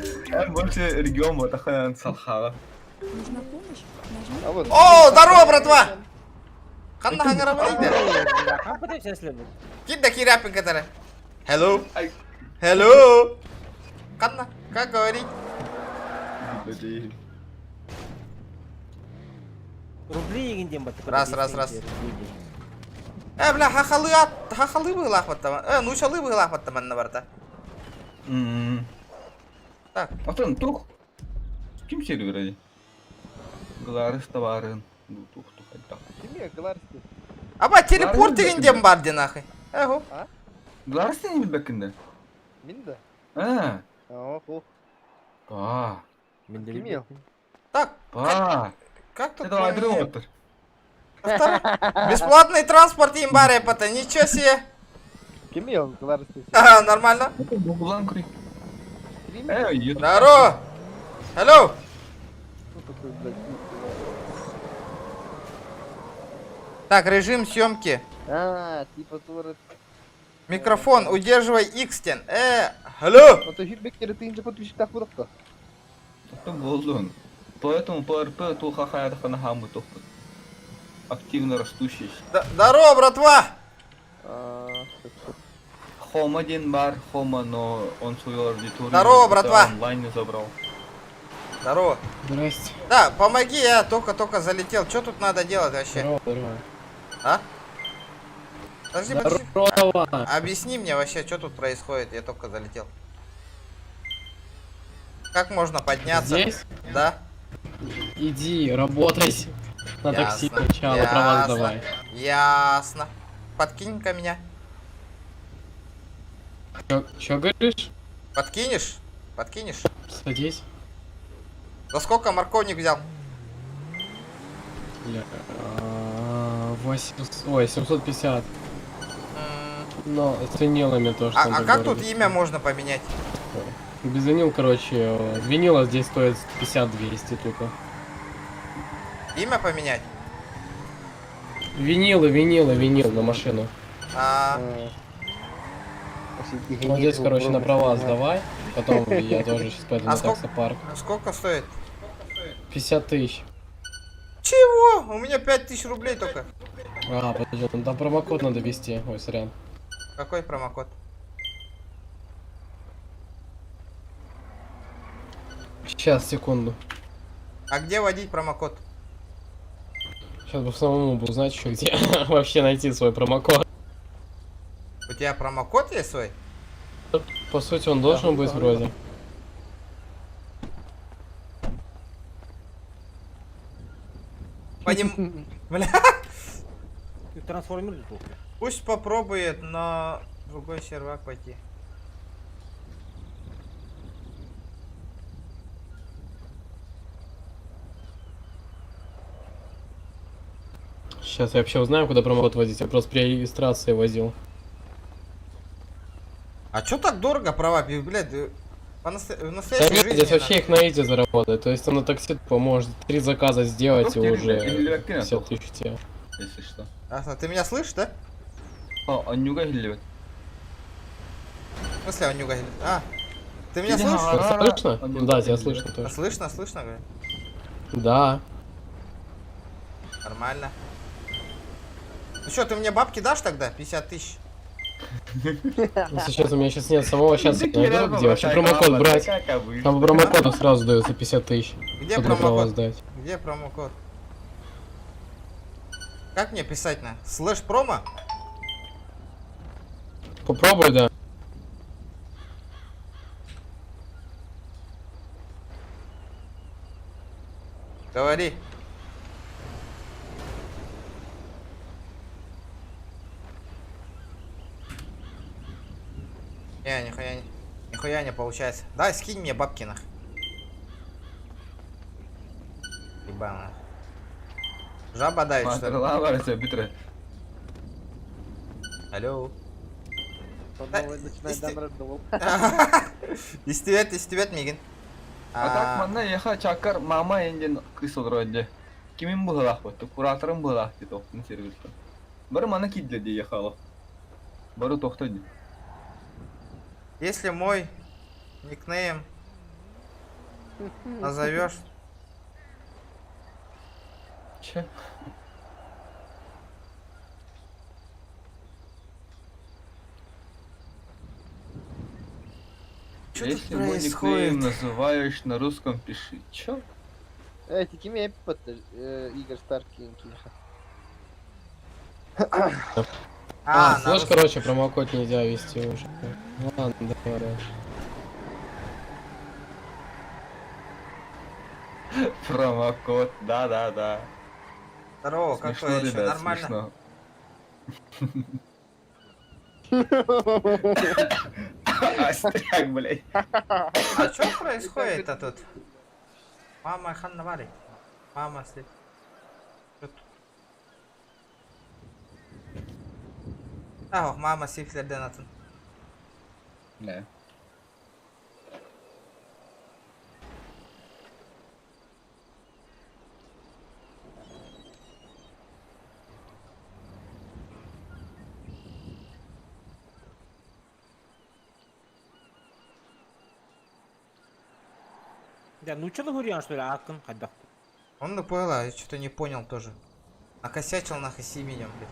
больше регион вот Салха. Нужна помощь? Нажми. О, здорово, братва! Ханна хангара Кида киряпин который. Hello. Hello. Ханна, как говорить? Рубли егинден бат. Раз, раз, раз. Бля, хахалы ат, хахалы быһыылаах. Ну чалы быһыылаах манна барда. Так. Атын тух. Ким сервер Гларыс товарын. Ну тух тух так. Ким Гларыс? Аба телепорт дегенден бар де нахуй. Эхо. Гларыс не билбеккин Мин да. А. Ох, Па. Ким Так. Па. Как тут? Это поменять? Бесплатный транспорт им баре пата, ничего себе. Ким ел Гларыс? Ага, нормально. Здорово. Hello. Так, режим съемки. А, типа тур. Микрофон, удерживай X-тен. Hello. А то хирбеккери тыйынча подписчик так будапта. Болдун. Поэтому по РП туха хаятахана тух. Активно растущий. Здорово, братва! Хом один бар, Хома, но он свою аудиторию Здорово, братва! онлайн не забрал. Здорово. Здрасте. Да, помоги, я только-только залетел. Что тут надо делать вообще? Здорово, здорово. А? Подожди, подожди. Здорово. Объясни мне вообще, что тут происходит. Я только залетел. Как можно подняться? Здесь? Да. Иди, работай. На такси Ясно, сначала, права ясно, сдавай. Ясно. Подкинь-ка меня. Чё говоришь? Подкинешь? Подкинешь? Садись. За сколько морковник взял? Бля, 800, ой, 750. Но с винилами тоже. А, там а так как дорого. тут имя можно поменять? Без винил, короче, винила здесь стоит 50-200 только. Имя поменять? Винилы, винилы, винил на машину. А, Вот здесь, короче, на права сдавай. Потом я тоже сейчас пойду А на сколько- таксопарк. сколько стоит? 50 тысяч. Чего? У меня 5000 рублей только. А, подожди, ну там промокод надо ввести. Ой, сорян. Какой промокод? Сейчас, секунду. А где вводить промокод? Сейчас бы самому бы узнать еще, где вообще найти свой промокод. У тебя промокод есть свой? По сути, он должен быть вроде. Поним... Бля. Трансформер тут. Пусть попробует на другой сервак пойти. Сейчас я вообще узнаю, куда промокод возить. Я просто при регистрации возил. А чё так дорого права? Блядь, по в Да настоящей нет, жизни... здесь вообще их на изи заработать. То есть там на такси поможет три заказа сделать и уже 50 тысяч тебе. Если что. Ясно. Ты меня слышишь, да? А, Анюга или В смысле, Анюга? А, ты меня слышишь? Слышно? Да, тебя слышно тоже. Слышно, слышно, говорю. Да. Нормально. Ну что, ты мне бабки дашь тогда? 50 тысяч. Если честно, у меня сейчас нет самого, сейчас я найду, где вообще промокод брать. Там по промокоду сразу дается 50 тысяч. Где права промокод? сдать. Где промокод? Как мне писать на? Слэш промо? Попробуй, да. Говори. Не, нихуя не, нихуя не получается. Давай скинь мне бабки нах. Ебаная. Жаба давит, что ли? Матырла бар сө бүтүрэ. Алло. Начинает дамрар довол. Истибэт, истибэт миигин. А так манна эһиэхэ чакар мама энден кыыс олорор дии. Кимин быһыылаах кураторым быһыылаах дии тохтун сервистан. Бары манна киирдилэр дии эһиэхэ Бары тохто дии. Если мой никнейм назовешь, Че? Чё тут Если мой никнейм происходит? называешь на русском, пиши. Чё? Э, ти кими эппит Игорь Старкин киһиэхэ. А, А, на слышь, русском. короче, промокод нельзя ввести уже. Ладно, давай дальше. Промокод, да-да-да. Здорово, как Смешно, вы еще? ребят, Нормально? смешно. Остряк, блядь. А что происходит-то тут? Мама ханна баарый. Мама слеп. Чё тут? А, мама сифлерден атын. Да. Да, ну что ты говоришь, что ли, акын хайдах. Он ну понял, а я что-то не понял тоже. Накосячил нахуй с именем, блядь.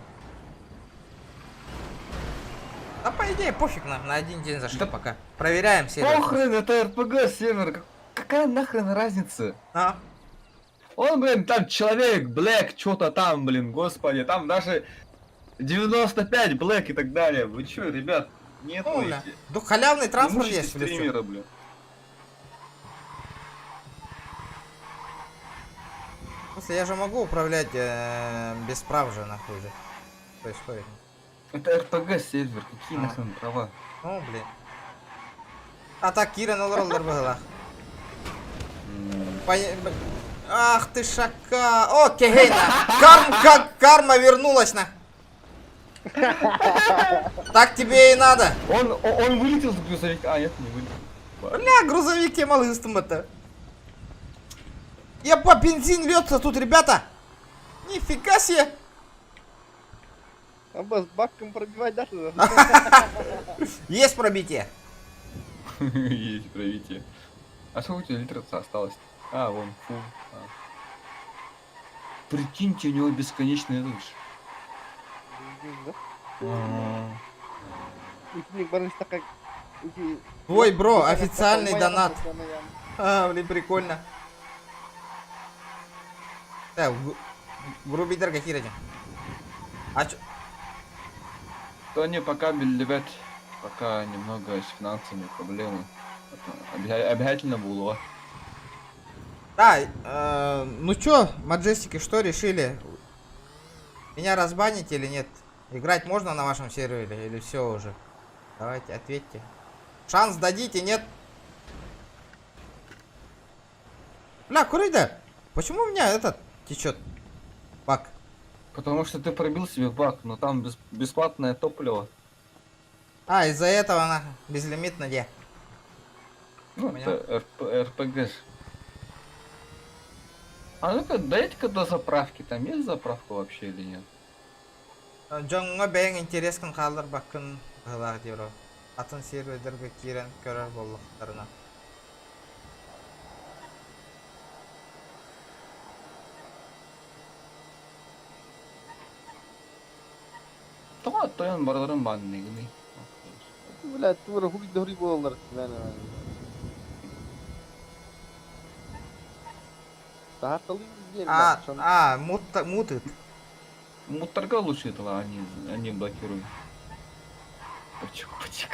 Да по идее пофиг нам, на один день зашли пока. Проверяем сервер. Похрен, это РПГ сервер. Какая нахрен разница? А? Он, блин, там человек, Блэк, что-то там, блин, господи, там даже 95 Блэк и так далее. Вы чё, ребят, нет Ну, бля. Да халявный транспорт есть, или чё? стримера, блин. В смысле, я же могу управлять без прав же, нахуй же. Происходит. Это РПГ сервер, какие А. нахрен права? Ну, блин. А так, Кира на роллер была. Ах ты шака. О, кегейна. Карм, как карма вернулась на. Так тебе и надо. Он вылетел с грузовика. А, нет, не вылетел. Бля, грузовик я малыстом это. Я по бензин льется тут, ребята. Нифига себе. А с баком пробивать дальше? Есть пробитие. Есть пробитие. А сколько у тебя литров осталось? А, вон, фу. А. Прикиньте, у него бесконечный этот ж. А. Твой бро, официальный донат. А, блин, прикольно. Так, грубидер какие А чё? Тони, пока, ребят, пока немного с финансами проблемы. Обязательно было. Да, ну чё, маджестики, что решили? Меня разбанить или нет? Играть можно на вашем сервере или все уже? Давайте, ответьте. Шанс дадите, нет? Бля, курыда, почему у меня этот течет бак? Потому что ты пробил себе бак, но там бесплатное топливо. А, из-за этого она безлимитно где? Ну, Понял. это РПГ ж. А ну-ка, дайте-ка до заправки. Там есть заправка вообще или нет? Дьоҥҥо бэйэҥ интэриэскин хаалларбаккын быһыылаах диэро. Атын сервердэргэ киирэн көрөр буоллахтарына. Тоҕо тойон барыларын баанныгыный. Бля, тура хуй дори буоллар. А, а, мут, мутит. Мутарга лучше этого, они блокируют. Почему потек?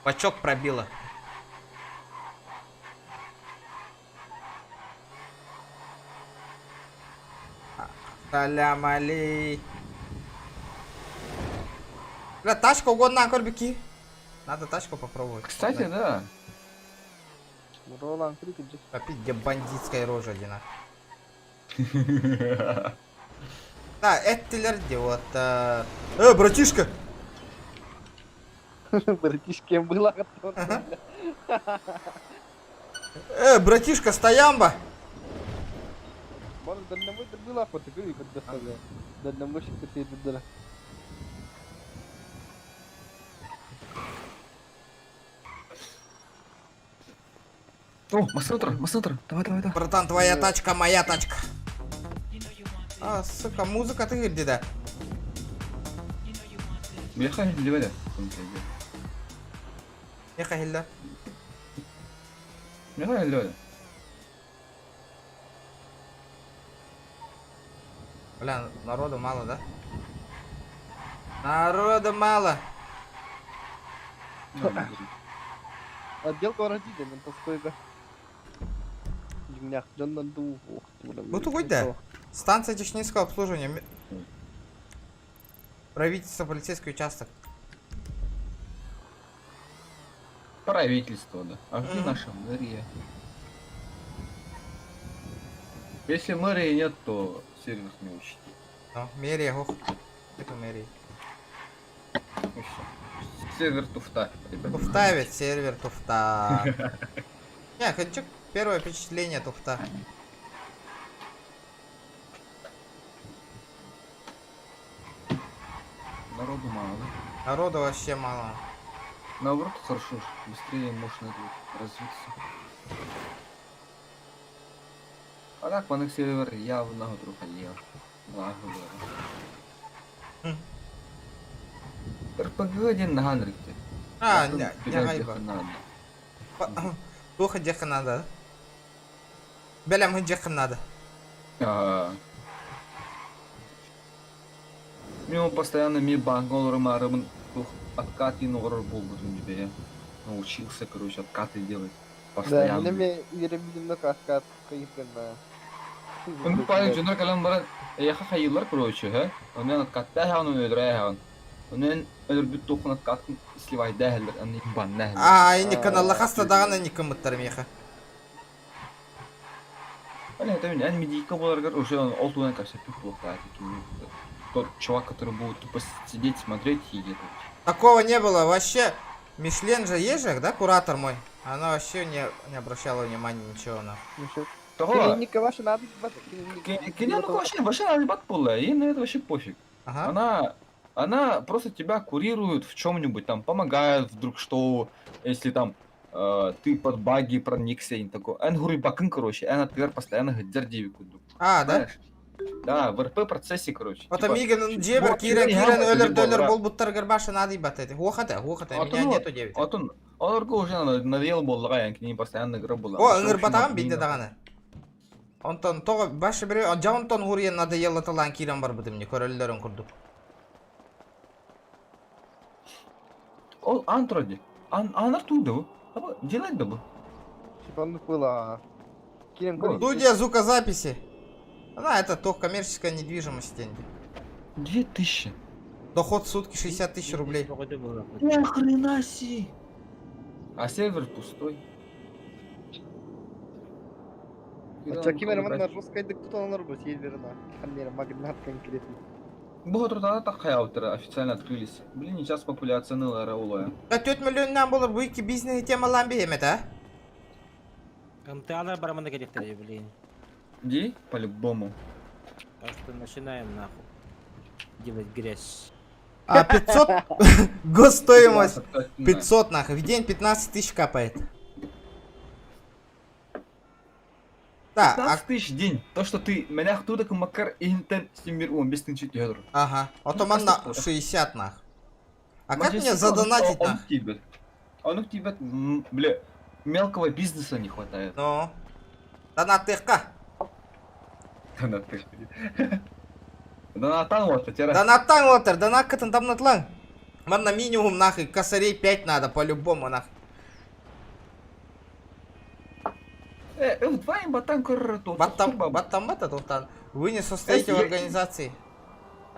Бачок пробило. Салям алей. Бля, тачка угодно көрбүкки. Надо тачку попробовать. Кстати, да. Ролан крикет. Опять где бандитская рожа одина. Да, эттилер де вот. Э, братишка! Братишкем было. Э, братишка, стоямба! Может, дальнобой было охота, говори, как доставляю. Дальнобойщик ты да. О, Массатор, Массатор, давай, давай, давай. Братан, твоя тачка, моя тачка. А, сука, музыка ты где да? Бляха, левая. Михаил, Бляха, левая. Бля, народу мало, да? Народу мало. Отдел города, ментовской Дьиҥнээх дьоннон дуу Ну ты да. Станция технического обслуживания. Правительство, полицейский участок. Правительство, да. А где наша мэрия? Если мэрии нет, то сервис не учти. Ну, мэрия, ох. Это мэрия. И всё. Сервер туфта, ребят. Туфта ведь, сервер туфта. Не, хочу первое впечатление туфта. Народу мало, да? Народу вообще мало. Наоборот, хорошо, быстрее можно это вот развиться. А так, панек сервер явно трухалел. РПГ один на Ганрикте. А, не, не гайба. Плохо деха надо. Белям деха надо. Мен постоянно ми банк марымын откат и норор был бы тебе. Научился, короче, откаты делать. Да, Постоянно. мне верим на каскад кайфенно. Он парень жонор калам баран яха хайылар, короче, ха. Он откат та он өдрә хан. Он өлөр бүт тохун откат сливай дәһелер, аны бан нәһелер. А, и каналла хаста дагана не кымыттар меха. Аны это мен медийка боларгар уже он ол тудан кажется пих плохо Тот чувак, который будет тупо сидеть, смотреть и это. Такого не было вообще. Мишлен же есть же, да, куратор мой? Она вообще не обращала внимания ничего на. Того. Клиника ваша надо Клиника вообще, вообще надо бат полная, ей на это вообще пофиг. Ага. Она просто тебя курирует в чем-нибудь, там, помогает вдруг что, если там ты под баги проникся, и такой. Эн бакын, короче, эн отвер постоянно гадзердивику. А, да? Да, в РП процессе, короче. Потом Типа, Игорь Джебер, вот, Кирен, я Кирен, вот Өлер, тебе Дөлер, брат. бол буттар гарбаша надо ебать это. Хохота, хохота, меня нету 9. Вот он, он уже надоел был, к ним постоянно игра была. О, ыңыр батаган бинде даганы. Онтон того башы бире, жаонтон хуриен надоело талан кирен бар бутым не көрөллөрүн курдук. Ол антроди. Ан анар туда бу. Аба делать да бу. Типа было. Студия звукозаписи. Она это то коммерческая недвижимость деньги. 2000. Доход в сутки 60 тысяч рублей. Ни хрена си. А сервер пустой. А кимер манна жесткая диктатура на серверна. Хаммер магнат конкретно. Бу так хаяуттера официально открылись. Блин, сейчас популяция ныла раулая. Да 4 миллионнан болор бу iki бизнес темалан беймет, а? МТАлар бараманда керектер, блин. Ди? По-любому. Так что начинаем нахуй. Делать грязь. А 500 госстоимость 500 нахуй. В день 15 тысяч капает. Да, 15 тысяч в день. То, что ты меня оттуда макар интен симир он без тысячи евро. Ага. А то на 60 нах. А как мне задонатить Он нах? тебе. Он тебе, бля, мелкого бизнеса не хватает. Ну. Донатыхка. Донатых. Донатан вот, тера. Донаттан отыр, донаккатын тамнатлан. Манна минимум нахуй, косарей 5 надо, по-любому нах. Вдвоем батан Баттам, баттам бата тоқтан. Вы не состоите в организации.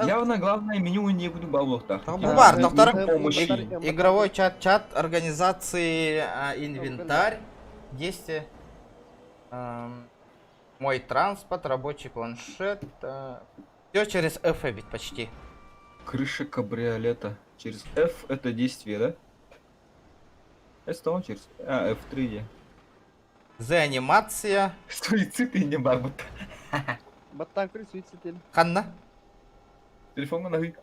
Явно главное меню не буду бабок-то. Бу бар, доктор. Помощи. Игровой чат, чат организации инвентарь. Действие. Мой транспорт, рабочий планшет. Все через F ведь почти. Крыша кабриолета. Через F это действие, да? S то он через... А, F3 где? Z анимация. Суицид и не барбут. Баттан көрі суицид ел. Ханна. Телефон нахуй.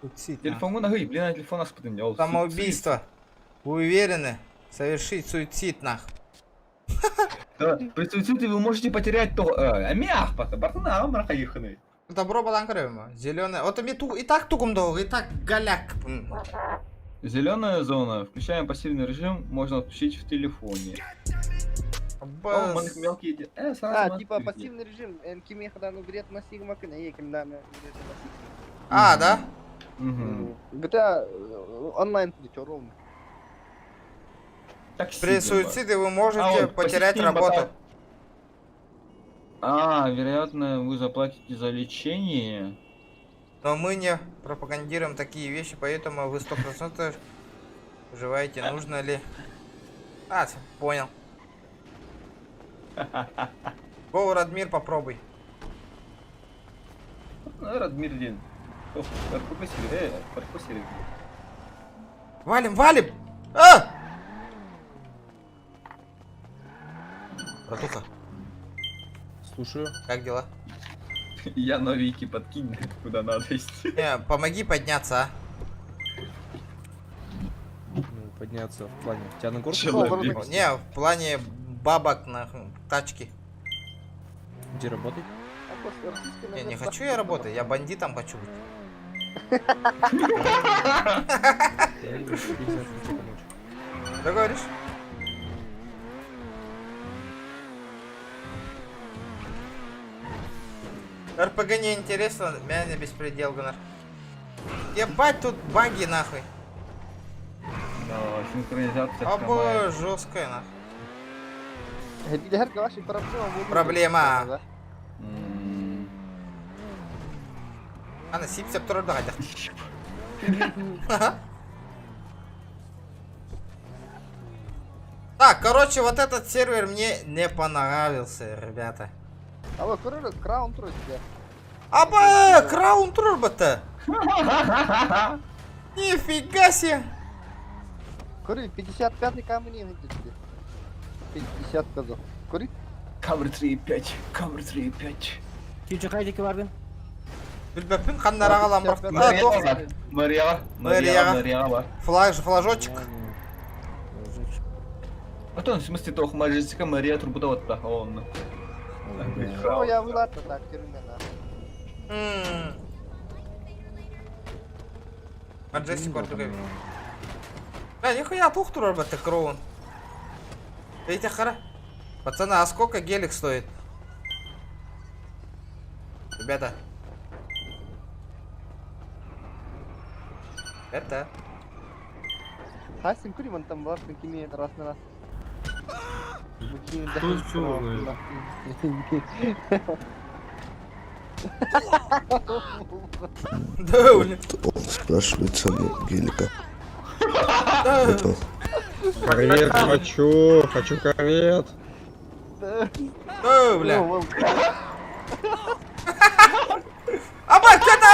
Суицид. Телефон нахуй, блин, а телефон ас Самоубийство. Вы уверены? Совершить суицид нах. Да, при суициде вы можете потерять то... Мях, бартана, мрахаиханы. Добро баланкарем. Зеленая. Вот мне ту и так тугум долго, и так голяк. Зеленая зона. Включаем пассивный режим, можно отключить в телефоне. О, манных мелкие... А, типа пассивный режим. Кими хадан уберет на сигма, кына еким да, на сигма. А, да? GTA онлайн будет ровно. При суициде вы можете потерять работу. А, вероятно, вы заплатите за лечение. Но мы не пропагандируем такие вещи, поэтому вы 100% желаете, нужно ли... А, понял. Го, Радмир, попробуй. Радмир день. Валим, валим! А! Братуха. Слушаю. Как дела? Я новики подкинь, куда надо идти. Не, помоги подняться, а. Ну, подняться в плане. Тебя на горку? Не, в плане бабок на тачки. Где работать? Не, не хочу я работать, я бандитом хочу быть. Я не знаю, что тебе помочь. Что говоришь? РПГ не интересно, меня не беспредел, Гуннар. Ебать тут баги нахуй. Да, синхронизация. Або жесткая нахуй. Проблема. Ана сип-сеп турар да кайтак. Так, короче, вот этот сервер мне не понравился, ребята. Алло, көрөр, краун турар тебе. Аба, краун турар бата. Нифига себе. Көрү, 55-й камень тебе. 50 казах. Көрү. Камер 3.5, камер 3.5. Күйчі қайда бардың? Билбеппин каннара калам бірақ. Марияға. Марияға. Марияға бар. Флаж, флажочек. А то, в смысле, тох Мария Мария Трубудова он. Ну, я вылата так, термина. Маджестик ордуга. Да, нихуя тух турар бата кроун. Видите, хара? Пацаны, а сколько гелик стоит? Ребята. Это. Хасим Куриман там бар, кими раз на раз. Что Да, блин. Он спрашивает цену гелика. Корвет хочу, хочу корвет. Да, бля. Аба, это?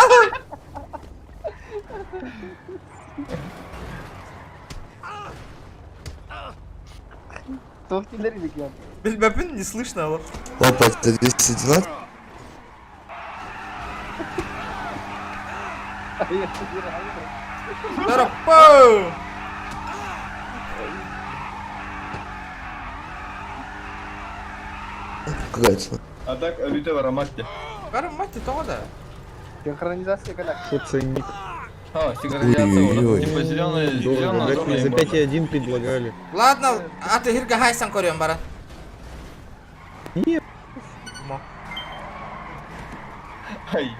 Билбепин не слышно, вот. Опа, это 10 донат? Тарапау! Какая цена? А так, люте в аромате. В аромате того да. Синхронизация когда? Что ценник? А, синхронизация, типа зеленая, Дорого, блядь, мне за 5,1 предлагали. Ладно, а ты хирга хайсан корьем, бара. Нет. Ай.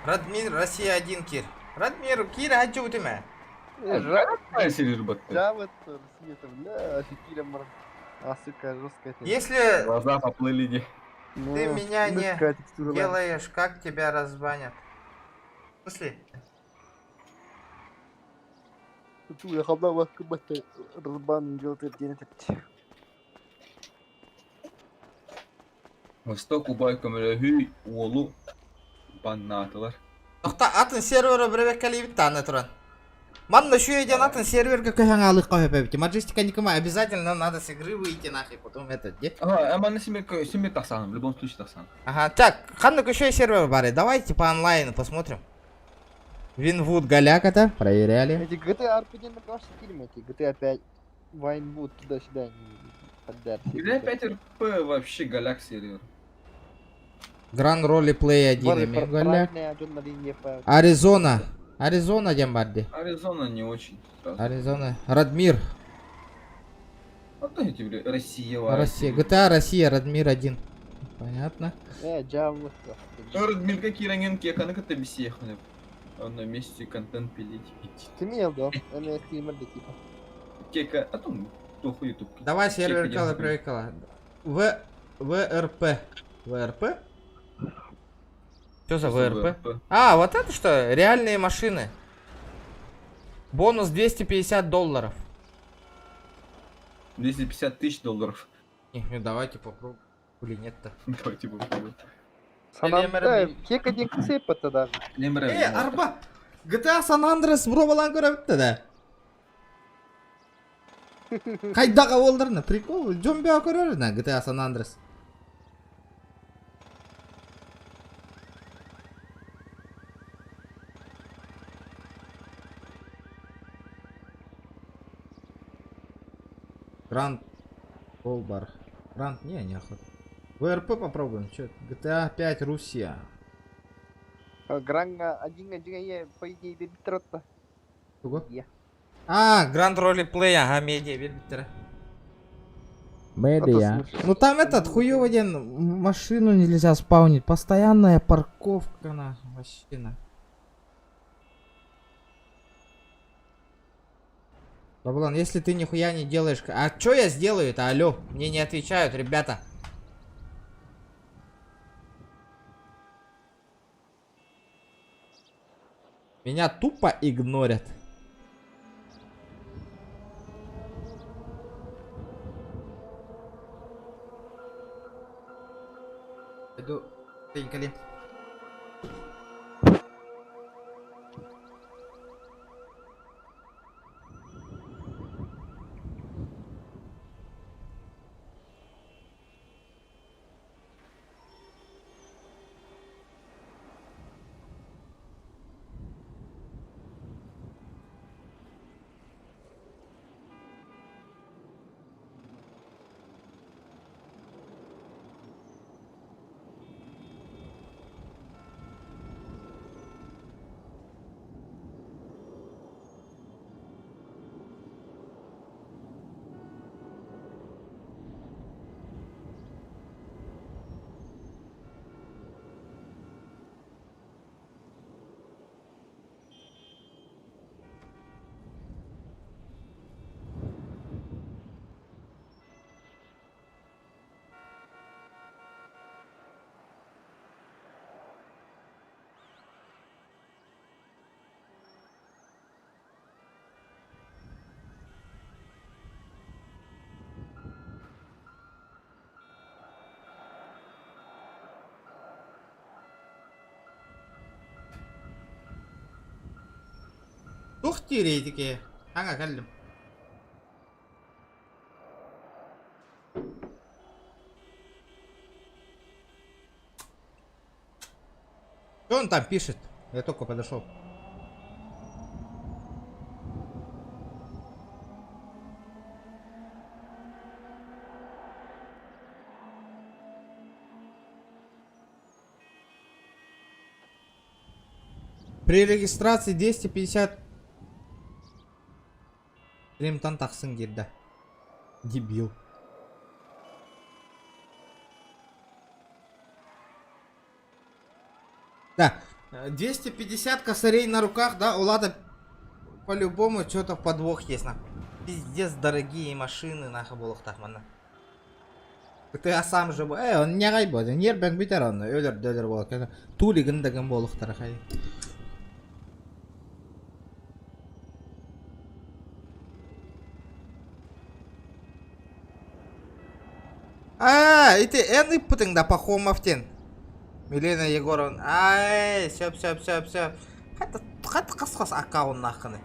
Радмир, Россия 1, Кир. Радмир, Кир, хочу у тебя. Да, вот Россия там, бля, офигели, А, сука, жесткая. Если... Глаза поплыли не. Ты меня не делаешь, как тебя разбанят. В смысле? Восток убай көмөлөһүү уолу баннаатылар. Тохта атын сервера биребеккалиибит аны туран. Манна үчүгэй диэн атын серверга көһөн аалыахха сөп эбит. Маджестика Никома обязательно надо с игры выйти нахуй, потом это где? Ага, а манна симме симме тахсан, в любом случае тахсан. Ага, так, ханнык үчүгэй сервер баар, давайте по онлайну посмотрим. Винвуд голяк это, проверяли. Эти GTA RP на классе фильмы, эти GTA 5, Вайнвуд туда-сюда, подряд. GTA 5 РП вообще голяк сервер. Гранд Ролли Плей 1 эмиэ голяк. Аризона. Аризона диэн баар дии. Аризона не очень. Сразу. Аризона. Радмир. А то эти, бля, Россия. Россия. GTA Россия, Радмир 1. Понятно. Э, Java. Радмир какие раненки, я кана ката бисех. На месте контент пилить. Ты меня да, я стример да типа. Кека, а там туху YouTube. Давай сервер кала проекала. В ВРП. ВРП? Что за ВРП? А, вот это что? Реальные машины. Бонус 250 долларов. 250 тысяч долларов. Не, ну давайте попробуем. Или нет-то. Давайте попробуем. Кека не ксепа даже. Э, арба! GTA San Andreas пробалаан көрөбүт да. Хайдаға болдырна, прикол, дьон бөҕө көрөр на GTA San Andreas. Гранд Колбар. Гранд, не, неохота. ВРП попробуем, чё? GTA 5 Руссия. Гранга один один я по идее битрота. Тугу? А, Гранд Ролли Плей, ага, медиа, биттера. Медиа. Ну там этот хуёвый день машину нельзя спаунить. Постоянная парковка на вообще на. Баблан, если ты нихуя не делаешь... А чё я сделаю-то, алло? Мне не отвечают, ребята. Меня тупо игнорят. Пойду, Пенькали. Тух теоретики. Ага, кэллим. Что он там пишет? Я только подошел. При регистрации 250 Ремтан тахсын киирдэ. Дебил. Да, 250 косарей на руках, да, у Лада по-любому что-то подвох есть, на. Пиздец, дорогие машины, нахуй, буолуохтаах манна. Ты а сам же он не гай будет, нербен битер он, өлөр өлөр бол. Тулигин дагын болуктар хай. А, ити эн ыппытыҥ да Пахомовтен. Милена Егоровна. Ай, сөп, сөп, сөп, сөп. Хата, хата хас-хас аккауннааххыный.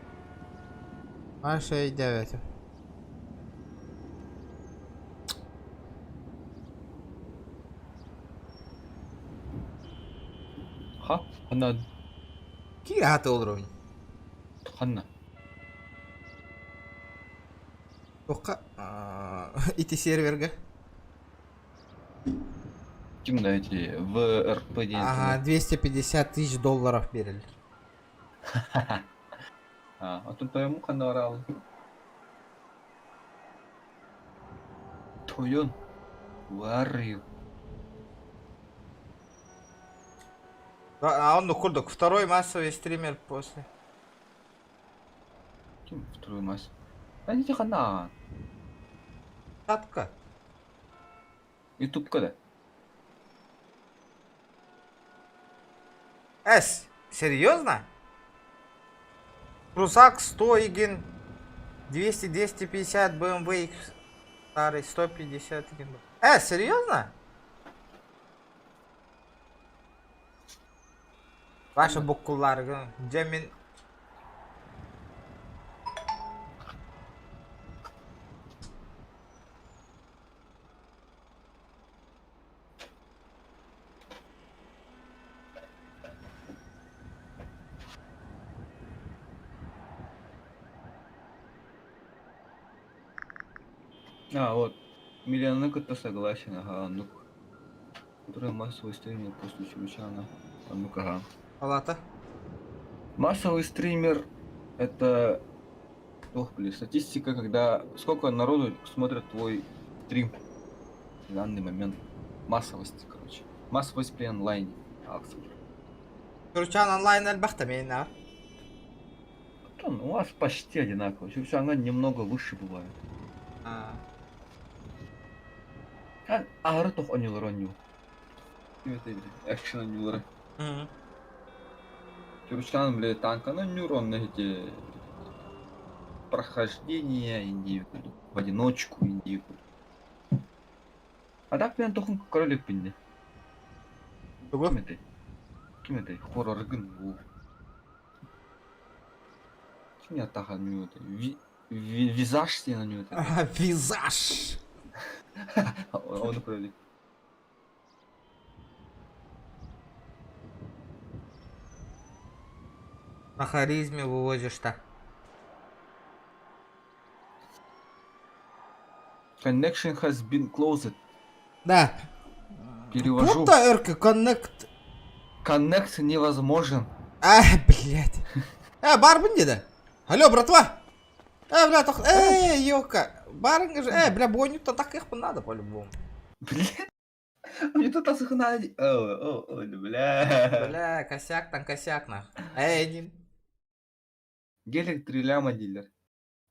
Маша өйдөөбөтүм. Ха, ханна? Киир ааты олоробун. Ханна? Туохха ити сервергэ? Ким да эти ВРП диэн Ага, 250 тысяч долларов биэрэллэр. А, оттон тойому ханна бараалын? Тойон, where are you? А он ну курдук, второй массовый стример после. Ким второй масс? А ити ханна? Татка. Ютубка да? Эс, серьезно? Прусак 100 игин, 200, 250, BMW X старый, 150 игин. Серьезно? Ваша буккулар, Джемин. А, вот. Миллион то согласен, ага, ну. Который массовый стример после Чурчана. А ну-ка, ага. Палата. Массовый стример это... Ох, блин, статистика, когда сколько народу смотрит твой стрим в данный момент. Массовость, короче. Массовость при онлайне. Акция. Чурчан онлайн элбэхтэ миэнэ. У вас почти одинаково. Чурчан немного выше бывает. А. Аһары тох онюлар оню. Экшен онюлары. Чурчан, бля, танканы онюр, он эти прохождения инди в одиночку инди. А так мен тохун королек бинде. Ким этэй? Ким этэй? Хорроргын бу. Ким я таха ню это? Визаж сен ню это. Визаж. Он кролик. На харизме вывозишь-то. Connection has been closed. Да. Перевожу. Пута Эрка Connect. Connect невозможен. А, блядь. Баарбын дии. Алло, братва. Бля, тох... Ёка. Баарыҥ же. Бля, бойню то так их надо по-любому. Мне тут асыхна. О, о, о, бля. Бля, косяк там, косяк нах. Не... Гелик 3 ляма дилер.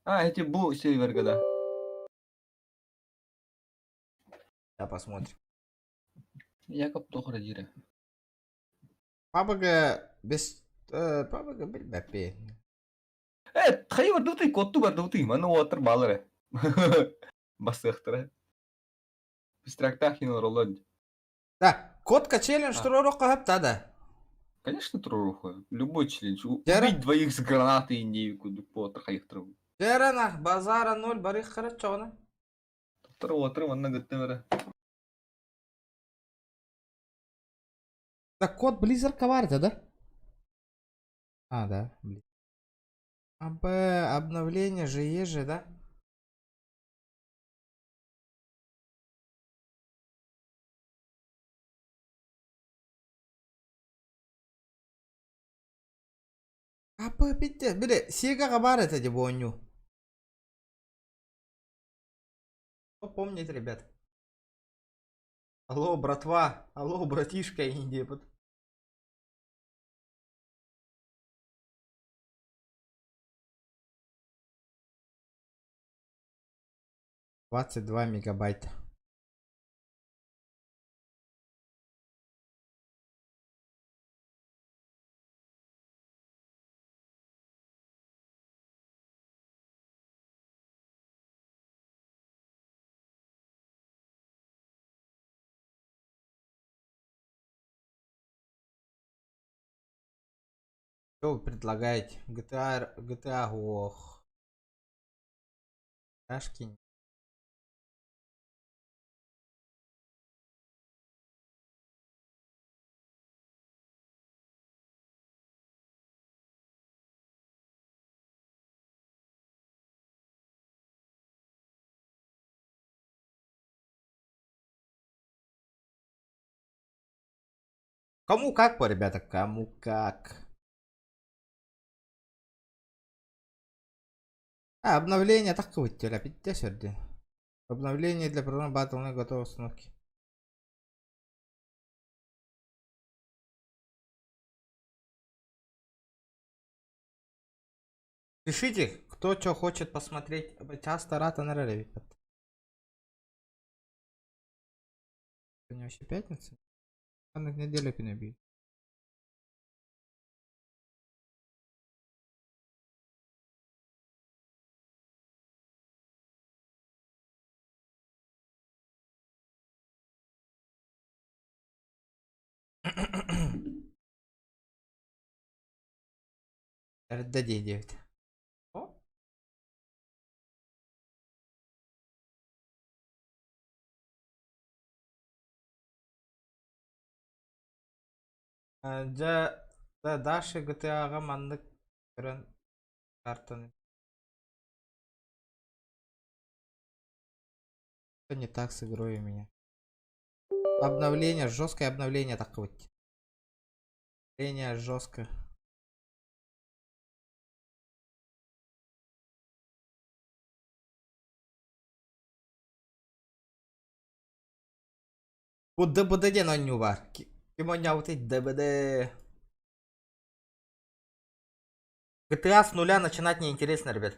А, эти бу сервер года. Да, посмотрим. Якоб тохра дире. Пабага без... Пабага билбэппин. Хайы бардыбытый, котту бардыбытый, маны уотыр балары. Басыахтара. Быстрактах роллон. Да, котка челлендж туруорукка сөп да. Конечно, туруору. Любой челлендж. Убить двоих с гранатой не по трахайхтар. Дьэ базара ноль барых харачона. Тор уотыр манна гыттымара. Так, код Blizzard коварит, да? А, да. АБ, обновление же есть же, да? АБ, пиздец. Били, Сега баар этэ дии бу Кто помнит, ребят? Алло, братва. Алло, братишка, Индия. 22 мегабайта. Что вы предлагаете? GTA, GTA, ох. Рашки. Кому как, по, ребята, кому как. А, обновление так вытяля, пиздец, Обновление для программы Battle.net готово установки. Пишите, кто что хочет посмотреть. Часто рата на ребят. Сегодня вообще пятница? На неделю не Эрдэ дии диэбит. Дьэ, Даша GTA-ҕа маннык көрөн картаны Что не так с игрой у меня? Обновление, жесткое обновление так вот. Обновление жестко. Бу ДБД диэн оонньуу баар. Ким оонньообутуй ДБД? GTA с нуля начинать неинтересно, ребят.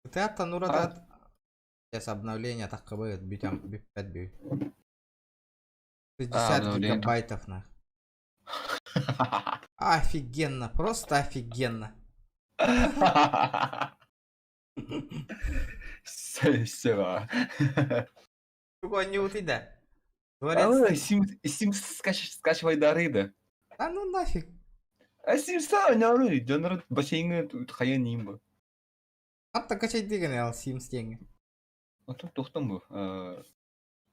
GTA Нурата Сейчас обновление так кыбы бүтәм бүппәт бүү. 60 обновление. гигабайтов нах. Офигенно, просто офигенно. Все. Чего не да? Дворец. Симс скачивай дары да. А ну нафиг. А Симса не дьоннор бассейҥҥа хайа нимба. Хатта качать деген ал Sims диэҥҥэ. А тут тухтан бу.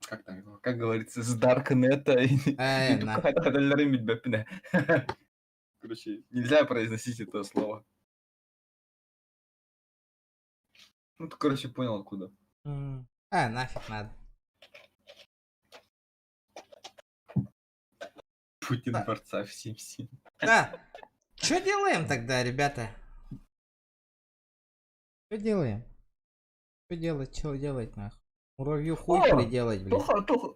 Как там его, как говорится, с Даркнета. Э, на. Короче, нельзя произносить это слово. Ну, ты, короче, понял откуда. А, нафиг надо. Путин дворца в Симсе. Да. Что делаем тогда, ребята? Что делаем? Что делать, что делать, нахуй? Муравью хуй О, приделать, блядь. Тоха, Тоха,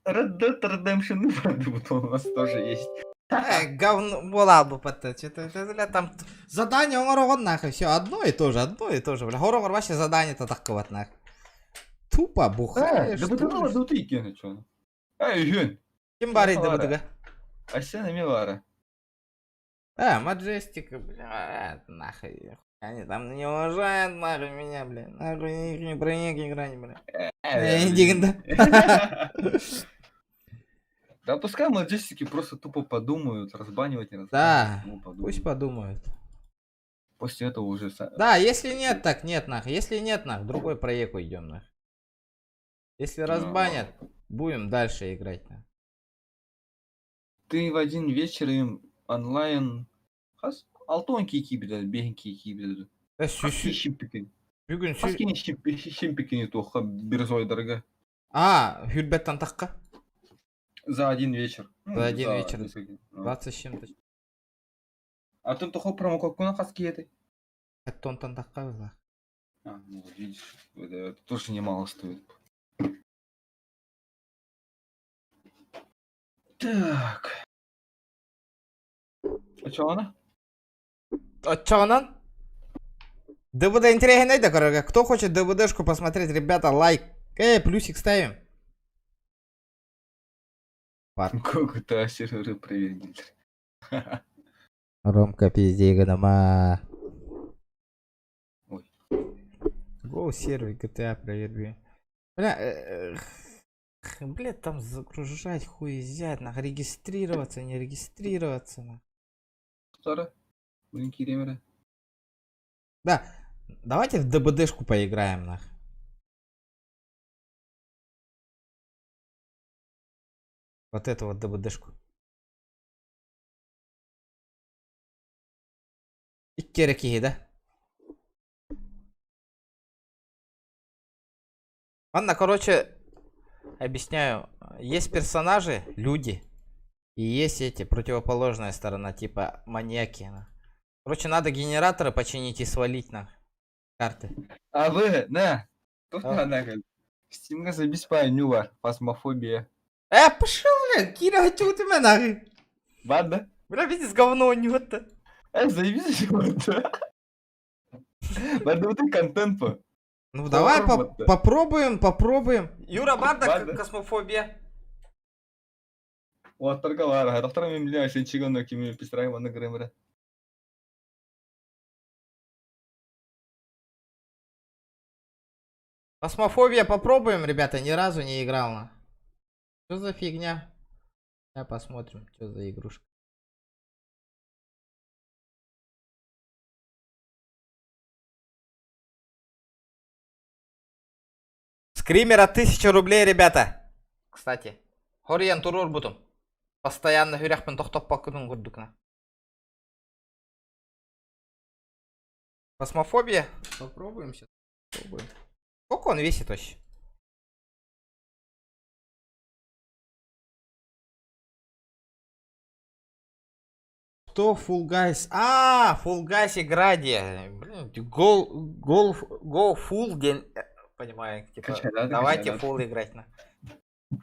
Red Dead Redemption вот он у нас тоже есть. Говно, була бы потом. Что-то, бля, там задание оҥороҕун нахуй. Все одно и то же, одно и то же, бля. Хороҕор вообще задание-то такого вот нахуй. Тупо бухаешь. Да бутылка, да ты кину, чё. Эй, Юн. Ким барый ДБД-га? Асена Милара. А, Маджестика, бля, нахуй. Они там не уважают, нахуй, меня, бля. Нахуй, их не проник играть, бля. Иди, да. Да пускай маджестики просто тупо подумают, разбанивать не Да, разбанивать. ну, пусть подумают. После этого уже... Да, если нет, так нет, нах. Если нет, нах, в другой проект уйдем, нах. Если разбанят, будем дальше играть, нах. Ты в один вечер им онлайн... Хас... Алтон кики бидет, бehen кики бидет. Бүгүн Хас кини шимпикини туха бирзой дорога. А, Хюльбеттан тахха. За один вечер. Ну, За один вечер. несколько, ну. 20 с чем-то. А тут тухо промокод куна хас киеты. Тонтан тахха была. А, ну вот видишь, это тоже немало стоит. Так. А чё она? Оччоҕунан? ДВД интересней да, короче. Кто хочет ДВДшку посмотреть, ребята, лайк. Плюсик ставим. Бар. Кокута серверы привет. Ромка пизди гыныма. Ой. Go сервер GTA проверь. Бля, бля, там загружать хуй взять, нах, регистрироваться, не регистрироваться, нах. Второ. Блин, киремера. Да, давайте в ДБДшку поиграем, нах. Вот эту вот ДБДшку. Икки киһи, да? Ладно, короче, объясняю. Есть персонажи, люди, и есть эти, противоположная сторона, типа маньяки. на. Короче, надо генераторы починить и свалить на карты. А вы, на. Тут А. на, Стимга забиспай нювар, фасмофобия. Пошел, бля, Кира, чего ты меня нахуй? Ладно. Бля, видишь, говно у него-то. Заебись вот. Ладно, вот и контент по. Ну давай попробуем, попробуем. Юра, банда Ладно. космофобия. Уаттарга Доктор мен билем, сен чиган кими писрай маны грэмре. Космофобия попробуем, ребята, ни разу не играл. на. Что за фигня? Сейчас посмотрим, что за игрушка. Скримера 1000 рублей, ребята. Кстати. Хориен турур бутум. Постоянно хүрәхпин тохтоппаккытын курдукна. Космофобия? Попробуем сейчас. Попробуем. Сколько он весит вообще? Кто Full Guys? А, Full Guys игра, где? Блин, go, go, go full день. Понимаю, типа, Качай, да, давайте качай, да. full играть на.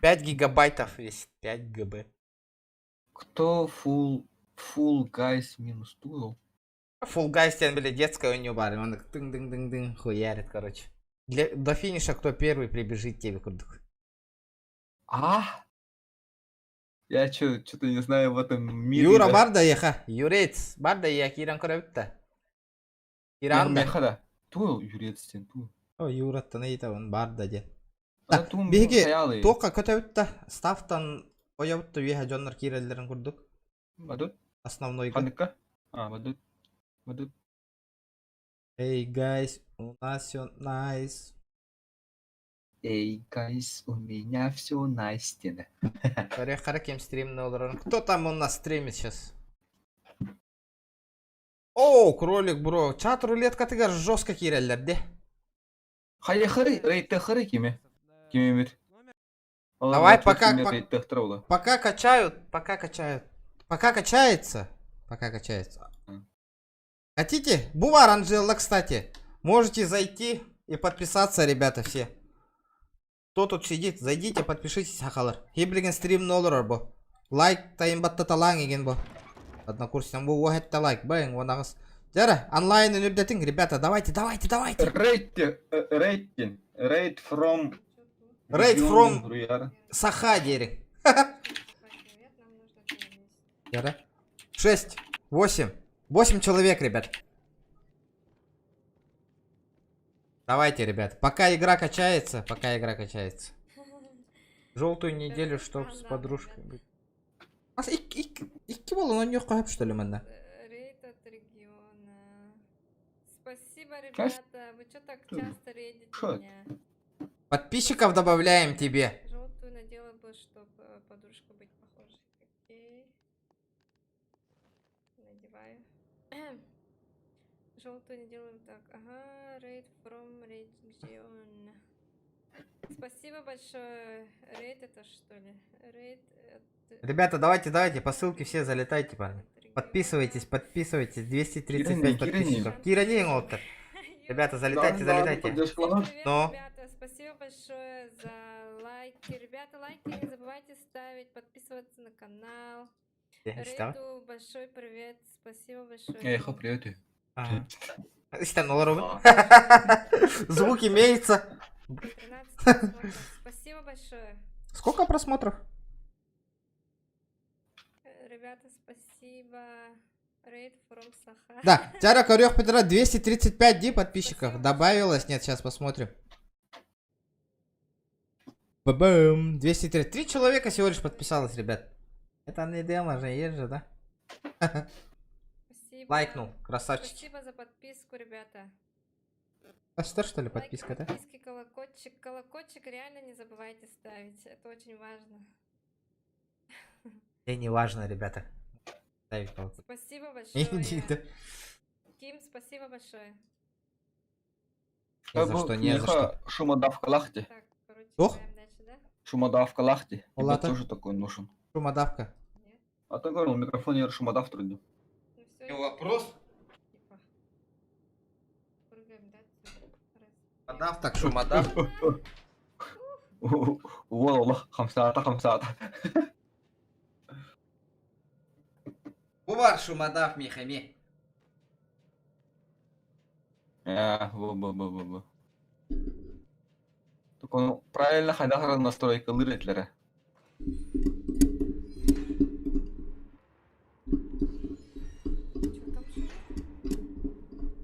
5 гигабайтов весит, 5 ГБ. Кто full full guys минус тул? Full Guys, тем более, детская у него бар, он так тын-дын-дын-дын, хуярит, короче. До финиша кто первый прибежит тебе курдук. А? Я чё, что-то не знаю в этом мире. Юра да. бар да еха, Юрец, бар да я киран көрөбүт Киран да. Меха да. Тул юрец сен тул. О, Юраттан ыйтабын бар да ден. А тум Биһиги хаялы. тока көтөбүт да, ставтан оябыт да үеһэ дьоннор киирэллэрин курдук. Бадут? Основной. Ханыкка? А, бадут. Бадут. Эй, guys, у нас все nice. Эй, guys, у меня все Настина. Хара кем стрим на олорор. Кто там у нас стримит сейчас? О, кролик, бро. Чат рулетка тыгар жестко киирэллэр де. Хайа хары, рейд хары кими? Кими мир? Давай пока, пока качают, пока качают. Пока качается. Пока качается. Хотите? Бувар Анжела, кстати. Можете зайти и подписаться, ребята, все. Кто тут сидит, зайдите, подпишитесь, сахалар. Хиблиген стрим нолорор бо. Лайк тайын баттаталаң еген бо. Однокурсник бу уахетта лайк, бэң, онағыз. Жара, онлайн үрдетиң, ребята, давайте, давайте, давайте. Рейд, рейтинг, рейд from... Рейд регион from Руяра. Саха дерин. Жара. 6, 8, 8 человек, ребят. Давайте, ребят, пока игра качается, пока игра качается. Желтую неделю, чтоб с подружкой быть. А икки болон он yok что ли манна? Рейд от региона. Спасибо, Каш- ребята. Вы что так часто рейдите Шо? меня? Подписчиков добавляем тебе. Желтую надела бы, чтобы подружка быть похожей. Окей. Надеваю. Желтую не делаем так. Ага, рейд from region. Спасибо большое. Рейд это что ли? Рейд от... Ребята, давайте, давайте, по ссылке все залетайте, парни. Подписывайтесь, подписывайтесь. 235 Кирани, подписчиков. Кирани, Олтер. Ребята, залетайте, Да, да, залетайте. поддержка ладно. Но. Ребята, спасибо большое за лайки. Ребята, лайки не забывайте ставить, подписываться на канал. Я читал. Рейду большой привет. Спасибо большое. Эй, хоп, привет. Ага. Истан, олар Звук имеется. 13 просмотров. Спасибо большое. Сколько просмотров? Ребята, спасибо. Рейд from Саха. Да, Тяра Корёх Петра 235 ди подписчиков. Добавилось? Нет, сейчас посмотрим. Бабам. 233 человека всего лишь подписалось, ребят. Это не демо же, есть же, да? Спасибо. Лайкнул, красавчики. Спасибо за подписку, ребята. А что, что ли, Лайки, подписка, да? подписки, колокольчик. Колокольчик реально не забывайте ставить. Это очень важно. Да не важно, ребята. Ставить колокольчик. Спасибо большое. Иди, да. Ким, спасибо большое. Не за что, не за что. Шумодавка лахти. Ох. Шумодавка лахти. Тебе Улата. тоже такой нужен. Шумодавка. А ты говорил, микрофон я шумодав трудно. Ну Вопрос? Шумодав так шумодав. والله خمسة خمسة Бувар шумодав михами. Э, бу бу бу бу бу. Только он правильно хайдахара настройка лыретлere.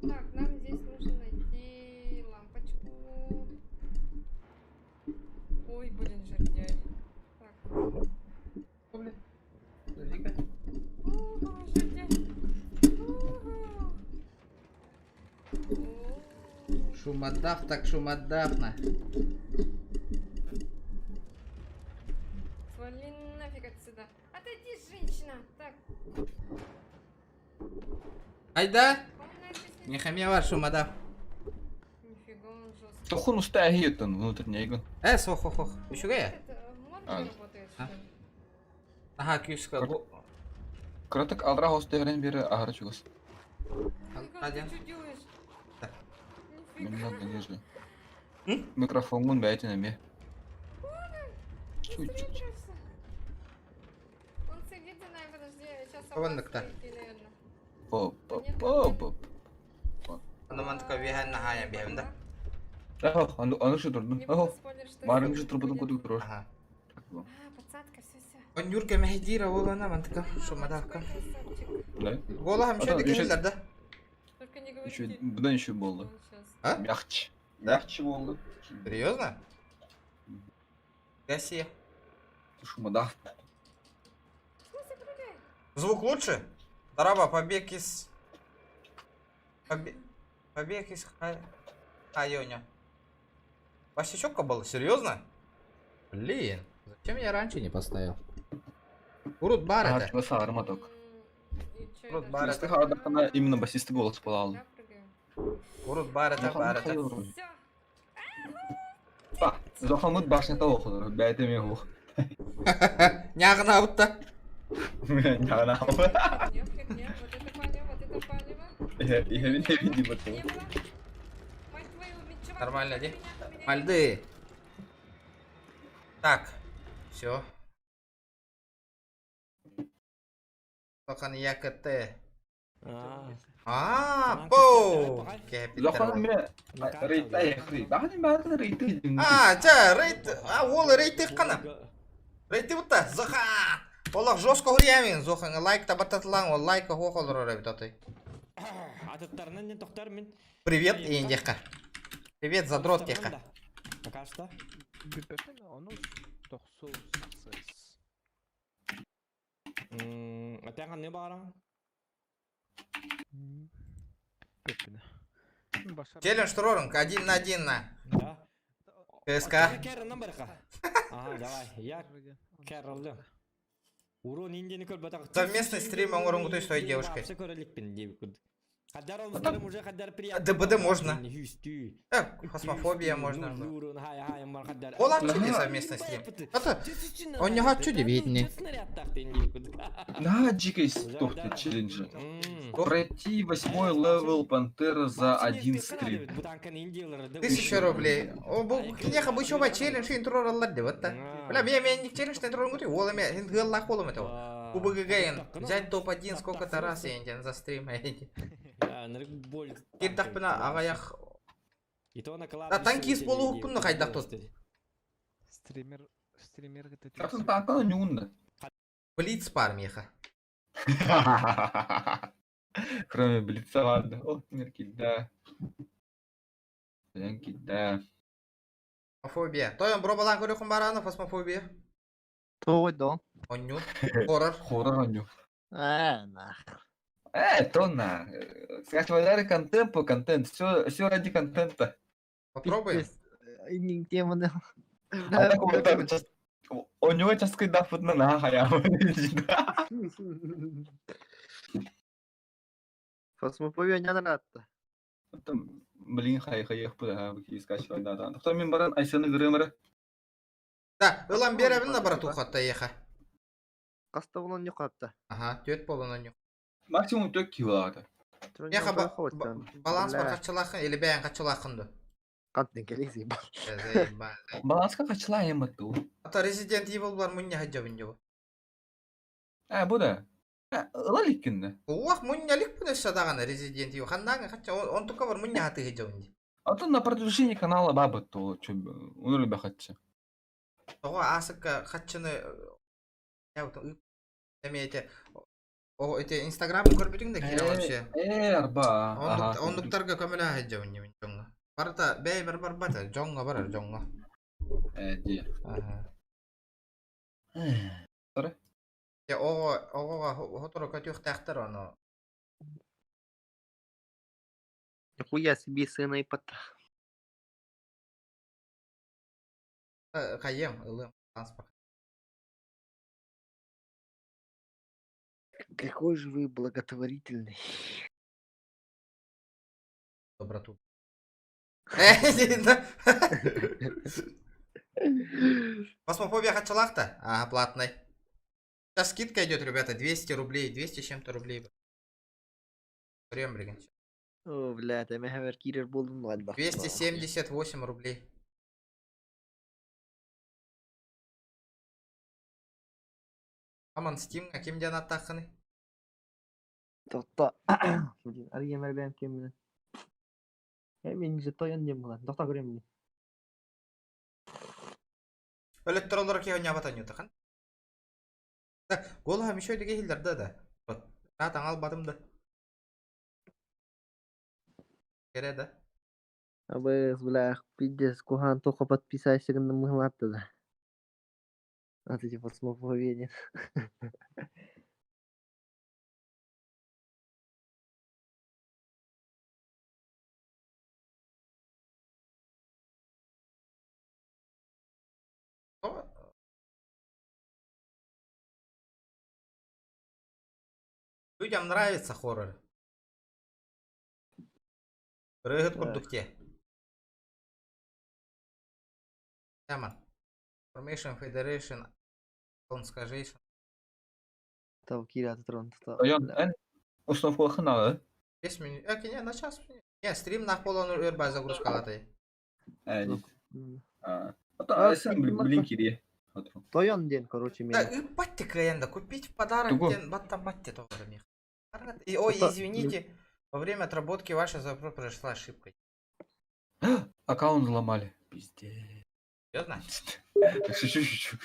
Так, нам здесь нужно найти лампочку. Ой, блин, жердяй. Так. Уху, жердяй. Уху. Шумодав так шумодав на. Свали нафиг отсюда. Отойди, женщина. Так, Айда. Михами var шумодав. нифига он жесткий. Тохун устая внутренний игон. Э, сох, ох, ох. Еще гая? Это, морг А. работает, что ли? Ага, кюшка. Краток алра хостегрен бире ахара чугас. Нифига, ты что делаешь? Мне надо нежели. Микрофон гун бәйтин эме. Чуть-чуть. Он следит за нами, подожди, сейчас Вон так. идти, наверное. По по по по. Анамантка вихан на хая бьем, да? Ах, ану ану шу турдун. Ах. Марым шу турбудун куду турур. Ага. А, подсадка, все, все. Он Юрка Мехдира, вола мантка, шумодавка. Да? Гола hem şöyle gelirler да? Только не Еще, будан еще болды. А? Мягче. Мягче болды. Серьезно? Гаси. Шумодав. Звук лучше? Тараба, побег из... Побег, побег из Ха... Хайоня. Вообще четко было? Серьезно? Блин, зачем я раньше не поставил? Урут бар это. Баса арматок. Урут бар это. Она именно басистый голос палал. Урут бар это, бар это. Зохамыт башня того ходор, бәйтем его. Нягына бутта. Нягына. Фигня, вот это палево, вот это палево. Я не видел этого. Нормально, де? Мальды. Так, все. Тохан ЯКТ. А, поу! Зохан ме рейтай хри. Бахни бахни рейтай. А, ча, рейт, а, ол рейт қана. Рейти бутта, Зохан! Олақ жестко хурьямин, Зохан, лайк табаттатлан, ол лайк хохолор орабит атай. Атыттарынан не тоқтар мен. Привет, Индиха. Привет, задрот кеха. Пока что. Атаған не бара? Челлендж Троринг, один на один на. Да. КСК. Кэррон барха. Ага, давай. Я Кэрролды. Урон индени көр батақ. Совместный стрим Оңорун с твоей девушкой. ДБД можно. Фасмофобия можно. Ола чуди совместный стрим. Это он не хочу видеть. На, дикой тухты челленджи. Пройти восьмой левел Пантера за один стрим. 1000 рублей. О, бу кинеха бу чоба челлендж интро аллар деп атта. Бля, мен мен челлендж интро гути, ола мен гыллах болом это. УБГГН. Взять топ-1 сколько-то раз я не за стрим. Киртахпына ағаяқ. Да, танкист болу құппын қайдақ тут. Стример, стример это Как танка не унда. Блиц пар меха. Кроме Блица ладно. О, кидда. Кидда. Фобия. Тойон бробалаан көрүөхүн барааны фосмофобия. Тоҕой доо. Онньу. Хоррор. Хоррор онньу. Э, нах. Тонна. Скачивали контент по контент. Все, все ради контента. Попробуем. Иннин теманы. А так вот так сейчас у него сейчас когда футна на хая. Фосмофобия не надо. Там, блин, хай хай их скачивать, да, да. Кто мен баран Айсены грымры? Да, ылан беребин на братуха еха. Хаста болон юкатта. Ага, төт болон онньу. Максимум төк кило Еха баланс бар качылахын или бәян качылахын ду. Кантын келеси. Баланска качыла эм ту. Ата Resident Evil бар мунья хаджабын жобу. А, бу да. Ыла ликкинде. Уах мунья лик бу садагана Resident Evil. Ханнаңа хача он тука бар мунья хаты хаджабын. А то на продвижение канала баба то, чё, он любя хатчы. Того асыкка хатчыны я вот эмете о эти инстаграм көрбүтүң да кире вообще. Арба. Ондуктарга көмөлө хаджабын жобун жоңго. Барта бэй бар бар бата жоңго барар жоңго. Ди. Соры. Я ого ого хоторо көтүх тахтар оно. Нихуя себе сына и пота. Кайым ылым транспорт. Какой же вы благотворительный. Доброту. Фосмофобия хачалахта? Ага, платный. Сейчас скидка идет, ребята, 200 рублей, 200 с чем-то рублей. Прям, блин. О, блядь, я мехавер кирер болдум ладно. 278 рублей. Аман Steam, а кем ден аттақыны? Тоқта. Блин, арьемер бәм кеммин. Э, мен же тоян дем булан. Тоқта көрем. Өлөттөрөлөр ке ойнабат ойнотахан. Да, голы хам еще деге хилдер да да. Вот. Рат аңал батым да. Кере да. Абыз, бля, пиздец, кухан только подписайся на мыглатты да. А ты типа смофобия. Людям нравится хоррор. Рыгыт курдукте. Таман. Formation Federation. Конскажейшн. Там Киря трон. Тойон, эн установка хналы. 5 минут. Э, не, на час. Не, стрим на полон өрба загрузка латай. Э, А, а сен блин кире. Тоян ден, короче, Да, мен. ипать ты каенда, купить в подарок Тугу. ден, баттам батте тоже мех. И, ой, извините, во время отработки ваша запрос произошла ошибка. Аккаунт взломали. Пиздец. Серьезно? Шучу, шучу.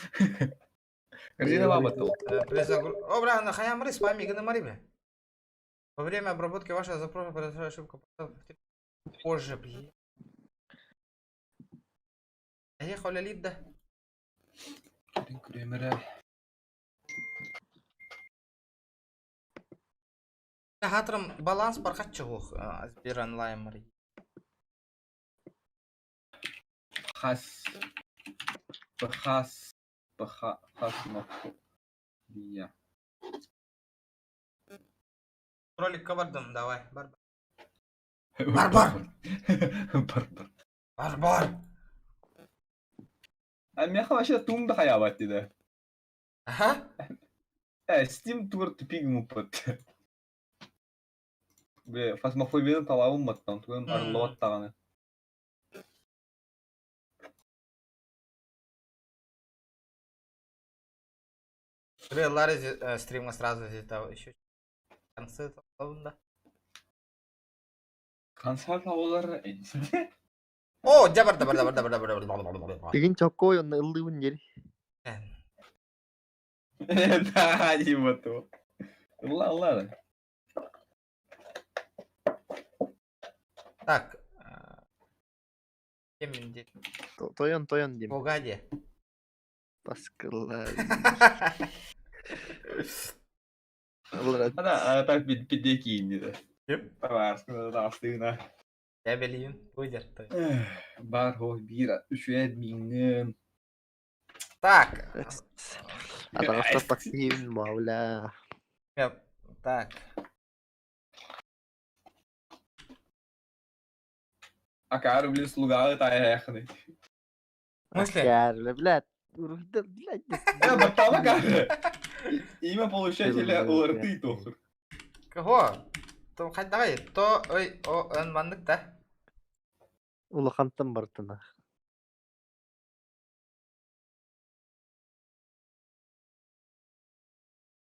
Корзина баба то. О, бля, на хаямры спами гномариме. Во время обработки вашего запроса произошла ошибка. Позже, блин. Поехали, Лида. Хатрым баланс бархат чыгух. Сбер онлайн мари. Хас. Бхас. Бха. Хасмофобия. Ролик кабардым, давай. Бар. Барбар. Барбар. Барбар. А меха вообще тумда хаябат деди. Ага. Steam тур тупик мупат. Бе, фасмофобияны талабым баттан, туган арылып аттаганы. Ларри стрима сразу здесь еще концерт да. Концерт алар эдисинде. О, дабар дабар дабар дабар дабар дабар дабар. Деген чокко онна ылдыбын жери. Да, дима то. Ылла, ылла. Так. Кем мен Тойон, тойон дейм. Погоди. Паскылла. Ана, так пиде киин диде. Ким? Табаарскына Я билиим, выдер той. Бар хо биир үчүгэй миҥҥин. Так. Атаҕаста таксиин бля. Так. Акары, блин, слугалы таяхны. В смысле? Акары, блядь. Блядь. Э, баттала кары. Имя получателя УРТ тохыр. Кого? То хайдагай, то ой о эн маннык да. Улахантан бартына.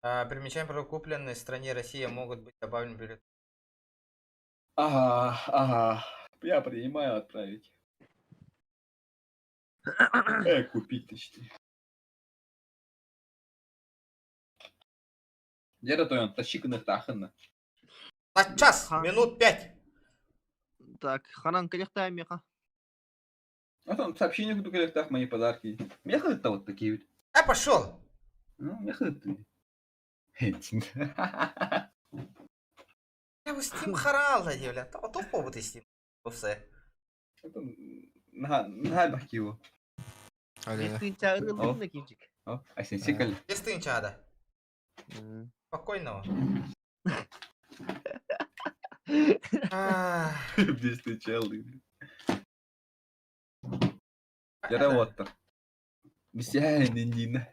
Примечаем, про купленные в стране Россия могут быть добавлены билет. Ага, ага. Я принимаю отправить. Купить точнее. Где то он? Тащи тахана. На час, минут пять. Так, ханан калехта меха. А там сообщение буду коллектах мои подарки. Меха-то вот такие вот. А пошел. Ну, меха ты. Я в Steam харала, дівля. Та ото побути Steam. Все. На, на бакиву. Бестинча ырылдың кимчик. О, а сен секал. Бестинча Спокойного. Бестинча Яравоттар. Бисяйнин Нина.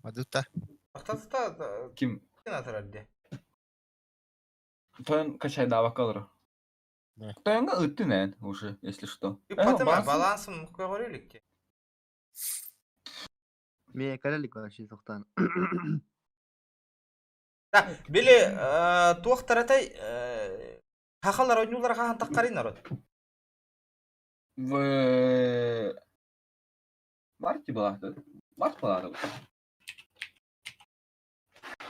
Мадута. Ахтата Ким? Ким Тойон качай дава калыр. Тойонга ыттын уже, если что. Потом балансым көрөлүк. Ме калалик вообще тоқтан. Да, били туохтаратай хахалар ойнулар хахан таққарин народ. В марте была. Март была.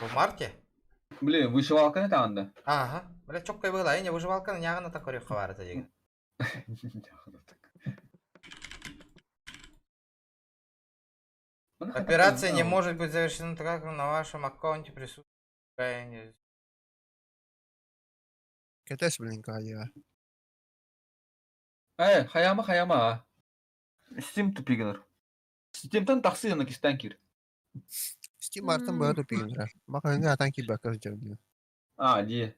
В марте? Блин, вышивалка не там, да? Ага. Бля, чоккай была, не выживалка, нягана такой хаварата деген. Операция не может быть завершена, так как на вашем аккаунте присутствует. Кетес, блин, кайя. Э, хаяма, хаяма. Steam тупигнер. Steam'тан таксы на кистан кир. Steam артын бара тупигнер. Мақанга атан ки бакар жабды. А, де.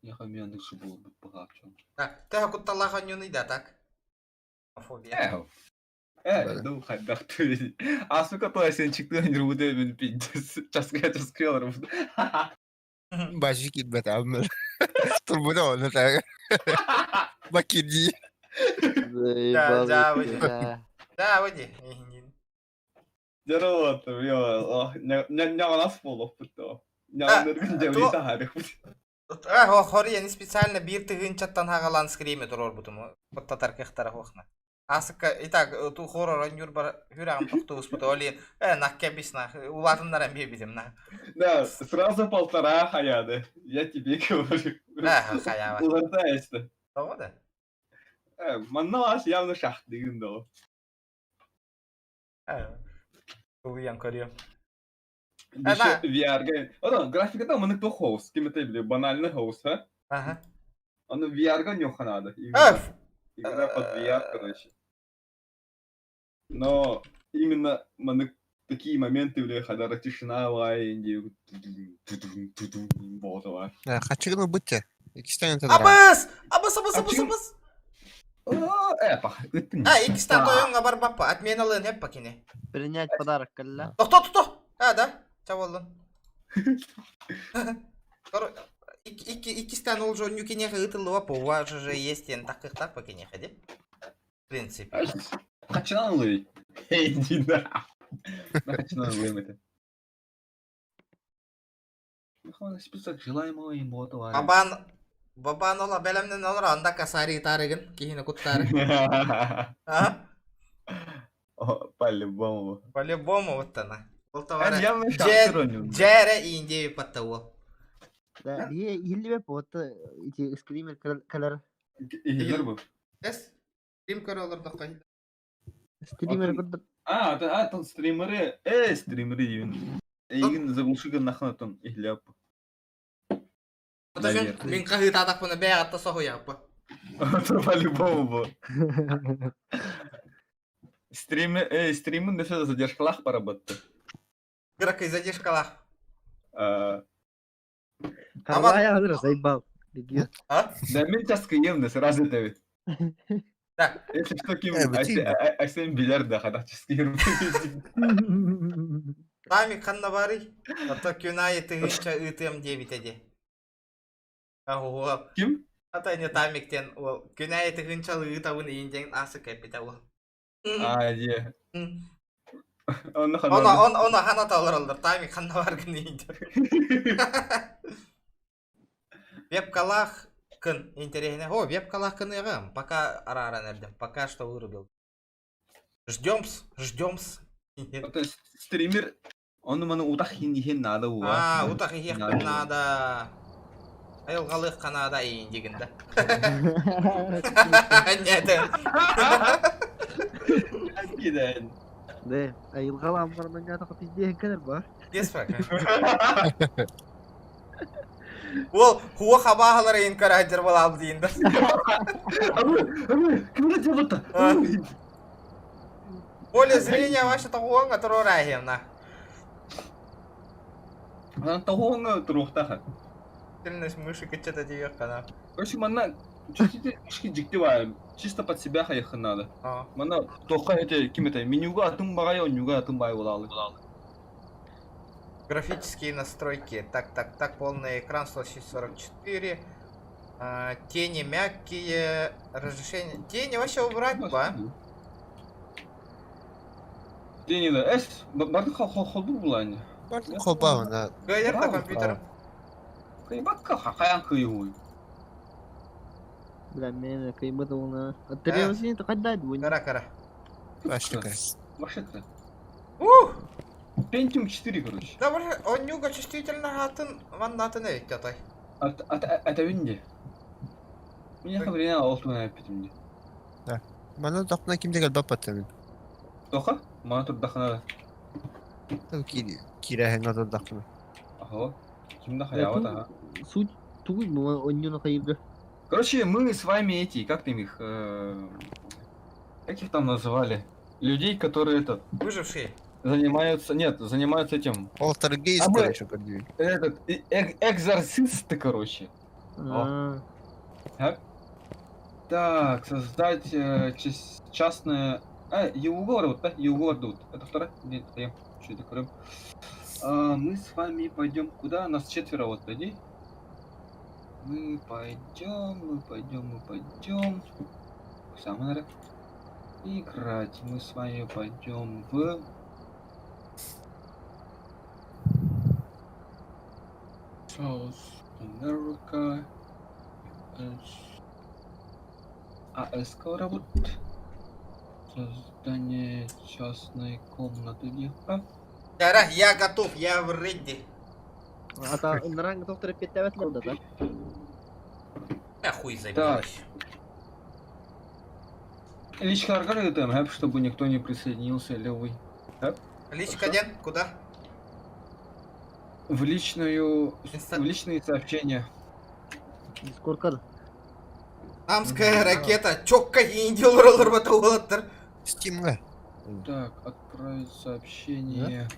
Я хамян дышы был бага чон. Так, ты кутталаха нюны да так? Фобия. Э, ну хайдах ты. А сука, то сен чыкты нирбуде мен пиздец. Часка часкалар. Бажи кит бата амыр. Турбуда оны так. Бакиди. Да, да, выйди. Да, выйди. Здорово, бля. Не не нас полов путто. Не ныргын жабы А, хори, я не специально бир тыгынчаттан хагалан скриме турор бутуму. Татар кехтара хохна. Асыка, итак, ту хоррор анюр бар хүрагым токту успуту оли, накке бис на, улатыннар эм бибидим на. Да, сразу полтора хаяды. Я тебе говорю. Да, хаява. Улартайся. Того да? Манналаш явно шахт деген да. Уян көрüyorum. VR-га. Одан графикада мынык то хоус. Ким это бile банальный хоус, а? Ага. Аны VR-га нюха надо. Игра под VR, короче. Но именно мынык такие моменты, бля, когда тишина лай, инди вот Хачыгны бытте. Икистен Абыс! Абыс, абыс, абыс, абыс! Э, пах. А, икистен тойонга бар баппа. Отменалын хеп пакине. Принять подарок, калла. Тохто, тохто! А, да? Чаболдун. Икистен ол жо нюкинеха ытылы по у вас же есть ен такых так пакинеха, де? В принципе. Хачынан лый. Эй, да. Хачынан лый это. Список желаемого им Бабан Бабан ола белемнен олар анда касари тарыгын кихине куттары. А? По-любому. По-любому вот она. Ол товара явно шахтер ойнуун. Дьээрэ ииндиэби патта уол. Да, бие иһиллибэт буотта ити скример кэлэр. Иһиллэр бу. Эс, стрим көрө олордоххо. Стример курдук. А, а, там стримеры, стримеры диибин. Эйигин заглуши гыннаххына оттон иһиллээп. Мин хаһыытаатахпына бэйэҕиттэн соһуйааппа. Это по-любому бу. Стримы, стримын дөсө задержкалаах барабатты. Кыракый задержкалаах. Харлая азыр заебал. А? Да мен часкыйым да сразу это Да. Если что, ким, Айсен билер да, хадах часкыйым. Тамик ханна барый? Ото күн аайы тыһыынча ыытыам диэбитэ дии. Уол. Ким? Ата не Тамик диэн уол. Күн аайы тыһыынчалы ыытабын иин диэн аасы кэлбитэ уол. А, дии. Онно Оно, он, оно ханата олороллор. Тамик ханна баргын иин диэн. Вебкалаах кын интэриэһинэй. О, вебкалаах кыныаҕым. Пока арааран эрдим. Пока что вырубил. Ждем-с, ждем-с. То есть стример, он маны утах иһин наада уа. Аа, утах иһиэхпин наада. Айылҕалыахха наада иин дигин да. Нет. Киден. Да, айылҕалаан баран ньаатаха пиздиэһин кэлэр бар. Дес пока. Ол хуа хабаахалар ыйын көрөөддөр буолаабыт диин да. Ким это Поле зрения ваше тоҕуоҥа туруораахиамна. Анан тоҕуоҥа туруохтаха. Чувствительность мыши кыччата диэххэ Короче, манна чувствительность дьикти баар. Чисто под себя хайыххын надо. Манна туохха эти ким это менюга атын баҕайы, онньуга атын баҕайы буолаалы. Графические настройки. Так, так, так, полный экран 144. А, тени мягкие. Разрешение. Тени вообще убрать бы, а? Тени да. Эс, барды холбу булаани. Барды холбаабын, да. Кыайар да компьютер. Кыйбакка хахаян кыйуй. Бля, мен кыйбыт уна. Тревосин кайда буñ. Кара, кара. Башка. Башка. Ух! Pentium 4, короче. Да, боже, онньуга чувствительно атын ваннатын эбит атай. Это винди. Мне хабрина олтуна эппитим ди. Да. Мана тохна кимде кэлбэт баттамын. Тоха? Мана турдахына. Кирэһин отурдахпына. Ага. Ким да хаяват, ага. Суть тугуй бу онньуну хайырга. Короче, мы с вами эти, как там их, как их там называли? Людей, которые этот... Выжившие. Занимаются, нет, занимаются этим. Полтергейст, А мы- короче, көрдүү. Этот, экзорцисты, короче. О. Так. Так, создать частное... А, Еугор, вот, да? Еугор тут. Это вторая? Нет, это я. Что это такое? А, мы с вами пойдем куда? Нас четверо вот людей. Мы пойдем, мы пойдем, мы пойдем. Самое, наверное. Играть. Мы с вами пойдем в... South America. S... АСК работ. Создание частной комнаты где-то. Кара, я готов, я в ready. Ата ынраң доктор петтебет да, да? Я хуй забилась. Личка аргар там, чтобы никто не присоединился, левый. Так? Личка один, куда? В личную... В личные сообщения. Дискордка. Амская ракета, чокка индил роллер баталаттар. Стимга. Так, отправить сообщение.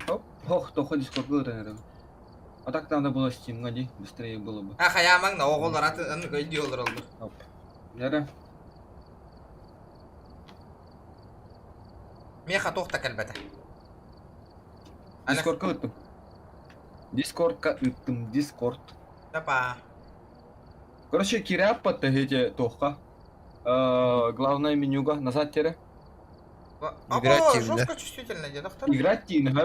Оп, ох, то Дискорд был, наверное. А так надо было Steam, годи, быстрее было бы. А хаямаң на оголор аты аны индил роллер. Оп. Яра. Меха тохта кэлбэтэ. Дискордка ыттым. Дискордка ыттым, Дискорд. Тапа. Короче, киряппа тэхете тохка. Главное менюга, назад тере. Играть Ого, тим, да? жестко чувствительно, дед, доктор. Играть тим,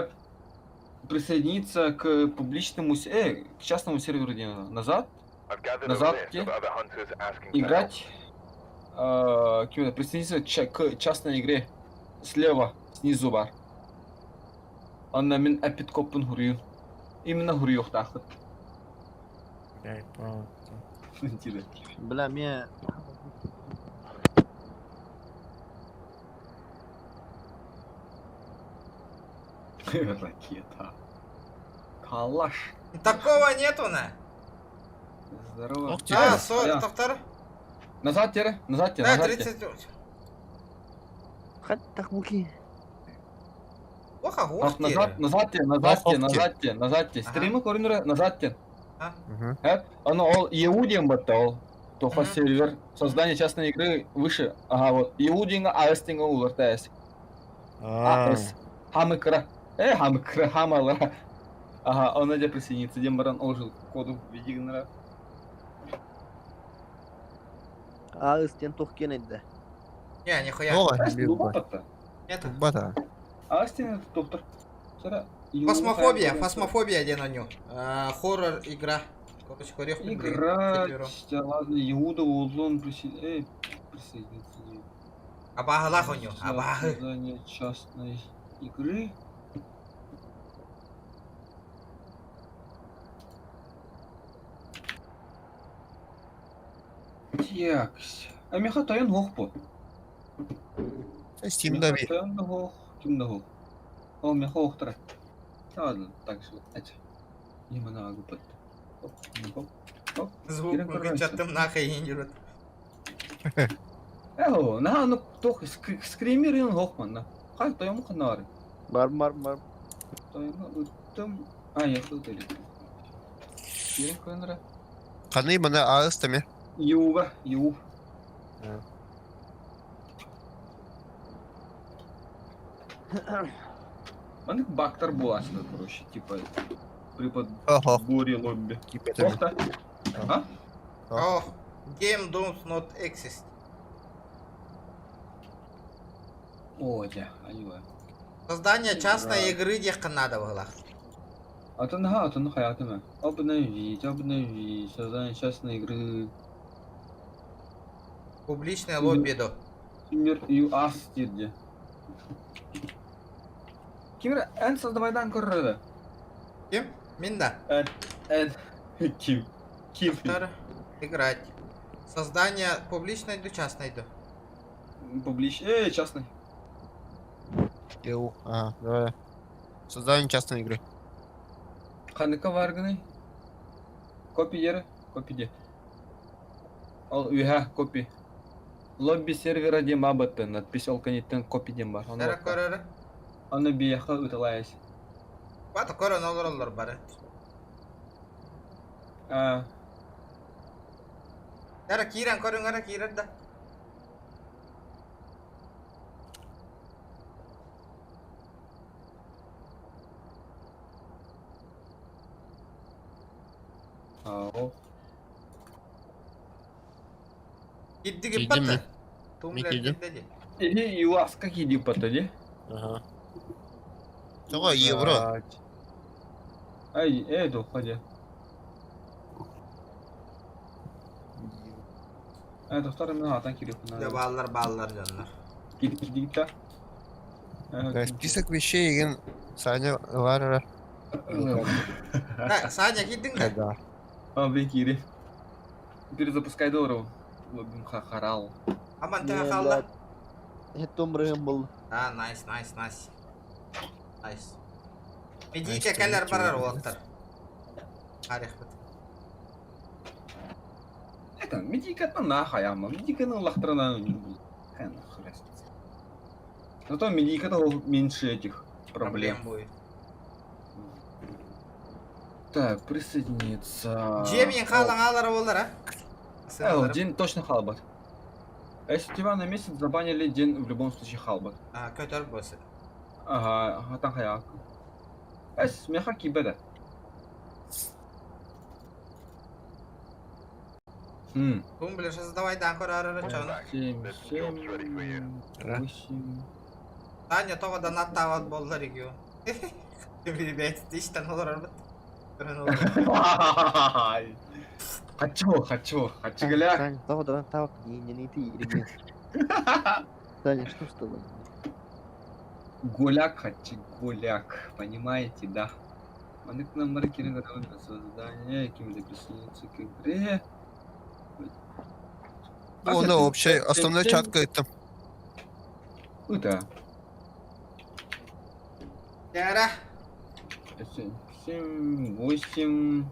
Присоединиться к публичному, к частному серверу где надо. Назад. Назад где? Играть. Кем это? Присоединиться к частной игре. Слева, снизу бар. Онно мин эппит-коппун хуруйун. Именно хуруйуохтааххыт. Бля, мне... Ракета. Калаш. Такого нету на. Здорово. А, сори, тоқтар. Назад тере, назад те, Да, назад те. 30. Хаттах муки. Оха, Ах, назад, назад те, назад те, назад те, назад те. Стримы көрүнүрэ, назад те. Э, оно ол EU диэн батта ол. Тоха сервер. Создание частной игры выше. Ага, вот. EU диэҥҥэ AS диэҥҥэ уларта AS. AS. Хамыкра. Э, хамыкра, хамалара. Ага, он где присоединится, диэн баран ол жил коду введи гынара. А, истен тух кенедде. Не, нихуя. Нет. Бата. AS диэн доктор. Сара. Фасмофобия, фасмофобия диэн онньуу. Хоррор игра. Короче, көрүөх Играть, да ладно, Иуда Улун присоединиться. Абааһылаах онньуу, абааһы. Создание частной игры. Текс. А меха тойон хох по. Steam'да Меха тойон да хох, ким да хох. О, меха хохтара. Ладно, так же, это. Именно агупат. Оп, оп, оп. Звук Кирин короче. выключаттым нахай инжирут. Эо, на, ну, тох, скример хохман, на. Хай, тойон ханары. Бар, бар, бар. Тойон ыттым. А, я хылтали. Кирин короче. Қаны мына АС таме. Юга, ю. Маннык бактар буолааччы, короче, типа при подборе лобби. Охта. А? О, game does not exist. О, дьэ, айва. Создание частной игры диэххэ надо было. Атын ха, атын хаятыма. Обновить, обновить, создание частной игры. Публичное лобби до. Кимер ЮАС диде. Кимер эн создавайдан көрөрдө. Ким? Мин да. Эн, эн, ким? Ким? Автор. Играть. Создание публичной до частной до. Публич... частный. EU. Ага, давай. Создание частной игры. Ханныка варганы? Копи дere, копи де. Ал үһә копи. Лобби сервера дем абаттын, надпись ол каниттен копи дем бар. Эра көрөрө. Аны бияха ыталайс. Бата көрөн олороллор бары. А, Эра киирэн көрүҥ эра киирэр да. ау. Кирдиги Киирдим бата. мин. Мин Тумблер киирдим. кирдэ дии. Или ЮАС какие депоты, де? Ага. Тоҕо евро. Ай, духоди. Ай, доктор, мен атан кирип. Дьэ бааллар бааллар дьоннор. Киди киди та. Да, Список вещей еген Саня Ларера. Да, Саня киирдиҥ да? Да. А, блин, кири. Перезапускай доллару. Лоббим хахарал. Аман Не, тэһэ хаалла. блядь. Хеттом рыгым был. А, найс, найс, найс. Найс. Медийке кэлэр барар уолаттар. Арих бит. Это, медика нахай, ама. Медика на лахтрана не был. Какая нахуй разница. Зато медика меньше этих проблем. Проблем будет. Так, присоединиться. Дьиэм хаалан аалара буоллар, а? Эл, день точно халбат. А если тебя на месяц забанили, день в любом случае халбат. А, көтөр босы. Ага, ага, там хаяк. Эс, меха кибеда. Хм. Тумблер создавай да көрөр чон. 7, 7, 8. Таня тоҕо донаттаабат буоллар регион. Ребят, тысячтан олорор бит. Көрөн олорор. Хочу, хочу, хочу, гля. Саня, того да, того, не, не, не ты, ребят. Саня, что с тобой? Голяк хочу, голяк, понимаете, да? Маннык номер киирэн көрөбүн создание, ким присоединиться к игре. О, ну, вообще, основной чатка это. Да. Тара. 7, 8.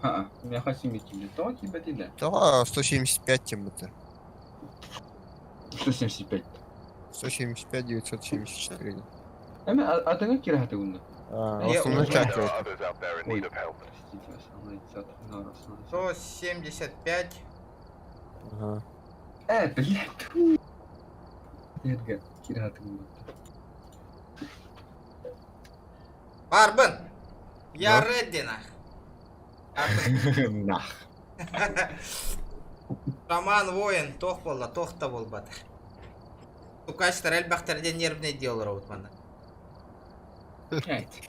А, меня 7 То тебя тебя. Да, 175 тем это. 175. 175 974. А ты как кира ты умный? А, основной чат. Ой, простите, основной чат. 175. Ага. Блядь, тьфу. Эдгар, кира ты умный. Барбын! Я ready нах. Нах. Шаман воин, туох буолла, туох да буолбата. Тукачтар элбэхтэр диэн нервный диэлэр вот манна.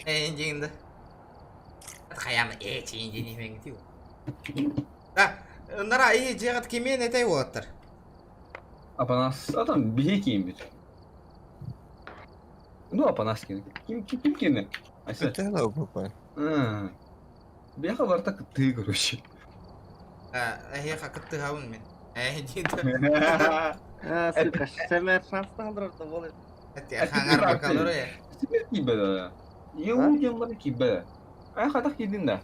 Эйин да. Хаям э чейин диэн иһмэҥ Да, нара и дьиэҕит кимиэн этэй уолаттар. Апанас, а там бие киимбит. Ну, Апанас кини. Ким ким ким кини? Это она попа. Бияха барта кыттыы, короче. Эһиэхэ кыттыһабын мин. Э диэн. А, сука, сэмэр шанстан дропта болы. Хаңар бакалары. Сибир кибе. Еу дем кибе. А хатах кидин да.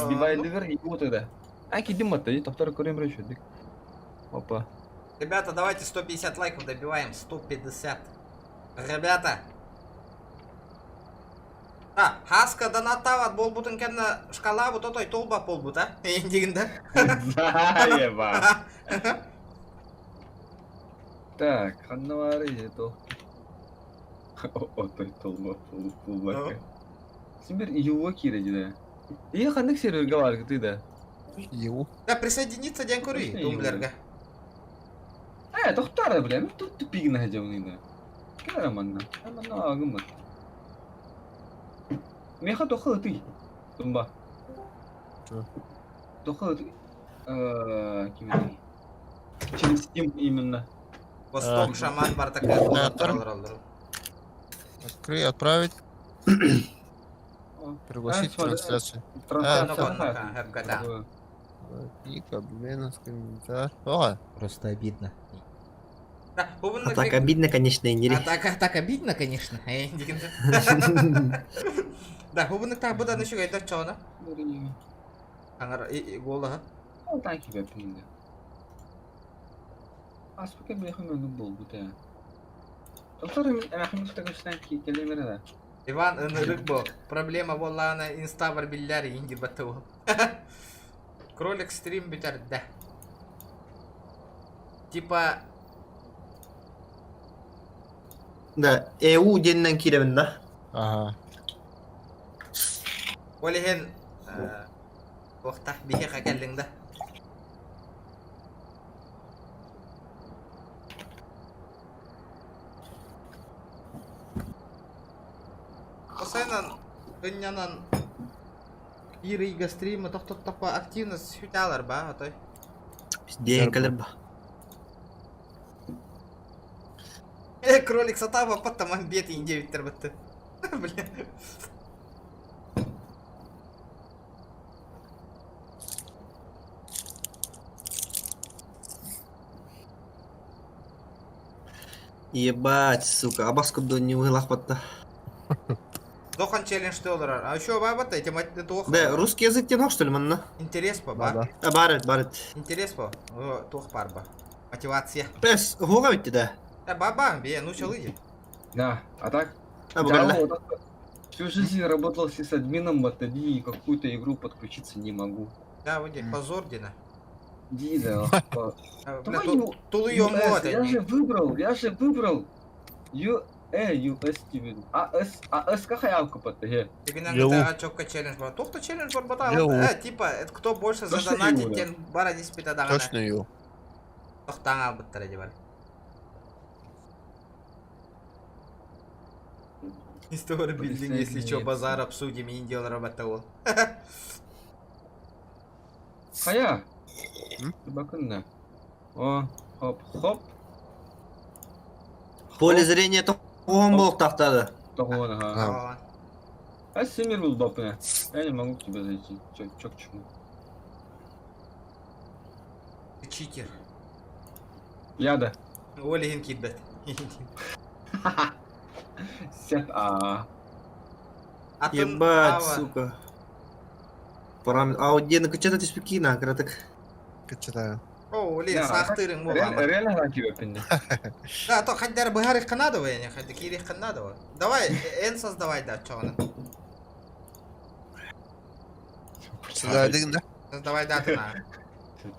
Бибайлыгар его тогда. А кидин мата, и тоқтар көрем бір Опа. Ребята, давайте 150 лайков добиваем. 150. Ребята. А, хаска донаттават буолбутун кэннэ шкалабыт отой толба буолбут, а? Эйин да? Заеба. Так, ханнавары это. Отой толба пул Сибир его кире да. И ханнык серверге бар ты да. Его. Да, присоединиться диэн көрүй, тумблерга. Э, тохтара, бля, ну тут тупик на да. Кара манна. Манна агымыт. Меха тохы ты. Тумба. Тохы ты. Ким Через Steam именно. Восток шаман бар такая. Открыть, отправить. Пригласить трансляцию. Трансляцию. Ник, обмен, комментарий. О! Просто обидно. А так обидно, конечно, и не А так, так обидно, конечно. Да, хубунук так будан еще гайда чона. Аңар голага. Ну, так тебе принда. А сколько бы я был будто. Доктор, Иван ынырык бу. Проблема буоллаҕына инстабар биллэр инди баттау. Кролик стрим бүтэр да. Типа Да, ЭУ диэнинэн киирэбин да. Ага. Ол иһин туохта биһиэхэ кэллиҥ да. Осайнан ынньанан биир ыйга стримы тохтоттоххо активность сүтэ ба отой. День кэлэр ба. Э, кролик сатаба паттаман бет индевиттер бытты. Бля. Ебать, сука, абас курдук не батта. Дохан челлендж доллар. А еще баба этим туох. Да, русский язык тянул, что ли, манна? Интерес по, ба? А, барет, барет. Интерес по. Туох парба. Мотивация. Пес, гога ведь да? Да, баба, бе, ну что, иди. Да, а так? А, да, вот, всю жизнь работал с админом, вот и какую-то игру подключиться не могу. Да, вот позор, Дина. Дида, Я же выбрал, я же выбрал. Ю, э, Ю, С тебе. А, С, А, С, какая авка под Г? Чокка челлендж бар. Тохта челлендж бар бата. Э, типа, это кто больше задонатит, тем бара не спит Точно ю. Тохтаң албыттар эди бар. История билдинг, если чё, базар обсудим, и дел работал. Хая! Бакында. О, хоп, хоп. Поле зрения тоҕуһун буолуохтаахтаады. Тоҕуон, ага. А Семир был бапы. Я не могу к тебе зайти. Чё, чё к чему? Ты читер. Я да. Ол иһин киирбэт. Сет а. Атын Ебать, ава. сука. Парам... А вот где качата түспүккина, кыратык. Кычытаа. О, блин, саахтыырыҥ буолаама. Реально на тебе пинни. Да, то хайдар быһарых канадова я не хайда киирих канадова. Давай, эн создавай да, чоҕунан. Создавай да? Создавай даты на.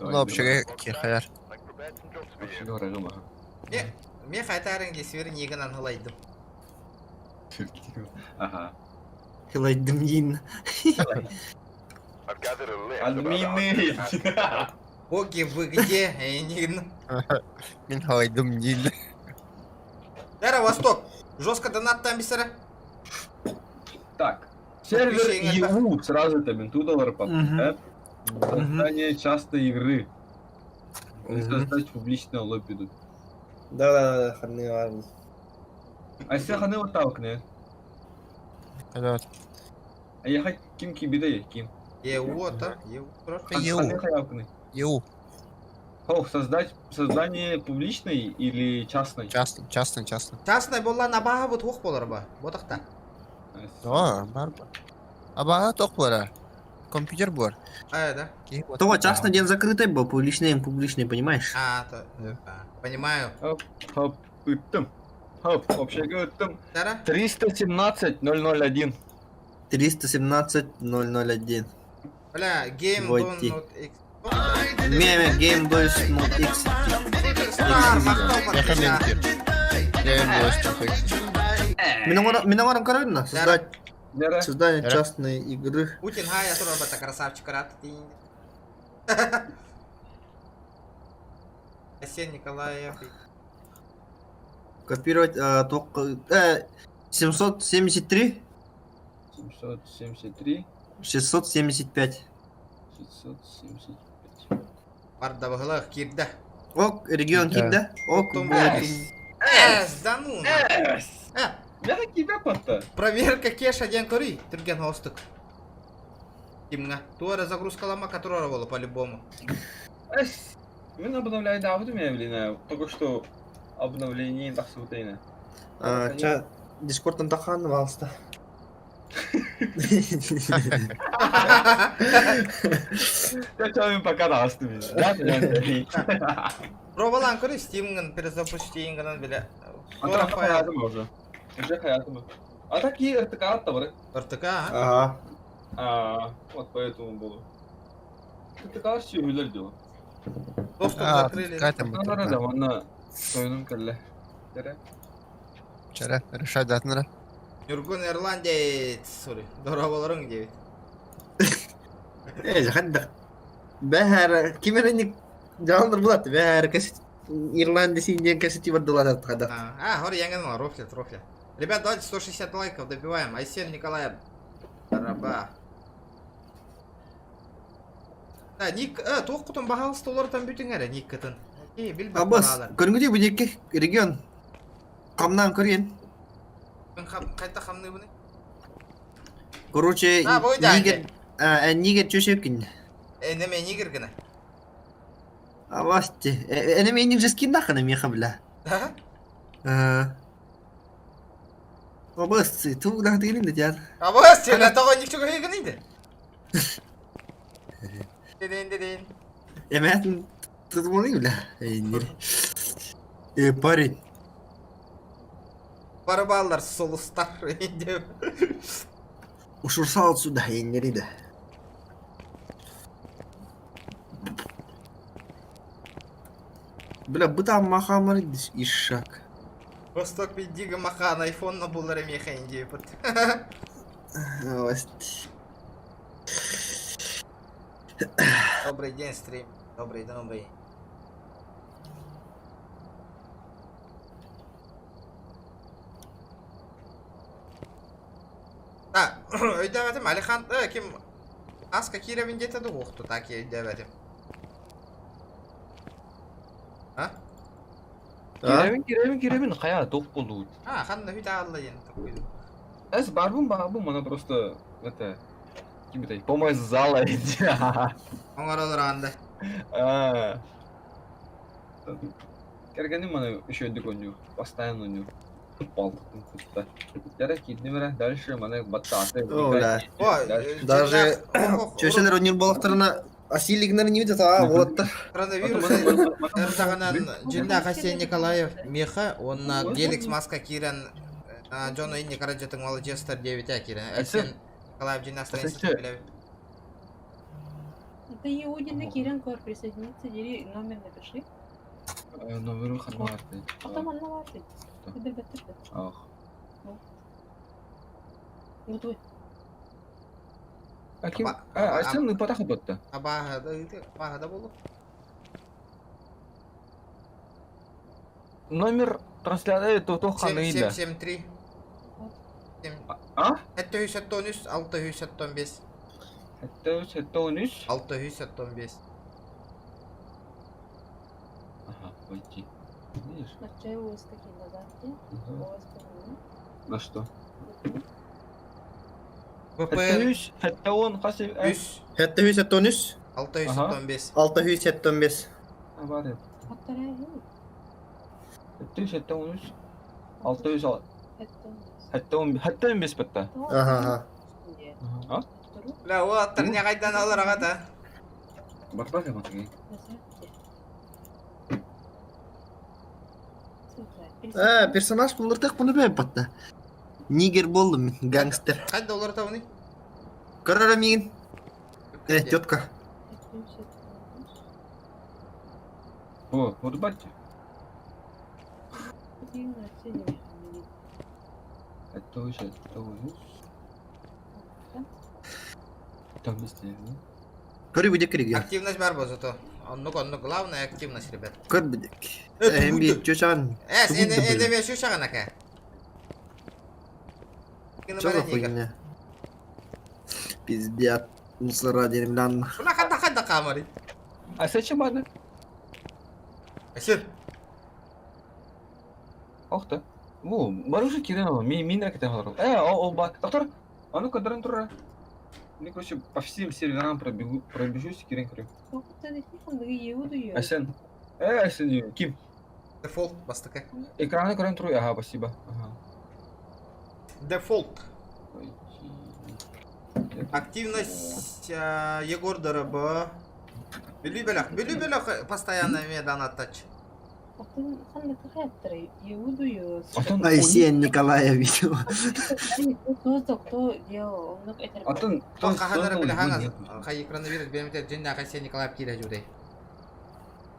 Ну, общага кихаяр. Вообще говоря, Не, мне хайтарың десвер нигынан хылайдым. Ага. Хылайдым диин. Админы! Боги, вы где? Нигн. Мин халайдым диин. Дара, Восток. Жестко донат там бисера. Так. Сервер ЕУ сразу это менту доллар Мгм. Создание частной игры. Создать публичное лобби. Да-да-да, ханны бар. А если ханы вот так, не? Evet. А я хоть ким кибиде ким. ЕУ, та? ЕУ. ЕУ. Ханы хаявкны. ЕУ. Ох, создать создание публичной или частной? Частный, частный, частный. Частный болла на баха бут хух болар ба. Ботақта. Да, бар бар. Аба ток бар. Компьютер бар. А, да. Того частный день закрытый был, публичный, публичный, понимаешь? А, то. а, Понимаю. Хоп, хоп, ыттым. Хоп, общага ыттым. Дара? 317 001. 317 001. Бля, game Войти. don't not X. Меме Game Boys Mod X. Star, мақтау Я подписка. Game Boys Миноңорон миноңорон карабин создать создание Дара. частной игры. Путин, ха, я тоже это красавчик рад. Асен Николаев. Копировать только 773 773 675. 675. Бардабыгылах кирді. Ок, регион Да. кимде? Ок, Потом будет. Эс, да ну. на. Эс! Э, Я такие патта. проверка кеша ден көрүй, түрген хостук. Кимга? Туара загрузкалама которого было по-любому. Эс! Мен обновляю да, вот у меня, блин, а, только что обновление тахсыбытайна. А, ча Дискордтан тахан валста. Я тебе пока дастым. Да, да, Пробалан көрүй, Steam'ын перезапустингынан біле. А так хаятым уже. Уже хаятым. А так и РТК оттабры. РТК, а? Ага. А, вот поэтому было. РТК все үйлер дело. Доступ А, закрыли. какая там Да, да, да, вон сойнум келле. Тере. Вчера решать датнара. Нюргун Ирландия, сори. Дорабаларың девит. Э, хадда. Бәһәр кимерник жаландыр булат. Бәһәр кәсит Ирландия синден кәсити бардылар хада. А, а, гори, я гнал, рофлят, рофлят. Ребят, давайте 160 лайков добиваем. Айсен Николаев. Раба. Да, ник, туох кутун бахалыс доллар там бүтүн әрі, ник кытын. Окей, билбэт Абас, балалар. көрүнгү бу жеке регион. Камнан көрген. Мен қайта хамны бұны? Короче, А, бу да, нигер, а, нигер чөшөкин. Э, неме нигер гына. Абасти. Эне мен же скин дахана меха бля. Да? А. Абас, ту да дегенин де жар. Абас, сен тоғы ник чөкө гына инде. Деден, деден. Эме тызмоны бля. Э, Э, парень. Барбалар солустар инде. Ушурсал сюда, эннери да. Бля, быта махамар ишак. Восток Пиндиго Махан, айфон на булларе меха инде. Абасти. Добрый день, стрим. Добрый, добрый. Так, өйдөбөтүм Алихан, ким Аска Кировин где-то охту, так я өйдөбөтүм. А? Кирэбин, кирэбин, кирэбин, хайа, туох буоллугут? А, ханна үт аалла диэн такой. Эс, барбын, барбын, мана просто, это, ким это, помощь зала иди. Оҥоролор анда. А. Кэргэним маны үчүгэйдик оонньуур, постоянно оонньуур. Балтытын кытта. Дьэ киирдим эрэ, дальше маны баттааты. О, да. О, Даже чөчөлөр оонньуур буоллахтарына Асилигнар не видят, а вот. Коронавирус эрдаҕынан дьиннээх Айсен Николаев миэхэ уонна Геликс маска киирэн дьон инни карадьытыҥ маладьыастар диэбитэ киирэн. Айсен Николаев дьиннээх страницатын билэбит. Это Иудина Кирен Кор присоединиться, дери номер напиши. Номеру ханмаарты. Потом она варты. Ах. Вот вы. А ким? А, Айсен ыпатах ботта. Абааһыда буолу. Номер трансляции то то ханыйда. 773. А? 713 675. 713 675. Ага, войти. Видишь? Начай ОС какие назад? Мгм. На что? ВПН. Хәтта он хасы. Үс. Хәтта үс хәтта он үс. 675. 675. А, бар ет. Хәтта үс, хәтта он үс. Алты үс ал. Хәтта он, хәтта он бес бітті. Ага, ага. А? Бля, ол аттар не қайдан алыр ағата? Барбар я матыгай. Э, персонаж булырдык буну мен батта. Нигер болдум мен, гангстер. Қайда олар табыны? Көрөрө мигин. Э, тетка. О, вот батя. Хәтта үс, хәтта он үс. Там быстрее, да? Көрү будет кириге. Активность бар бо зато. Оннук, оннук, главная активность, ребят. Көр будет. Э, эми чочан. Эс, эне, эне ме шушаган ака. Что за хуйня? Пиздец. Мусора деревянных. Шуна ханда ханда камары. А зачем ладно? Асир. Ох ты. Бу, барышы кирен ми мин ракета алар. Э, о, о, ба, доктор. А ну-ка, дрон тура. Мне, короче, по всем серверам пробегу, пробежусь, кирен крю. Асен. Э, Асен, ким? Дефолт, бастыка. Экраны көрөн туру, ага, спасибо. Ага. Дефолт. Активность Егор ДРБ. Бүлүү бөлөх, бүлүү бөлөх постоянно медан аттач. Айсен Николаевич. Атын Тон каханара биле хаңаз хай коронавирус бермете жинна Айсен Николаев кире жудей.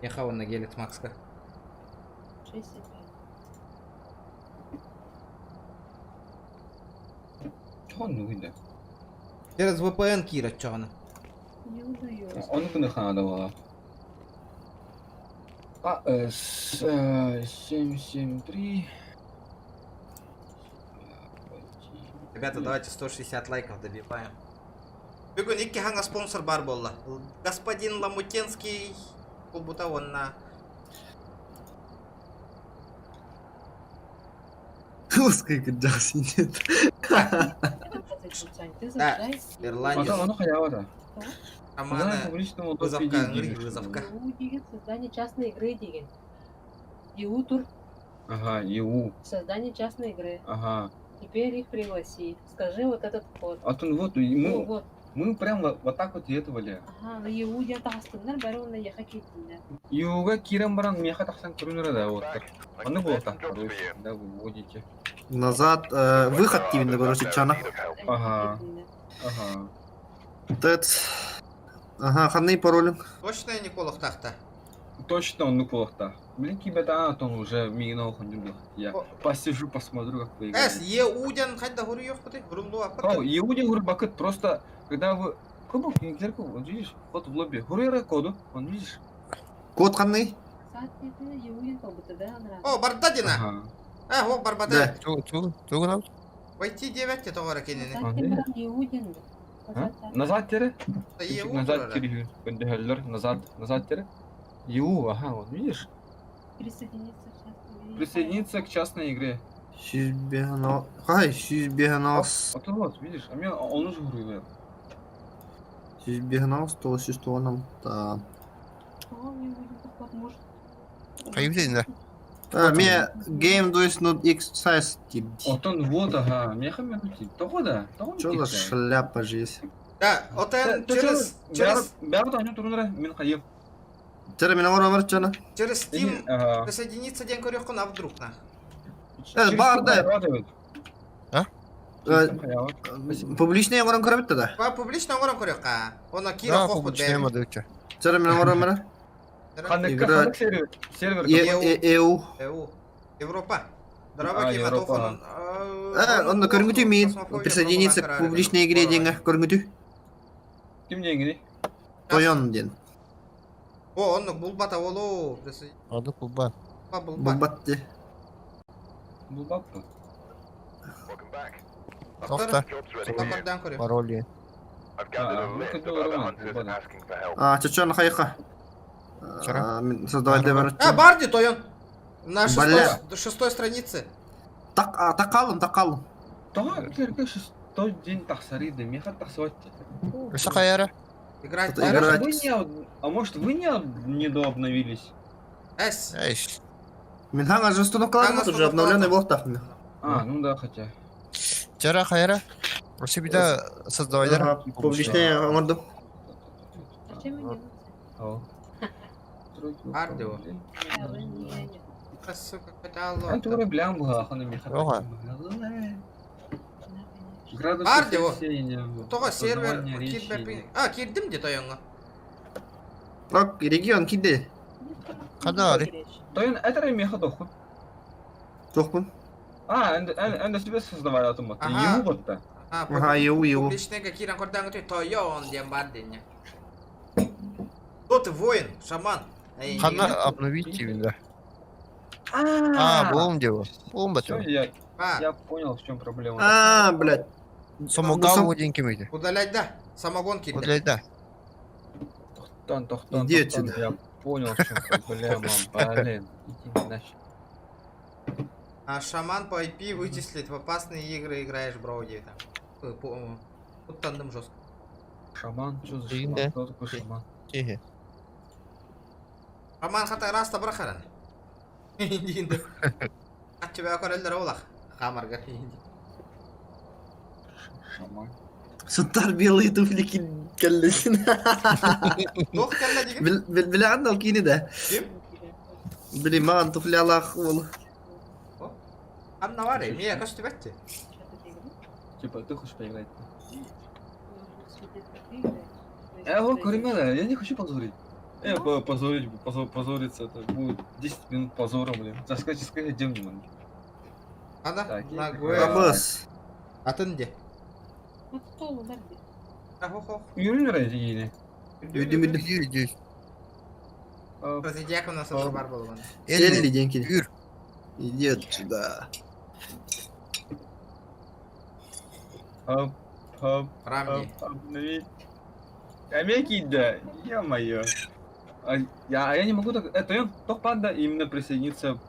Еха онна Геликс Макска. Чон нугинде. Через VPN кире чоғаны. Оны күні ханада бала. А, э, с, э, 7, 7, 3. Ребята, давайте 160 лайков добиваем. Бүгін икки хаңа спонсор бар болла. Господин Ламутенский кулбута онна. Узкий джаз нет. Да, Ирландец. Ата, оны қаяға да? Амана публичного вызовка, ыңрыг вызовка. деген создание частной игры деген. ЕУ тур Ага, ЕУ. создание частной игры. Ага. Теперь их пригласи. Скажи вот этот код. А то вот мы, Ну, вот. мы прям вот, вот так вот и этого ли. Ага, ну ЕУ диэн таҕыстыннар бары уонна еха киирдиннэр. ЕУга кирен баран меха тахсан көрүнөр да вот так. Аны было так, короче, да, вы вводите. Назад, э, выход именно, короче, чана. Ага. Ага. Тэц. Ага, ханный пароль. Точно Николах тахта. Точно он нукулахта. Блин, кибета, а то он уже мигнал ходил. Я посижу, посмотрю, как вы Эс, играете. ЕУ-ден хайда хуру yok бути. Хурулду аппат. О, ЕУ ден бакыт просто, когда вы... Кубок, не зеркало, вот видишь, вход в лобби. Хуруера коду, он видишь? Код ханный? Саат диэтинэ ЕУ диэн толбута да анараа. О, Бардадина. А, о, Барбада. Войти 9 те тоғара кенені. Саат диэн баран ЕУ диэн. А? Назад тере? ЕУ Назад турара. тере, көндөхөллөр, назад, назад тере. ЕУ, ага, вот видишь? Присоединиться в частную игру. Присоединиться к частной игре. 105 Хай, 105 Вот вот, видишь, а мне он уже говорит. 105 996. Хайбитин да. Ме game does not exist дип. Вот он вот, ага, меха минути. Того да, того Что за шляпа жизнь? Да, отен через Бәрі таңы турунра, мен хайып. Тері мен оңыр бар чана. через Steam Ага. присоединиться ден көрөккөн, а вдруг на. Бар да. А? Публичный оңырын көрө битти да. Ба публично оңорон көрөккө. Она Кира Да, хохпут публичный модельче. Тері мен оңыр бар. Ханыкка сервер, сервер. ЕУ. ЭУ. Европа. Дорога А, кема Европа. тохон. Онда көрүнгүтү мин присоединиться к публичной игре денге көрүнгүтү. Ким деңгини? Тойон ден. О, онны булбата болу. Ады кулба. Булбат. Булбат де. Бұл баппы. Тохта. Токордан көрөм. Пароли. А, чачан хайка. Создавать бар. А, Барди Тойон. На Бля. шестой странице. Так, такалым, такалым. Того, кирка шестой день тахсариды, меха тахсавать. Өсө каяра? Играть. А может, вы не, а может вы не недообновились? Эс. Эйш. Мен хаңа же установкалар уже обновленный бол тахны. А, ну да, хотя. Жара каяра? Өсө бида создавайдар. Публичный оңорду. Барди о. Сука, А тура блям была, хана меха. Ога. Градусы Барди о. Цельсия, Того сервер распознавание речи. кидбепин. А, кирдим де Тойонга. Так, регион киде. Канари. Тойон, это меха дохуй. Тохпун. А, энда себе создавали автомат. Ага. Ему вот-то. А, Ага, ЕУ, ЕУ. Публичный киран кордан Тойон дем Барди. Кто ты воин, шаман? Эй, Хана обновить да. А, болом дело. Болом Всё, бат. я, А. я понял, в чем проблема. А, блядь. Самогал один кимейди. Удалять да. Самогон кирди. Удалять да. Тохтан, тохтан, Иди тохтан, отсюда. Я понял, в чем проблема, блин. Иди нафиг. А шаман по IP вычислит. В опасные игры играешь, броуди. Там. Тут тандем жестко. Шаман, что за Блин, шаман? да. Кто такой шаман? Тихе. Шаман хата раста брахаран. Индинді. Атчы бә көрелдер олақ. Хамаргар. Шаман. Сунтар белые туфли келлесин. Тоқ кәллә деген? Биле андал кини да. Ким? Биле маған туфли алақ ол. Анна бар, мия көшті бәтті. Типа, ты хочешь поиграть? О, Куримена, я не хочу позорить. Позорить, позориться, это будет 10 минут позора, блин. Так сказать, сказать, где мне надо? Ана, Так, на есть гуэ. Абыс. Атын де. Ахо-хо. Юрий или? Үйдім үйдім. Үйдім. Президент у нас бар болған. Элли деньги. Юр. Иди отсюда. Хоп, хоп, Рамни. хоп, обновить. Амеки, да, ё-моё. А я не могу так... Это я панда именно присоединиться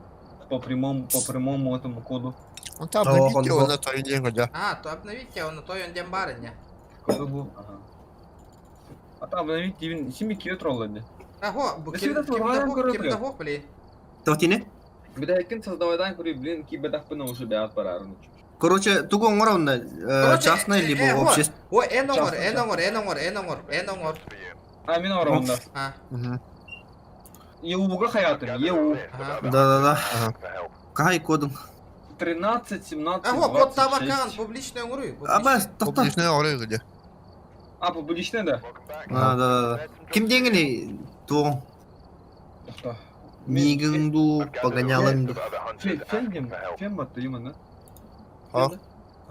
по прямому этому коду. Он там обновить его на твою деньги, да. А, то обновить он то он дем барыня. Коду был, ага. А там обновить именно 7 килотроллами. Ахо, Да ким всегда ким тварь, дохох, ким короче. дохох, блин. Тохтине? Бедайкин создавай кури, блин, кибедах пына уже бят парарны. Короче, тугу оңор Короче, частный либо общественный. Ой, эн оңор, Частный, эн оңор, эн оңор, эн оңор, эн оңор. А, мен орамда. А. ЕУ-га хаятым, ЕУ. Да-да-да. Кай кодың? 13, 17, Ахо, код табакан, 26. публичный оңру. Абас, тоқта. Публичный орой где. А, публичный, да? А, да-да-да. Ким деңгени туғың? Тоқта. Мигіңду, погонялыңду. Фен дем, фен батты именно. А?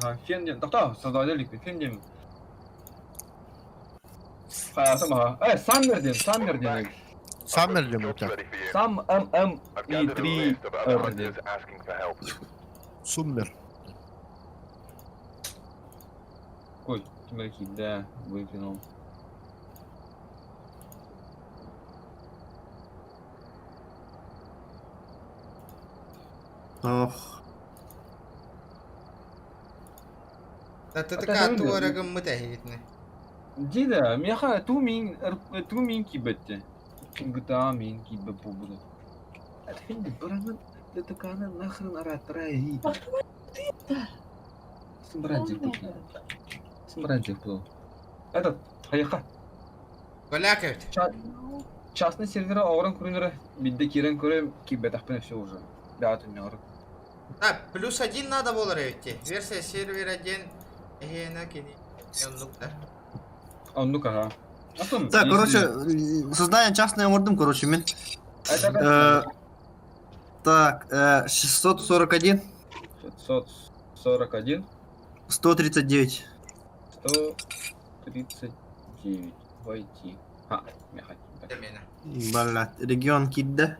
А, фен дем. Тоқта, создавай лик, фен дем. Хаятым, ага. Саммер дем, Саммер дем. Саммер дем у тебя. Сам М М и 3 Р дем. Суммер. Ой, Тимирки, да, выпинул. Ох. ТТК туора гыммыт эһигитини. Дида, меха ту мин ту мин кибетте. GTA мин кибет буолбута. Эфенди, баранын ТТК-ны нахрен арааттара эһии. Сымбарадик бу. Сымбарадик бу. Этот, хайаха. Голякович. Частный сервера оҕорон көрүнэрэ, бидде киирэн көрө киирбэтэхпинэ все уже. Бэҕэтин ньоҕор. А, плюс один надо было идти. Версия сервера 1. Эһиэнэ кини. Оннук да. Оннук аха. Атын, Так, короче, создание частное оҥордум, короче, мин. Так, 641. 641. 139. 139. Войти. А, меха. Блядь, регион Кидда.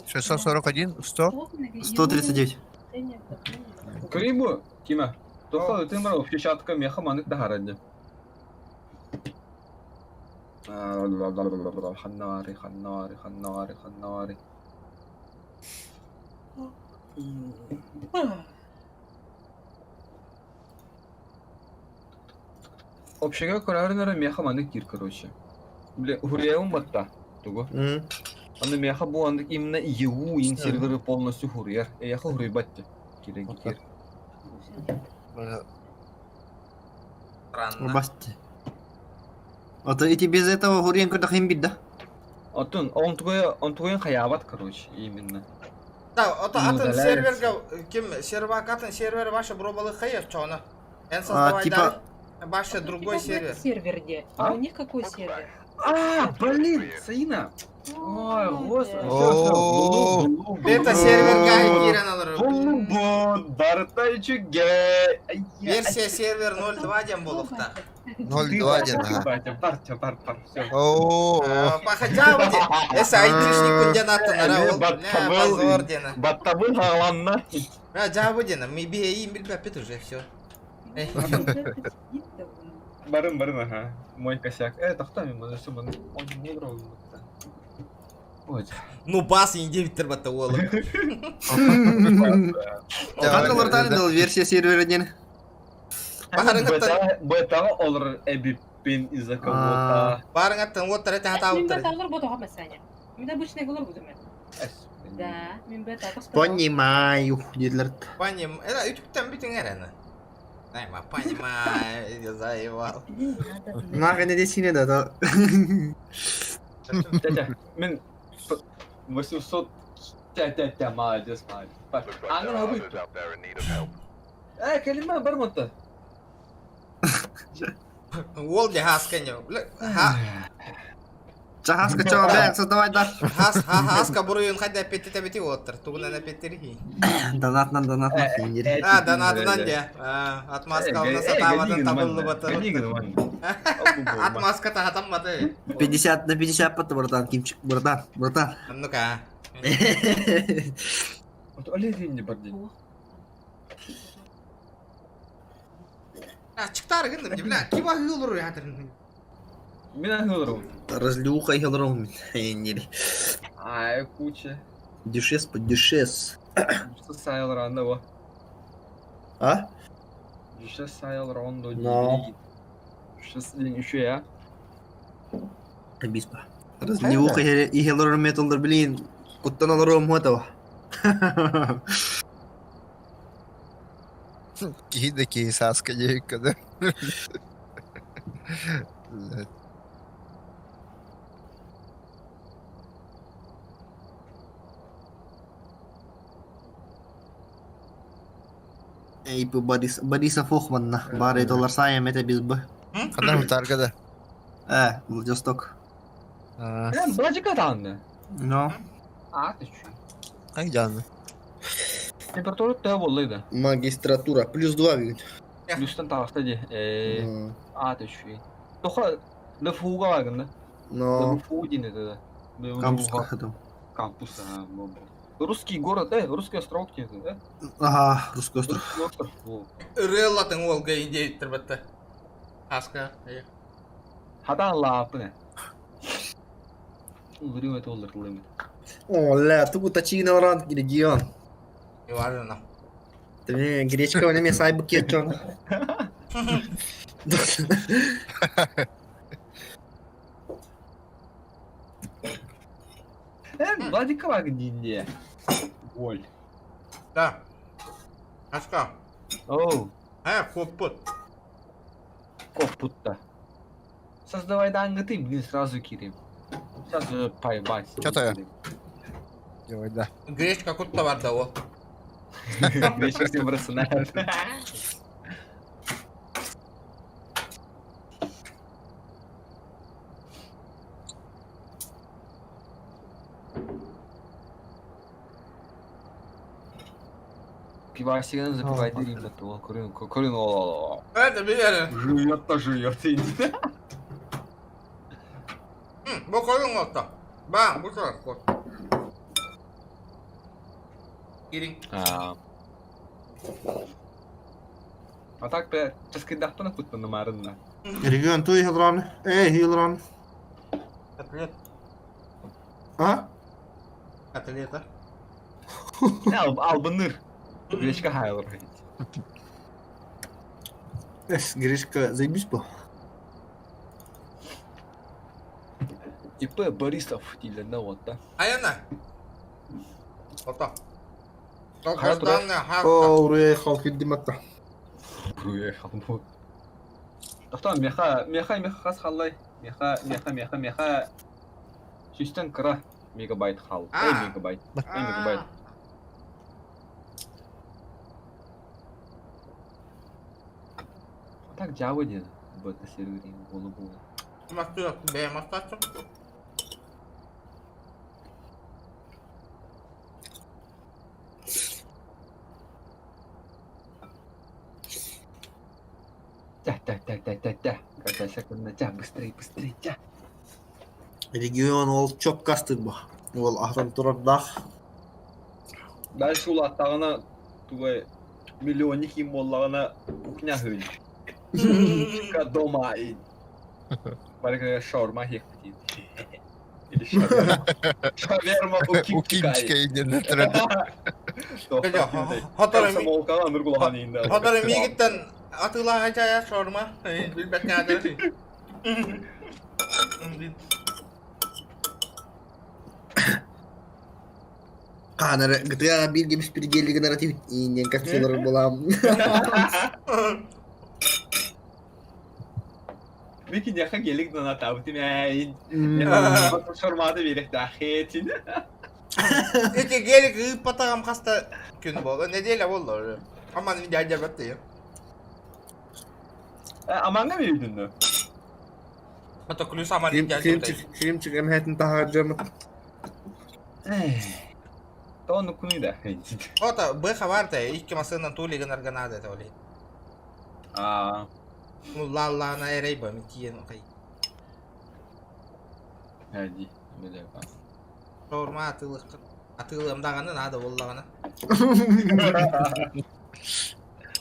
641, 100? 139. Крыму, Тима. Тоха ты мрал, чатка меха манык дахарадды. Ханнари, ханнари, ханнари, ханнари. Общага көрөрүнөрө меха манык кир, короче. Бля, хуреум батта. Тугу. Аны меха бу андык именно ЕУ ин серверы полностью хурьер. Эяха хурьбатты. Кирен кир. Басты. А то эти без этого хурьен көрдөх им бит, да? Отун, он твой, он твой хаябат, короче, именно. Да, ото Ну, атын удаляется. серверге ким сервак атын сервер ваша пробовал хайер чона. Эн А, создавай типа- да, ваше другой сервер. Сервер где? А у них какой сервер? А, блин, Саина! Ой, господи, Это сервер гай кирен алыр. Барта Версия сервер 0.2 дем болухта. 0.2 ден, ага. Бар, бар, бар, все. О, Хотя бы эс айтишник күнден аттын ара ол бля позор дена. Баттабыл хааланна. А жабы дена, ми би им билбеппит уже все. Барын, барын, ага. Мой косяк. Тохто мен маны все маны. Он не брал. Ой. Ну бас инде биттер батта олы. Қандай лортаны версия сервера 1? Бетага олар эбиппин из-за кого-то. Барың аттын оттар эте хата Мен оттар. бета олар ботоға мәсәне. Мен обычный голор буду мен. Да, мен бета Понимаю, дидлер. Поним, это үтүктен бүтүн эрени. Найма, понимаю, я заебал. Нахрен не сине да, да. Тетя, мен 800 Тя-тя-тя, молодец, молодец. Аңын абый. Калима бар монта. Ол де хаска не. Бля, ха. Чахаска чо, бля, создавай да. Хас, ха, хаска буруйун хайда петте бити оттар. Тугунан петтерхи. Донат на донат на хинер. А, донатынан де. А, отмазка у нас атамадан табылды баты. Отмазка та атаммады. 50 на 50 паты, братан, кимчик, братан, братан. Ну-ка. Оле не бар дей. А, чыктары гындым, бля, киба хылыр ятыр. Мен аңылырым. Разлюха хилром, хинер. Ай, куча. Дюшес по дюшес. Что сайл ранда во. А? Что сайл рондо. Но. Что еще я? Биспа. Разлюха и хилром металлар, блин. Куттан алырым этого. Киһи да киһи сааска диэбиккэ да. Эй, бу Борис, Бориса Фохманна. Бары доллар сайым это без Б. Ханна хутарга да. Владивосток. Бражика танны. Но. А, ты чё? Хай жанны. Температура төһө буолла Магистратура. Плюс 2 ведь. Плюстан таҕыста дии. А, ты чё? Тоха ЛФУга баргын да? Но. ЛФУ диэн это да. Кампус это. Кампус, а, Русский город, русский островок диэн это, да? Ага, русский остров. Русский остров. Во. Ырыаллатын олга инде биттер батта. Хаска. Хатан лаапын. Улырым это улыр лымыт. О, ля, тугу тачиина баран регион. Неважно. Ты гречка у меня сайбы кетчон. Владика где? Боль. Да. Аска. Оу. Коппут. Коппут-то. Создавай данные ты, блин, сразу кирим. Сейчас поебать. Чё ты? Делай, да. Гречка кутта бар да ол. Гречка всем просынает. Пивасиган запивай дерьмо, то курин, курин, о Это билер. Жует-то жует, иди. Бу көрүҥ отто. Ба, бу турар кот. Кириҥ. А А так бе, часкайдахпына куттан марынна. Регион, ту хилран. Эй, хилран. Котлет. А? Котлета. Ал, албыныр. Гречка хайлор. Эс, Гришка, заебись был. ИП Борисов дииллэринэ уотта. Айана. Ото. Хара турар. Долгожданная харта. О, уехал, хиддиматта. Уехал бу. Тохтоо меха, меха, меха хас халлай. Меха, меха, меха, меха. Сүүстэн кыра мегабайт хал. Эй, мегабайт. Эй, мегабайт. А так Java диэн бета серверин буолу буолу. Мастер, бэйэм мастаччым. Тя, тя, тя, тя, тя, тя. Когда секунда, тя, быстрей, быстрей, тя. Регион ол чопкастык бу. Ол ахтан турардах. Дальше улааттаҕына тугай миллионник им буоллаҕына кухня хыын. Дома и Барыга шаурма хехпитин. Или шаверма. Шаверма у У Кимчика. Кимчика инден турар. Хотор миигиттэн атыылаах чая шаурма. Билбэт нядыр. Канары гытыга бир гемис бир гелиги нарратив инден капсулар булам. Мики няха гелик на табы тимәйин. Шаурмады берек тахетин. Эти гелик ыыппатаҕым хаста күн буолла. Неделя буолла. Аман видео дьабатты. Аманга ми үйдүндө? Ото плюс аман видео Кимчик, кимчик эмхэтин тахаджамат. Тону кунида. Ото б хабарта икки масынан тулиган арганада толи. А. Ну ла ла на эрейба митиен кай. Хади, биле ба. Шаурма атылык атылым даганы надо боллагана.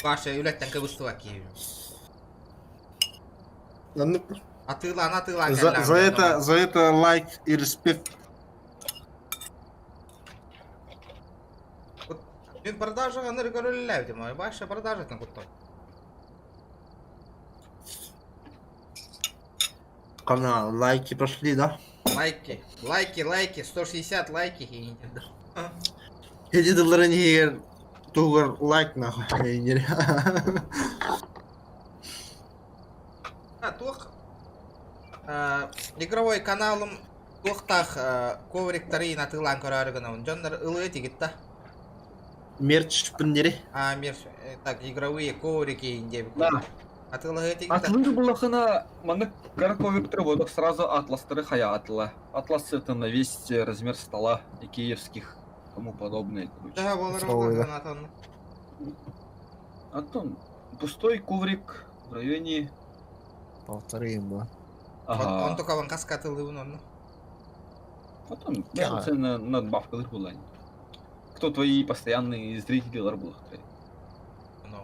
Баша үлеттен кыбыстыва киев. Атылан атылан За это лайк и респект. Мен продажага ныр көрөлләбдим. Баша продажатын куттым. Канал, лайки пошли, да? Лайки, лайки, лайки, 160 лайки и Эти доллары не тугар лайк нахуй. А, туох игровой каналым туохтаах ковриктары атыылаан көрөөрү гынабын. Дьоннор ылыы тигитта. Мерч пүннери. А, мерч, так, игровые коврики индебик. Да. Атыылаһыы тигитта. Атлы буллахына маны караковиктер бодок сразу атластары хая атла. Атлас это на весь размер стола икеевских тому подобное, короче. Да, болар болар атан. А то пустой коврик в районе Полторы имба. Ага. Он только ван каска атылыбын онно. Потом цены надбавка была. Кто твои постоянные зрители ларбулах?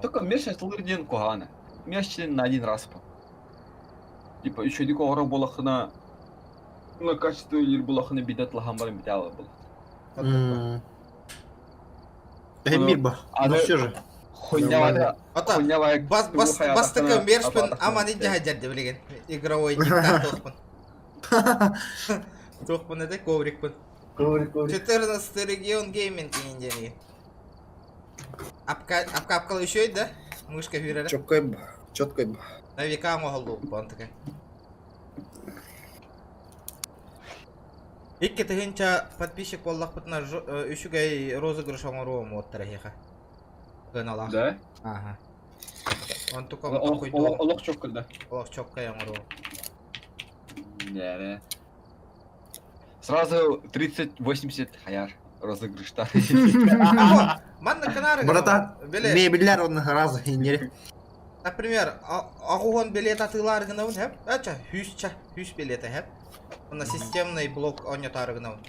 Только месяц лырден кугана. Месяц на один раз по. Типа еще дикого булахна на качество или булахна бедет лагамбарым битала было. Эмир ба. Ну все же. Хуйня Ата, бас бас бастакы мерспен аман идьэ дьэрдэ билигин. Игровой диктант туохпун. Туохпун это коврикпын. Коврик, коврик. 14 регион гейминг индиэнигин. Апка апка апкал еще да? Мышка хүрэрэ. Четкой ба. Четкой ба. На века оҥоһуллубут онтука. 2000 подписчик буоллахпытына үчүгэй розыгрыш оҥоруом уоттара эһиэхэ. Гыналаах. Да? Ага. Онтука Олох чокка да. Олох чоккай оҥоруом. Да, Сразу 30-80 хаяр розыгрыштар. Манна канары. Братан, мебеллер он разы иннери. Например, аҕуһун билет атыылаары гынабын хэп, ача, хүсча, хүс билета хэп. Уонна системный блок оонньотоору гынабын.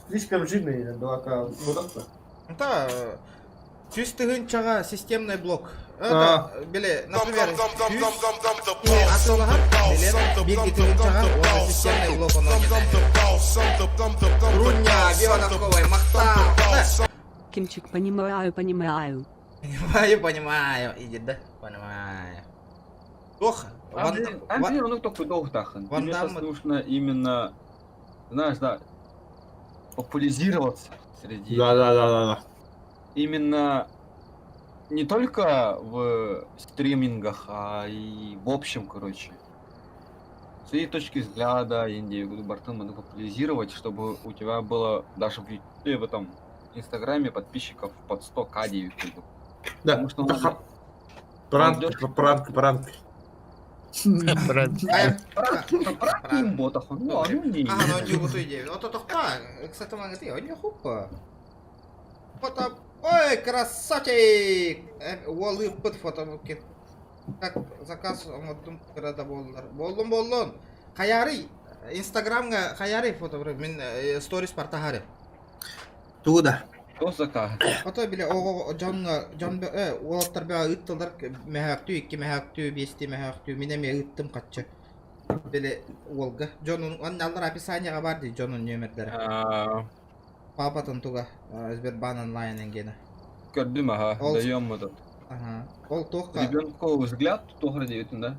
Слишком жирный, дурака. Да, 100 тыһыынчаҕа системный блок. Это, били, например, атыылаһар билет 1 тыһыынчаҕа уонна системный блок оонньотоору. Руня, Вивановковой, махтал! Кимчик, понимаю, понимаю. Понимаю, понимаю. Иди, да? Понимаю. Ох, Андрей, Андрей, он только долго тахан. Ван Тебе сейчас Дамме- нужно именно, знаешь, да, популяризироваться среди... Да, да, да, да, да. Именно не только в стримингах, а и в общем, короче. Свои точки взгляда, Индию, Бартын надо популяризировать, чтобы у тебя было даже в Ютубе, в этом Инстаграме подписчиков под 100к YouTube. Да, Потому что да, он- Пранк, пранк, пранк. Пранк ботах, ну, а ну не. Ага, ну он идею. Вот это кстати, ты, он хупа. Фото... Ой, красавчик! Уолы пыт фото Как заказ оҥордум кыра буоллар. Буоллун буоллун. Хаярый Инстаграмга хаярый фото мин сторис партахары. Туда. Кто заказ? Фото биле ого дьоҥҥо дьон уолаттар баа ыыттылар мөһөөктүү икки мөһөөктүү биэсти мөһөөктүү мин эмиэ ыыттым хаччы. Биле уолга дьонун аллар описанияга бар дии дьонун нүөмэрдэрэ. Папатын туга Сбербанк онлайн энгена. Көрдүм, ага, даем этот. Ага. Ол туохха Ребенку взгляд тухар девятын, да?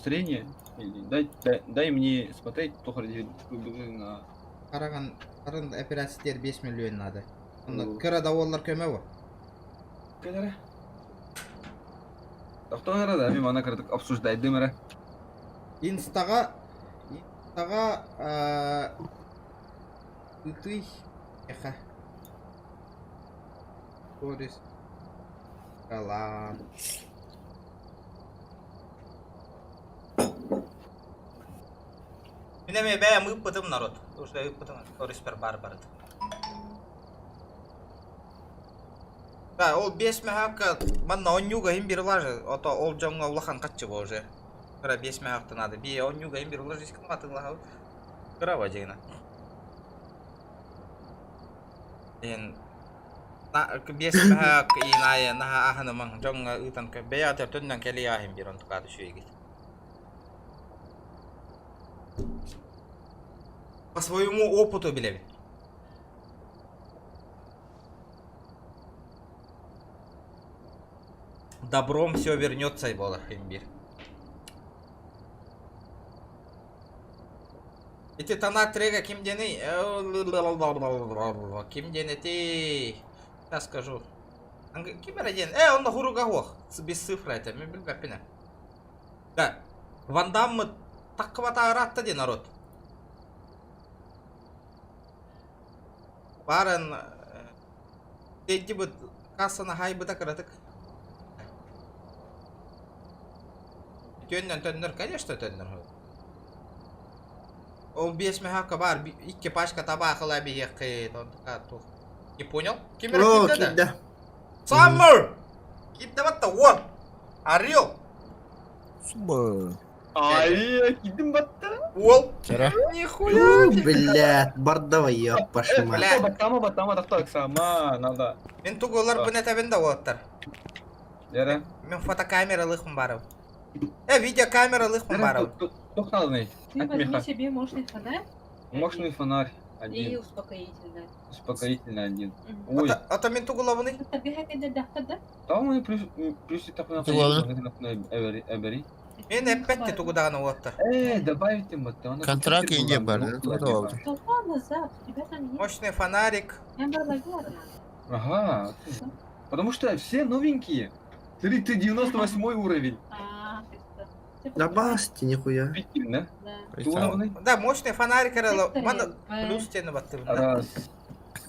Зрение. Или Дай, дай, дай мне смотреть тухар на... Хараган харын операциялар 5 миллион надо. Онно кыра да уоллар көмө бу. Кэлэрэ. Тохтон да, мен ана кырдык обсуждать дымара. Инстага инстага ытый эха. Сторис. Калан. Мин эмиэ бэйэм ыыппытым народ. Уже ыыппытым сториспер бар барыт. Да, ол 5 мөһөөккө манна онньууга иһин бир лажы, ото ол дьоҥҥо улахан хаччы бу уже. Кыра 5 мөһөөктө надо. Би онньууга иһин бир лажы искин атыылаһабыт. Кыра бадьыгына. Эн на 5 мөһөөк иин айы наһаа аһынымаҥ дьоҥҥо ыытан бэйэҕэ төннөн кэлиэҕэ иһин бир онтукааты үчүгэйгит. По своему опыту билэбин. Добром все вернется буолар имбир. Ити тана трега ким диэний? Ким диэн эти? Сейчас скажу. Ким эрэ диэн? Он хуруга хуох. Без цифры это. Мен билбэппин. Да. Ван Даммы таккыбата ыраатта дии народ. Барын Тедди быт кассаны хайбыта кыратык. Төннөн төннөр, конечно төннөр. Ол 5 мөһөөккө бар, икки пачка табаахыла биһиэххит, онтука тух. Не понял? Ким эрэ О, киирдэ да? киирдэ. Summer! Киирдэ батта, вот! Орел! Суба. Ай, кидим батта. Уол! Вчера. Нихуя! Блядь, бардава, ёб вашу мать. Бля. Батама, батама, тохтоо сама, надо. Мин тугулар бу нэтабин да уоттар. Яра. Мин фотокамера лыхым барып. Видеокамера лыхым барып. Тух надо найти. Ты возьми себе мощный фонарь. Мощный фонарь. И Один. успокоительное. Успокоительное один. Ой, Ата мен тугулабыны? Да? там мы плюс плюс эбери. Мен эппетте тугудаганы уотта. Добавить им вот он. Контракт инде бар, да, Толпа назад, у тебя там есть. Мощный фонарик. Я брала горно. Ага. Потому что все новенькие. Смотри, ты 98 уровень. А, Да басти, нихуя. Прикинь, да? Да? Да, мощный фонарик арала. Мана плюс тени батты. Раз,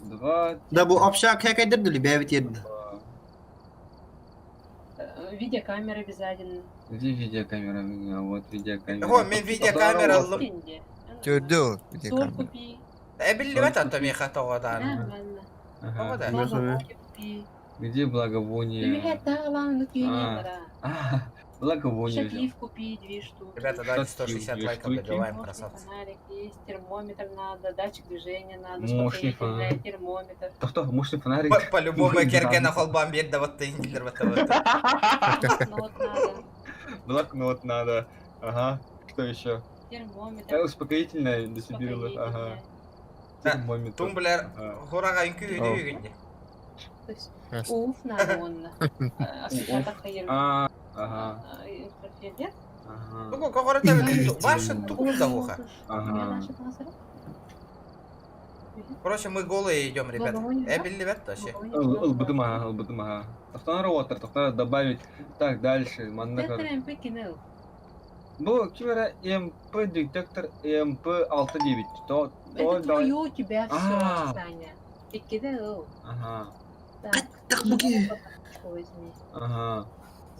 два, Да бу общак хәкәдер дили бәбит ерді. Видеокамера обязательно. Где видеокамера? А, Вот видеокамера. Го, мен видеокамера алым. Түрдү Соль купи. Эбилли бат ата меха тоғадан. Нормально. Ага. Благовоние купи. Где благовоние? А, благовоние взял. Шатлив купи две штуки. Ребята, давайте 160 две лайков штуки. добиваем, Мощный красавцы. фонарик есть, термометр надо, датчик движения надо, Мощный успокоительное, фонарик. термометр. Тоқта, мощный фонарик. По-любому кергена холбам берді ватты индилер ватты ватты. Блокнот надо, Блокнот надо. Ага. Что еще? термометр. Успокоительное до себе Ага. Термометр. Тумблер хораға үнкі О. үйді То есть уф надо он. А, ага. Инфрафиолет. Ага. Тугу когората ваша тугу завуха. Ага. Короче, мы голые идем, ребят. Благовоние, да? Эбилли бат вообще. Ылбытым ага, ылбытым ага. Тоқтан отыр, тоқтан добавить. Так, дальше. Манна Детектор МП кинел. Бу кимера МП детектор МП 69. То, то, Это твое у тебя все, А. Саня. И кидал. Ага, Так, буки. Возьми. ага.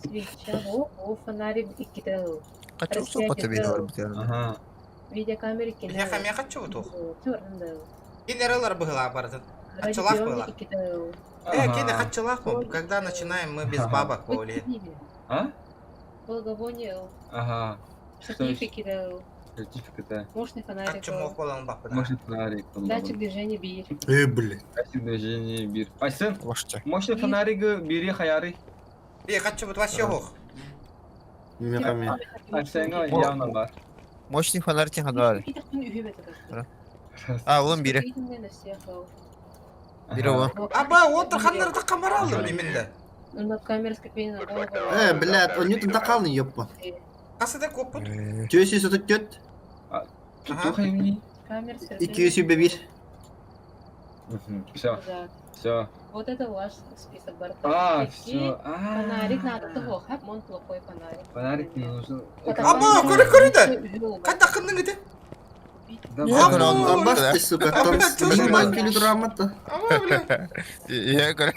Свеча, о, о, фонарик и кидал. Хочу сопата бир бар Ага. Видеокамеры кинел. Меха меха чего тух? Черный. Кинералар была баратын. Хачалах была. Кине хачалах, когда начинаем мы без бабок, Оли. А? Благовоние. Ага. Что Шатлиф и еще? кидал. Сертификата. Мощный фонарик. Хачу мох бапы. Мощный фонарик. Датчик движения бир. Блин. Датчик движения бир. Айсен, мощный фонарик бири хаяры. Е, хочу вот вообще ох. Айсенга явно бар. Мощный фонарь тен хадвар. А, улым бири. Бири о. Аба, отыр ханнар да камаралы именно. На камера скреплена на голову. Блядь, он ньютон тақалны, ёппа. Касыда копут. Төсі сотып төт. Камера Екі жүз бе бір. Все. Все. Вот это ваш список барта. А, всё. А. Фонарик надо того, хап, он плохой фонарик. Фонарик не нужен. Аба, көрі көрі да. Қайда қынның еді? Абас ты, сука, там нормально килограмм-то. Я говорю.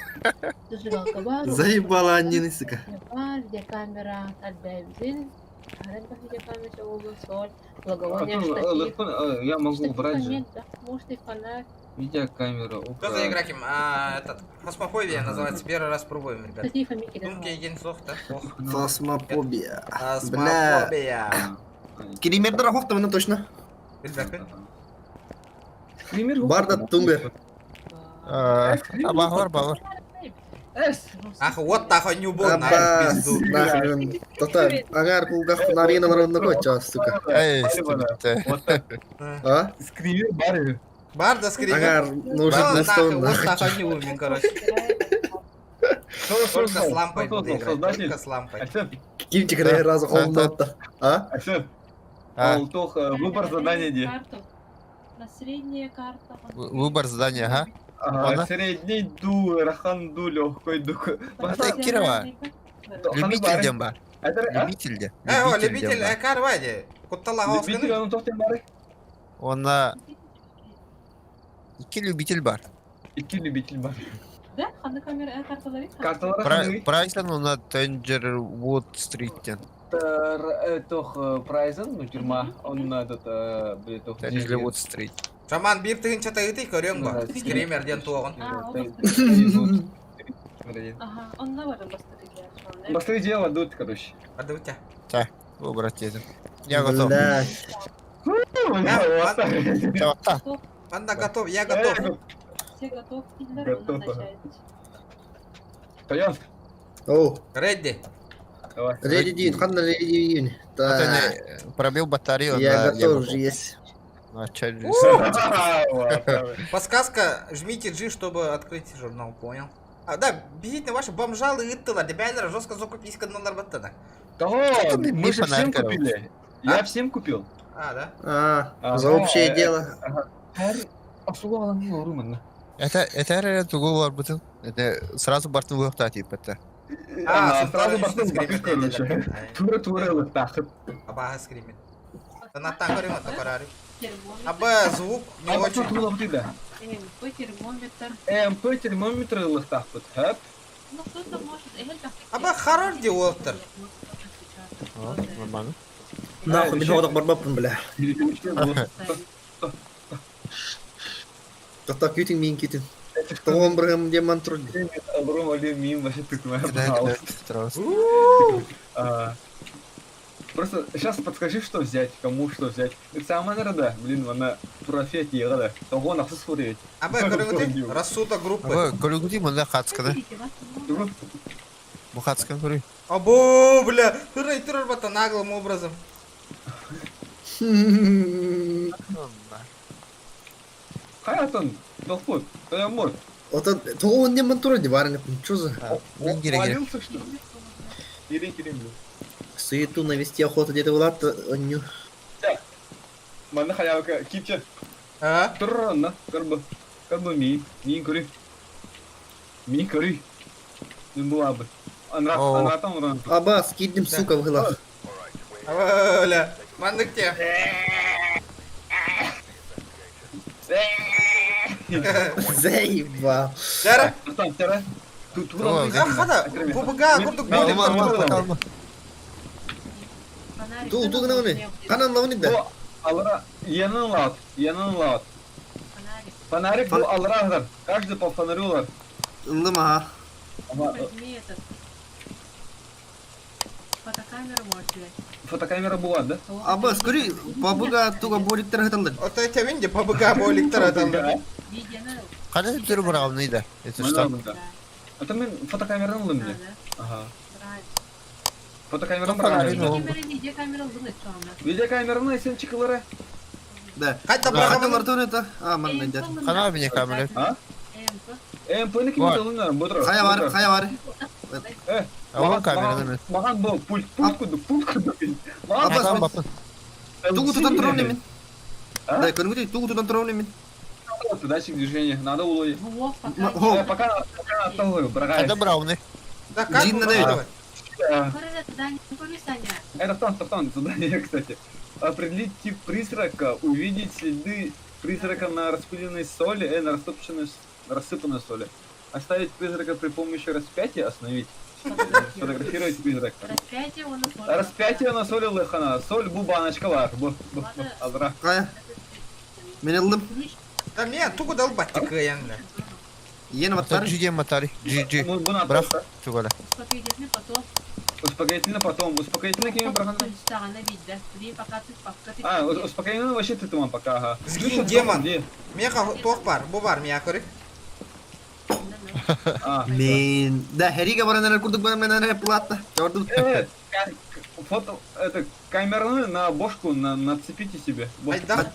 Зажигалка бар. Заебала аннины, сука. Бар, видеокамера, отдай видеокамера, угол, соль, благовоние, А, штатив. Я могу Штатив убрать же. нет, да. Мощный фонарь. Видеокамера. Что за игра, Ким? А, этот, фосмофобия называется. Первый раз пробуем, ребят. Штатив Амики, Думки един сох, да? Ох. Фасмофобия. Фасмофобия. Километр охота, ну точно. Ребята. Барда тумбер. А, багор, багор. Ах, вот тахо нюбо на Абас, пизду. нахрен. Тота, агар кулгах фонарина на коча, сука. Эй, А? Скример бар. Бар да скример. Агар, нужен Да, на нахуй, стол, Вот нахуй. тахо нюбо, короче. Только с лампой буду играть, только с лампой. Кимчик раза холодно. А? Айсен. Ол выбор задания де. Карту. На средняя карта. Выбор задания, ага. Ага, средний ду, рахан ду, легкой ду. Это Кирова. Любитель дем бар. Любитель де. О, любитель, карвади. Куттала Любитель, он тохтен бары? Онна Икки любитель бар. Икки любитель бар. Да, ханды камера, карталары. Карталары Прайсан онна Тенджервуд стриттен. Тох прайзен, ну тюрьма, он этот, блин, тох. Тенджервуд стрит. Жаман бир тыгынча тыгыты көрөм ба. Скример ден туогун. Ага, он на барым бастыры Бастыры дело дут, короче. Адутя. Так, выбрать едем. Я готов. Панда готов, я готов. Все готов, Готов. Таян. Оу. Ready. Ready дин, ханна ready дин. Пробил батарею. Я готов же есть. Подсказка, жмите G, чтобы открыть журнал, понял. А, да, бегите ваши бомжалы ыттылар, ребята, жестко закупись каналлар баттана. Того, мы же всем купили. Я всем купил. А, да? А, за общее дело. Это это эрэ тугу барбытын. Это сразу бартын буохта тииппэтэ. А, сразу бартын бакыт, короче. Тура-тура лыктахыт. Абаха скримит. Танаттан көрүң отто көрөрү. Аба звук не очень. МП термометр. МП термометр лыктахпыт. Хөп. Ну кто-то может. Аба харар ди олтыр. Нормально. Нахуй, мин оғдақ барбаппын, бля. Тоқтап күтің, мен күтің. Тоғын біргім деман тұр. Алром алин мим вообще тыквая, пожалуйста. Просто сейчас подскажи, что взять, кому что взять. Это самое наверное, блин, она профет да. Того на смотреть. Аба көрүңүтү рассута группы. Аба көрүгүтү мында хацкада. Бу хацкан көрүй. Або, бля, турай турар бата наглым образом. Хаятон, долхут, мор. Отон тоғын деман тұр, барың, что за? Молился, что ли? Или кирим. Суету навести охоту где-то была, то оню. Манна халявка, кипче. А? Турна, карбы. Карбы ми, ми көрүй. Ми көрүй. Мен була бы. Анрат, анратан уран. Аба, скидем, сука, в глаз. Бля, мандык те. Заебал. Дара. Дара. Тут Хада, ББГ курдук болик. Ту, ту гына Канан лавны да. Алра, янын лат, янын лат. Фонарик был алра, каждый по фонарю лар. Ылдым, ага. Возьми этот. Фотокамеру можешь взять. Фотокамера была, да? Аба, скори, бабыга туга боликтер хаталды. Ото этемин де бабыга боликтер хаталды. Кана түрү барагымны да. Это что? Это мен фотокамераны алым мне. Ага. Фотокамераны Фотокамера, видеокамера алым Видеокамераны сен чыкылары. Да. Кайта барагымны это? А, ман найдет. Кана видеокамера? А? МП-ны ким алынар? Бодро. Хая бар, хая бар. Э, Алган камераны. Маған бұл пульт, пульт куду, пульт куду. Маған Тугу тутан турам мен. Да, көрүнгү тугу тутан турам мен. Датчик движения, надо уловить. Пока, пока отталкиваю, брагай. Это брауны. Да, как Джин надо. Это там, там, задание, кстати. Определить тип призрака, увидеть следы призрака на распыленной соли, на растопченной, рассыпанной соли. Оставить призрака при помощи распятия, остановить. Сфотографировать призрака. Распятие он на соли. Распятие на соли лыхана. Соль бу баночка бар. Бу, бу, бу. Азра. Кая? Мен алдым. Да мен тугу долбать кыянды. Ен матари. Джи матари. Джи джи. Брах. Тугала. Успокоительный потом. Успокоительно потом. Успокоительно кем брахана? А, успокоительно вообще ты туман пока, ага. Сгинь, демон. Меха тох бар, бу бар, мия көрүк. Мен... Да, Херига баранар курдук баранар плата. Фото, это, камераны на бошку на, нацепите себе. Айда.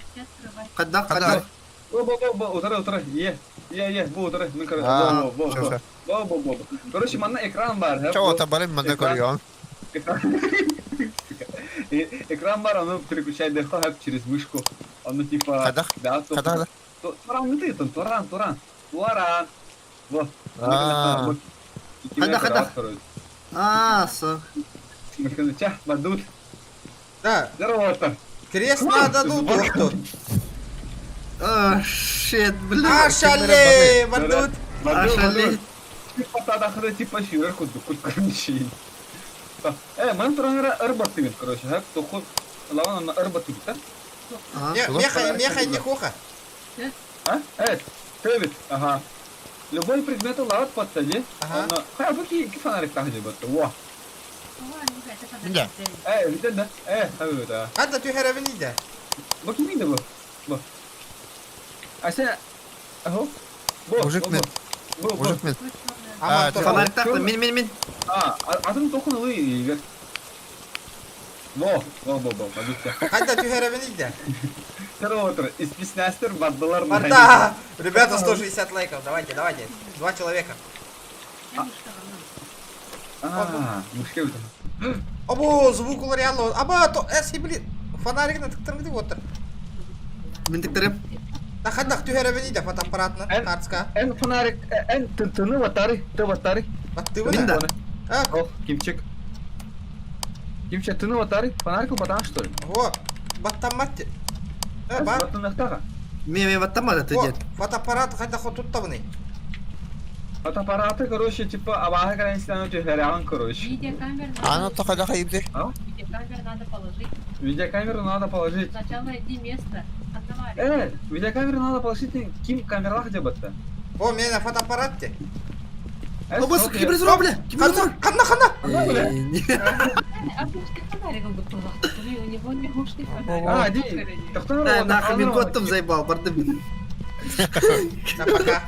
Кадда, кадда. Бо, бо, бо, бо, утары, утары, е, е, е, бо, утары, ну, короче, бо, бо, бо, бо, бо, бо, бо. Короче, манна экран бар. Чего там барым, манна көрüyor. Экран бар, оно переключает ДХ через мышку. Оно типа... Кадах? Да, Кадах? Туран, ну ты там, Туран, Туран, Туран. Во. Хада, хада. А, со. Ча, бадут. Да. Здорово, Крест нададут, тут. А, шет, бля. А, шале, бадут. А, шале. Типа тада типа сверху, кут короче. Э, мен туран ырбат тигит, короче, хак, тоху, лаван на ырбат тигит, да? Меха, меха, не хоха. А? Э, тевит, ага. Любой предмет лават подсади. Ага. Хай, бу ки фонарик тахди бат. Во. Да. Э, видел да? Э, хай да. Хада ты херевин иде. Бу ки миде бу. Бу. Ася. Ахо. Бу. Мужик мен. Мужик мен. А, фонарик тахты, мен, мен, мен. А, атын тохун ылы егер. Во, во, во, во, бабица. Хада ты херевин иде. Отыр, исписнәстер бардылар. Барда! Ребята, 160 лайков, давайте, давайте. Два человека. А, мушке бит. Обо, звук реально. Аба, то, эс, блин, фонарик на тыктыргы отыр. Мин тыктырым. Да хадах түһәрәбени дә фотоаппаратны, картска. Эн фонарик, эн тыны ватары, ты ватары. Ты Мин да. Ох, кимчик. Кимчик, тыны ватары, фонарик батан что ли? Во, баттамат. Э, бар. Баттанахтага. Мен мен баттамады ты Во, дед. фотоаппарат хайда хот туттабыны. Фотоаппараты, короче, типа, абаха каранстан түһәрәгән, короче. Видеокамеру Аны надо, тоқада қайып А? видеокамеру надо положить. Видеокамеру надо положить. Сначала найди место. Одновали. Видеокамеру надо положить, ким камера хотя бы то О, мен фотоаппарат те. Оба, сука, кибер зура, бля. Кибер зура. Ханна, ханна. А ты фонарик он был У него не глушный фонарик. А, ди, Да, нахуй, мин коттым заебал, бардым. Да, пока.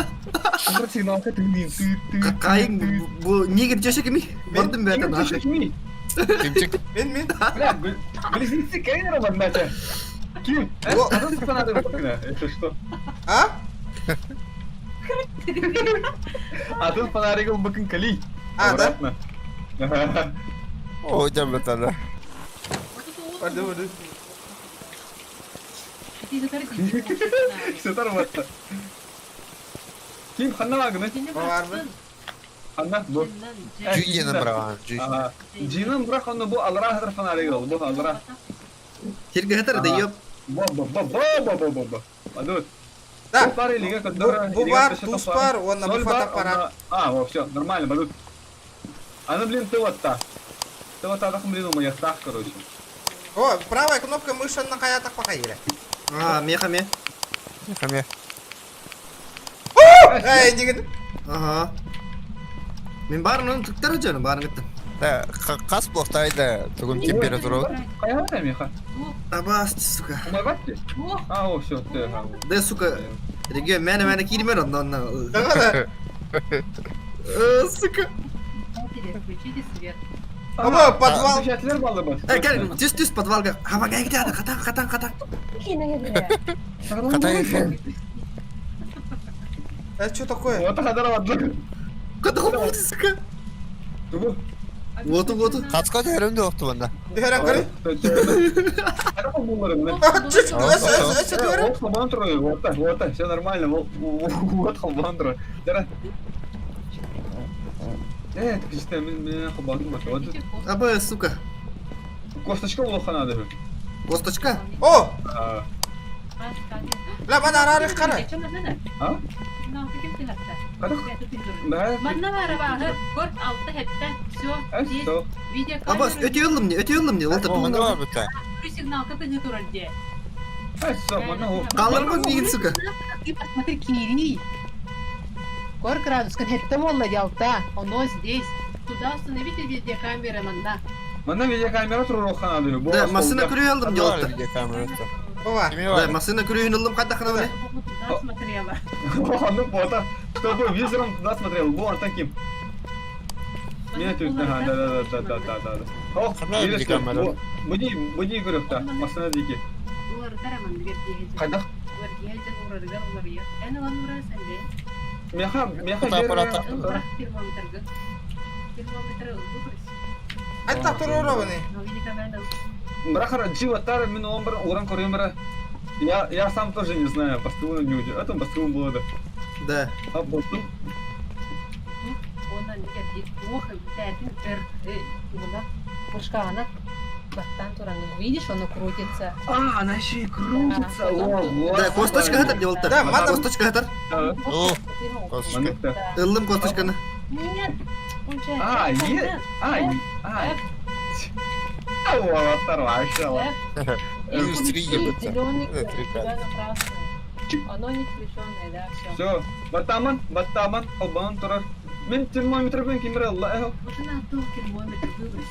Сигнал ты ты ты. Кайын, бу негр чешек ми? Бардым бә нахуй. Кимчик. Мен, мен. Бля, близнецы камера бандата. Ким? А тут фонарик Это что? А? А тут фонарик был быкын кали. А, да? Обратно. О, жамбатана. Барды, барды. Ты затормози. Все нормально. Ким, ханна вагны? Барбы. Ханна, бу. Жүйені бұраған, жүй. Джинан бірақ оны бу алра хатыр фонарик ол, бу алра. Терге хатыр да ёп. Бо бо бо бо бо бо бо бо. Адут. Да. Бу бар илиге көддөр. Бу бар, туз бар, онна бу фотоаппарат. А, во, все, нормально, бадут. А ну, блин, ты вот та. Ты вот та, так, блин, у моих так, короче. О, правая кнопка мыши на хаятах пока еле. А, меха ме. Меха Эй, деген. Ага. Мен барын оны тыктыр жаны, барын кеттім. Да, қас боқтайды, бүгін температура. Қая меха? Абас, сука. Умайбатты? А, о, все, ты. Да, сука. Регион, мәне мәне кирмер онда онда. Да, Сука. Включите свет. Аба, подвал. Включателер балды бас. Э, кел, түс түс подвалга. Аба, кел, кел, катан, катан, катан. Катай Это что такое? Вот хадар бадды. Ката болды, сука. Вот, вот. Қатысқа дәрімді оқты банда. Дәрем көрі. Вот холбан трое, вот так, вот так, все нормально, вот холбан трое. Э, ты мен холбан вот. Аба, сука. Косточка улаха надо. Косточка? О! Ла, бана арарых қара. А? Манна бар бар, көр алты хепте, все, есть видеокамера. Абас, өте ылым не, өте ылым не, ол Онда бар бітті. Сигналка ты не туральде. Қалырмын деген, сука. Ты посмотри, Кири. Кор градус, хепте молла ялта, оно здесь. Туда установите видеокамеры, манна. Манна видеокамера туруха надо. Да, машина көрей алдым ялта. Видеокамера. Да, машина көрейін ылым қайда қана біле. Туда смотрела. Ну, вот, чтобы визором туда смотрел, вот таким. Нет, ага, да, да, да, да, да, да, да. О, видишь, буди, буди, говорю, да, машина дики. Қайда? Меха, меха, Термометр. Термометр выбрось. Айтта турурованы. Брахара, джива тар, мин омбр, уран корымбра. Я сам тоже не знаю, постылу не уйдет. Это постылу было, да. Да. А потом... Видишь, оно крутится. А, она еще и крутится. О, Да, косточка хатар делал-то. Да, мана... Косточка хатар. О, косточка. Ылым косточканы. Нет. А, е, а, а. Вот, оторвался. Минус три ебаться. Зеленый, Три пять. Оно не включенное, да, все. Все, батаман, батаман, албан турар. Мен термометр бен кемер Алла. Уже надо термометр выбрось.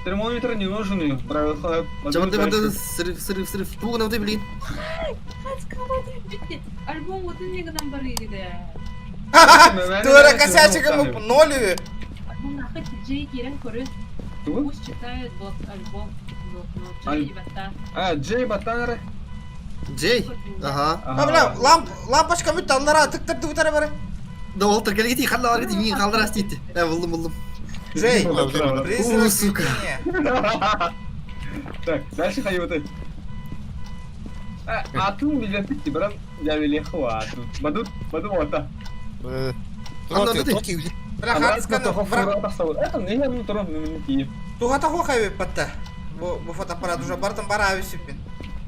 Термометр не нужен, ее, правило. Чабанды, банды, срыв, срыв, срыв. Тугы на блин. Альбом вот и нам барыли, Тура косячиком ноль. Альбом нахать Джей Кирен көрі. Пусть читает блок, альбом, блокнот Джей Бата. А, Джей Батанер. Джей. Ага. А, бля, ламп, лампочка бүттэ, аллара тыктырдыбыт эрэ бары. Да ол кэлгити халлар гити мин халлар аститти. Э булдум булдум. Джей, У, призрак сука. видения. Так, дальше хайоты. Атын билбэппит баран дьээбэлиэххэ атын. Бадут, баду ота. Бля, хатсканы, Это не я ну туран ну тиеп. Тугата хуха биппатта. Бу бу фотоаппарат уже бартын бара абисиппин.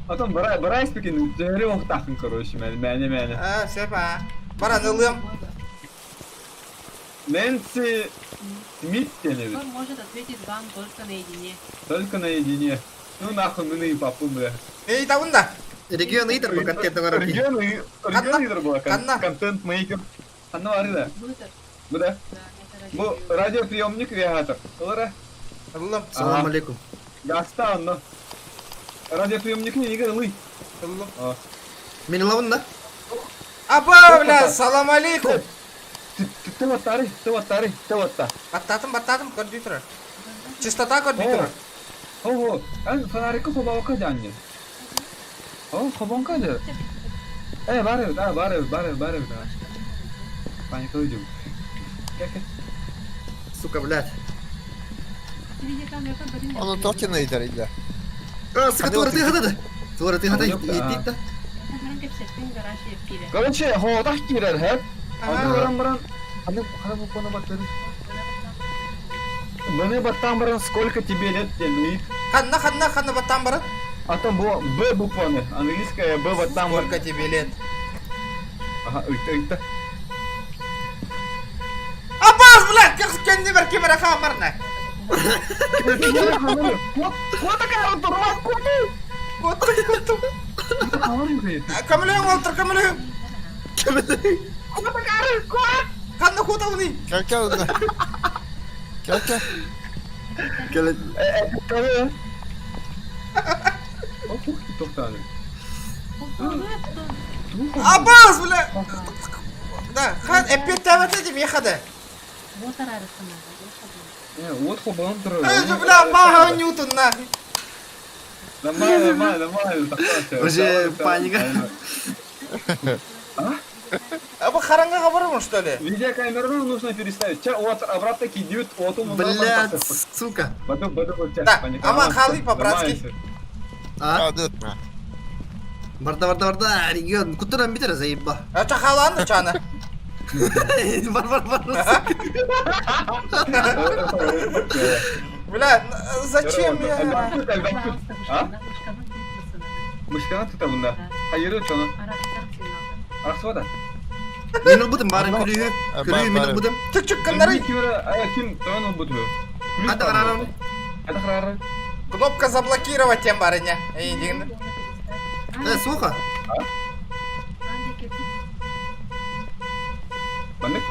Потом бара бара испекин дьэри охтахын короче мен мәне мәне. А, сөп а. Баран ылыам. Нэнси Смит тенебит. Он может ответить вам только наедине. Только наедине. Ну нахуй мы и папу бля. Эй, табында. Регион ыйтар бу контент оҥорор. Регион регион ыйтар була контент мейкер. Ханна бары да. Бу да. Бу радиоприемник реатор. Олара. Ыллым. Салам алейкум. Гаста онно. Радиоприемник не игры лый. Ыллым. Мин ылабын да. Аба, бля, салам алейкум. Ты ваттары, ты ваттары, ты ватта. Баттатым, баттатым, көрдүй турар. Чистота көрдүй турар. Ого, эн фонарика хобалка жанне. О, хобонка же. Э, бары, да, бары, бары, бары, да. Паника уйдем. Сука, блядь. Оны токен ыйтар иде. А, сука, туора ты хатады. Туора ты хатады. Итти да. Короче, хоотах кирер, хэп. Аны баран баран. Аны хана бу коно баттары. Баны баттан баран сколько тебе лет тянет? Ханна, ханна, ханна баттан баран. А там было Б буквами, английская Б баттан баран. Сколько тебе лет? Ага, ыйта, ыйта. Абас, бля, как кенни бер кемера хамарна. Вот такая вот турма, куту! Куту, куту. Камлең олтыр, камлең. Ханна кутауны. Кәкә Кәкә. Кәле. Кәле. Тоқтады. Абас, бля. Да, хан эппет тәбәтә дип ехады. Вот арарысына. Вот хобан турар. Эй, бля, мага Ньютон нахуй. Нормально, нормально, нормально. Уже паника. А бу харанга барамын, что ли? Видеокамеру нужно переставить. Ча, вот, обратно кидают, вот он. Блядь, сука. Баду, баду, вот Да, аман халы по-братски. А? Барда, барда, барда, регион. Кутуран битер заеба. А чахаланды чаны. Бар, бар, бар. Бля, зачем я? А? Мышкана тут бunda. Hayır, çoну. Арсвада. Мен ылбытым барын күлүгү. Күлүгү мен ылбытым. Түк чүк кындары. Ким тоон ылбыт Ата карарым. Ата карарым. Кнопка заблокировать тем барыня. Эй, деген. Э, сука.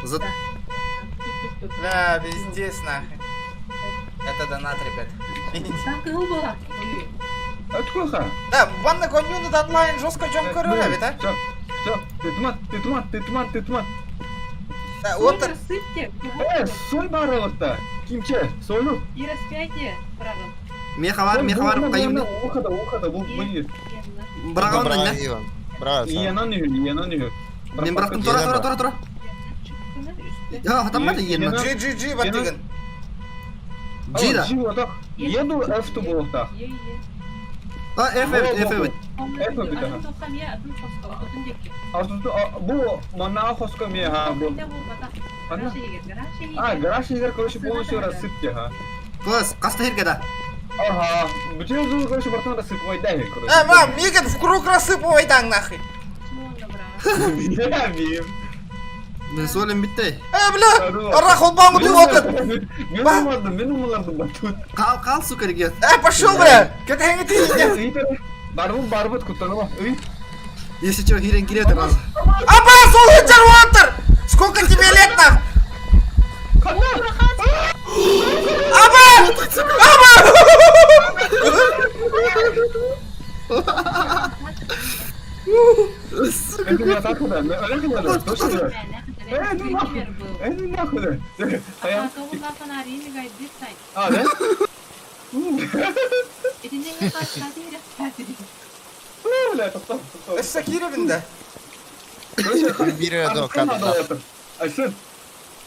За... Бля, пиздец нахуй. Это донат, ребят. Откуда? Да, ванна конюну онлайн жестко жом көрөрө бит, а? Все, все, ты туман, ты туман, ты туман, ты туман. Да, вот Рассыпьте. Э, соль барылыкта. Кимче, солю. И распятие правым. Меха бар, меха бар, кайымды. Ухада, ухада, бул бу. Браган да. Брат. Иянан үйү, иянан үйү. Мен бырактым, тура, тура, тура, тура. Я, хатаммады иенна. G, G, G бар деген. G да. G отак. Еду F ту болуктак. А, F, F, F, F. F бит ага. Артур, бу манаа хоско ме ха бу. А, гараж егер, короче, полностью рассыпьте, ха. Класс, каста херге да. Ага, бүтүн жыл, короче, бартан рассыпай дай, короче. Э, мам, Миган в круг рассыпывай дан нахуй. Я мим. Мен солем битти. Э, бля, арах олбаңы туып отыр. Мен умардым, мен умалардым батут. Кал, кал, сука, регион. Э, пошел, бля. Кетеңи тиин. Барбыт, барбыт, куттанма. Үй. Если чё, хирен кирет раз. Абас, ол хиджар отыр. Сколько тебе лет, нах? Аба! Аба! Сука, Это не атака, да? Да, точно, да? Э, ну нахуй! Э, ну нахуй, да! А я... А, да? бля, тоқтап, тоқтап. Өссө киирэбин да. Биир до кадрда. Айсын.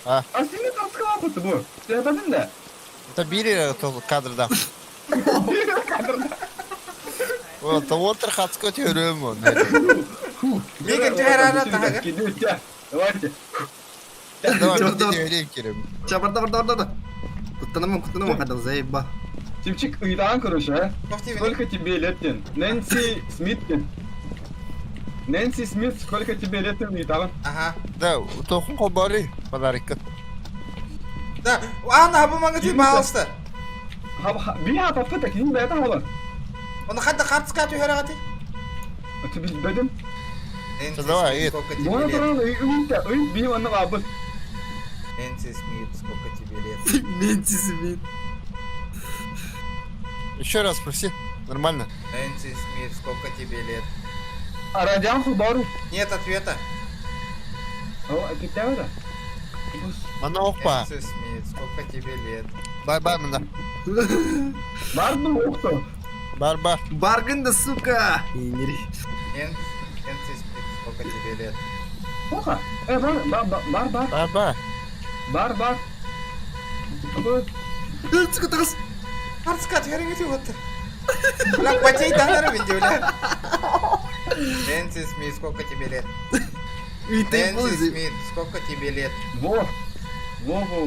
А. А сен тартқылап бу. Сен атадың да? Это биир кадрда. Вот, Уолтер Хацко төрөм он. Миигин түһэр ара таһыгар. Давайте. Давай, мен де керем. Чабарда, барда, барда. Куттанамын, куттанамын, қадам, заеба. Тимчик, ыйтаан, короче, а? Сколько тебе лет, Тен? Нэнси Смит, Тен. Нэнси Смит, сколько тебе лет, Тен, ыйтаан? Ага. Да, тоқын қобары подарок. Да, ана бу маңа түй баалыста. Би хата фыта, кин бәйті холан. Оны хатта қартысқа түһэр ағаты. Ты билбедим. Давай, ит. Сколько тебе Оны лет? туралы ыйта, ый, би оны абыз. Нэнси Смит, сколько тебе лет? Нэнси Смит. Еще раз спроси. Нормально. Нэнси Смит, сколько тебе лет? А радиан хубару. Нет ответа. О, кеттәбі да? Мана оқпа. Нэнси Смит, сколько тебе лет? Бай бай мына. Бар ну оқты. Бар бар. Баргын да, сука. Нэнси Смит, сколько тебе лет? Оха, э, бар, бар, бар, бар. Бар бар. Бар, бар. Сука, тағыз. Қартысқа түһэріңе түй отты. Бля, потей танырым инде, бля. Нэнси Смит, сколько тебе лет? Нэнси Смит, сколько тебе лет? Во, во, во.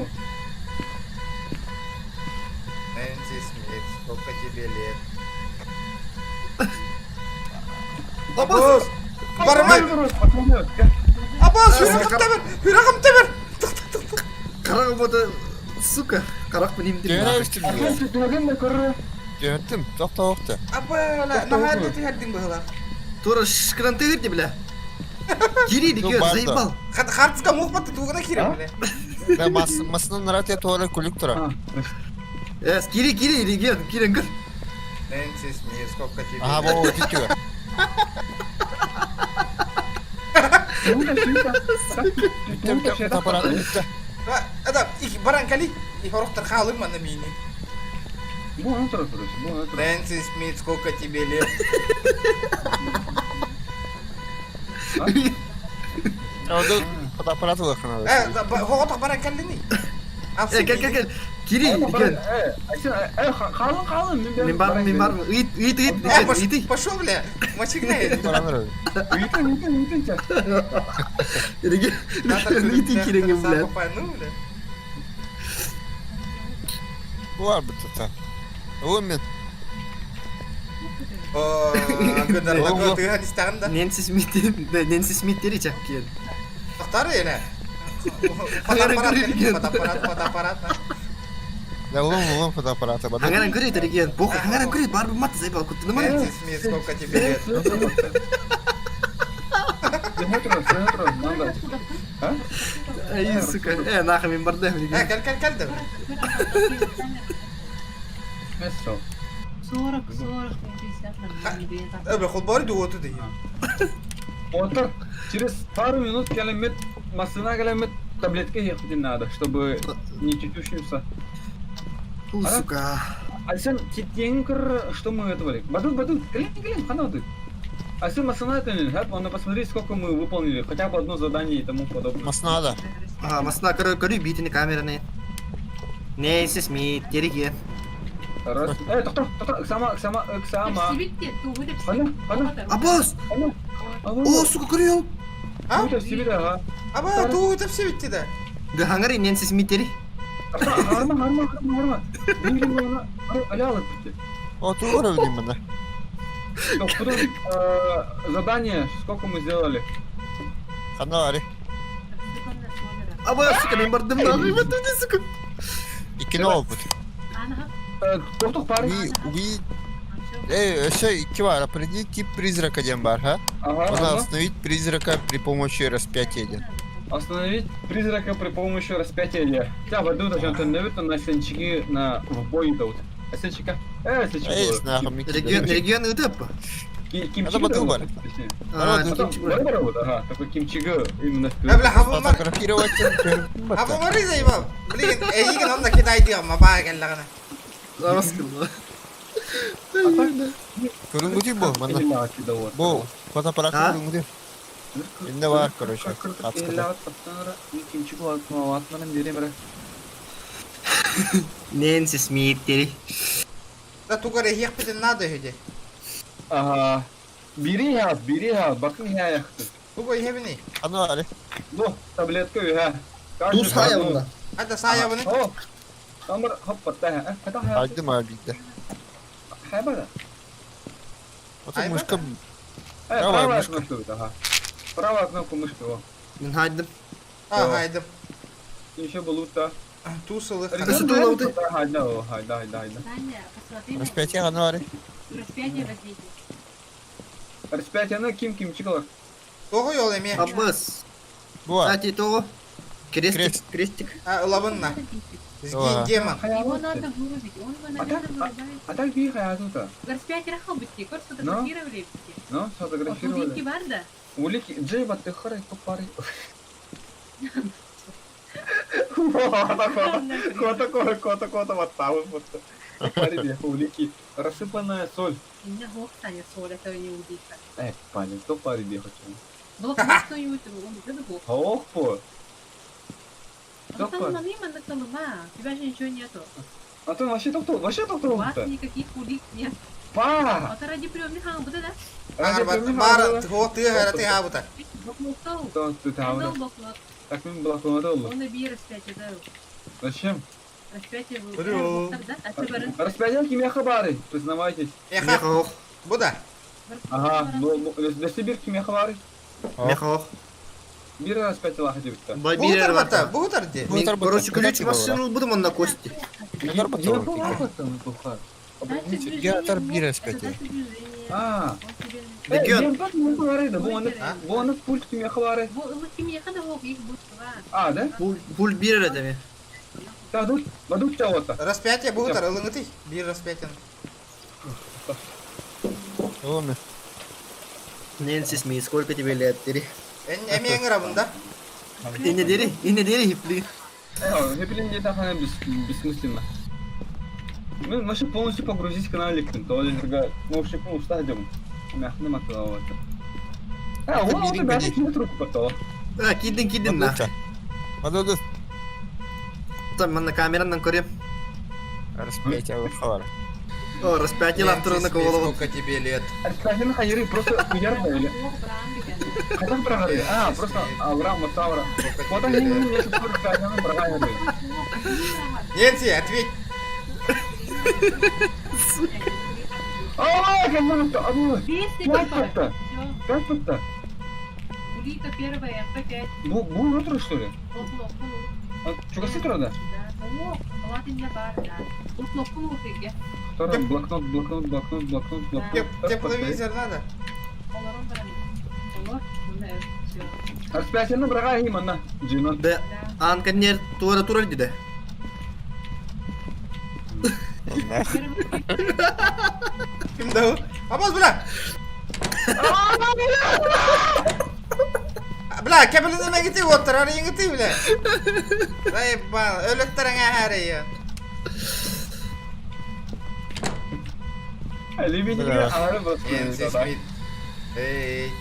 Нэнси Смит, сколько тебе лет? Абас! Бармай! Абас, хүрағым табыр! Хүрағым табыр! Қарағы бота, сука, қарақ білейм деп. Түһәртим, тоқта оқты. Аба, нахарды түһәрдиң быһыла. Тура шкран тегерди, бля. Кири, Ну, деген, барды. заебал. Хартыска мух батты тугына кире, бля. Да, масынан рате туара күлік тұра. Эс, кири, кири, реген, кирен кір. Нэнси Смит, сколько тебе Ага, лет? во, тетю. Адам, их баран кали, и хорохтар халым мана мини. Нэнси Смит, сколько тебе лет? Фотоаппарат улахана. Хоғотақ баран каллини. Э, кел, кел, кел. Кири, реген. Қалың, қалың. Мен бармын, мен бармын. Ит, ит, ит, Э, реген, ит. пошел, бля, мочигна. Ыйтын, ыйтын, ыйтын. Реген, ит киренген, бля. Ну, бля. Буар бітті. Ол мен. О, Гүндар, тыга истагын да. Нэнси Смит, Нэнси Смит дери чак киен. Тоқтар ене. Фотоаппарат, фотоаппарат, фотоаппарат. Да, улым, улым фотоаппараты. Аңаран көрет, реген. Боху, аңаран көрет, барбы мат заебал, куттаны мана. Нэнси Смит, сколько тебе лет? Ай, сука. Э, нахуй мен бардым, Э, реген. кел, кел, кел, да. 40, 40, 50, нормально. Э, бля, холбары дуоты да. Отыр, через пару минут келемет, машина келемет, таблетка ехать надо, чтобы не чуть-чуть. У, сука. Айсен, тетенкр, что мы это вали? Бадут, бадут, глянь, глянь, хана ты. Айсен, машина это не, надо посмотреть, сколько мы выполнили, хотя бы одно задание и тому подобное. Масына да. А, масына көрі, көрі битini камераны. Нэнси Смит, реген. Раз. Э, тоқтар, тоқтар, ыксама, ыксама, ыксама. Хана, хана. Абас! О, сука, көрі ел. А? Тута себе, ага. Аба, туут все битти да. Да, хаңари Нэнси Смит дери. Харма, харма, харма, харма. Мен аля бітті. О, туара білейм мына. Потом, задание, сколько мы сделали? Қана бари. Аба, сука, мен бардым, нахуй, бардым, сука. Иккini опыт. Тоқтық пары. Ви, Эй, еще икки бар. Определи тип призрака ден бар, ха? Ага, Можно ага. остановить призрака при помощи распятия ден. Остановить призрака при помощи распятия. Тебя ведут, а на сенчики на в бой идут. А сенчика? Э, сенчика. Эй, нахуй, ми Реген, реген өтіп. Кимчиги. Это бадыл бар. А, Ага, такой кимчиги именно Э, бля, хабы мар. Фотографировать. Хабы мары заебал. Блин, эйген онда кидай диям, маба келлагана. Раскылды. Көрүнгүтүй бу, манна. Бу, фотоаппарат көрүнгүтүй. Инне бар, короче. Ацката. Нэнси Смит дери. Да тугар эһиэхпитин наада үһү дии. Ага. Бири ха, бири ха, бакын хаяхты. Тугу иһэбиний? Аны бары. Бу, таблетка үһэ. Туз хайабында. Хата саайабыны. О, Тамыр хоппатта, хата ха. Айдым а биирдэ. Хайбара. Ото мышка Э, Давай, правая мышка. кнопка, ага. Правая кнопка мышки, о. Мин хайдым. А, хайдым. Еще был-то. Тусылы. Хайда, о, хайда, хайда, хайда. Саня, посмотри. на- Распятие аны бары. Распятие возьмите. Распятие, ну, ким ким чикалар. Того yol эми. Аббас. Бу. Кстати, того. Крестик, крестик. А, ылабынна. Сгинь, демон. Его надо вырубить, он его, наверное, вырубает. А так би хаятута. Распятие рахал битки, кор сфотографировали битки. Ну, Вот сфотографировали. улики барда. Улики, Джейба, ты хорой купары. Кота, кота, кота, кота, вот там вот. Купари, улики. Рассыпанная соль. У меня бог Саня соль, это не улика. Э, палец, то пари бегать. Блокнот кто-нибудь, он это бог. Ох, по. А там на ним на колыма, у тебя же ничего нету. А то вообще доктор, вообще доктор. У вас никаких улик нет. Па! Вот ради приемных вот это. Бар, тго тыга тыга бута. Блокнот. То, ты там. Дал блокнот. Так, мен блокнот алды. Он и бир распятие дал. Зачем? Распятие был. Врёл. Да? А ты барын? Распятие кимеха бары, признавайтесь. Меха. Буда. Ага, ну, для Сибирь кимеха бары. Меха. Бир распятие лаха дебитта. Бугутар бата, бугутар ди. Мин, короче, ключ машину буду на кости. Геатар бир распятие. А. Регион. Бу пульт кимеха бары. Бу кимеха да бог их будет два. А, да? Пульт бир это Так, тут, бадут чего-то. Распятие бугутар, ылыңыты. Бир распятие. Оме. Нэнси Смит, сколько тебе лет, дери? Эми эңир бunda. Ине дери, ине дери, хипли. Хиплин не так она бессмысленно. Мы вообще полностью погрузить каналик, то ли другая. Мы вообще полностью идем. Мягко матала это. А, вон он тебя кинет руку потом. А, кидин, кидин на. Мадудус. Там на камеранан көрем. Распятие бар. О, распятие лаптырына голову. Сколько тебе лет? Распятие хайры просто уярда или? Хотя прогоры. А, просто Авраам Тавра. Вот они не распятие прогоры. Нэнси, ответь. А, как будто, а, ну, Песня как это? Как это? Улика первая, МП5. Бу, бу утро что ли? Блокнот. А, чего с утра, да? Да, о, ладно, не бар, да. Блокнот, ну, ты Второй блокнот, блокнот, блокнот, блокнот, блокнот. Тепловизор надо? Распятие на брага именно. Джина. Да, ан коннер тура тура диде. Ким да? Абаз, бля! Бля, кепилин эмегити оттар, ары бля. Заебал, өлөттөрүң ахары я. Нэнси Смит. Эй.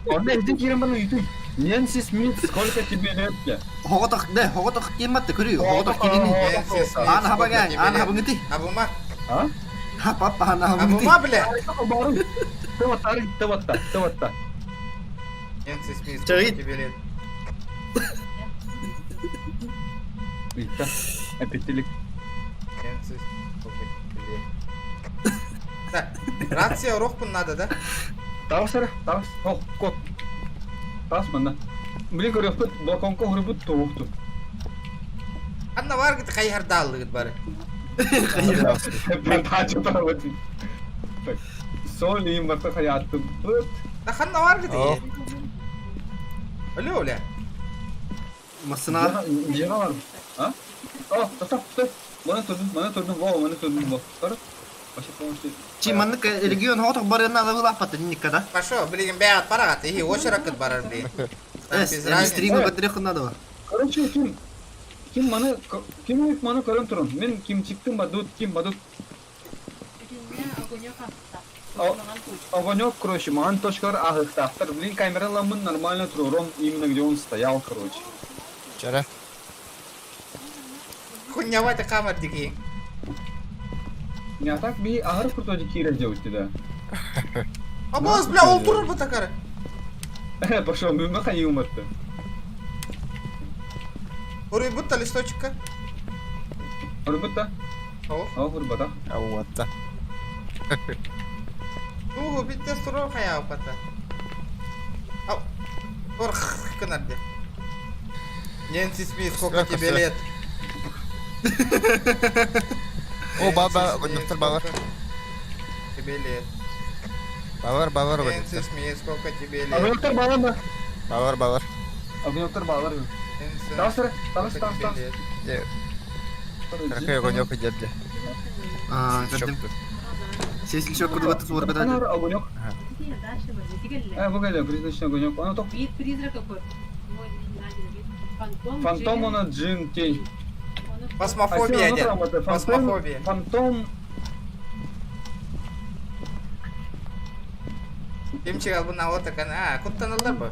Он не кирман ютуб. Нэнси Смит, сколько тебе лет? Хоготох, да, хоготох кематты көрү, хоготох кирини. Нэнси Смит. Ана хабаган, ана хабынгыты. Абума. А? Ха, папа, ана хабынгыты. Абума, бля. Ты вот та, ты вот та, ты вот та. Нэнси Смит, сколько тебе лет? Вита, опять Нэнси, сколько тебе лет? Так, рация рохпун надо, да? Таусара, таус, о, кот. Тас манна. Блин, говорю, балконка грибут тухту. Анна варгыт хайхардаллыгыт бары. Так, соль и марта хаятты быт. Да ханна варгыт Алло, бля. Масына. Жегалар. А? О, стоп, стой. Мана турдум, мана турдум, во, мана турдум, во. Вообще полностью. Чи маннык регион хоготох барына да лапаты никогда. Пошел, блин, бягат парагат, и очеракыт барар, блин. Там без разницы. Стрима батарея надо. Короче, ким ким маны ким маны көрөм турун. Мен ким чиктим бадут, ким бадут. Огонек ахта. Огонек, короче, маҥан точкалар ааһыахтаахтар. Блин, камера ламмын нормально турором, именно где он стоял, короче. Вчера. Хуйнявата камер дикий. Не, а так би аһар крутой киирэр делать да. Абас, бля, ол турар бу такары. Пошел, мимо хайыматты. Уруйбут листочка. Урбутта? О. О, урбата. Ауатта. Тугу битте сурар хаяпата. Ау. Тур кынарды. Нэнси Смит, сколько тебе лет? О, баба, доктор Бавар. Тебе лет. Бавар, Бавар, Нэнси Смит, сколько тебе лет? Огонектор балар Бавар, Бавар. Огонектор балар. Нэнси, Тасыр, тас, сколько тас, тебе тас. лет? Какой огонек идет, бля. А, көрдүм. Сесилчок курдук тур Анар огонек. Дальше возьми. Э, бу призрачный огонек. Оно то Вид призрака какой. Фантом. фантом, она джин, тень. Фасмофобия, дед. Фасмофобия. Фантом. Кимчик албын такан. А, куттаналар бу.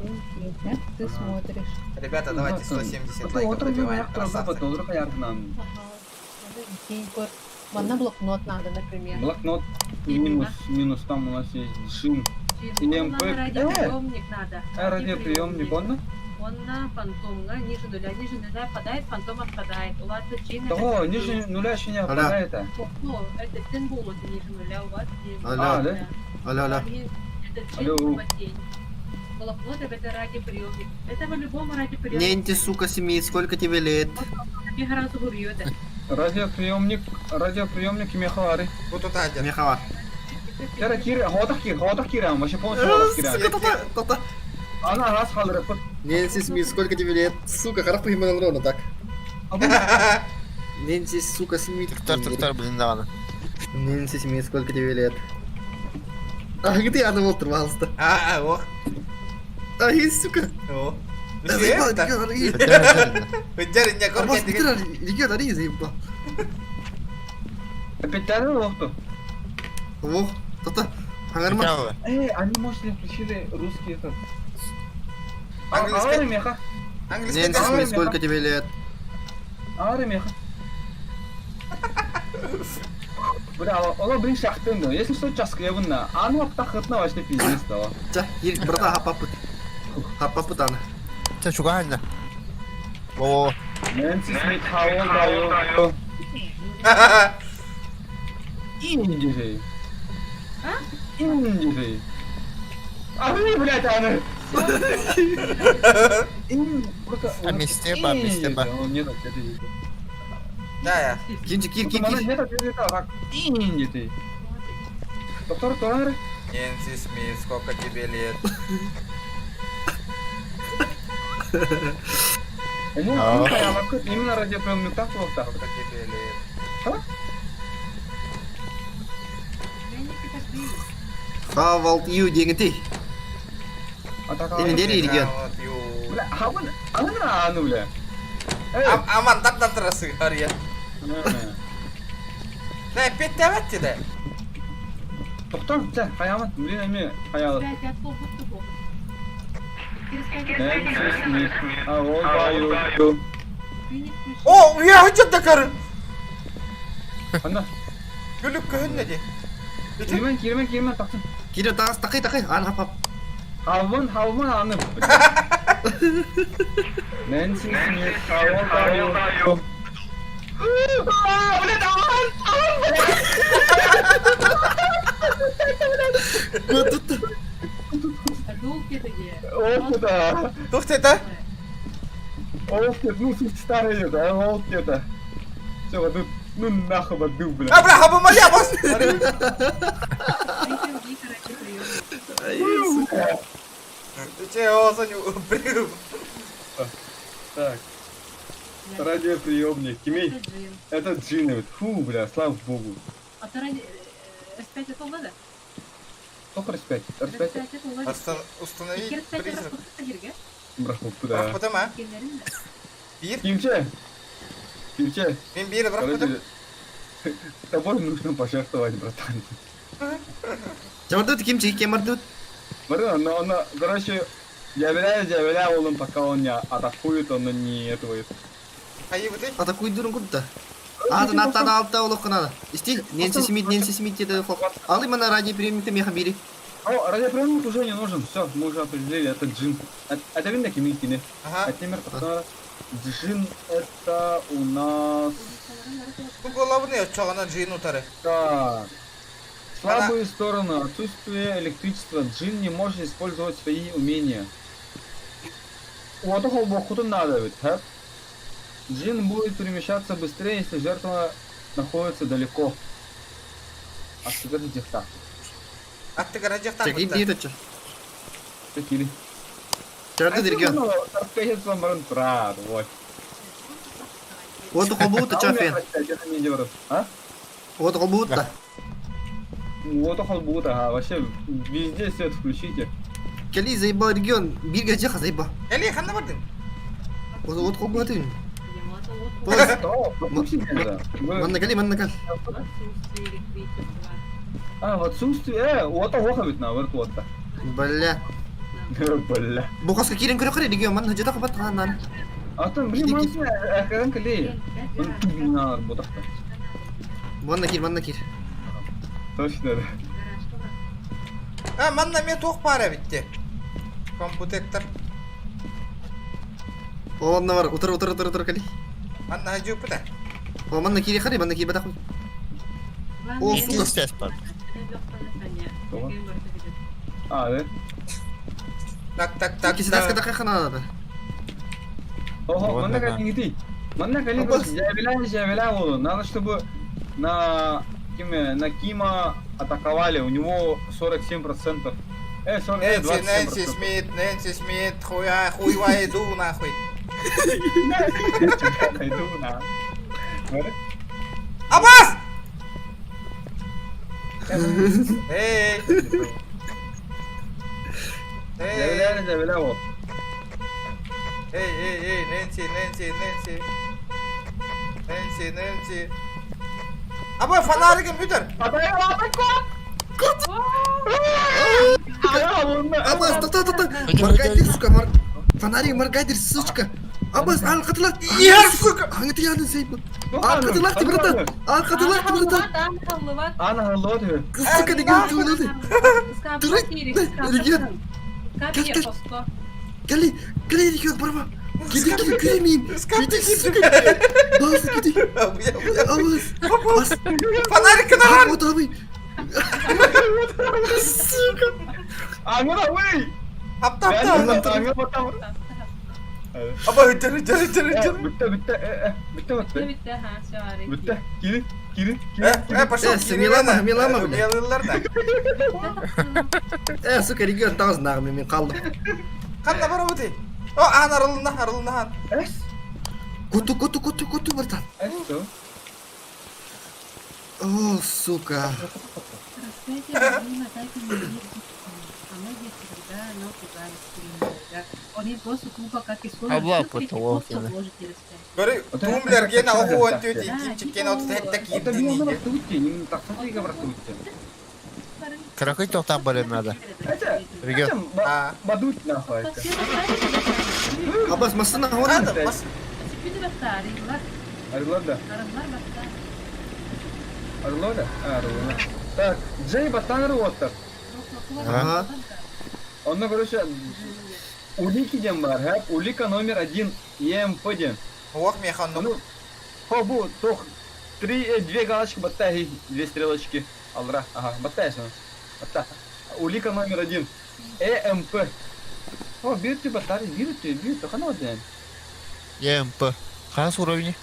Ты смотришь. Ребята, давайте 170 лайков добиваем. Красавцы. Манна блокнот надо, например. Блокнот минус, минус, там у нас есть джин. Или МП. Радиоприемник надо. Э, радиоприемник, он? Он на фантомга ниже нуля, ниже нуля падает, фантом отпадает. У вас джин. Того, ниже нуля еще не отпадает. а. Ну, это тен було ниже нуля, у вас ниже Алло. А, да? Алло, алло. Это Алло. джин тень. Блокнот это радиоприемник. Это по-любому радиоприемник. Ненти, сука, Смит, сколько тебе лет? Радиоприемник, радиоприемник Мехавары. Вот тут один. Мехавар. Кира, Кира, хотах Кир, хотах Кира, вообще полностью хотах Кира. Сука, тота, тота. Она раз халры. Нэнси Смит, сколько тебе лет? Сука, хорошо именно ровно так. Нэнси, сука, Смит. Туктар, туктар, блин, да. Нэнси Смит, сколько тебе лет? А где она вот рвался-то? А, ох. Ай, сука. О. Да заебал, регион, регион, регион, заебал. Опять тянул лохту? Ох, то-то. Ангарма. Эй, они, может, не включили русский этот. Английский. меха. Нэнси Смит, сколько тебе лет? Ары меха. Бля, ола блин шахтын да. Если что, час кебунна. Ану аптахытна вообще пиздец да. Ча, ир, брата, хапапыт. Хапапыт ана. Ча, чугайна. О. Нэнси Смит, how old are you? Индири. Индири. А вы, блядь, аны. А местеба, местеба. Нет, это не. Да, я. Кинчик, кир, кир, кир. Нет, это так. Индири. Доктор Торнер? Нэнси Смит, сколько тебе лет? Именно радиоприемник так вот так. Сколько тебе лет? How old you деген ты? Или дери регион? Бля, хабын, аны аны бля. Аман тап тап тұрасы, ария. Не, пет тәвәт деді. Тоқтар, бля, хаямат, блин, эме хаялат. О, я хочу дакар. Анда. Күлүк көһүн де. Кирмен, кирмен, кирмен, тақтын. Кире тағыз, тақи, тақи, аны хапап. Халвын, халвын аны. Нэнси Смит, how old are you? Блядь, аман, аман, блядь. Ох, это. Тух это? Ох, ну, старый это, ох, это. Все, вот ну нахуй воду, блядь. А, бля, хаба моя, босс! Ты че, о, Соню, блин. Так. Радиоприемник. Кимей. Это джин. Фу, бля, слава богу. А ты ради... С5 это надо? Сколько R5? R5? Установить призрак. Брахмут, да. Брахмутым, а? Бир? Кимче? Кимче? Мен бир, брахмутым. Тобой нужно пожертвовать, братан. Чабардут ким чики кем бардут? Смотри, но он, короче, дьяволя, он пока он не атакует, он не этого. Хайыбыты? Атакуй дурун курда. Ата ната ата алта олох надо. Исти, Нэнси Смит, Нэнси Смит это хок. Алы мана радиоприемник меха бири. О, радиоприемник уже не нужен, все, мы уже определили, это джин. Это видно кимикини. Ага. А теперь джин это у нас... Бу головны очоҕуна джин утары. Так. Слабые стороны. Отсутствие электричества. Джин не может использовать свои умения. Вот холбохуту надо ведь, ха? Джин будет перемещаться быстрее, если жертва находится далеко. А что это дихта? Аттыгара дьахтар Чеки бытта. дии тача. Такили. Чарды регион. Вот. Вот холбута чафен. А? Вот холбута. Вот холбута, ага. Вообще везде свет включите. Кели заебал регион. Бирге жаха заебал. Эли ханна бардын? Вот вот холбута. Манна кали, манна кал. А, в отсутствие... Вот того ведь наоборот, вот так. Бля. Бля. Бухаска кирен көрө көрө регион манна жата кабат канан. А там, блин, манна эхрен кали. Он тут на работах-то. Манна кир, манна кир. Точно, да. А, манна ме туох пара битте. Компьютер. О, манна бар, утыр утыр утыр утыр кали. Манна хажупта. О, манна кири хари, манна кир батах. О, сука. А, да? Так, так, так. Киси даска така хана. Ого, манна кали не ты. Манна кали заявляли, заявлял. Надо, чтобы на Киме, на Кима атаковали. У него 47%. 40, Нэнси, Нэнси Смит, Нэнси Смит, хуя, хуйва иду нахуй. Иду на. Абас! Эй! Заявляли, заявлял. Эй, эй, эй, Нэнси, Нэнси, Нэнси. Нэнси, Нэнси. Аба, фонарик компьютер! Абас, та та та та. Моргайдер, сука, мор... Фонарик, моргайдер, сучка. Абас, ал катылак. Я, сука! Аңы янын сейп. Ал катылак, братан. Ал катылак, братан. Ана, лоды. Сука, деген туылды. Регион. Кали, кали, регион, барма. Киди, киди, киди, киди, сука. Бас, киди. Абас, бас. Фонарик на Вот, абы. Сука. А, ну давай! Апта, апта. Аба, үтер, үтер, үтер, үтер. Бүтте, бүтте, бүтте, бүтте. Бүтте, кири, кири, кири. Пошел, Милама, Милама, бля. Милалар да. Сука, регион тағыз нағым, мен қалдым. Қанна бар өте. О, ан арылына, арылына ан. Куту, куту, куту, куту, братан. О, сука. Абла потолок, да. Көрі, тумблерген алғы он төте, кимчиккен оты тәтті киімді Кракой тоқтап барым надо. Регион. Бадуть нахуй. это. Абас, масына, вон. Орлода. Орлода? А, Орлода. Так, Джей Батан Роттер. Ага. Он, ну, короче, улики дем бар, ха? Улика номер один, ЕМП дем. Ох, механ, ну. Хо, бу, тох, три, две галочки батаи, две стрелочки. Алра, ага, батаешь, ну. Батта. Улика номер один, ЭМП. О, бьют батареи, бьют, бьют, хана вот дем. ЕМП. Хас уровень?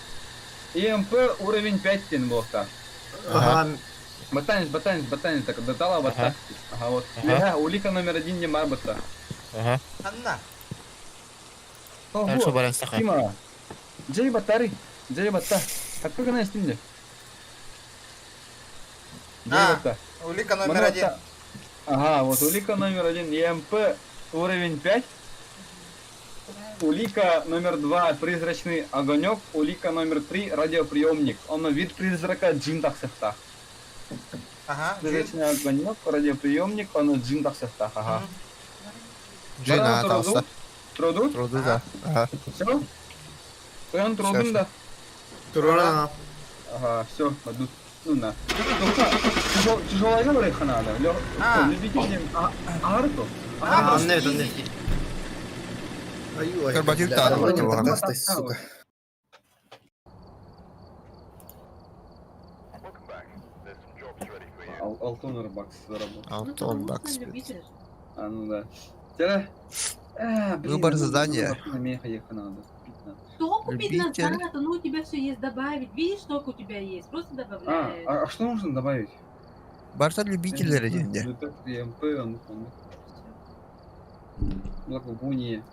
ЕМП уровень 5 тен был так. Ага. Батанец, батанец, батанец, так, датала батта. Ага, вот. Ага. Ага, улика номер один не марбата. Ага. Анна. О, Дальше во, баран саха. Тима. Джей батари, Джей батта. А как она стинде? Джей А, батта. улика номер Мана один. батта. Ага, вот улика номер один, ЕМП уровень 5. Улика номер 2 призрачный огонек, улика номер 3 радиоприемник. Он вид призрака джин тахсахта. Ага. Призрачный огонек, радиоприемник, он джин тахсахтах, ага. Джин, Бара а, троду? таҕыста. Троду? Троду, да. Ага. Все? Тойон тродун Всё, да? Турора. Ага, все, пойду. Ну на. Тяжелая говорит, надо. А. Любитель, а, Арту? А, нет, нет. Аю, ай, Горбатюк бля, та, давай, ну, не так, сука. Алтон Рбакс заработал. Алтон бакс. А, ну да. Тера. А, блин, Выбор ну, задания. ну, на меха ехать надо. Купить надо. Что купить Любитель. назад? Ну, у тебя все есть добавить. Видишь, сколько у тебя есть? Просто А, добавляешь. а, а что нужно добавить? Барта любителлэрэ диэн дии. МП, он, он. Благовоние.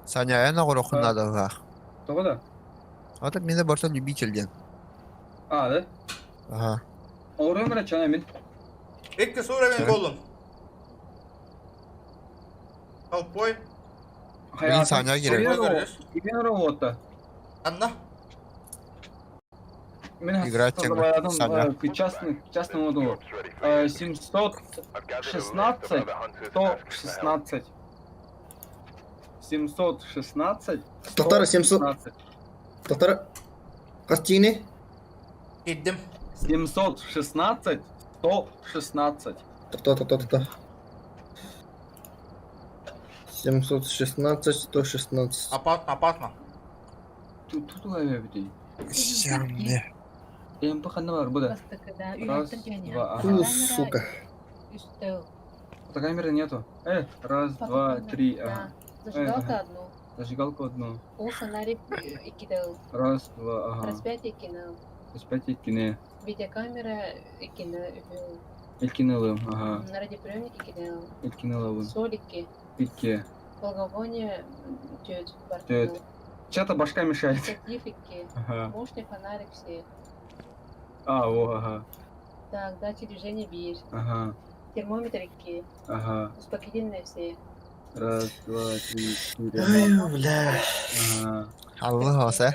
Саня, эн оҕороххун наадалаах. Того да? Ата миэнэ барта любитель диэн. А, да? Ага. Оруем рачана мин. Иккис уровень боллум. Толпой. Блин, Саня керек. Иген работа. Анна. Играть тема. Саня. К частный, к частному дому. 716, 116. 716, Тоқтар, 700. Тоқтар. Костини. Киддим. 716, 116. Тоқта, тоқта, тоқта. 716, 116. Опасно, опасно. Тут тут ловя людей. Сямне. МП ханна бар, бу да. Бастакы, да. Раз, Үйреттім два, ага. Фу, сука. Үстел. Фотокамеры нету. Раз, два, три, ага. Зажигалка Ага. одну. Зажигалку одну. Ол фонарик икидел. Раз, два, ага. Распятие кино. Распятие кине. Видеокамера икине үбүл. Илкине ага. Радиоприемник икине. Илкине лавын. Солики. Икки. Благовоние тёть. Тёть. Чё-то башка мешает. Штатив икки. Ага. Мощный фонарик все. А, о, ага. Так, датчик движения бир. Ага. Термометр икки. Ага. Успокоительное все. Раз, два, три, четыре. Ай, бля. Ага. Аллах оса.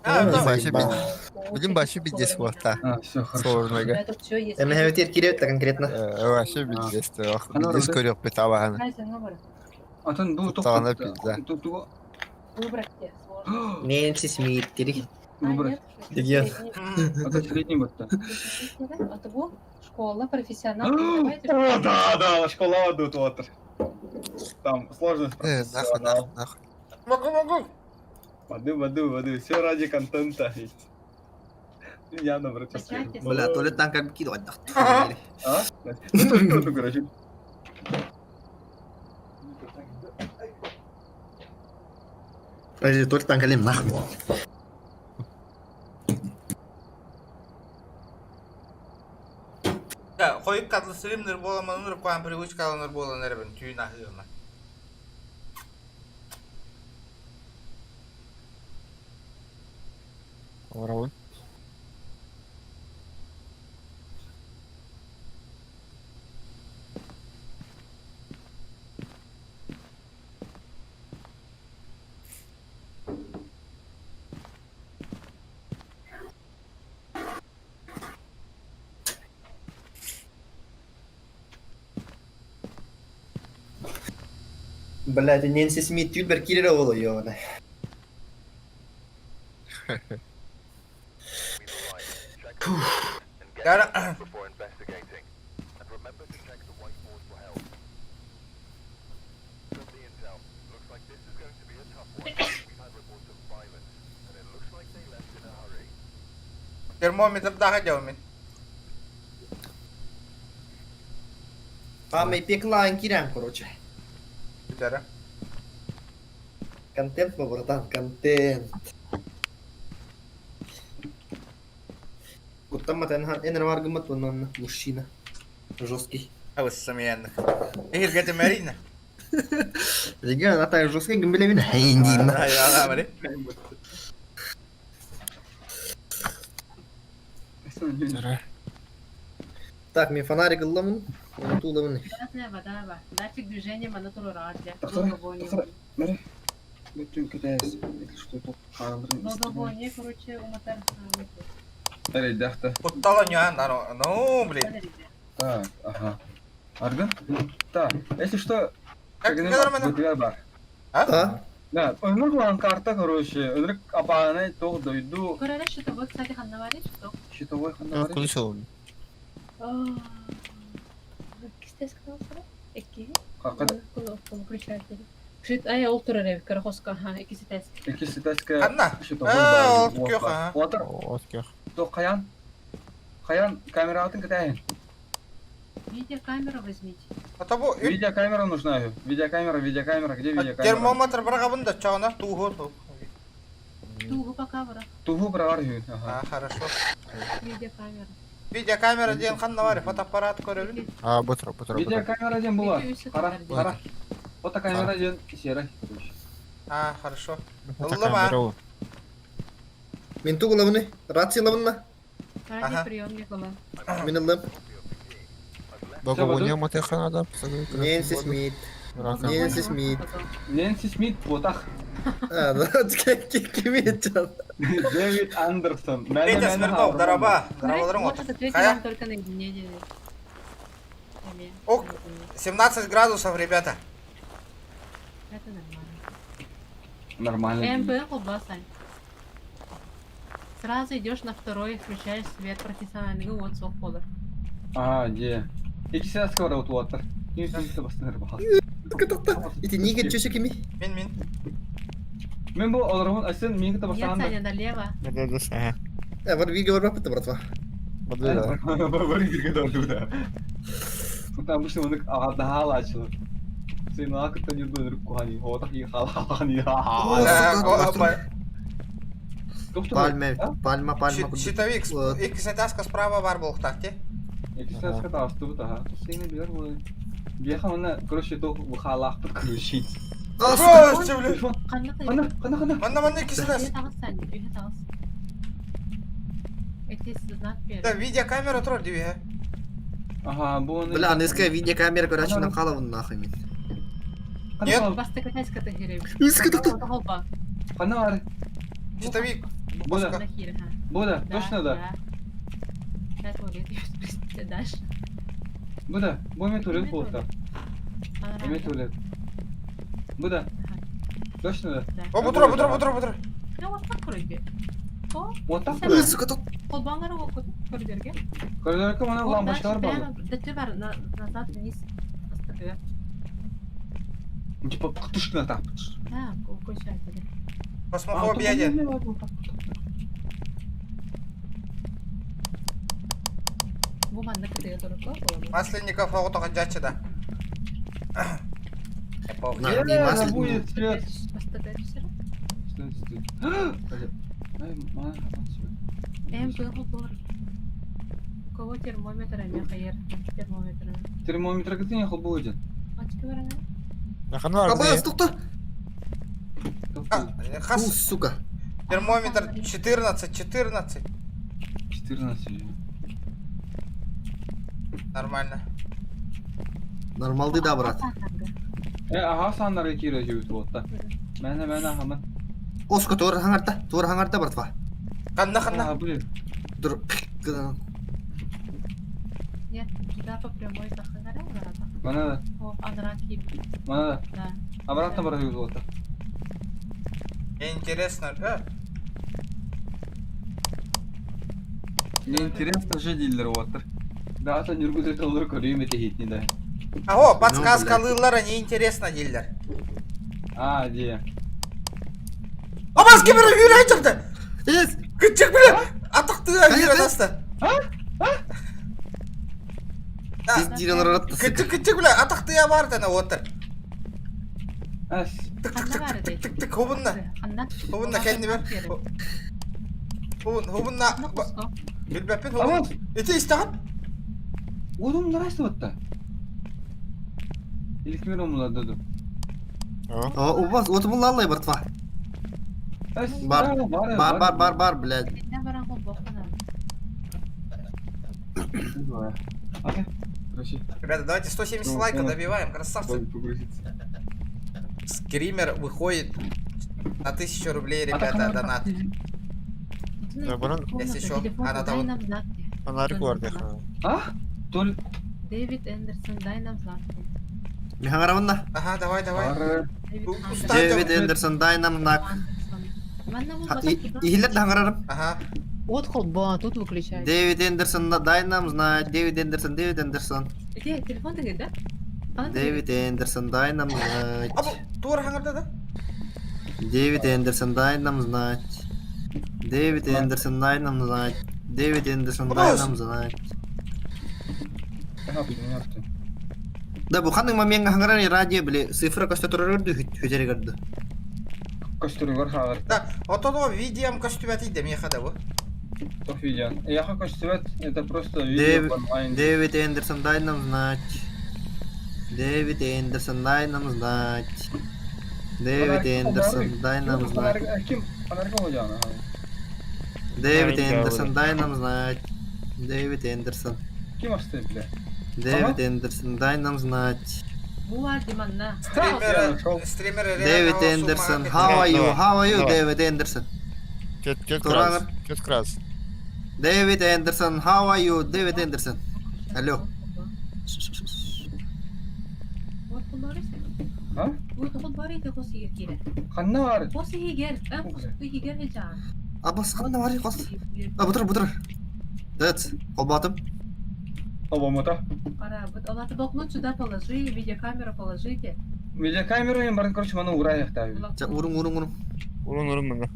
А, Билим да. башы бит. Билим башы бидес буолта. А, все, хорошо. Солорнага. Это все есть. Эм хәбетер киреп конкретно. Вообще бидес. Бидес көрөк бит абаһаны. Хайсы, номер. А то был Туттаҕына пизда. Выбрать те сложно. Нэнси Смит, тири. Выбрать. Деген. А то средний вот то Это был школа профессионал. О, да, да, школа идут вот. Там сложность Нахуй, нахуй, нахуй. Могу, могу. Воды, воды, воды. Все ради контента. Я набрать. Бля, туалеттан как кидывать. А? Ну, тоже круто, короче. Подожди, туалеттан калем нахуй. Да, хойук катлы стримнер боламаныр куан привычкаланыр болан эрбин түйін ахырына. Оравын. Блядь, Нэнси Смит тюльбер кирер оҕоло, ёбана. Яра. Термометр daha делмин. Памай пеклан кирям, короче. Бүтәрі. Контент, бо, братан, контент. Куттаммат энер варгымат оннан мужчина. Жесткий. А вы самиянных. Эгер Марина. Регион, а так жесткий гымбелемин. Хейндин. Ай, ала, мари. Так, мен фонарик ылламын. Оны тууламын. Красная вода ба. Датчик движения монитор радио. Доктор, доктор, Мэри. Бүтүн китайс. Если что, тут Благовоние, короче, уматар. Эрэйдээх да. Куттала ньуан, ну, блин. Так, ага. Аргын? Так, если что, Как бытыгар бар. А? Да, ынырык улахан карта, короче, ынырык абаанай тоҕ дойду Көрөрө щитовой, кстати, ханна барый, щиток. щитовой ханна барый. Иккисте сказал сара? Икки. Какы? Включатель. Шит, ай, ол турар эбит, Карахоска, ага, иккиси тәс. Иккиси тәске Ханна? щитовой Э, бар. ол көх, ага. Отыр. То каян? Каян камератын кытайын. Видеокамеру возьмите. А то бу Видеокамера нужна. Видеокамера, видеокамера, где видеокамера? термометр барагабын да чаана тууһу. Тугу пока бара. Тугу брар Ага. А, хорошо. Видеокамера. Видеокамера диэн ханна бар, фотоаппарат көрөбүн. А, бутро, бутро, бутро. Видеокамера ден була. Кара, кара. Фотокамера ден серый. А, хорошо. Ыллыма. Мен тугу лавыны, рация лавынна. Радиоприемник была. Мен ыллым. Благовоние матеха надо. Нэнси Смит. Нэнси Смит. Нэнси Смит ботах. А, да, ким етчан. Дэвид Андерсон. Петя Смирнов, дараба. Дарабаларың Вот отыр. этот третий Хая. вам только наедине. Ок, 17 градусов, ребята. Это нормально. Нормально. МП колбаса. Сразу идешь на второй, включаешь свет профессиональный, вот сок полар. А, де. Иккиси тәске бар отыр. Ким бастыныр баха. Ити неге чөші кими? Мен, мен. Мен бу оларгын асен мен кыта Нет, бастаган. Саня, налево. Э, бар видео бар бапыты, братва. Бар видео бар да. Там обычно он ага начал. Сен акыта не думаю кухани. Вот так и халахани. Пальма, пальма, пальма. Щитовик, иккиси тәске справа бар болуқтақ, те? Иккиси тәске тастыбыт, ага. Сени билер бу. Бияха мына, короче, то халахпыт, короче. Здравствуйте, блин. Ханна, ханна, ханна. Манна, манна, иккиси тәс. Үйе тағыз, Саня, үйе тағыз. Эти знак первый. Да, видеокамера тұр, дебе. Ага, бу Бля, анеская видеокамера, короче, на халавын нахуй мен. Нет. Басты катайска та хире. Үскі тоқта. Ханна бар. Щитовик. Буда. Буда, точно да. Да, туалет, я дальше. Буда, бу мен туалет болуп Эме туалет. Буда. Точно да? О, бутро, бутро, бутро, бутро. Ну, вот так вроде. О, Вот так Сәлем. вроде. Колбаңары оқыды, коридорге. Коридорга мына Вот лампочкалар дальше бар. прямо, дәтте бар, назад, вниз. Бастырды. Типа ктушкина так. Да, включатель. Космофобия ден. Бу манна кытыга турукка болады. Масленников оғытыға жачы да. На, не масло. будет свет. Бастырды түсірі. Стой, стой. Ай, ма, Эм, был бар. У кого термометр, а хайер. Термометр. Термометр где не будет? Очки бар Абас, тоқта. Хас. Сука. Термометр 14, 14. 14. Нормально. Нормалды да, брат. Э, ага, саннары кире жүйт вот да. Мәне, мәне, хамын. Оско, тур хаңарта, тур хаңарта, братва. Ханна, ханна. А, блин. Дур. Нет, туда по прямой заханара, ворота. Мана да. О, анара кип. Мана да. Да. Обратно бар жүйт вот да. Мне интересно. Э, Мне интересно же дилер вот. Да, это не ргут это лырка, время это хит не да. Аго, подсказка лыллара неинтересно дилер. А, где? Абас кемері үйрен шықты. Күтчік біле. Атақты үйрен асты. Күтчік, күтчік біле. Атақты я бар тәне отыр. Әс. Тык тык тык тык тык тык тык хобунна. Хобунна кәліне бер. Хобун, хобунна. Билбәппен хобун. Эте истаған. Одум нравится вот та. Или кемер омула даду. А, у вас, вот был аллай, братва. Бар, бар, бар, бар, бар, блядь. Ребята, давайте 170 лайков добиваем, красавцы. Скример выходит на 1000 рублей, ребята, донат. Да, бұрын Если Комната, что, телефон, она дай там. нам знак. Фонарик бар дехана. А? Толь... Дэвид Эндерсон, дай нам знак. Михаңарамын да. Ага, давай, давай. Дэвид Эндерсон, дай нам знак. Ихилер да хаңарарым. Ага. Вот холба, тут выключай. Дэвид Эндерсон, дай нам знать. Дэвид Эндерсон, Дэвид Эндерсон. Где телефон ты да? Дэвид Эндерсон, дай нам знать. Абу, тур хаңарда да? Дэвид Эндерсон, дай нам знать. Дэвид Эндерсон, дай нам знать. Дэвид Эндерсон, дай нам знать. Да, бу ханның моментга хаңарар радио биле цифра көстө хүзери көрдү. Көстөрүгөр хагыр. Да, отоно видеом көстүбэт иде меха да бу. Тоқ видео. Яха көстүбэт, это просто видео Дэвид, онлайн. Дэвид Эндерсон, дай нам знать. Дэвид Эндерсон, дай нам знать. Дэвид Эндерсон, дай нам знать. Ким? Фонарик алып Дэвид Эндерсон, дай нам знать. Дэвид Эндерсон. Ким асты, бля? Дэвид Эндерсон, дай нам знать. Буар Диманна. Стример, стример Дэвид Эндерсон, how are you? How are you, Дэвид Эндерсон? Кет кет Турагыр. крас. Кет крас. Дэвид Эндерсон, how are you? Дэвид Эндерсон. Алло. Вот кулларыйсың. А? Вот кулларыйды қос егер келе. Ханна бар. Қос егер, а қос егер жан. Абас, ханна бар, қос. А, бұтыр, бұтыр. Дэт, қолбатым. Обамата. Ара, вот алаты блокнот сюда положи, видеокамеру положите. Видеокамеру мен барын, короче, маны ура яқтабы. Урун, урун, урун. Урун, урун мында.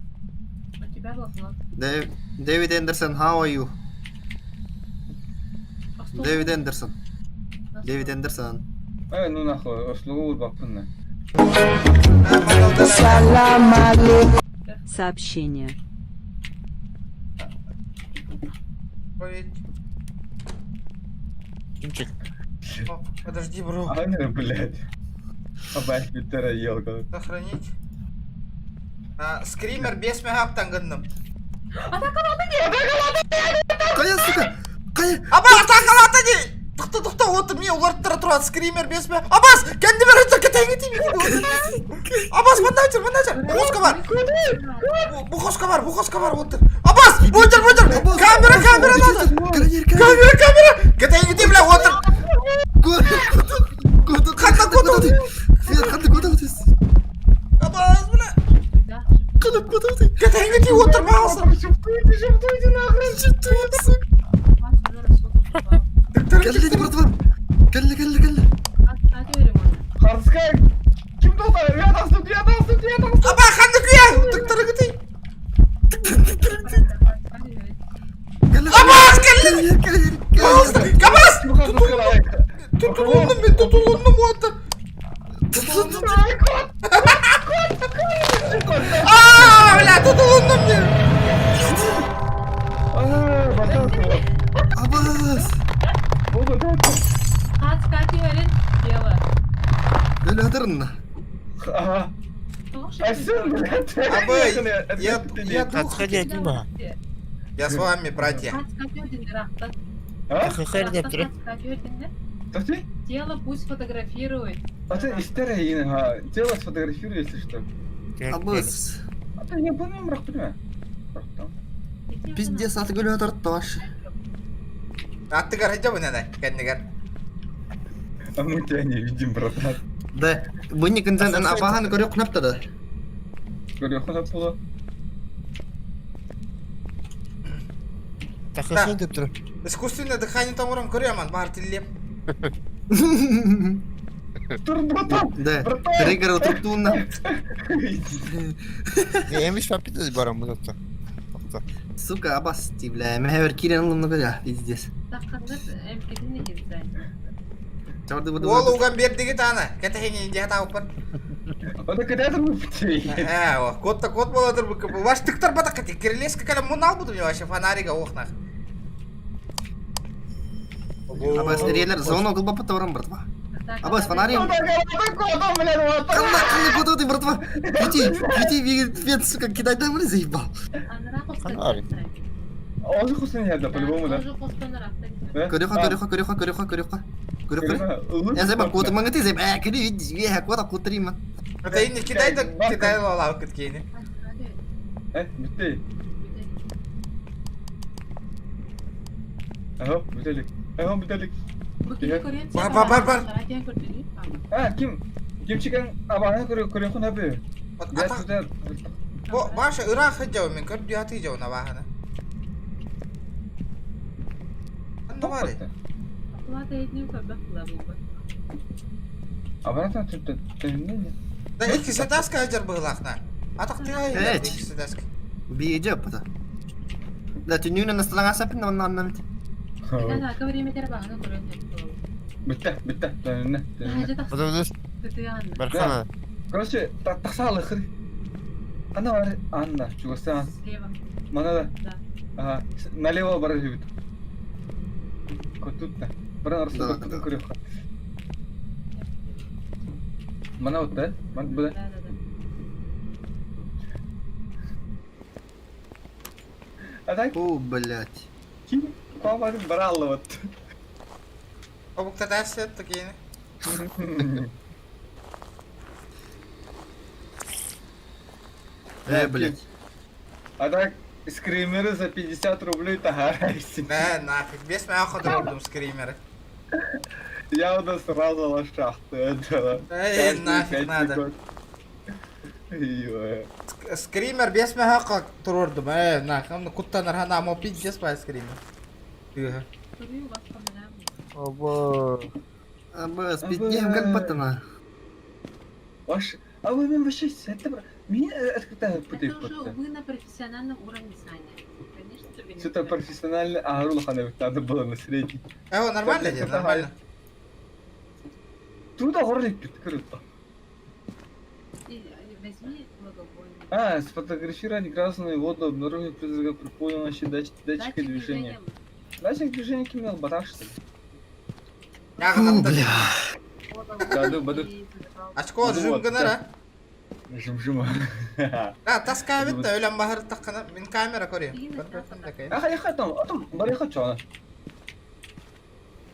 У тебя блокнот. Дэвид Эндерсон, how are you? Дэвид Эндерсон. Дэвид Эндерсон. Э, ну нахуй, услугу урбаппын. Сообщение. Кимчик. Подожди, бро. Аня, блядь. Абай, Питера елка. Сохранить. А, скример без мегаптан гынным. Кая, сука! Кая! Аба, атакалата не! Тохта, тохта, вот мне уларттыра турат скример без ме. Абас, кенди бер өтөр кетеңи тиби. Абас, мындачыр, мындачыр. Бухоска бар. Бухоска бар, бухоска бар, отыр. Абас, отыр, отыр. Камера, камера надо. Камера, камера. Кетеңи тиби, бля, отыр. Ката кот. Ката кот. Абас, бля. Ката кот. Кетеңи тиби, отыр, пожалуйста. Шифтуйте, нахрен. Шифтуйте, сука. Кэлли, братва. Кэлли, кэлли, кэлли. Харскай. Ким тоқтар? Я тастым, я тастым, я тастым. Аба, ханды күйе. Тыктыры гыты. Абас, кэлли. Пожалуйста, Абас. Tutulundum ben, tutulundum отыр. Ааа, бля, tutulundum мен. Абас. Кат верин дело. Өлі атырын. Ага. Абы, я дух. Я с вами, братья. А? Тело пусть фотографирует. А ты истерия, ха. Тело сфотографируй, если что. Абас. А ты не понял, мрак, понимаю. Пиздец, аты көлі атырды вообще. Аттыгар хотя бы надо, кәднігер. А мы тебя не видим, братан. Да, bu не контент апахан көрө кунапта да. Көрө кунап боло. Тахасын деп тұр. Искусственное дыхание тамырым көрөмөн, бар тилеп. Тур, братан. Да, триггер отырып Эмиш папита барам бұл затта. Сука, абас ти, бля, мен хәбер кирен алымны көрә, пиздец. Ол уган бердиги тана, кәтәһиң инде хата упар. Ода кәтә бу битей. Ә, о, кот та кот боладыр бу. Ваш тыктар бата кәте кирелес кәлә мун ал буду вообще фонарига охнах. Абас, релер зона кылба пата братва. Абас, фонарик. Калла, калла, куда ты, братва? Иди, иди, бегет, сука, кидай да, блин, заебал. Фонарик. Озы хусын яда, по-любому, да? Көрөха, көрөха, көрөха, көрөха, көрөха. Көрөха. Я заебал, кот маңы ты заебал. Ә, көрө, иди, кот кутрима. Это инде кидай да кидай лалау киткени. Э, битей. Ага, бүтэлик. Ага, бүтэлик. Бар, бар, бар, бар. А, ким? Кимчикэн абаһаны көрүөхүн хөбү. Бу Маша ыраах сылдьабын мин көрдүү сатыы абааһыны. Ханна баарый? Оплата этнин көрбөх була буолбат. Абаһы төннө. Да икки сатаска сылдьар быһыылаахна. Атахтыга Эт. икки сатаска. Биэдьэ оппата. Да түннүгүнэн асталаҥа саппын онно аннамыт. Это ака время абаһыны көрөн сөп Бүтте, бүтте, төннө, төннө. Подожди. Бархана. Короче, тахсаалы хыр. Ана бар, анна, чугастан. Слева. Мана да. Да. Ага, налево бар жүрбүт. Көтүт да. Баран арасы көтүт көрүөх. Мана вот да? Ман бу да. Да, да, да. А так? О, блядь. Ким? Папа брал вот. Обукта тәсі такие. Блядь. А так, скримеры за 50 рублей тагарайся. Да, нафиг, без меня ходордум скримеры. Я у нас сразу на шахту этого. Эй, Каждые нафиг пять надо. секунд. Ё. Скример без меня турордум. Нахуй, он куттанар хана мо пиздец по скример. Тыга. Оба. Аба, спиднем как патана. Ваш... А вы мен вообще это... Меня это путает Это уже вы на профессиональном уровне, Саня. Конечно, тебе не Что-то профессионально... А, Рулхана надо было на средний. Нормально де, нормально. Труда горлик круто. И, Возьми благовоние. А, сфотографировать грязную воду, обнаружить призрак при помощи датчика движения. Датчик движения кимел, баташ, что ли? Бля. Баду, баду. Очко жим гынара. Жим-жим. Да, таска бит өлөн бахыр таккана мин камера көрөйм. Аха, яха там, атом, бар яха чана.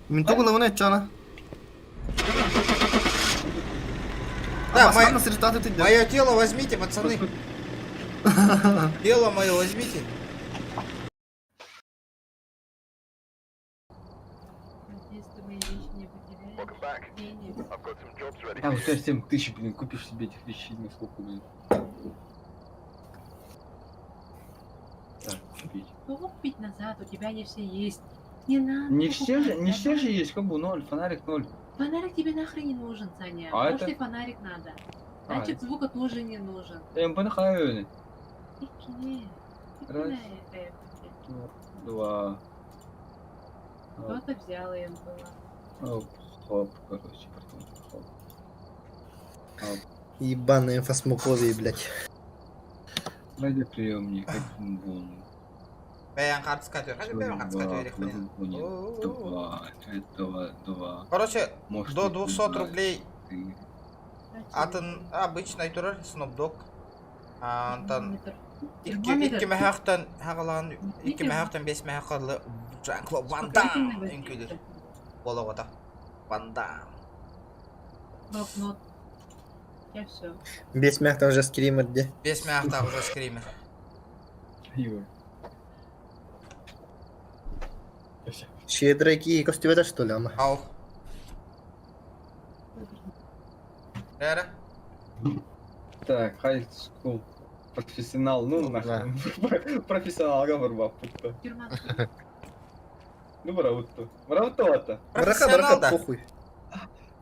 Мин тугуна вона чана. Да, мое, мое тело возьмите, пацаны. Тело мое возьмите. Надеюсь, ты мои вещи не потеряешь. Денег. А, у тебя 7 тысяч, блин, купишь себе этих вещей на сколько, блин. Так, купить. Ну, купить назад, у тебя не все есть. Не надо Не все же, покупать, не все давай. же есть, как бы ноль, фонарик ноль. Фонарик тебе нахрен не нужен, Саня. А Может, это? и фонарик надо. А, Датчик это- звука тоже не нужен. МП на Икине. Раз. Икине, Два. Кто-то взял им было. Оп, хоп, короче, потом хоп. Хоп. Ебаные фасмофобии, блядь. Радиоприемник, один бон. Бәян картыска төр. Хәзер бәян картыска Два, төр. один, два, этого, два. Короче, Может, до быть, 200 два, рублей три. атын обычный турар Snoop Dogg. Антан икки Термометр. икки мәхәктән хагалан икки мәхәктән беш мәхәклы Жан-Клод Ван Дам үңкүлөр. Бологота. Ван Дам. Блокнот. Я все. Бес мяхта уже скример где. Беш мәхәктә уже скример. Ё. Щедрые костюмы что ли, ама? Ау. Эра. Так, high school. Профессионал, ну нахуй. Профессионал говор баппутта. Ну бараутто. Бараутто вата. Барака, барака, похуй.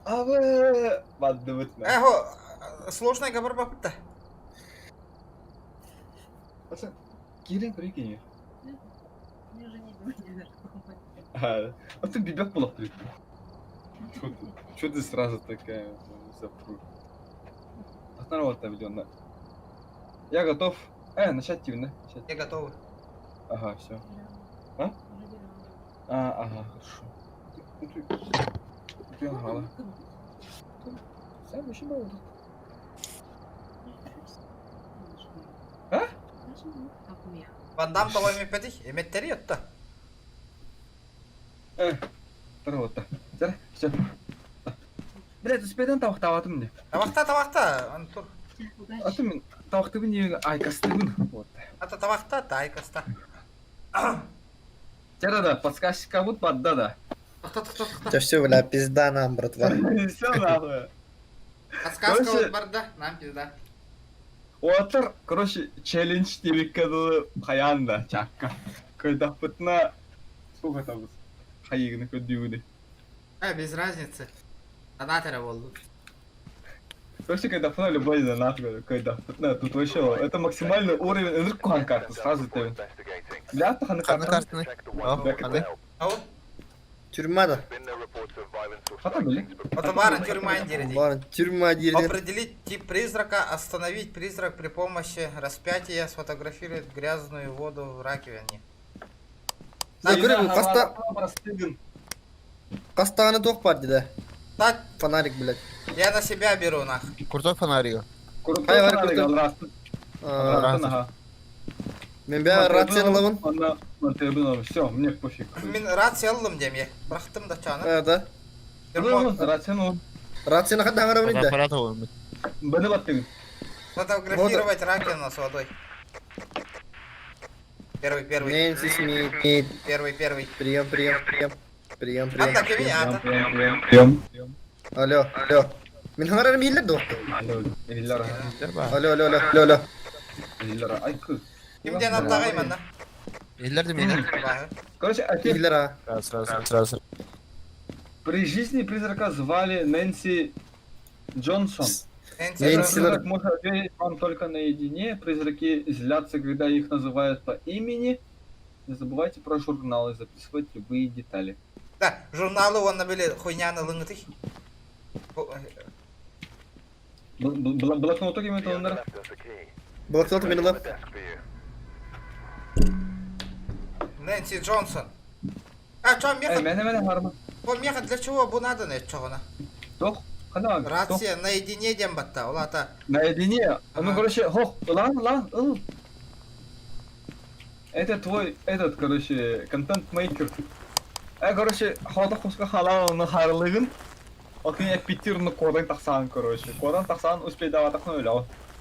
А вы... Ладно, вот на. Эхо, сложный говор баппутта. Пацан, Кирин прикинь. Мне уже не не А, а ты бибек была Чё ты сразу такая запру? Ахнар вот Я готов. Начать тивно. Я готова. Ага, все. А? А, ага, хорошо. Ну ты... Ты ангала. Сам еще был тут. А? Ван Дам того эмеппетих, эметтери ятта. Второго-то. Все. Блядь, успейтен тавахтаватым мне. Тавахта, тавахта, Антур. А ты мен тавахтыбын не айкастыбын. Вот. Ата тавахта, та айкаста. Чара да, подсказчика вот бадда да. Да все, бля, пизда нам, братва. Все нахуй. Подсказка Короче- вот барда, нам пизда. Уотар, короче, челлендж диэбиккэ дылы хайаан да, чакка. Кыйдахпытына, сколько там хайыгыны көрдүүгүнү. А, без разницы. Донатора болду. Короче, кыйдахпытына любой донат, кыйдахпытына, тут вообще, это максимальный уровень, ынырык куһаҕан карта, сразу тебе. Бля, ханы Ханы карта. картаны? Ханы? Ау? Тюрьма да. Хата били? Вот баар тюрьма диэри. Баар тюрьма диэри. Определить тип призрака, остановить призрак при помощи распятия, сфотографировать грязную воду в раковине. Да, көрө хаста хастааны туох баар дии. Так. Фонарик, блядь. Я на себя беру, нах. Крутой фонарик. Крутой Хай, бар, фонарик, крутой. алрастын. Алрастын, ага. Мин бә рацияны ылабын. Все, мне пофиг. Мин рация ыллым диэм е. Бырахтым да чаны. А, да. Рацияны ыл. Рацияны хата аңарабын инде. Аппарат ылабын. Баны баттыгын. Фотографировать раковину с водой. Первый, первый. Нэнси Смит. Первый, первый. Прием, прием, прием. Прием, прием. Ата, кеми, ата. Прием. Алло, алло. Мин аңарарым иһиллэр дуо? Алло, иһиллэр. Алло, алло, алло, алло, алло. Иһиллэр, айкы. Кимден аттагай манна? Иһиллэр да мин. Короче, а ты... Иһиллэр, а. Раз, раз, раз, раз. При жизни призрака звали Нэнси Джонсон. Нэнси Нэнси Призрак может ответить вам только наедине. Призраки злятся, когда их называют по имени. Не забывайте про журналы, записывать любые детали. Да, журналы он били хуйняны ылыҥ Блокноту ким это Блокнот мин ылам. Нэнси Джонсон. А, чё, меха? Мене мене харма. Бу меха для чего бу надо не чогона? Тох, хана. Рация наедине диэн батта, ол ата. Наедине. Ну, короче, хох, лан, лан, ыл. Это твой, этот, короче, контент-мейкер. Короче, хода хуска халал на харлыгын. Окей, я питирну кодан тахсан, короче. Кодан тахсан успей давать окно или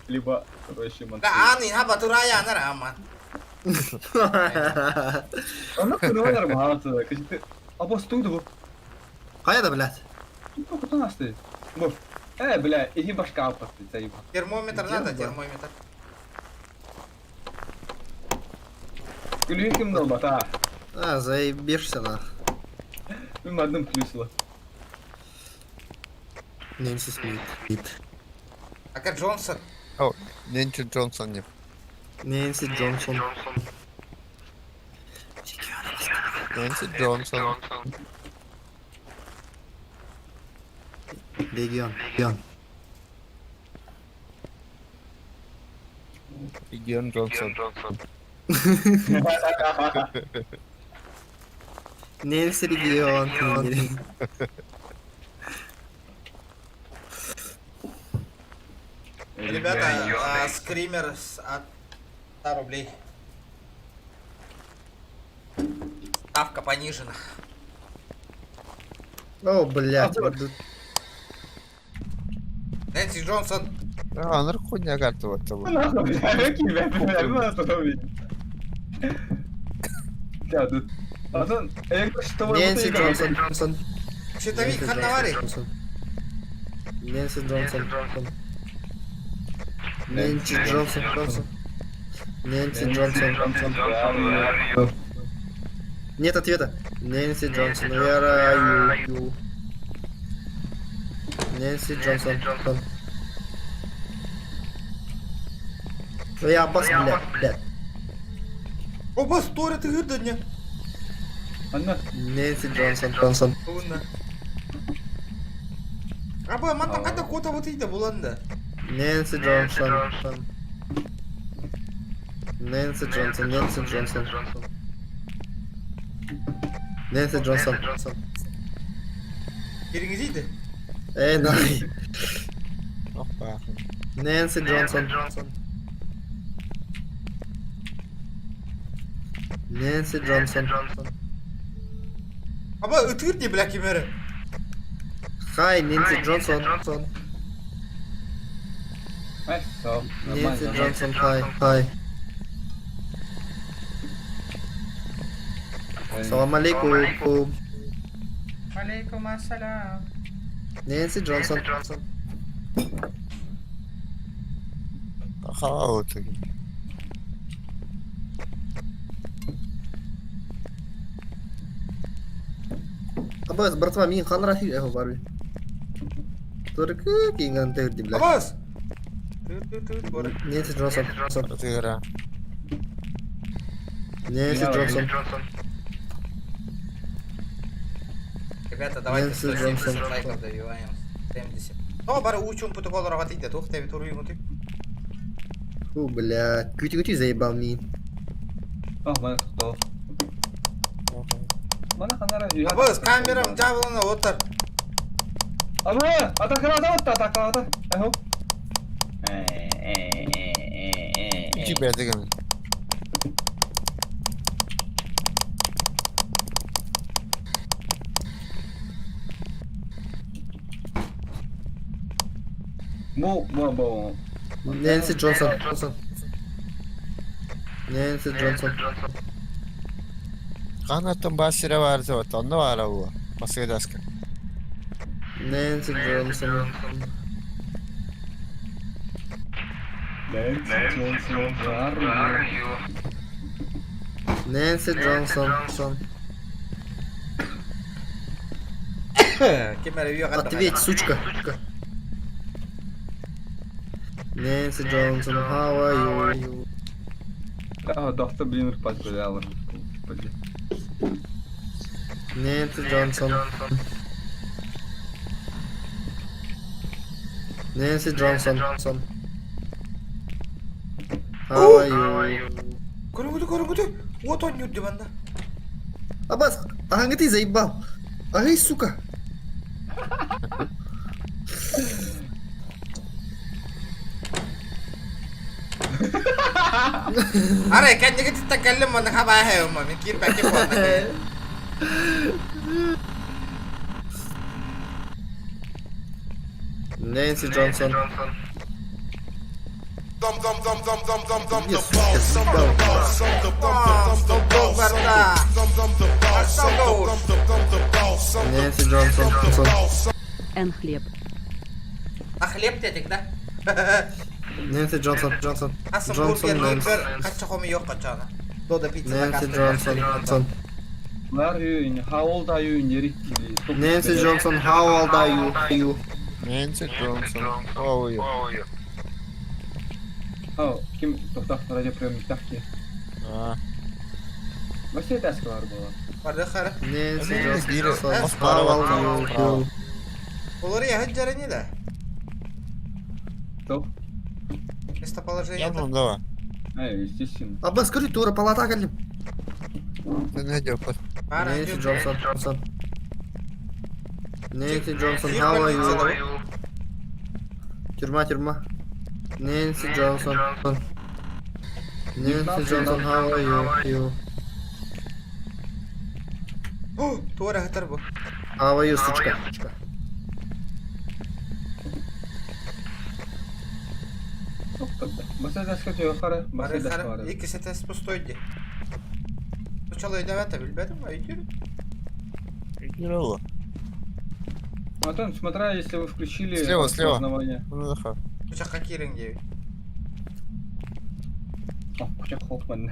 Либо, короче, мон. Да, аны хаба турая анара аман. Онно кырылар бааты. Кажется, або стуйду. Кая да, блядь? Ну, куда нас ты? Бу. Бля, иди башка апасты, заеба. Термометр надо, термометр. Күлүкүм долбата. А, заебешься нах. Мин одним плюсила. Нэнси Смит. Ака Джонсон. О, Нэнси Джонсон не. Нэнси Джонсон. Нэнси Джонсон. Легион. Легион. Легион Джонсон. Нэнси Регион. Ребята, скример с от 100 рублей. Ставка понижена. О, блядь. Нэнси Джонсон. А, ну хуйня карта вот того. Нахуй, бля, какие, бля, бля, бля, бля, тут. Антон, Нэнси Джонсон. Джонсон. Щитовик Ханнавари. Нэнси Джонсон. Нэнси Джонсон. Джонсон. Нэнси Джонсон. Джонсон. Нет ответа. Нэнси Джонсон. Where are you? Нэнси Джонсон. Я бас, блядь, блядь. Оба стори ты гырдыня. Анна. Нэнси Джонсон. Джонсон. Уна. Аба, мантан ката кота вот иде буланда. Нэнси Джонсон. Нэнси Джонсон. Нэнси Джонсон. Нэнси Джонсон. Кериңиз Эй, най. Опа. Нэнси Джонсон. Нэнси Джонсон. Аба, ытыр не бля кимери. Хай, Нэнси Джонсон. Нэнси Джонсон, хай, хай. Салам алейкум. Алейкум ассалям. Нэнси Джонсон. Хао Абас, братва, мин ханра хи эхо барби. Только кинган терди, блядь. Абас! Нэнси Джонсон. Тыгыра. Нэнси Джонсон. Ребята, давайте Нэнси 170 Джонсон. лайков добиваем. 70. О, бары учум протокол рогатыйда, тух тебе туру ему ты. Фу, блядь. Күти-күти заебал мин. А, мана кто? Мана ханара. Абас, камерам жабылына отыр. Абы, атакалада отта, атакалада. Эхо. Тебя деген. Бу, бу, бу. Нэнси Джонсон. Нэнси Джонсон. Канаттан басыра бар деп, онда бар бу. Басыга даска. Нэнси Джонсон. Нэнси Джонсон, where are you? Нэнси Джонсон. Ответь, сучка. Нэнси Джонсон, how are you? А, доктор, блин, позволяла. Нэнси Джонсон. Нэнси Джонсон. How are you? Көрүңүтү, көрүңүтү. Вот он юрдү манда. Абас, ага ты заебал. Ай, сука. Аре, кәндеге титтәкәллем моны хаба һәм мин кир бәки болды. Нэнси Джонсон. I'm, I'm, I'm, I'm, I'm, I'm, I'm the Yes, boss. I'm the boss. I'm the, I'm the, I'm the boss. I'm the, I'm the boss. I'm the, I'm the, I'm the boss. I'm the, Нэнси Джонсон. I'm the boss. Эн хлеб. А хлеб дедик, да? Нэнси Джонсон. Джонсон. Асы Джонсон бургер, Нэнси. бургер, кача хоми yok качана. Дода пицца Нэнси Джонсон. Джонсон. Where are you? in- How old are you in Нэнси Джонсон, how old are you? You. Нэнси Джонсон. How are you? Oh, ким тоқтақ радиоприемник тахки. А. Вообще таскалар была. Барды хара. Нэнси Бири, Джонсон, how справа, old are справа. you? Олар я хаджара не да? Кто? Местоположение. Я вам давай. Эй, естественно. Аббас, скажи, тура палата калим. Ты не идёт. Нэнси Джонсон. Джонсон. Нэнси Джонсон, how are you? Тюрьма, тюрьма. Нэнси Джонсон. Нэнси Джонсон, how are you? О, тура хатар бу. How are you, сучка? Баса таска тёхара, баса Бары хара. таскалар. Икisi тест пустой ди. Учалы өйдөбөт билбедим, өйдүр. Херово. Антон, смотря, если вы включили Слева, слева. распознавание. Ну, да. Учакка кириң деби. О, куча Хоффман.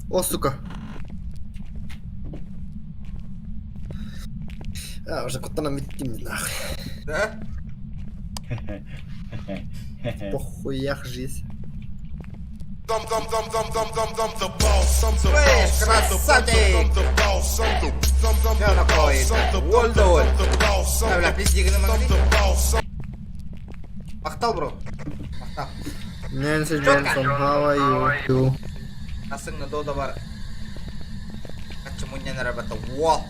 О, сука. А, уже куда нам идти нахуй. Да? Похуях жизнь. I'm, I'm, I'm, I'm, I'm, I'm, I'm the boss. I'm the Слышь, boss. I'm the, I'm the, I'm the boss. I'm the, I'm, I'm Всё the такое. boss. I'm the, Уолду ол. I'm the boss. I'm Бля, the, пиздигini I'm могли. the boss. Мактал, бро. Мактал. Нэнси Джонсон, how are you? Асыңны дода бар. Качы муньян рабата. Во.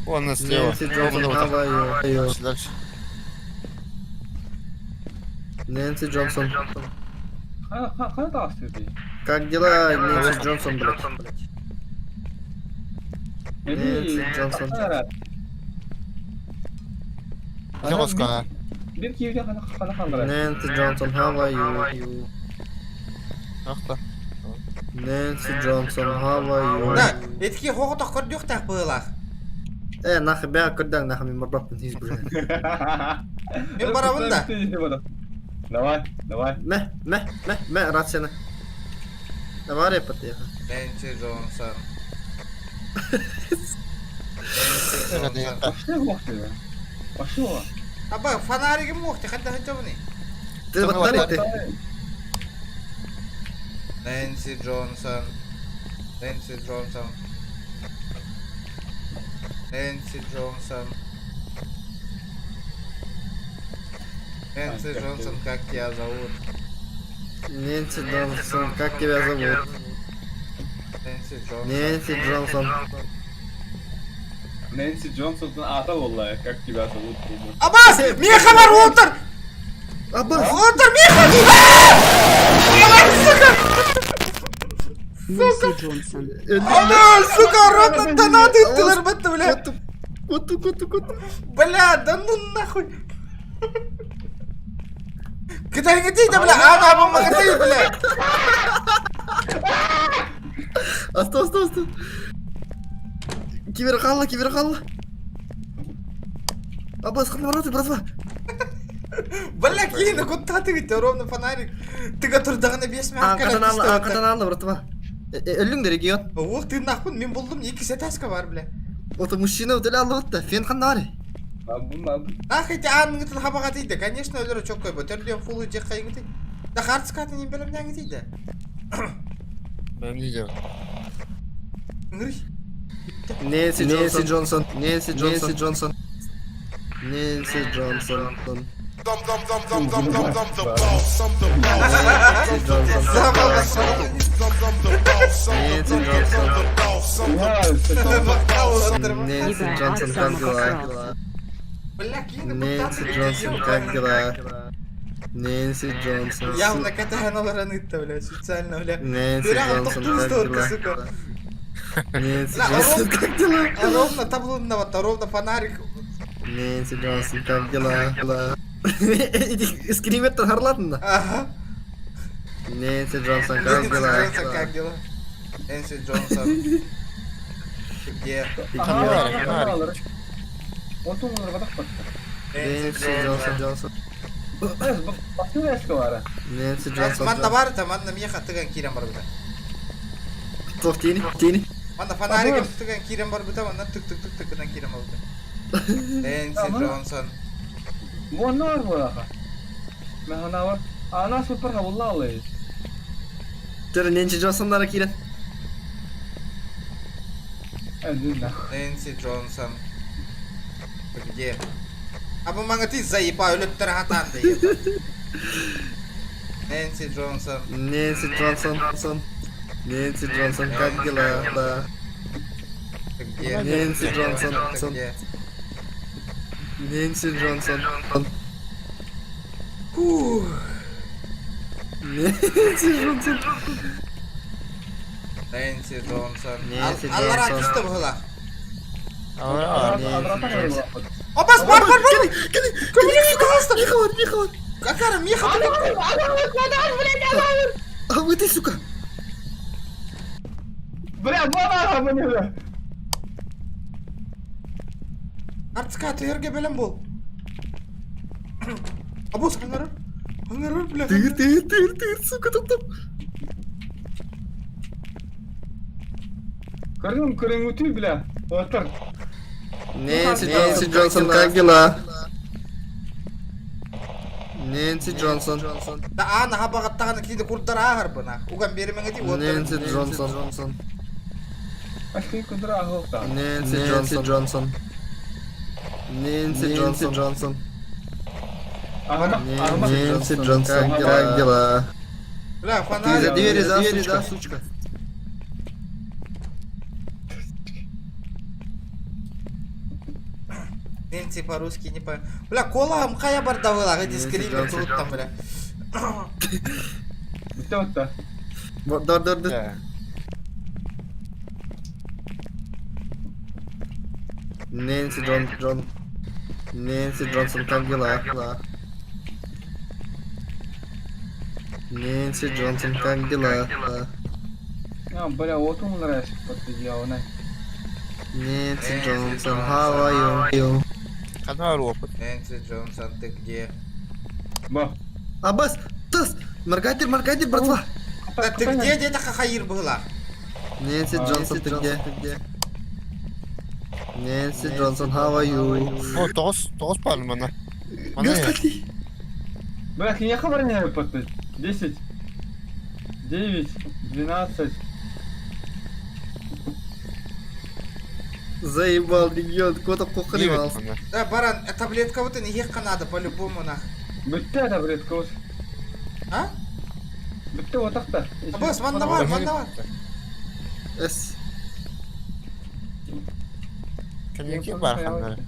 Вон на слева. Нэнси Джонсон, Вон, how are you? Дальше, дальше. Нэнси Джонсон. Хана таастыр дии. Как дела, Нэнси Джонсон, блядь? Нэнси Джонсон. Жоғысқа. Bir киевде хана хана хандыра. Нэнси Джонсон, how are you? Ахта. Нэнси Джонсон, how are you? Да, этики хоҕотох көрдүөхтээх быһыылаах. Э, нахуй, бэҕэ көрдөҥ, нахуй, мин барбаппын, хис бля. Мин барабын да. Давай, давай. Мэ, мэ, мэ, мэ, рацияны. Давай подъехал. Нэнси Джонсон. Нэнси Джонсон. Пошли лохты. Пошел. Аба, фонаригым муохте, хадда хачабыны. Ты батарей ты. Нэнси Джонсон. Нэнси Джонсон. Нэнси Джонсон. Нэнси Джонсон, как тебя зовут? Нэнси Джонсон, как тебя зовут? Нэнси Джонсон. Нэнси Джонсон. Нэнси Джонсон ата والله, как тебя зовут? Абас! Меха бар отыр! Абас! Отыр, Меха! Ебать, сука! Нэнси Джонсон. Ана, сука, ротно донаты ыттылар батты, бля. Куту, куту, куту. Бля, да ну нахуй. Кытайгы да, бля, ана, бомба, бля. Аста, аста, аста. Кибер қалла, кибер қалла. Абас, ханна бараты, братва. Бля, кейіні куттаты ведь, ровно фонарик. Тыга турдағына бес А, катан алла, а, катан алла, братва. Өлүң да регион. Ох, ты нахуй, мен болдум, екі сетаска бар, бля. Вот мужчина өтеле алла отта, фен ханна бары. Ах, эти анның хабаға дейді, конечно, өлері чок көйбі. Төрлен фулы жек қайыңы дейді. Да хартскатын ембелем нәңі дейді. Ben diyeceğim. Ңырый. Нэнси Джонсон, Нэнси Джонсон, Нэнси Джонсон. Нэнси Джонсон. I'm, I'm, I'm, I'm, I'm, I'm, I'm the boss. I'm the boss. Нэнси Джонсон. I'm, I'm the boss. I'm Нэнси the, Джонсон. I'm the boss. I'm the Нэнси Джонсон, как дела? Бля, кейіні Нэнси куттаты Джонсон, как дела? Нэнси Джонсон. Явно катахан олар анытта, бля, специально, бля. Нэнси Бля, Джонсон, тоқтур как столько, дела? сука. Нэнси Бля, Джонсон, как дела? А ровно табло вот, ровно фонарик. Нэнси Джонсон, как дела? Скример-то харлатын да? Ага. Нэнси Джонсон, как Нэнси дела? Джонсон, как дела? Нэнси Джонсон. Ты где? Нэнси Джонсон, Джонсон. Нэнси Джонсон. Манна бар, та манна меха тыган кирен бар бұта. Тоқ тени, тени. Манна фонарик тыган кирен бар бұта, манна тык тык тык тык кирен бар бұта. Нэнси Джонсон. Вон бар ما هنا انا سوبرها والله الله Тері Нэнси Джонсондары кирен. Нэнси Джонсон. Ты где? А bu маңа ты заеба өлөттөр хатанды. Нэнси Джонсон. Нэнси Джонсон, Джонсон. Нэнси Джонсон, как дела? Да. Ты где? Нэнси Джонсон, Ты Джонсон. где? Нэнси Джонсон. Фух. Нэнси Джонсон. Нэнси Джонсон. Нэнси Аллара Джонсон. түстө була. Нэнси Джонсон. Абас бар бар бар. Кели, кели, сука, Миха, вот, Миха, вот. Какара Миха, блядь. А вы ты, сука. Бля, вон она, Артска түйерге белем бол. Абус аңарар. Аңарар, бля. Тыр, тыр, тыр, тыр, сука, топ, топ. Көрүң, көрүң өтүй, бля. Отыр. Нэнси Джонсон, Джонсон, как дела? Нэнси Джонсон. Да ана хабагаттаганы кийди курттар ахар бына. Уган бермеңе ди Нэнси Джонсон. Ашкы кудра ахылта. Нэнси Джонсон. Джонсон. Нэнси Джонсон. Джонсон. Нэнси Джонсон, как дела? Бля, Ты фонарик. за двери, за сучка. Нэнси по-русски не по... Бля, кола кая бар давыла, эти Нэнси скример Джонсон. тут там, бля. Бүтө өттө. Дар, дар, дар. Нэнси Джон, Джон. Нэнси Джонсон, как дела? Нэнси Джонсон, как дела? А, бля, вот он нравится подъел, на. Нэнси Джонсон, how are you? Ханна опыт. Нэнси Джонсон, ты где? Ба. Аббас, тыс! Маргатер, маргатер, братва! Да ты где, где-то хахаир была? Нэнси Джонсон, ты где? Нэнси Джонсон, how are you? О, тоғыз, тоғыз бар мына. Мана я. Господи! Бля, я хабар не подтать. 10, 9, 12. Заебал, легион, кота кухаревался. Да, баран, таблетка вот и не ехка надо, по-любому нах. Бүтте таблетка ус. А? Бүтте отақта. Аббас, манна бар, манна бар. Эс. Кемнеки бар ханнары.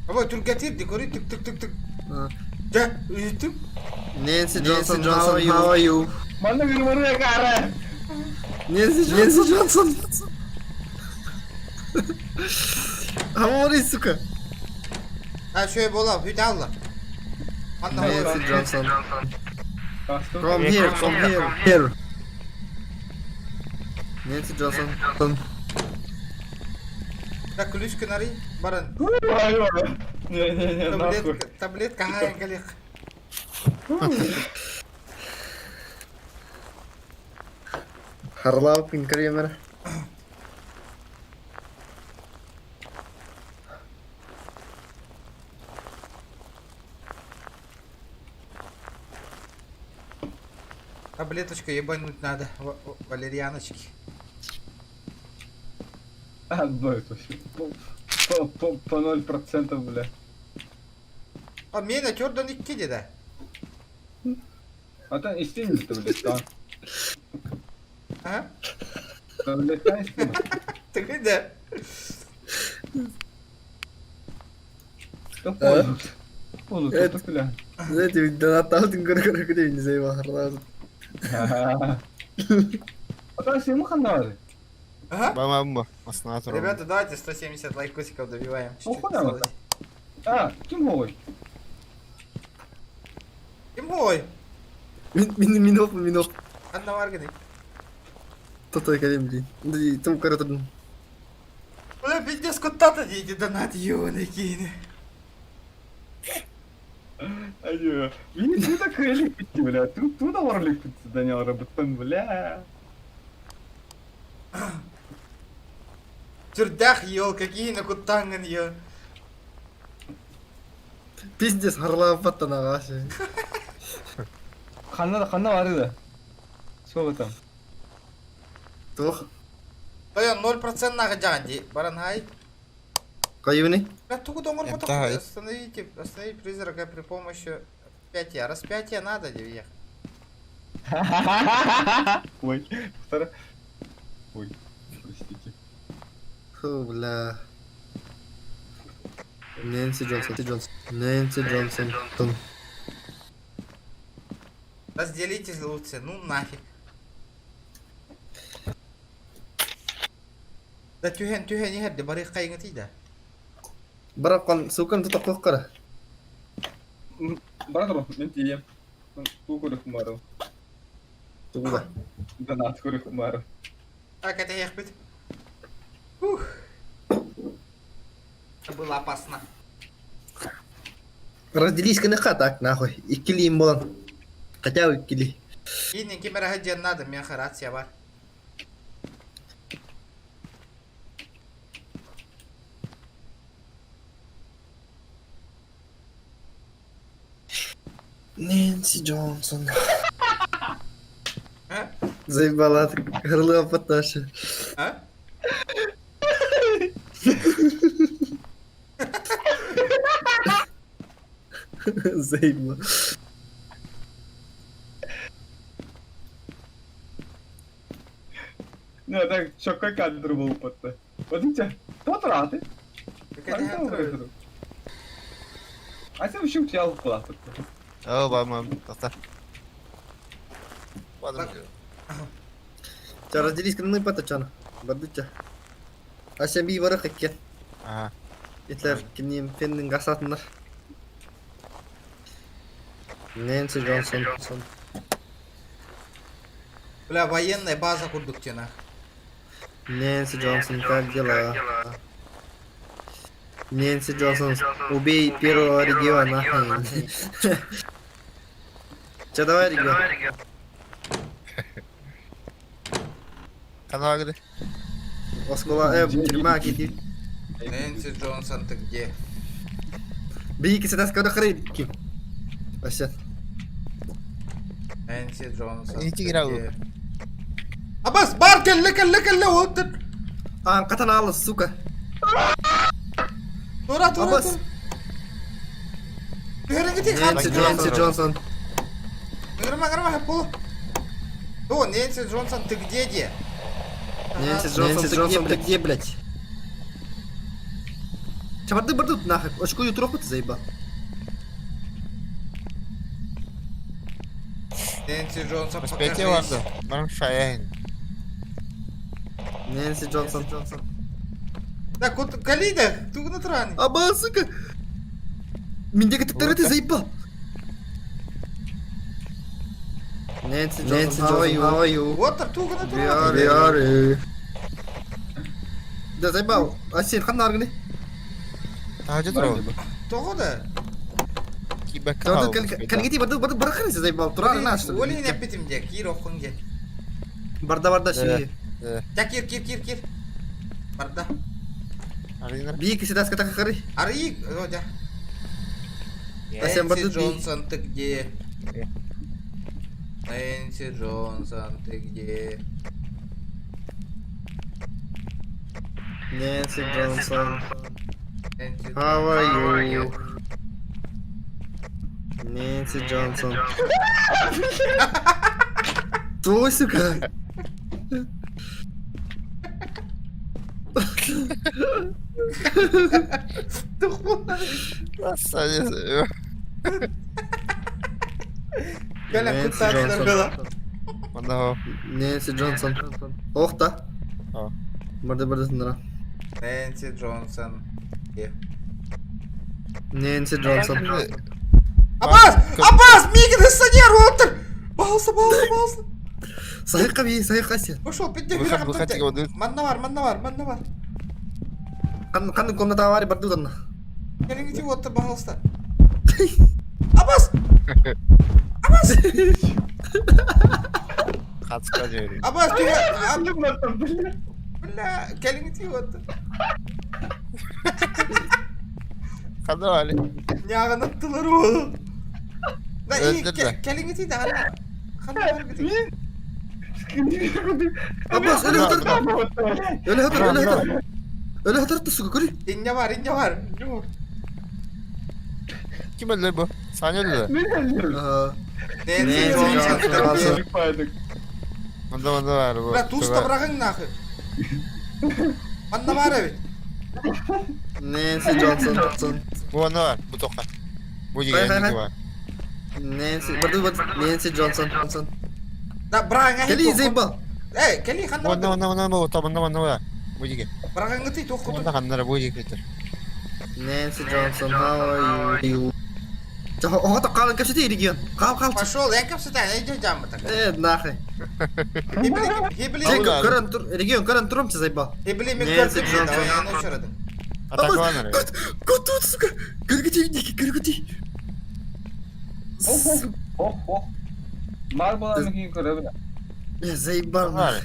Або, түргәтир, декори, түк түк түк түк. Да, үйтүп. Нэнси Джонсон, Джонсон, how are you? Манна гырмыры кара. Нэнси Джонсон, Джонсон. Амори, сука. А, шөй бола, хүт алла. Манна Нэнси Джонсон. Come here, come here, here. Нэнси Джонсон. Да, ключ нари, баран. Не-не-не, нахуй. Таблетка, таблетка, хай, галих. Харлаупин Кремер. Таблеточку ебануть надо, валерьяночки. А, бля, это вообще по 0%, бля. А мен төрдөн икки деди. А там истинно-то, блядь, там. А? Там, блядь, там истинно. Ты где? Да понял. Понял, Это- тут бля. Знаете, донат гөр гөр не заебал Харлаупин. А там все муханары. Ага. Ба-ба-ба. Основатор. Ребята, давайте 170 лайкосиков добиваем. Чуть-чуть Охуенно. осталось. А, ким голый? Ким ой? Мин минок, минок. Анна Варганы. Тотой калим, блин. Да, там коротко. Бля, пиздец, куда-то дети донат, ёбаный кине. Айо, видите, так ликпити, бля. Тут тут ауыр ликпити, Даниэл Робертон, бля. Тюрдах, ел, какие на кутанган, ё. Пиздец, Харлаупаттан ағашы. Ханна ханна бар еді. Сколько там? Тух. Тоя 0% нага жаганди. Баран хай. Каюны? Бля, тугу доңор Это потом. хай. Остановите, остановить призрака при помощи распятия. Распятие надо, девьех. Ой, вторая. Ой, простите. Фу, бля. Нэнси Джонсон, Джонсон. Нэнси Джонсон. Тон. Разделитесь лучше, ну нафиг. Да түһен түһен иһэрди бары кайыңы тиде. Бірақ кон сукан тута қоққара. Брат, мен тием. Ту көрік бару. Тугуда. Донат көрік бару. Так, это я бит. Ух. Это было опасно. Разделись кыныха так, нахуй. Иккили им болан. Хотя бы иккили. Кинин кемера жен надо, мен рация бар. Нэнси Джонсон. А? Заебала, Харлаупатташы. А? Заебал. Не, так, чокой кадр был потто. Вот видите, тот рады. А сен вообще у тебя алып О, ба-ба. Тоқтар. Бадым. Ча, разделись кыныны патачан. Бардыча. А сен би бары хакке. Ага. Итлер кимнин феннин гасатындар. Нэнси Джонсон. Бля, военная база курдук тена. Нэнси Джонсон, как дела? Нэнси Джонсон, убей первого региона. Че, давай, регион. Канагды. Оскола, тюрьма, кити. Нэнси Джонсон, ты где? Бейки сюда скоро хрейки. Вообще. Нэнси Джонсон, Иди ты играл. где? Абас, бар, кэллэ, кэллэ, кэллэ, вот тут. А, катанала, сука. Тура, тура, Абас. тура. Түһэрин Нэнси Нэнси Джонсон. Нырма, нырма, пол. О, Нэнси Джонсон, ты где, где? Нэнси Джонсон, ты где, ты где, блядь? Че, барды барды нахуй. Очку троху ты заебал. Нэнси Джонсон, Успейте покажись. варды. Барым шаяйын. Нэнси Джонсон. Да, кут, калида, тугу натуральный. Аба, сука. Миндега ты ты заебал. Нэнси Джонсон, how are you? How are you? Вот, тугу натуральный. We are. Да заебал. Асин, хан наргны. Тахажы турабы. Того да. Барду калгити барду барду барахры заебал. Турар наш. Оли не питим де, кир охун де. Барда барда ши. Та кир, кир, кир, кир. Барда. Бики сюда ската хары. Ари, о, да. Асен Нэнси барду би. Джонсон, ты где? Нэнси Джонсон, ты где? Нэнси Джонсон. Нэнси How are you? Нэнси Джонсон. Что, сука? Галя, Нэнси кутар Джонсон. было. Манда Нэнси Джонсон. Ох та. Барда барда сындыра. Нэнси Джонсон. Где? Нэнси Джонсон. Аббас! Аббас! Мигин из Санер, отыр! Балса, балса, балса. Сайыққа би, сайыққа сен. Ушел, пидде, Выход, выход, выход. Манна бар, манна бар, манна бар. Қан қандай комната бар барды уданна. Келиңити отыр, пожалуйста. Аббас! Аббас! Қатысқа жіберейін. Аббас, ты... Бля, келиңити отыр. Қандай али? Нягын аттылар ол. Да, и Öldürdü. келиңити да, ана. Қандай бар бит? Аббас, өлі хатыр. Өлі хатыр, өлі хатыр. Өлі хатыр сука, көрі. Инне бар, инне бар. Ким өлді бұл? Сан өлді. Нэнси Джонсон. Мында мында бар бұл. Бля, туста брагың нахуй. Манна бар бит. Нэнси Джонсон. Бұл анда бар, бұл тоқа. Бұл Қай, қай, деген қай? бар. Нэнси, барду барду. Нэнси Джонсон. Джонсон. Да, брагың Кели заебал. Эй, кели ханда Мында мында мында бұл тоқ, мында мында бар. Бұл деген. Брагыңды ты тоқ Мында қандара бұл деген тұр. Нэнси Джонсон, how are you? Оға қалың кәпсете регион. Қал, қал. Пошел, я капсата, я иду жамма так. Э, нахуй. Хибли, Көрін тұр, регион, көрін тұрым, заебал. Хибли мен Нэнси көрдім, Джонсон. давай, я ночь Атакован Кутут, сука. Көргүтей, неке, көргүтей. Ох, ох. Бар была микин көрө бля. Я заебал. нахуй.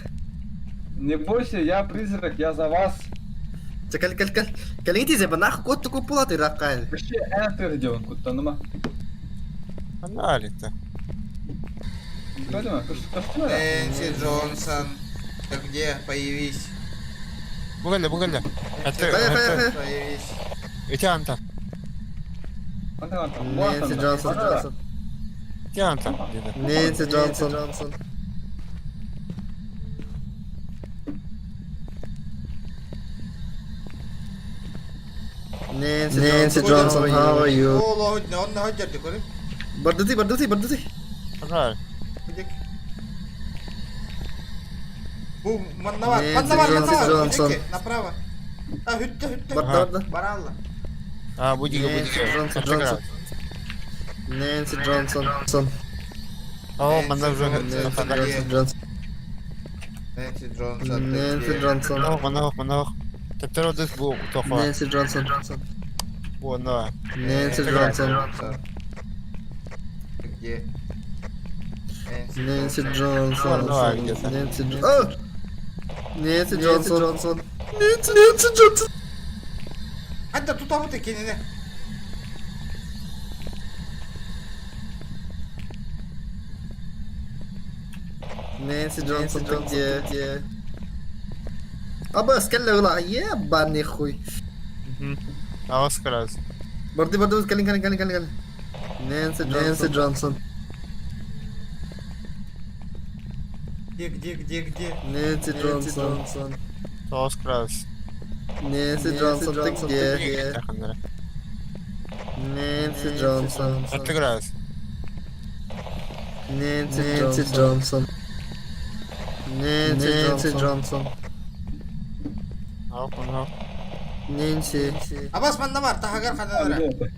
Не бойся, я призрак, я за вас. Кел, кел, кел. Кел, заебал, нахуй, кот такой пулатый ракай. Вообще, энтер делан куттаныма. Қандай али? Көрдүмө? Көстүмө? Нэнси Джонсон, ты где? Появись. Бұл келді, бұл келді. Қай, қай, қай. Появись. Өте анта. Нэнси Джонсон. Джонсон. Өте анта. Деді. Нэнси Джонсон. Джонсон. Нэнси Нэнси Джонсон, how are you? О, он на ходжерди, көрүм. Бардути, бардути, бардути. Қандай али? Бу манна бар, Нэнси манна бар, манна бар. Джонсон. Эки, Направо. А, хүтті, хүтті. Барда, барда. Баралла. А, бұл деген, бұл Нэнси деген. Джонсон, Джонсон. Нэнси Джонсон. О, манна уже Нэнси Джонсон. Нэнси Джонсон. Нэнси Джонсон. О, манна, манна. Теперь вот здесь был тоха. Нэнси Джонсон. О, на. Нэнси Джонсон. Где? Нэнси Джонсон. Давай, где-то. Нэнси Джонсон. Нэнси Джонсон. Нэнси Нэнси Джонсон. Хадда тутабыт кинини. Нэнси Джонсон, ты где? Где? Аба, скелле ула, ебаный хуй. Аҕыс градус. Барды, барды, кэлин, кэлин, кэлин, кэлин, кэлин. Нэнси Джонсон. Нэнси Джонсон. Где, где, где, где? Нэнси Джонсон. Тоҕус градус. Нэнси Джонсон, ты где? Нэнси Джонсон. Сэттэ градус. Нэнси Джонсон. Нэнси Джонсон. Аҕыс манна. Нэнси. Абас манна бар, таһыгар ханан эрэ.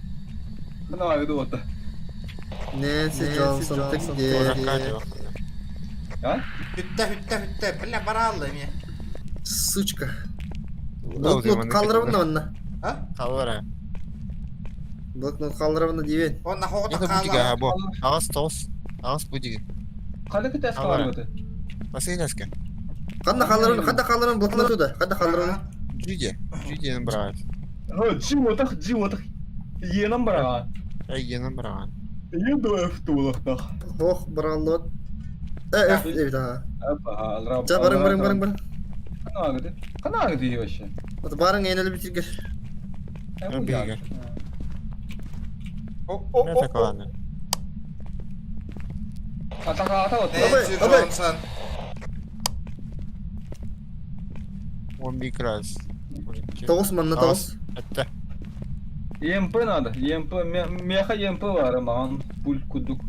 Хана вот. Нэнси Джонсон, ты где? А? Бүттэ, бүттэ, бүттэ. Бля, бараалла эмиэ. Сучка. Блокнот хаалларабын онно. А? Хааллара. Блокнот хаалларабын диибин. Онно хоҕото Это будига, хаалла. бу. Аҕыс тоҕус. Аҕыс будига. Ханна кытас Хааллара. Последняя. Ханна хаалларабын, ханна хаалларабын блокноту да. Ханна хаалларабын. Жиде. Жиденин быраҕат. Джи отах, джи отах. Енам бараға. Эй, енен быраҕан. Ен дуэф тулахтах. Ох, бараллот. Э, F, F, да. Апа, Ча, барың, барың, барың, барың. Хана агыды. Хана агыды вообще. Вот барың эң өлүп битиргер. Биге. О, о, Не о, такого. Атака, ата вот. Нэнси Джонсон. 11 градус. Тоғыз манна тоғыз. Сэттэ. ЕМП надо. ЕМП, меха ЕМП бар, маған пульт кудук.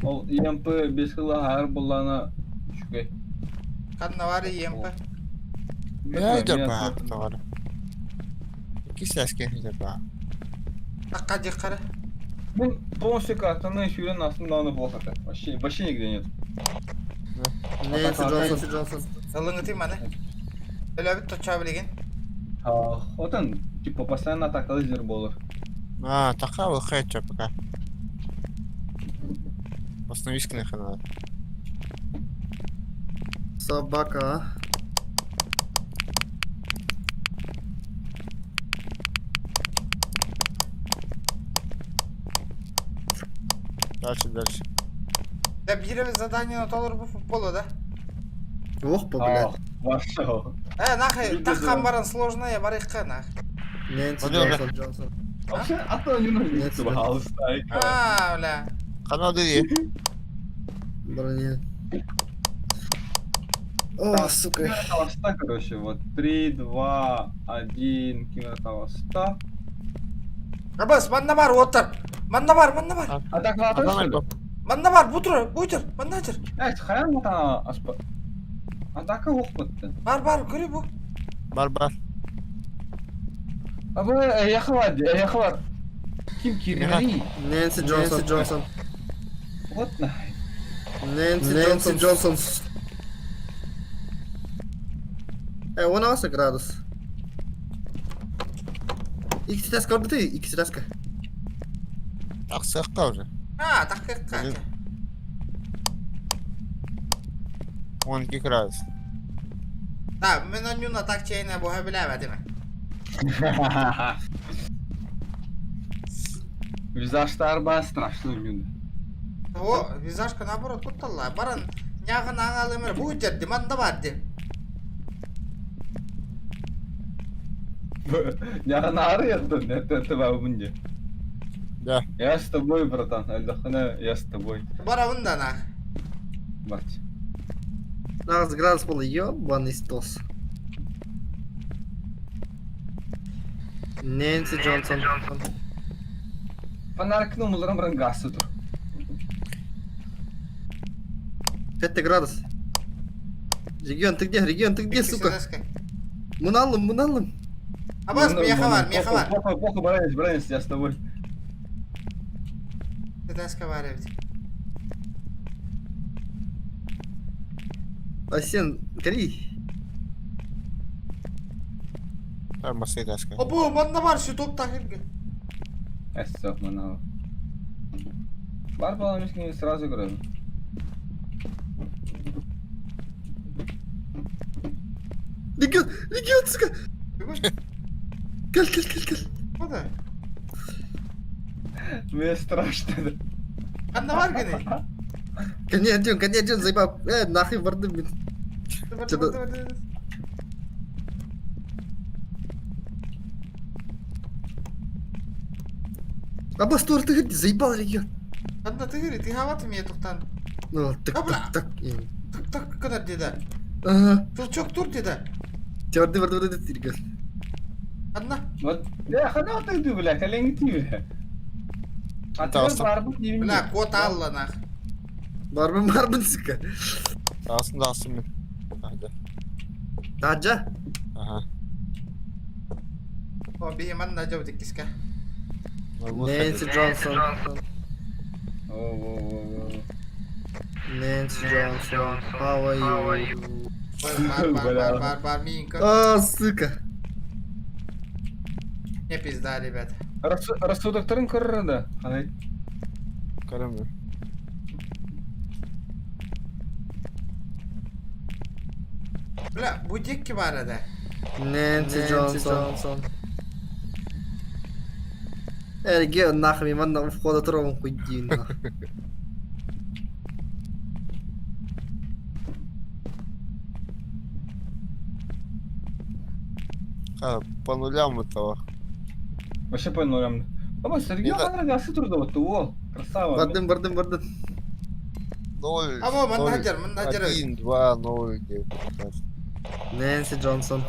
Ол ЕМП бес кыла хар буллана шугай. Ханна бар ЕМП. Не ба, тоҕор. Кисляске не ба. Такка диккара. Ну, полностью картаны сюрен астында плохо Вообще, вообще нигде нет. Нэнси Джонсон. Джонсон. Ылыңыты маны. Өлөбүт точа билеген. А, вот он, типа, постоянно атака лазер болор. А, така выходит пока. Остановись нахрен надо. Собака, а? Дальше, дальше. Да бире задание на толор бу футбола да. Ох, по, блядь. Вошел. Э, нахай, таккан баран сложная барыхка нах. Нэнси Пойдем, Джонсон. Джонсон. Вообще, а то не нужно. А, бля. Канал ди. Броня. О, сука. Таваста, короче, вот. 3, 2, 1, кимер таваста. Абас, манна бар, оттар. Манна бар, манна бар. Атака, атака, что ли? Манна бар, бутур, буйтур, манна отыр. Эй, хаян мата аспа. Атака оқпытты. Бар, бар, көрі бу. Бар, бар. Абы, яхвар, яхвар. Ким кирмери? Нэнси Джонсон. Джонсон. Вот на. Нэнси Джонсон. Джонсон. Э, 16 градус. Икки таска орду ты, икки таска. Так, сыққа уже. А, такка. 12 градус. Да, мен онюна так чейне буха биле деме. Визаж арба страшно люди. О, визажка наоборот кутталла. Баран нягын аңалымыр бу жерди, манда бар ди. Я на это это мне. Да. Я с тобой, братан. Альдахана, я с тобой. Бара на. Бать. 16 градус был, ёбаный стос. Нэнси Джонсон. Фонарик, ну, мулрам газ тур. 5 градус. Регион, ты где? Регион, ты где, сука? Муналым, муналым. Абас, меха бар, меха бар. Плохо, плохо, бранец, бранец, я с тобой. этажка баар эбит. Асен, кэлий. Массыына этажка. Обу, манна бар, щиток тахырга. Эссох манал. Бар баламискини сразу көрөбүн. Легион, легион, сука! Кэл, кэл, кэл, кэл. Куда? Мне страшно. Ханна бар гыный? Коня один, коня один, заебал. Э, нахуй бардым, блин. Что-то... Абас, тур ты говори, заебал регион. Ханна тыгыри, ты хават мне тухтан. Ну, так, так, так. Так, так, кынар деда. Ага. Толчок тур деда. Барды, барды, барды, регион. Ханна. Вот, бля, хана ты ты, бля, колени ты, бля. А ты барбын не Бля, кот алла нах. Барбын, барбын, сука. Тағысын тағысын мен. Тағда. Таджа? Ага. О, биһи манна дьобут иккиска. Нэнси Джонсон. Нэнси Джонсон. How are you? Бар, бар, бар, бар, бар, Минка. А, сука. Не пизда, ребят. Рассудоктарын көрөр да. Ханай. Көрөм. Бля, будикки бар да. Нэнси Джонсон. Эрге нахуй, манна у входа турабын хуйдин нахуй. А, по нулям этого. Вообще по нулям. Баба, Сергей хана гасы турда вот о, красава. Бардым, бардым, бардым. Ноль. А, во, ноль, маннажер, маннажер. Один, два, ноль, девять, пятнадцать. Нэнси Джонсон.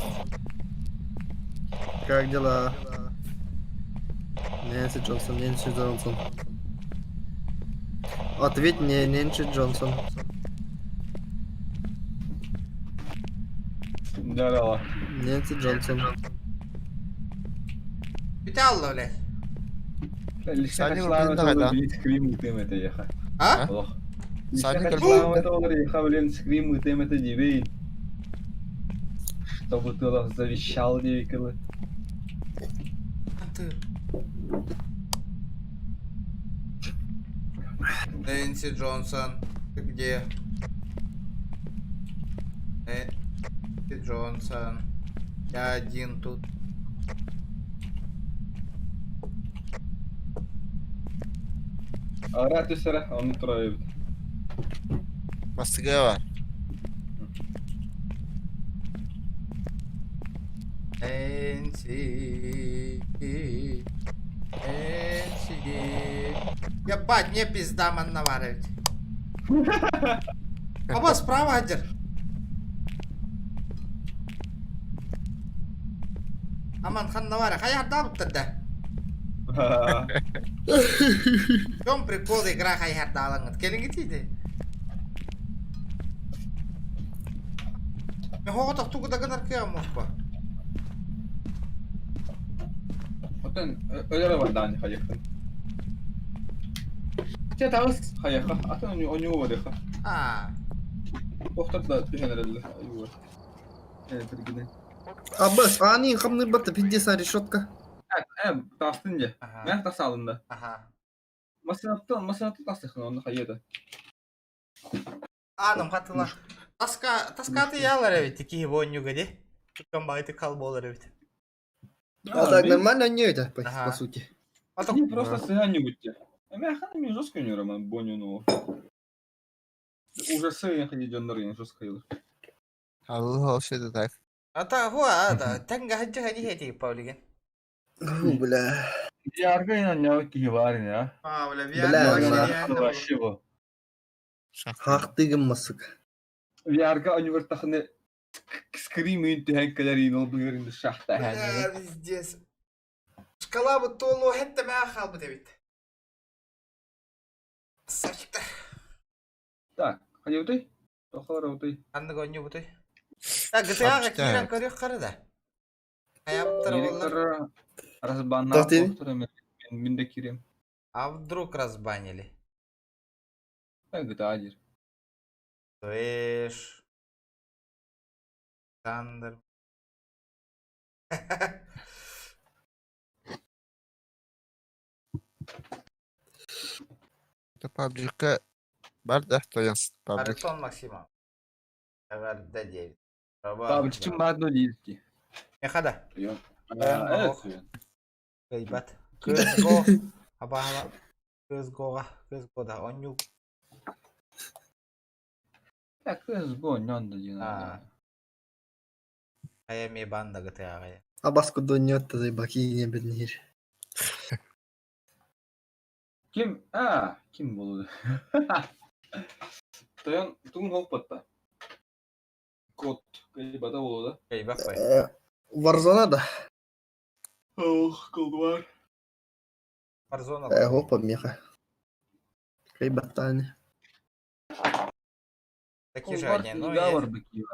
Как дела? Нэнси Джонсон, Нэнси Джонсон. Ответь мне, Нэнси Джонсон. Здорово. Нэнси Джонсон. Бүтэ алла, блядь. Сани скрим тем это еха. А? Сани блин, скрим тем это дебей. Чтобы ты завещал девикалы. Ты. Нэнси Джонсон, ты где? Нэнси Джонсон. Я один тут. Ара түсәрә, аны тора бит. Москва. Нэнси. Нэнси. Ебать, мне пизда маннаваривать. Аба, справа один. Аман хан навара, хай ардабыттыр да. В чем прикол игра хай ардалаңыт? Келиңи тиди. Мен хоғытақ тугы да гынар кыям мохпа. Отын өлөрө бар даани хайыктын. Те тагыс хайыха, атын оню барыха. А. Тохтор да түһэнереллер. Аюу. Э, биргине. Абас, ани хамны батта пиздец решетка. Э, тастын же. Мен тас алында. Аха. Масынаттан, масынатты тастыхын онны хайыда. Аным хатыла. Таска, таскаты ялар эбит, тики вонюга де. Туткан байты кал болар эбит. А так нормально не это, по, Ага. по сути. А то Не просто сыгани будьте. Эме хана ми жестко не роман боню ну. Уже сы я ходи дьоннор я жестко йыл. Аллах, вообще это так. А та хуа, да, тенга хаджа хади хети павлиген. Фу, бля. Ярга ина няв ки варин а. А, бля, Бля, бля. Вообще бу. Хактыгым масык. Ярга университетне скрим инте хенкелер ин ол бугерин шахта Бля, пиздец. Шкала бы толу хетте мә халбы дебит. Сачта. Так, ходи уты. Тохор уты. Анны гоню буты. Так, GTA-га кирен көрүк кары да. Аяптыр олар. Разбанна Тохтин. мен де кирем. А вдруг разбанили? GTA диир. Слышь. Александр. Это пабликка бар да тойон паблик. Харитон Максимов. Эҕэрдэ диэбит. Пабличым баар дуо диир дии. Меха да. Тойон. Тойон Э, ох. Кыайбат. Кыыс-го. Абаала. Кыыс-гоҕа. Кыыс-года. Онньуу. Э, CSGO ньон да диэн. Аа. Хайа эмиэ банда гытыаҕай. Абас кудонньот бакине бенир. Ким? А, ким буолуо? Тойон тугун хооппатта? Код кыайбата буолуо да? Кыайбат Warzone да. Ох, Cold War. Warzone. Хопа меха. Кыайбаттааны. Такие Cold же War они, но лига я- барбекю.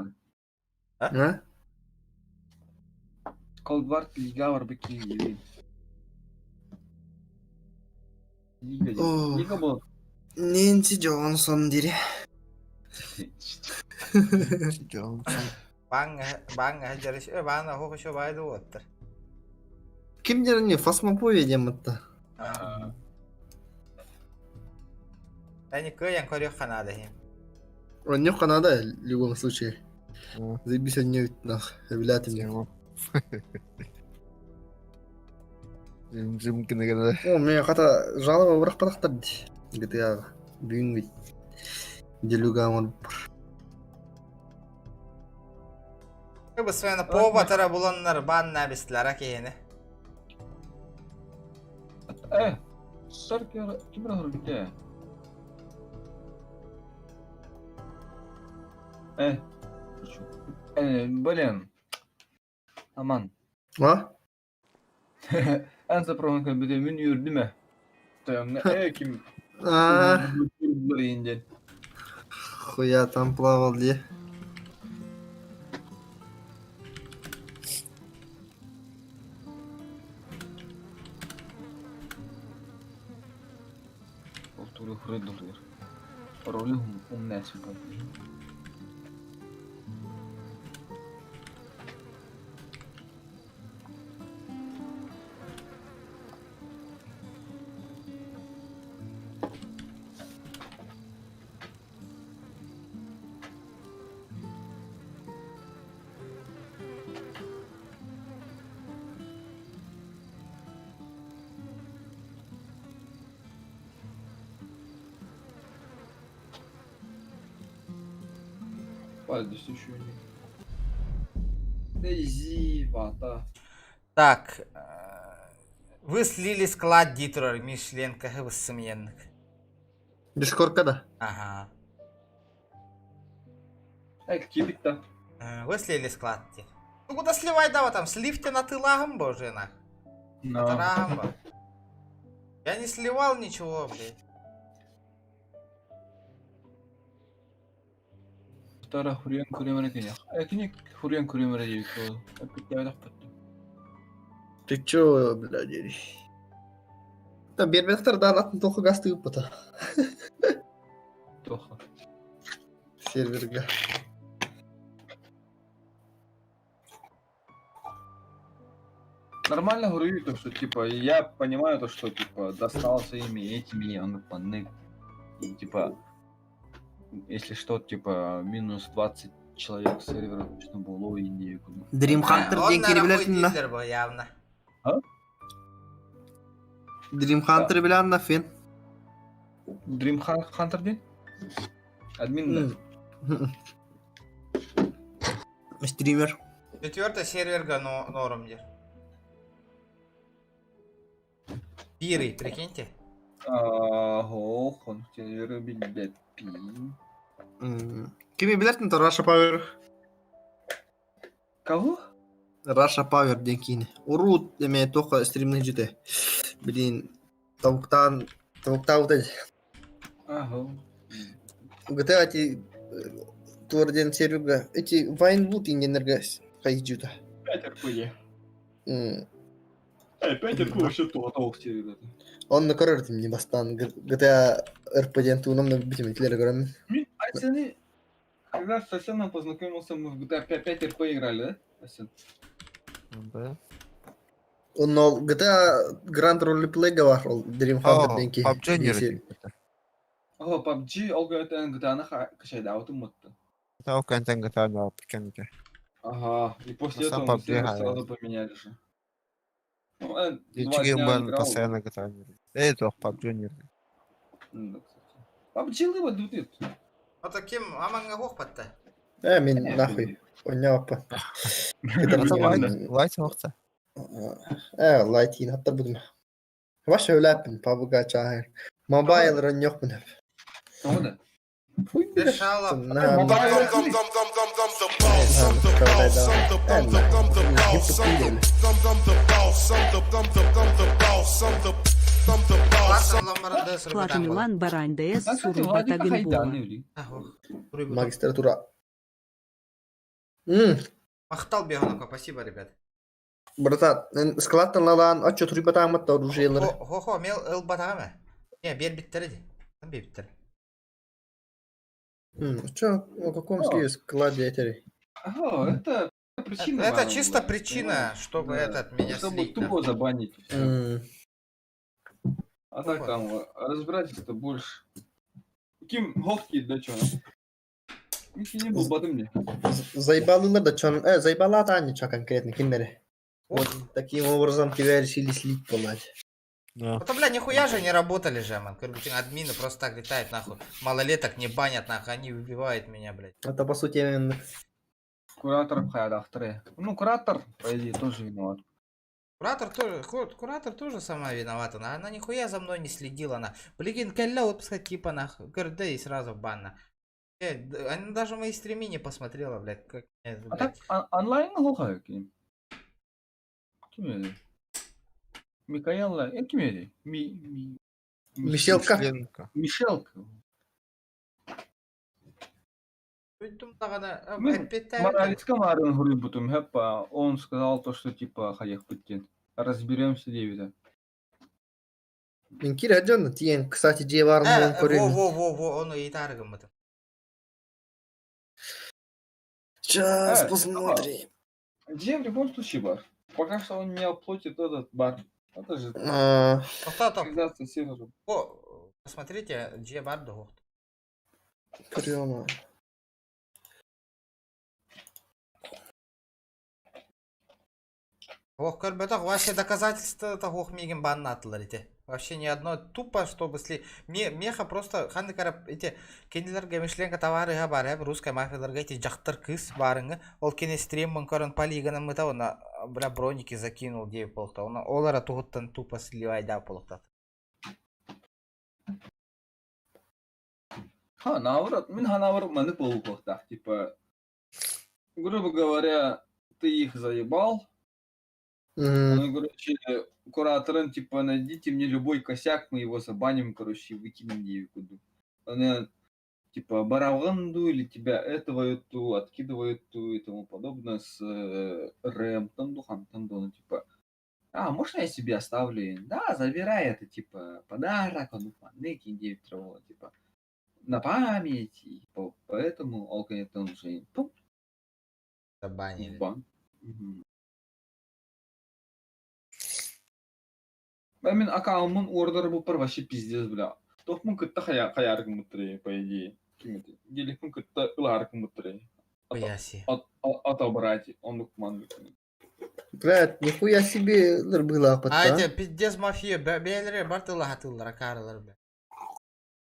А? Cold War лига барбекю. Лига диэн. Ох. Лига буолуо. Нэнси Джонсон дири. Джонсон. Баҥ баҥ дьарыш баан охох еще байды уоттар. Ким диэн фасмоповия диэн батта. Они кыайан көрүөх ханаада иһин. Онньох Канада в любом случае. Заебись они нах, эбилээтим. Жим кинигene. О, мен хата жалоба бырахпатахтар ди. GTA бүгүн делюга бар. Кыбысвена поба тара буланнар бан набистилара киһини. Э, сар ким рахыр Э, шучу. Э, блин. Аман. А? Эн запроган бүтө мин үрдүм э. Тойоҥҥа э ким А, диэн. хуя там плавал ди. Ол туру хурдур. Ролю умнес бу. Пальдус еще не. Зи, вата. Так, вы слили склад дитрор Мишленка хыбыссымьеннык. Дискорка да. Ага. Э, кибит-то. Вы слили склад. ди. Ну куда сливай дава там, сливте на тылагам боже нах. Но. Тарагам Я не сливал ничего, блядь. Тара хуриан куремere кене. Э, кини хуриан куремere диэбит буолу. Эппиттээбэтэх баттым. Ты чё, бля, дери? Там бербектер да атын тоқы гасты ыппыта. Тоха. Серверге. Нормально говорю, то, что, типа, я понимаю то, что, типа, достался ими этими, он панны. И, типа, если что, типа, минус 20 человек с сервера точно было и не Dream Hunter Он диэн на кири билэртин дилер бу явно. А? Dream Hunter билэн на фен. Dream Hunter день? Админ, да. Стример. Четвертый серверга но норм дир. Пиры, прикиньте. Ох, он сервер билбеппин. Кими билэртин то Russia Power. Кого? Russia Power диэн киини. Урут эме тоқа стримный жите. Блин, тавуктан тавуктаабыта Ага. GTA эти туор диэн серверга эти Vinewood инженерге хайжута. Опять РПГ. М, Опять РПГ вообще тоғыз сервер. Онно көрөртүм не бастан GTA РП диэн туунам да билбитим итилэри көрөммүн. Мин Айсены, когда с Асеном познакомился, мы в GTA 5 РП играли, да, Асен? Да. Онно ол GTA Grand Roleplay бар ол Dream Hunter диэн киһи. PUBG не О, PUBG, ол GTA GTA-ны качайдаабытым мытты. Тау контент GTA да кемте. Ага, и после Ну, сам этого мы PUBG сервер играю. сразу поменяли же. Ну, два Дичиги дня бан играл. постоянно GTA не. Эй, то PUBG не. Да, кстати. PUBG лыба дутит. Ото ким аманга хох патта. Э, мин нахуй. Ойнаппа. Лайт оқта. Э, лайт иин хаттар будум. Ваш өләппин PUBG чаһыр. Мобайл роньохпун. Тоғыда. Решала. I'm the boss, I'm the boss, I'm the I'm the I'm the boss, I'm the I'm I'm the boss, I'm the I'm the I'm the boss, I'm the I'm the boss. Плата Милан Барань ДС А, кстати, Сурн Владика Батагенбола. Магистратура. М, Махтал бегоноко, спасибо, ребят. братан, складтан лалаан оччо турбатаамат оружиелары. Хо-хо, мел ыл батагама. Не, бер биттери ди. Там бер биттери. М, Чё, о каком складе этери? Ага, это причина. Это мама чисто была, причина, понимаешь? чтобы Да. этот меня Чтобы слить. тупо забанить. и всё. М, А так там разбирательство больше. Ким хохки да чё? Мики не был батым мне. Заебалылар да чон, заебала да ничего конкретно, киммери. Вот таким образом тебя решили слить, блядь. Ну то, бля, нихуя же не работали же, ман. Короче, админы просто так летают, нахуй. Малолеток не банят, нахуй, они убивают меня, блядь. Это по сути именно. Куратор хайдахтары. Ну, куратор, по идее, тоже виноват. Куратор тоже, куратор тоже сама виновата, она нихуя за мной не следила, она. Блин, кэлля отпуска типа, нахуй. Говорит, да и сразу в бан, на. Она даже мои стримы не посмотрела, блядь. Как, А так, онлайн хохаю ким? Ким edi? Микаэла, ким edi? Ми, ми... Мишелка. Мишелка. Моралиска Марин Грибутум, хэппа, он сказал то, что типа хаях пыттен. Разберемся, Дэвида. Мен кире жон, тиен, кстати, же барын болон Во, көрөйм. во, во, во, он и таргам это. Сейчас посмотрим. Где в любом случае бар? Пока что он не оплатит этот бар. Это же А, связаться с сервером. О, посмотрите, где бар дохт. Прямо. Ох, көрбөтөх, вообще доказательства того мигин баннатылар эти. Вообще ни одно тупо, чтобы сли... Меха просто ханды карап эти кенилерге мишленка товары бар, русская мафияларга эти жактыр кыз барыңы. Ол кене стримын көрөн полигоном мыта, она бля броники закинул дей полукта. Она олара тугуттан тупо сливай да полукта. Ха, наоборот, мин наоборот, маны полукохтах, типа, грубо говоря, ты их заебал, ну, короче, куратором, типа, найдите мне любой косяк, мы его забаним, короче, и выкинем девку. Она, типа, бараванду или тебя этого ту, откидывают ту и тому подобное с рэм, тандухан, тандону, типа, а, можно я себе оставлю? Да, забирай это, типа, подарок, он фанныки, девять травола, типа, на память, и поэтому он, конечно, он уже пум, Забанили. в бан. Мгм. Бля, мин аккаунтмун ордер был вообще пиздец, бля. Тохмун кытта хая хаяркым муттыры, по идее. Ким это? Геликмун кытта ыларкым муттыры. Хуяси. От, отобрать, он команду. Блядь, нихуя себе было А эти пиздец мафия, бәйләре барты лахатылар, акаралар, бля.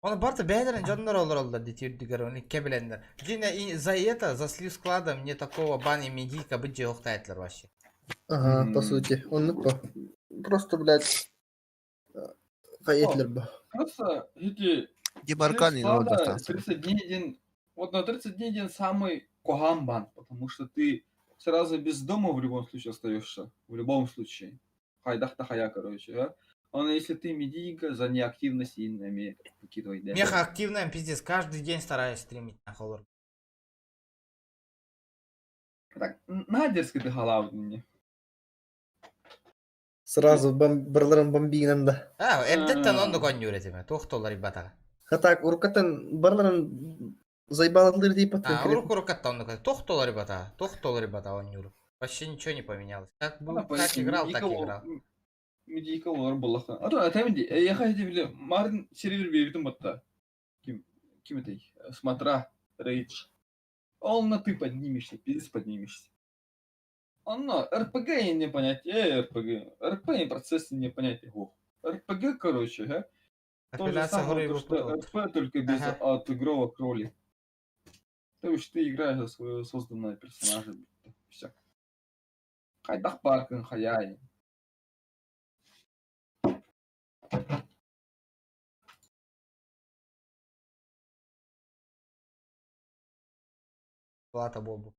Оны барты бәйләрен жоннор олар олар дети үрдігер, оны кебелендер. Дина и за это, за слив склада мне такого бани медийка быть жоқтайтлар вообще. Ага, по сути, он ну по. Просто, блядь, хаетлер бы. Просто, эти... Дебаркан не склада надо остаться. 30 дней день... Вот на 30 дней день самый когамбан, потому что ты сразу без дома в любом случае остаешься. В любом случае. Хайдах-та хая, короче, а? Он, если ты медийка, за неактивность и нами выкидывай. да. Меха активная, пиздец, каждый день стараюсь стримить на холлор. Так, на дерзкий ты халау мне. Сразу бом... барларын бомбигинан да. А, эрдеттен онды конь үйретеме, тоқтолар ибатаға. Так, уруккаттан барыларын заебалатылыр дейпат А, конкретно. урук уруккаттан оннук. Тохтолор ребята, тохтолор ребята оонньуур. Вообще ничего не поменялось. Как был, как играл, так и играл. Медийка олар буллаха. А то атам ди, я хочу биле Марын сервер бебитим батта. Ким ким это? Смотра, Рейдж. Он на ты поднимешься, пиздец поднимешься. Оно, РПГ не понять, РПГ. РП и процессы не понять. Ох. РПГ, короче, га? То же Апелляция самое, горы то, что выпадут. РП, только без Ага. отыгровок роли. То есть ты играешь за своего созданного персонажа. Все. Хайдах паркын хаяй. Плата Бобу.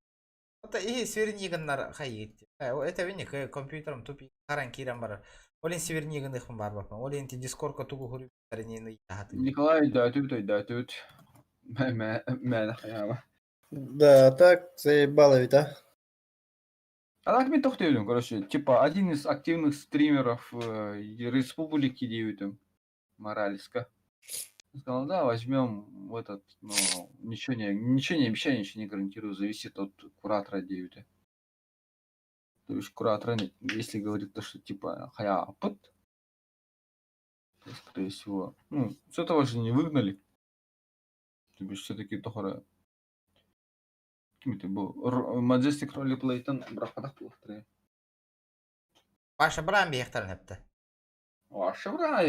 Это и сверниган хайит. Это виник компьютером тупи харан киран бар. Олин северниган их бар бапа. Олин ти дискорка тугу хури не Николай, да тут, да тут. Мэ мэ мэ хаяма. Да, так заебало ведь, а? А так мен тохтойдум, короче, типа один из активных стримеров республики девятым, Моралеска. Сказал, да, возьмем в этот, но ничего не обещаю, ничего не гарантирую, зависит от куратора девяти. То есть куратора, если говорит то, что типа хая пыт, то, скорее всего, ну, с этого же не выгнали. То бишь все-таки тохора ким это был? Majestic Roleplay'тан бырахпатах буолуохтара. Паша Брам бехтарын хепте. Ваша бра,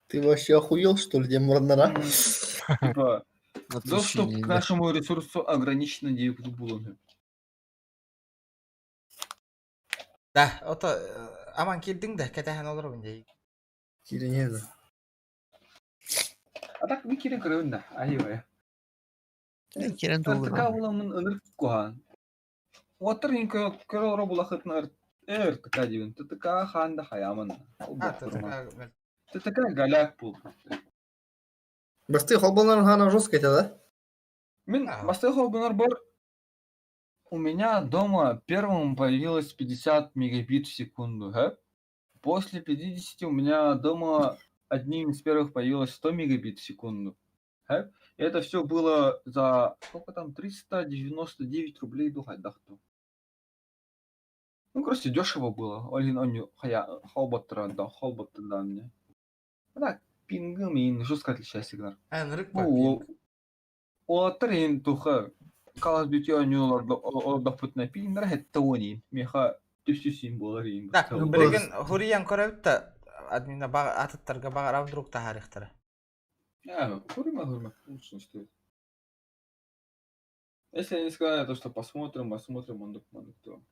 Ты вообще охуел, что ли, дем мурнара? Типа, доступ к нашему ресурсу ограничен девять булан. Да, ото аман килдиң да кэтэхэн олорор бин Кирин А так мы кирен көрөбүн да, айыбай. Кирен РТК буламын ынырык куһаан. Уоттар ин көрө булахытын РТК диэн. ТТК хаан да хаямын. А, ТТК. ТТК голяк бул. Басты холбонар хана жестко это, да? Мин бастык холбонар бар. У меня дома первым появилось 50 мегабит в секунду, га? После 50 у меня дома одним из первых появилось 100 мегабит в секунду. Га? И это все было за сколько там 399 рублей дахту. Ну, короче, дешево было. Олин он хая холботтера да, холботтера да мне. А так, пингом и жестко отличается сигнал. Ынырык Ну, Уолаттар иһин туха Call of Duty оонньуулар олордохпутуна пииннэр хэтте уонин миэхэ түс-түс буолар иһин Да, билигин хуриyan көрөбүт да админа баг атыттарга багара вдруг тахарыхтара. А, хурма, хурма, лучше не стоит. Если они сказали то, что посмотрим, посмотрим, он он то.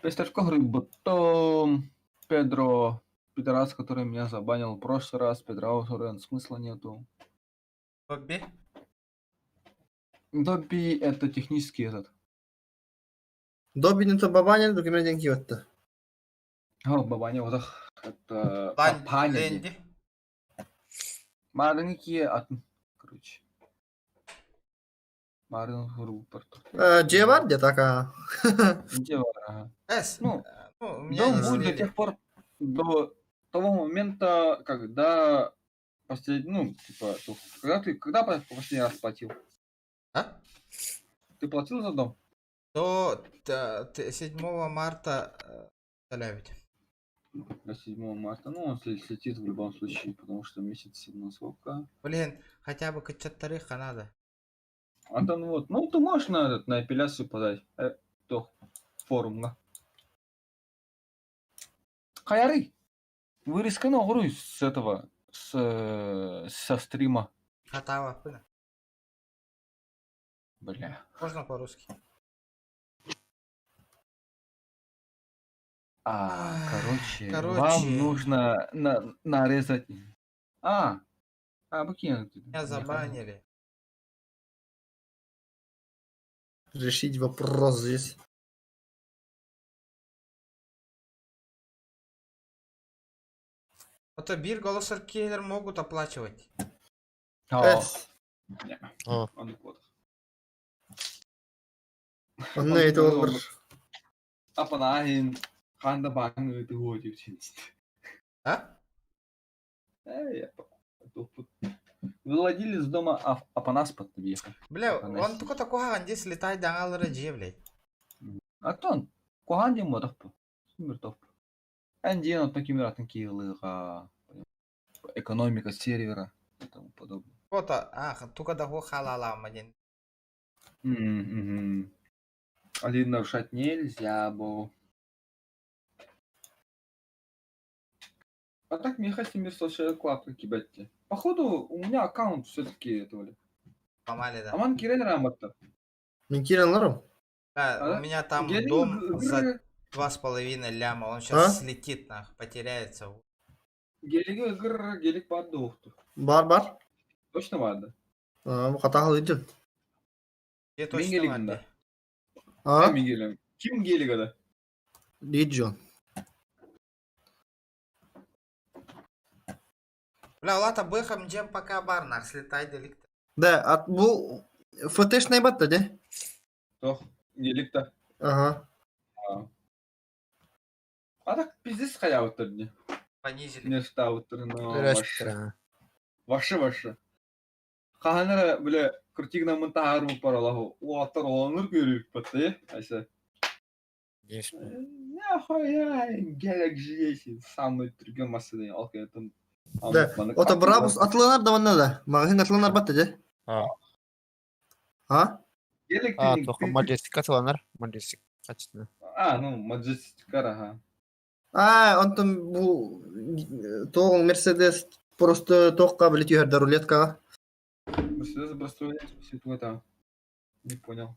Пестерко потом Педро, пидорас, который меня забанил в прошлый раз, Педро Аусурен, смысла нету. Добби? Добби это технический этот. Добби не то бабаня, другими деньги вот О, бабаня, вот ах, это папаня. Ленди. Маленькие от, короче. Марын Рупорт. Дьиэ бар где так, а? Дьиэ баар, ага. Эс, Ну, ну, у меня дом не будет до слили. тех пор, до того момента, когда последний, ну, типа, когда ты, когда последний раз платил? А? Ты платил за дом? До 7 марта ведь. До 7 марта. Ну, он слетит в любом случае, потому что месяц на сколько? Блин, хотя бы кычаттарыха надо. Антон, вот, ну, ты можешь на, этот, на апелляцию подать, то, форум, да. Хаяры, вырезка на с этого, со стрима. Хатава, пына. Бля. Можно по-русски. А, короче, короче. вам нужно нарезать. А, букин. Меня забанили. Решить вопрос здесь. А то бир голосор кейлер могут оплачивать. Эс. Он вот. Онно это олар. Апанахин, ханда бангы ты годив А? Эй, Владелец дома Апанас подъехал. Бля, он только такого здесь летай даҥалары дьиэ, блядь. Аттон, куһаҕан диэн буотахпын. Мертов. Эн диэн оттон ким атын киһилыыга экономика сервера и тому подобное. Фото, а, тука да халалаама диэн. Мгм. Один нарушать нельзя было. А так Миха Семир Social Club кибетти. Походу, у меня аккаунт все-таки этого ли. Помали, да. Аман кирен раматта. Мин киирэн олорум. Да, у меня там Гелик дом за гр- 2,5 ляма, он сейчас А? слетит, нах, потеряется. Гелиги гр гелик барды ухту. Бар бар. Точно барды. Аа, бу хатаһыл идил. Где Мин точно гелигин барды? да. А? Мин гелим. Ким гелик да? Диджон. Бля, улата быхам джем пока бар, нах, слетай деликт. Да, ат бу ФТшный батта, де? Тох, гелик да. Ага. А. А так пиздец хаявыттыр не. Понизили. Не штавыттыр, но Здравствуйте. ваше. Ваше ваше. Хаһанара бля крутигна мын таһаар паралаху. Уаттар олонур көрүп батты. Айса. Нахуя гелик жиесин самый түрген массыдан ал кетин. Да, ото Брабус атланар да манна да. Магазин атланар батта, де? А. А? Гелик А, только Маджестик атыланар. Маджестик. Качественно. А, ну, Маджестик ага. А, онтон бу тоғың Мерседес просто тоққа білет үйерді рулеткаға. Мерседес просто это. Не понял.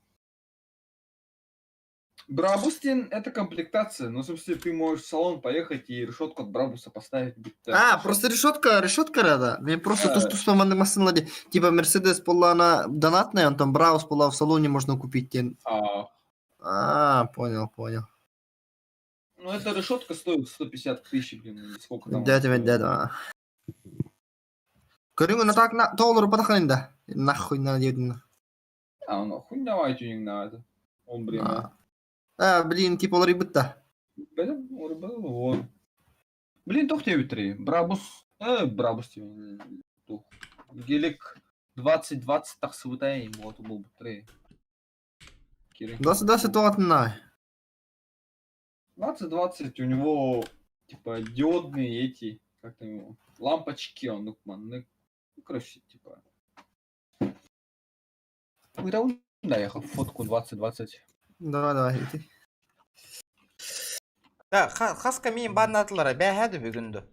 Брабустин это комплектация. Ну, в смысле, ты можешь в салон поехать и решетку от Брабуса поставить. Будто А, просто решетка, решетка рада. Мен просто А. то, что сломанный машина, типа Мерседес была она донатная, он там Браус была в салоне можно купить. Тен. А, А, понял, понял. ну, эта решетка стоит 150 тысяч, блин, или сколько там. Дядя, дядя. Көрүҥ на так на доллар батаханында. Нахуй на дедин. А, ну, хуй давай тюнинг на это. Он время. А, блин, типа олар бытта. Блин, вот. Блин, тох тебе три. Брабус. Брабус тебе. Тух. Гелик 20-20 так свытай, вот был бы три. Кирилл. 20-20 тоғатына. 20-20 у него типа диодные эти, как там его, лампочки, он ну, ну, короче, типа. Да, я фотку 20-20. Давай, давай, иди. Да, хаска мин баннатылара, бәһәді бүгінді.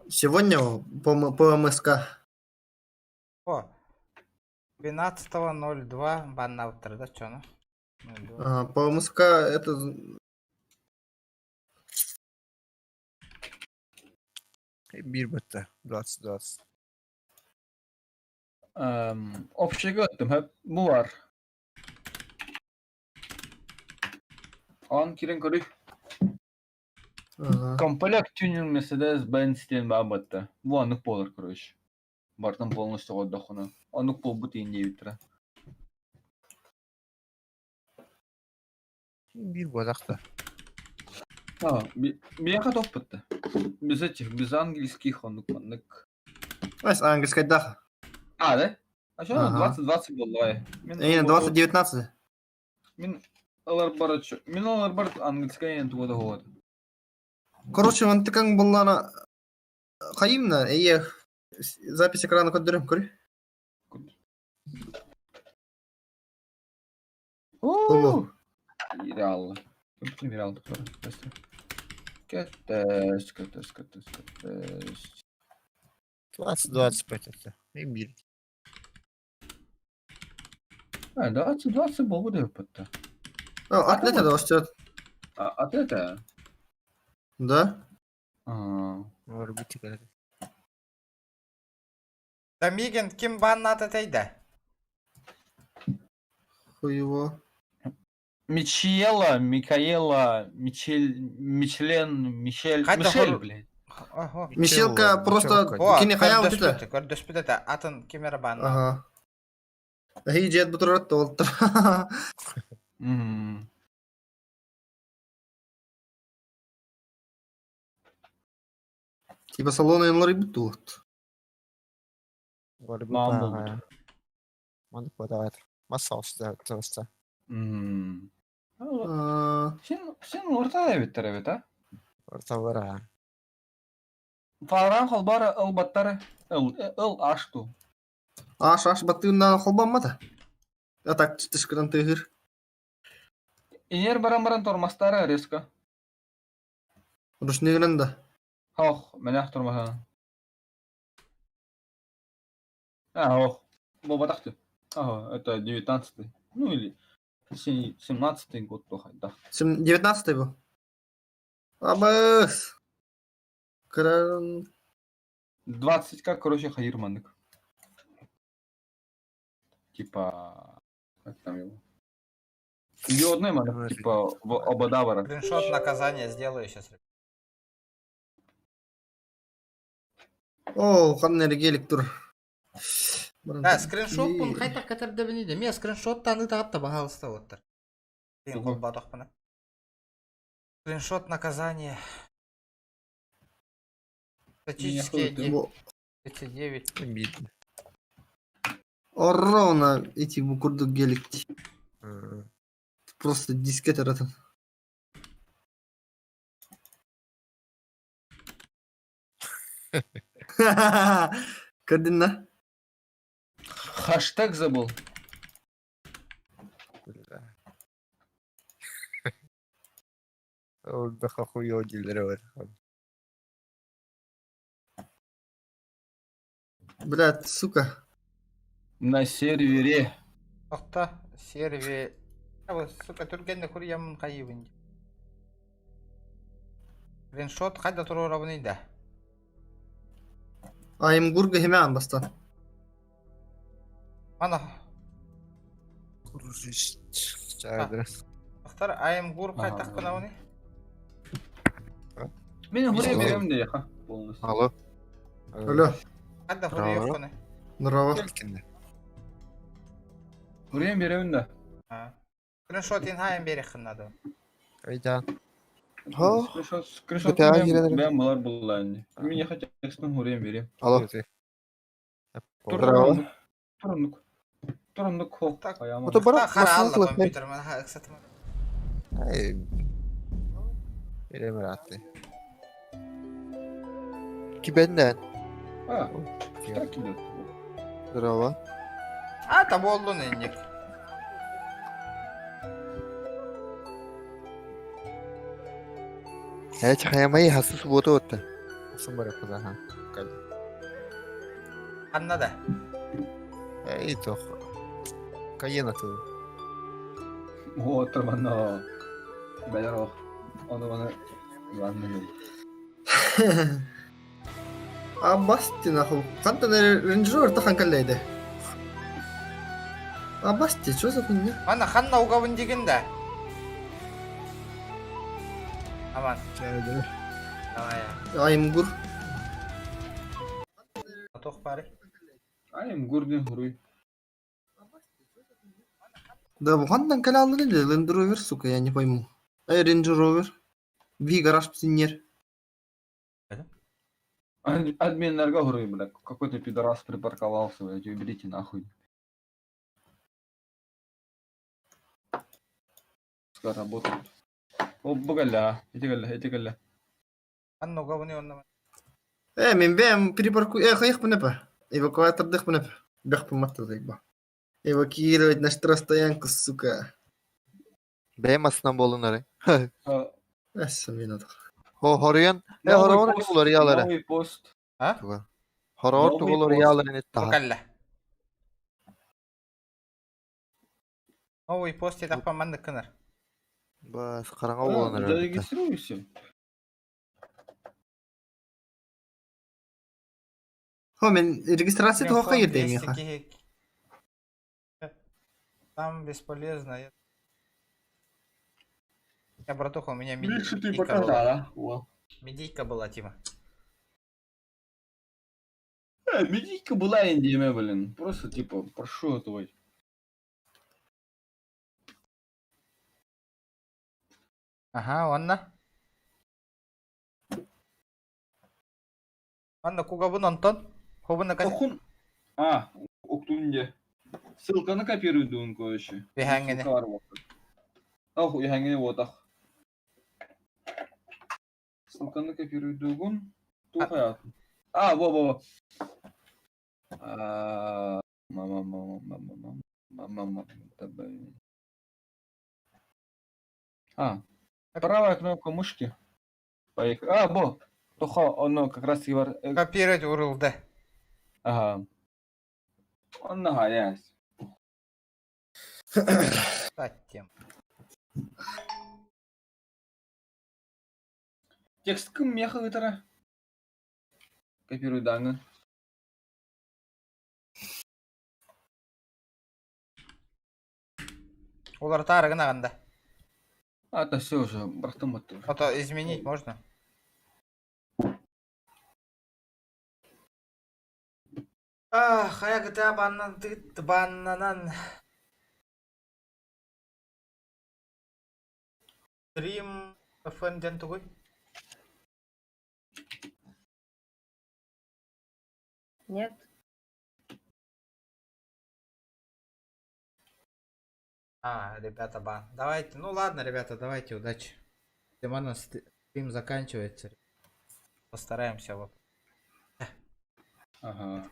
Сегодня по МСК. О, 12.02 баннауттыр да, чё, ну? 02. Ага, по МСК это... Бир бітті. 20-20. Общий gördüm hep bu var. An kirin көрүй. Ага. Комплект тюнинг Mercedes Benz тен бабатта. Бу аннык болар, короче. Бартан полностью отдохуна. Аннык пол бут инде битра. Бир бодақта. А, бияка топ бітті. Без этих, без английских аннык маннык. Ась, английская даха. А, да? А что, Ага. 20-20 было? Э, 20-19. Мин алар бар, мин алар бар английская енді года год. Короче, он тыкаң буллана кайымна, эе запись экрана көдөрөм, көрү. Оо! Реал. Реал Кеттес, кеттес, кеттес, кеттес. 20-25 это. И бир. А, 20-20 был бы бітті. А, атлета да остет. А, атлета? Да? А. Да миген ким баннаты тейді? Хуево. Мичела, Микаэла, Мичель, Мичлен, Мишель, Қайда Мишель, хор- блядь. Ого. Мишелка просто О, кини хаял бит. Көрдөспүт это, атын кемера банна. Ага. Хи жет бутырат толтыр. Мгм. Типа салона янлары тут. Маам болбут. Маннык бодоҕор. Масса оста. М. Сен сен орта эбиттер эбит, а? Орталар а. Фаран холбара ыл баттары ыл ыл ашту. Аш аш баттыгынан холбаммата. А так тышкынан тыгыр. Инер баран баран тормастары резко. Рушнигынан да. Ох, менях тормаха. А, ох. Бо батахты. Ага, это 19-й. Ну или 17-й год плохо, да. 19-й был. Абыс. Кран. 20 как, короче, хайырманык. Типа, как там его? Диодный маннык, типа, в ободавара. Скриншот наказания сделаю сейчас. О, ханна гелик тур. Да, скриншот пун хайта катар дебини Ме скриншот таны тагатта баһалыста оттар. Скриншот наказания. Статические 39. Обидно. Ровно эти букурдук гелик. Просто дискетер этот. Кардина. Хаштег забыл. Ол да хохуё дилер бар. Блядь, сука. На сервере. Охта, серве. А вот, сука, түргенне курьямын кайыбын. Скриншот хайда турурабын да. Айым гурга хемян бастан. Ана, Чадры. Ахтар айым гур кайтак кынауны. Мен хуре берем де, ха, полностью. Алло. Алло. Хайда хуре yok кыны. Здорово. Хуре берем да. Скриншот ин хайым бере кынады. Айда. Скриншот, скриншот GTA girene- бәм булар булла инде. Мин яха текстын хуре берем. Алло. Здорово. Турunduk. Турunduk хо. Аяма. Ото бара Хара алла масына компьютер мен ха эксатма. Ай. Берем раты. Кибенден. А, так идет. Здорово. А, та болду инник. Эч хаямай хасус бото отта. Сын бар кыза ха. Анна да. Эй тох. Каена ту. О, турманно. Белер ох. Оны оны ладно. Абасти нахуй. Кантан Range Rover тахан каллейде. Абасти, что за хуйня? Ана ханна угабын деген да. Аман. Чадры. Давай. Айым гур. Тох бары. Айым гурдин хуруй. Да, бу хандан кале алды или Land Rover, сука, я не пойму. Эй, Range Rover. Ви гараж псинер. Админ хуруй, бля. Какой-то пидорас припарковался, блядь, уберите нахуй. Пускай работает. О, бугаля. Иди галя, иди галя. Ханна угабын онна. Э, мен бэм перепарку... Э, хаях пнепа. Эвакуатор дых пнепа. Бэх пыматта заебал. Эвакуировать на штрафстоянку, сука. Бэм асынан болун ары. Эссе минут. Хо хоруян. Э Новый хороор пост, тугулар ялары. Новый пост. А? Хороор Новый тугулар пост. ялары не таха. Калла. Новый пост етаппа манны кынар. Бас караңа болун ары. Зарегистрируйся. Хо, мен регистрация тоха ерде меха. Там бесполезно. Я, братуха, у меня Миша, ты медийка показала, была. да? Во. Медийка была, Тима. Медийка была индия, блин. Просто типа, прошу этого. Ага, онна. Манна кугабын онтон. Хобун Охун. А, уктунде. Ссылканы копируйдуун, короче. Биһэҥҥини. Ссылка бар вот. Ох, уйһэҥҥини буотах. Ссылканы копируйдуугун. Туох аятын? А, во, во, во. А, мама, мама, мама, мама, мама, мама, добавить. А, правая кнопка мышки. Поехали. А, бо. Тоха, оно как раз таки бар. Копировать URL да. Ага. Онно хаяс. Таттем. Текст кым меха ытара? Копируй данные. Олар таарыгын ағында. А, это все уже, бырахтым баттыр. А то изменить можно? Ах, хайа гыта баннан тыт баннанан. Стрим FN ден тугуй. Нет. А, ребята, бан. Давайте, ну ладно, ребята, давайте, удачи. Димана, стрим заканчивается. Постараемся. Вот. Ага.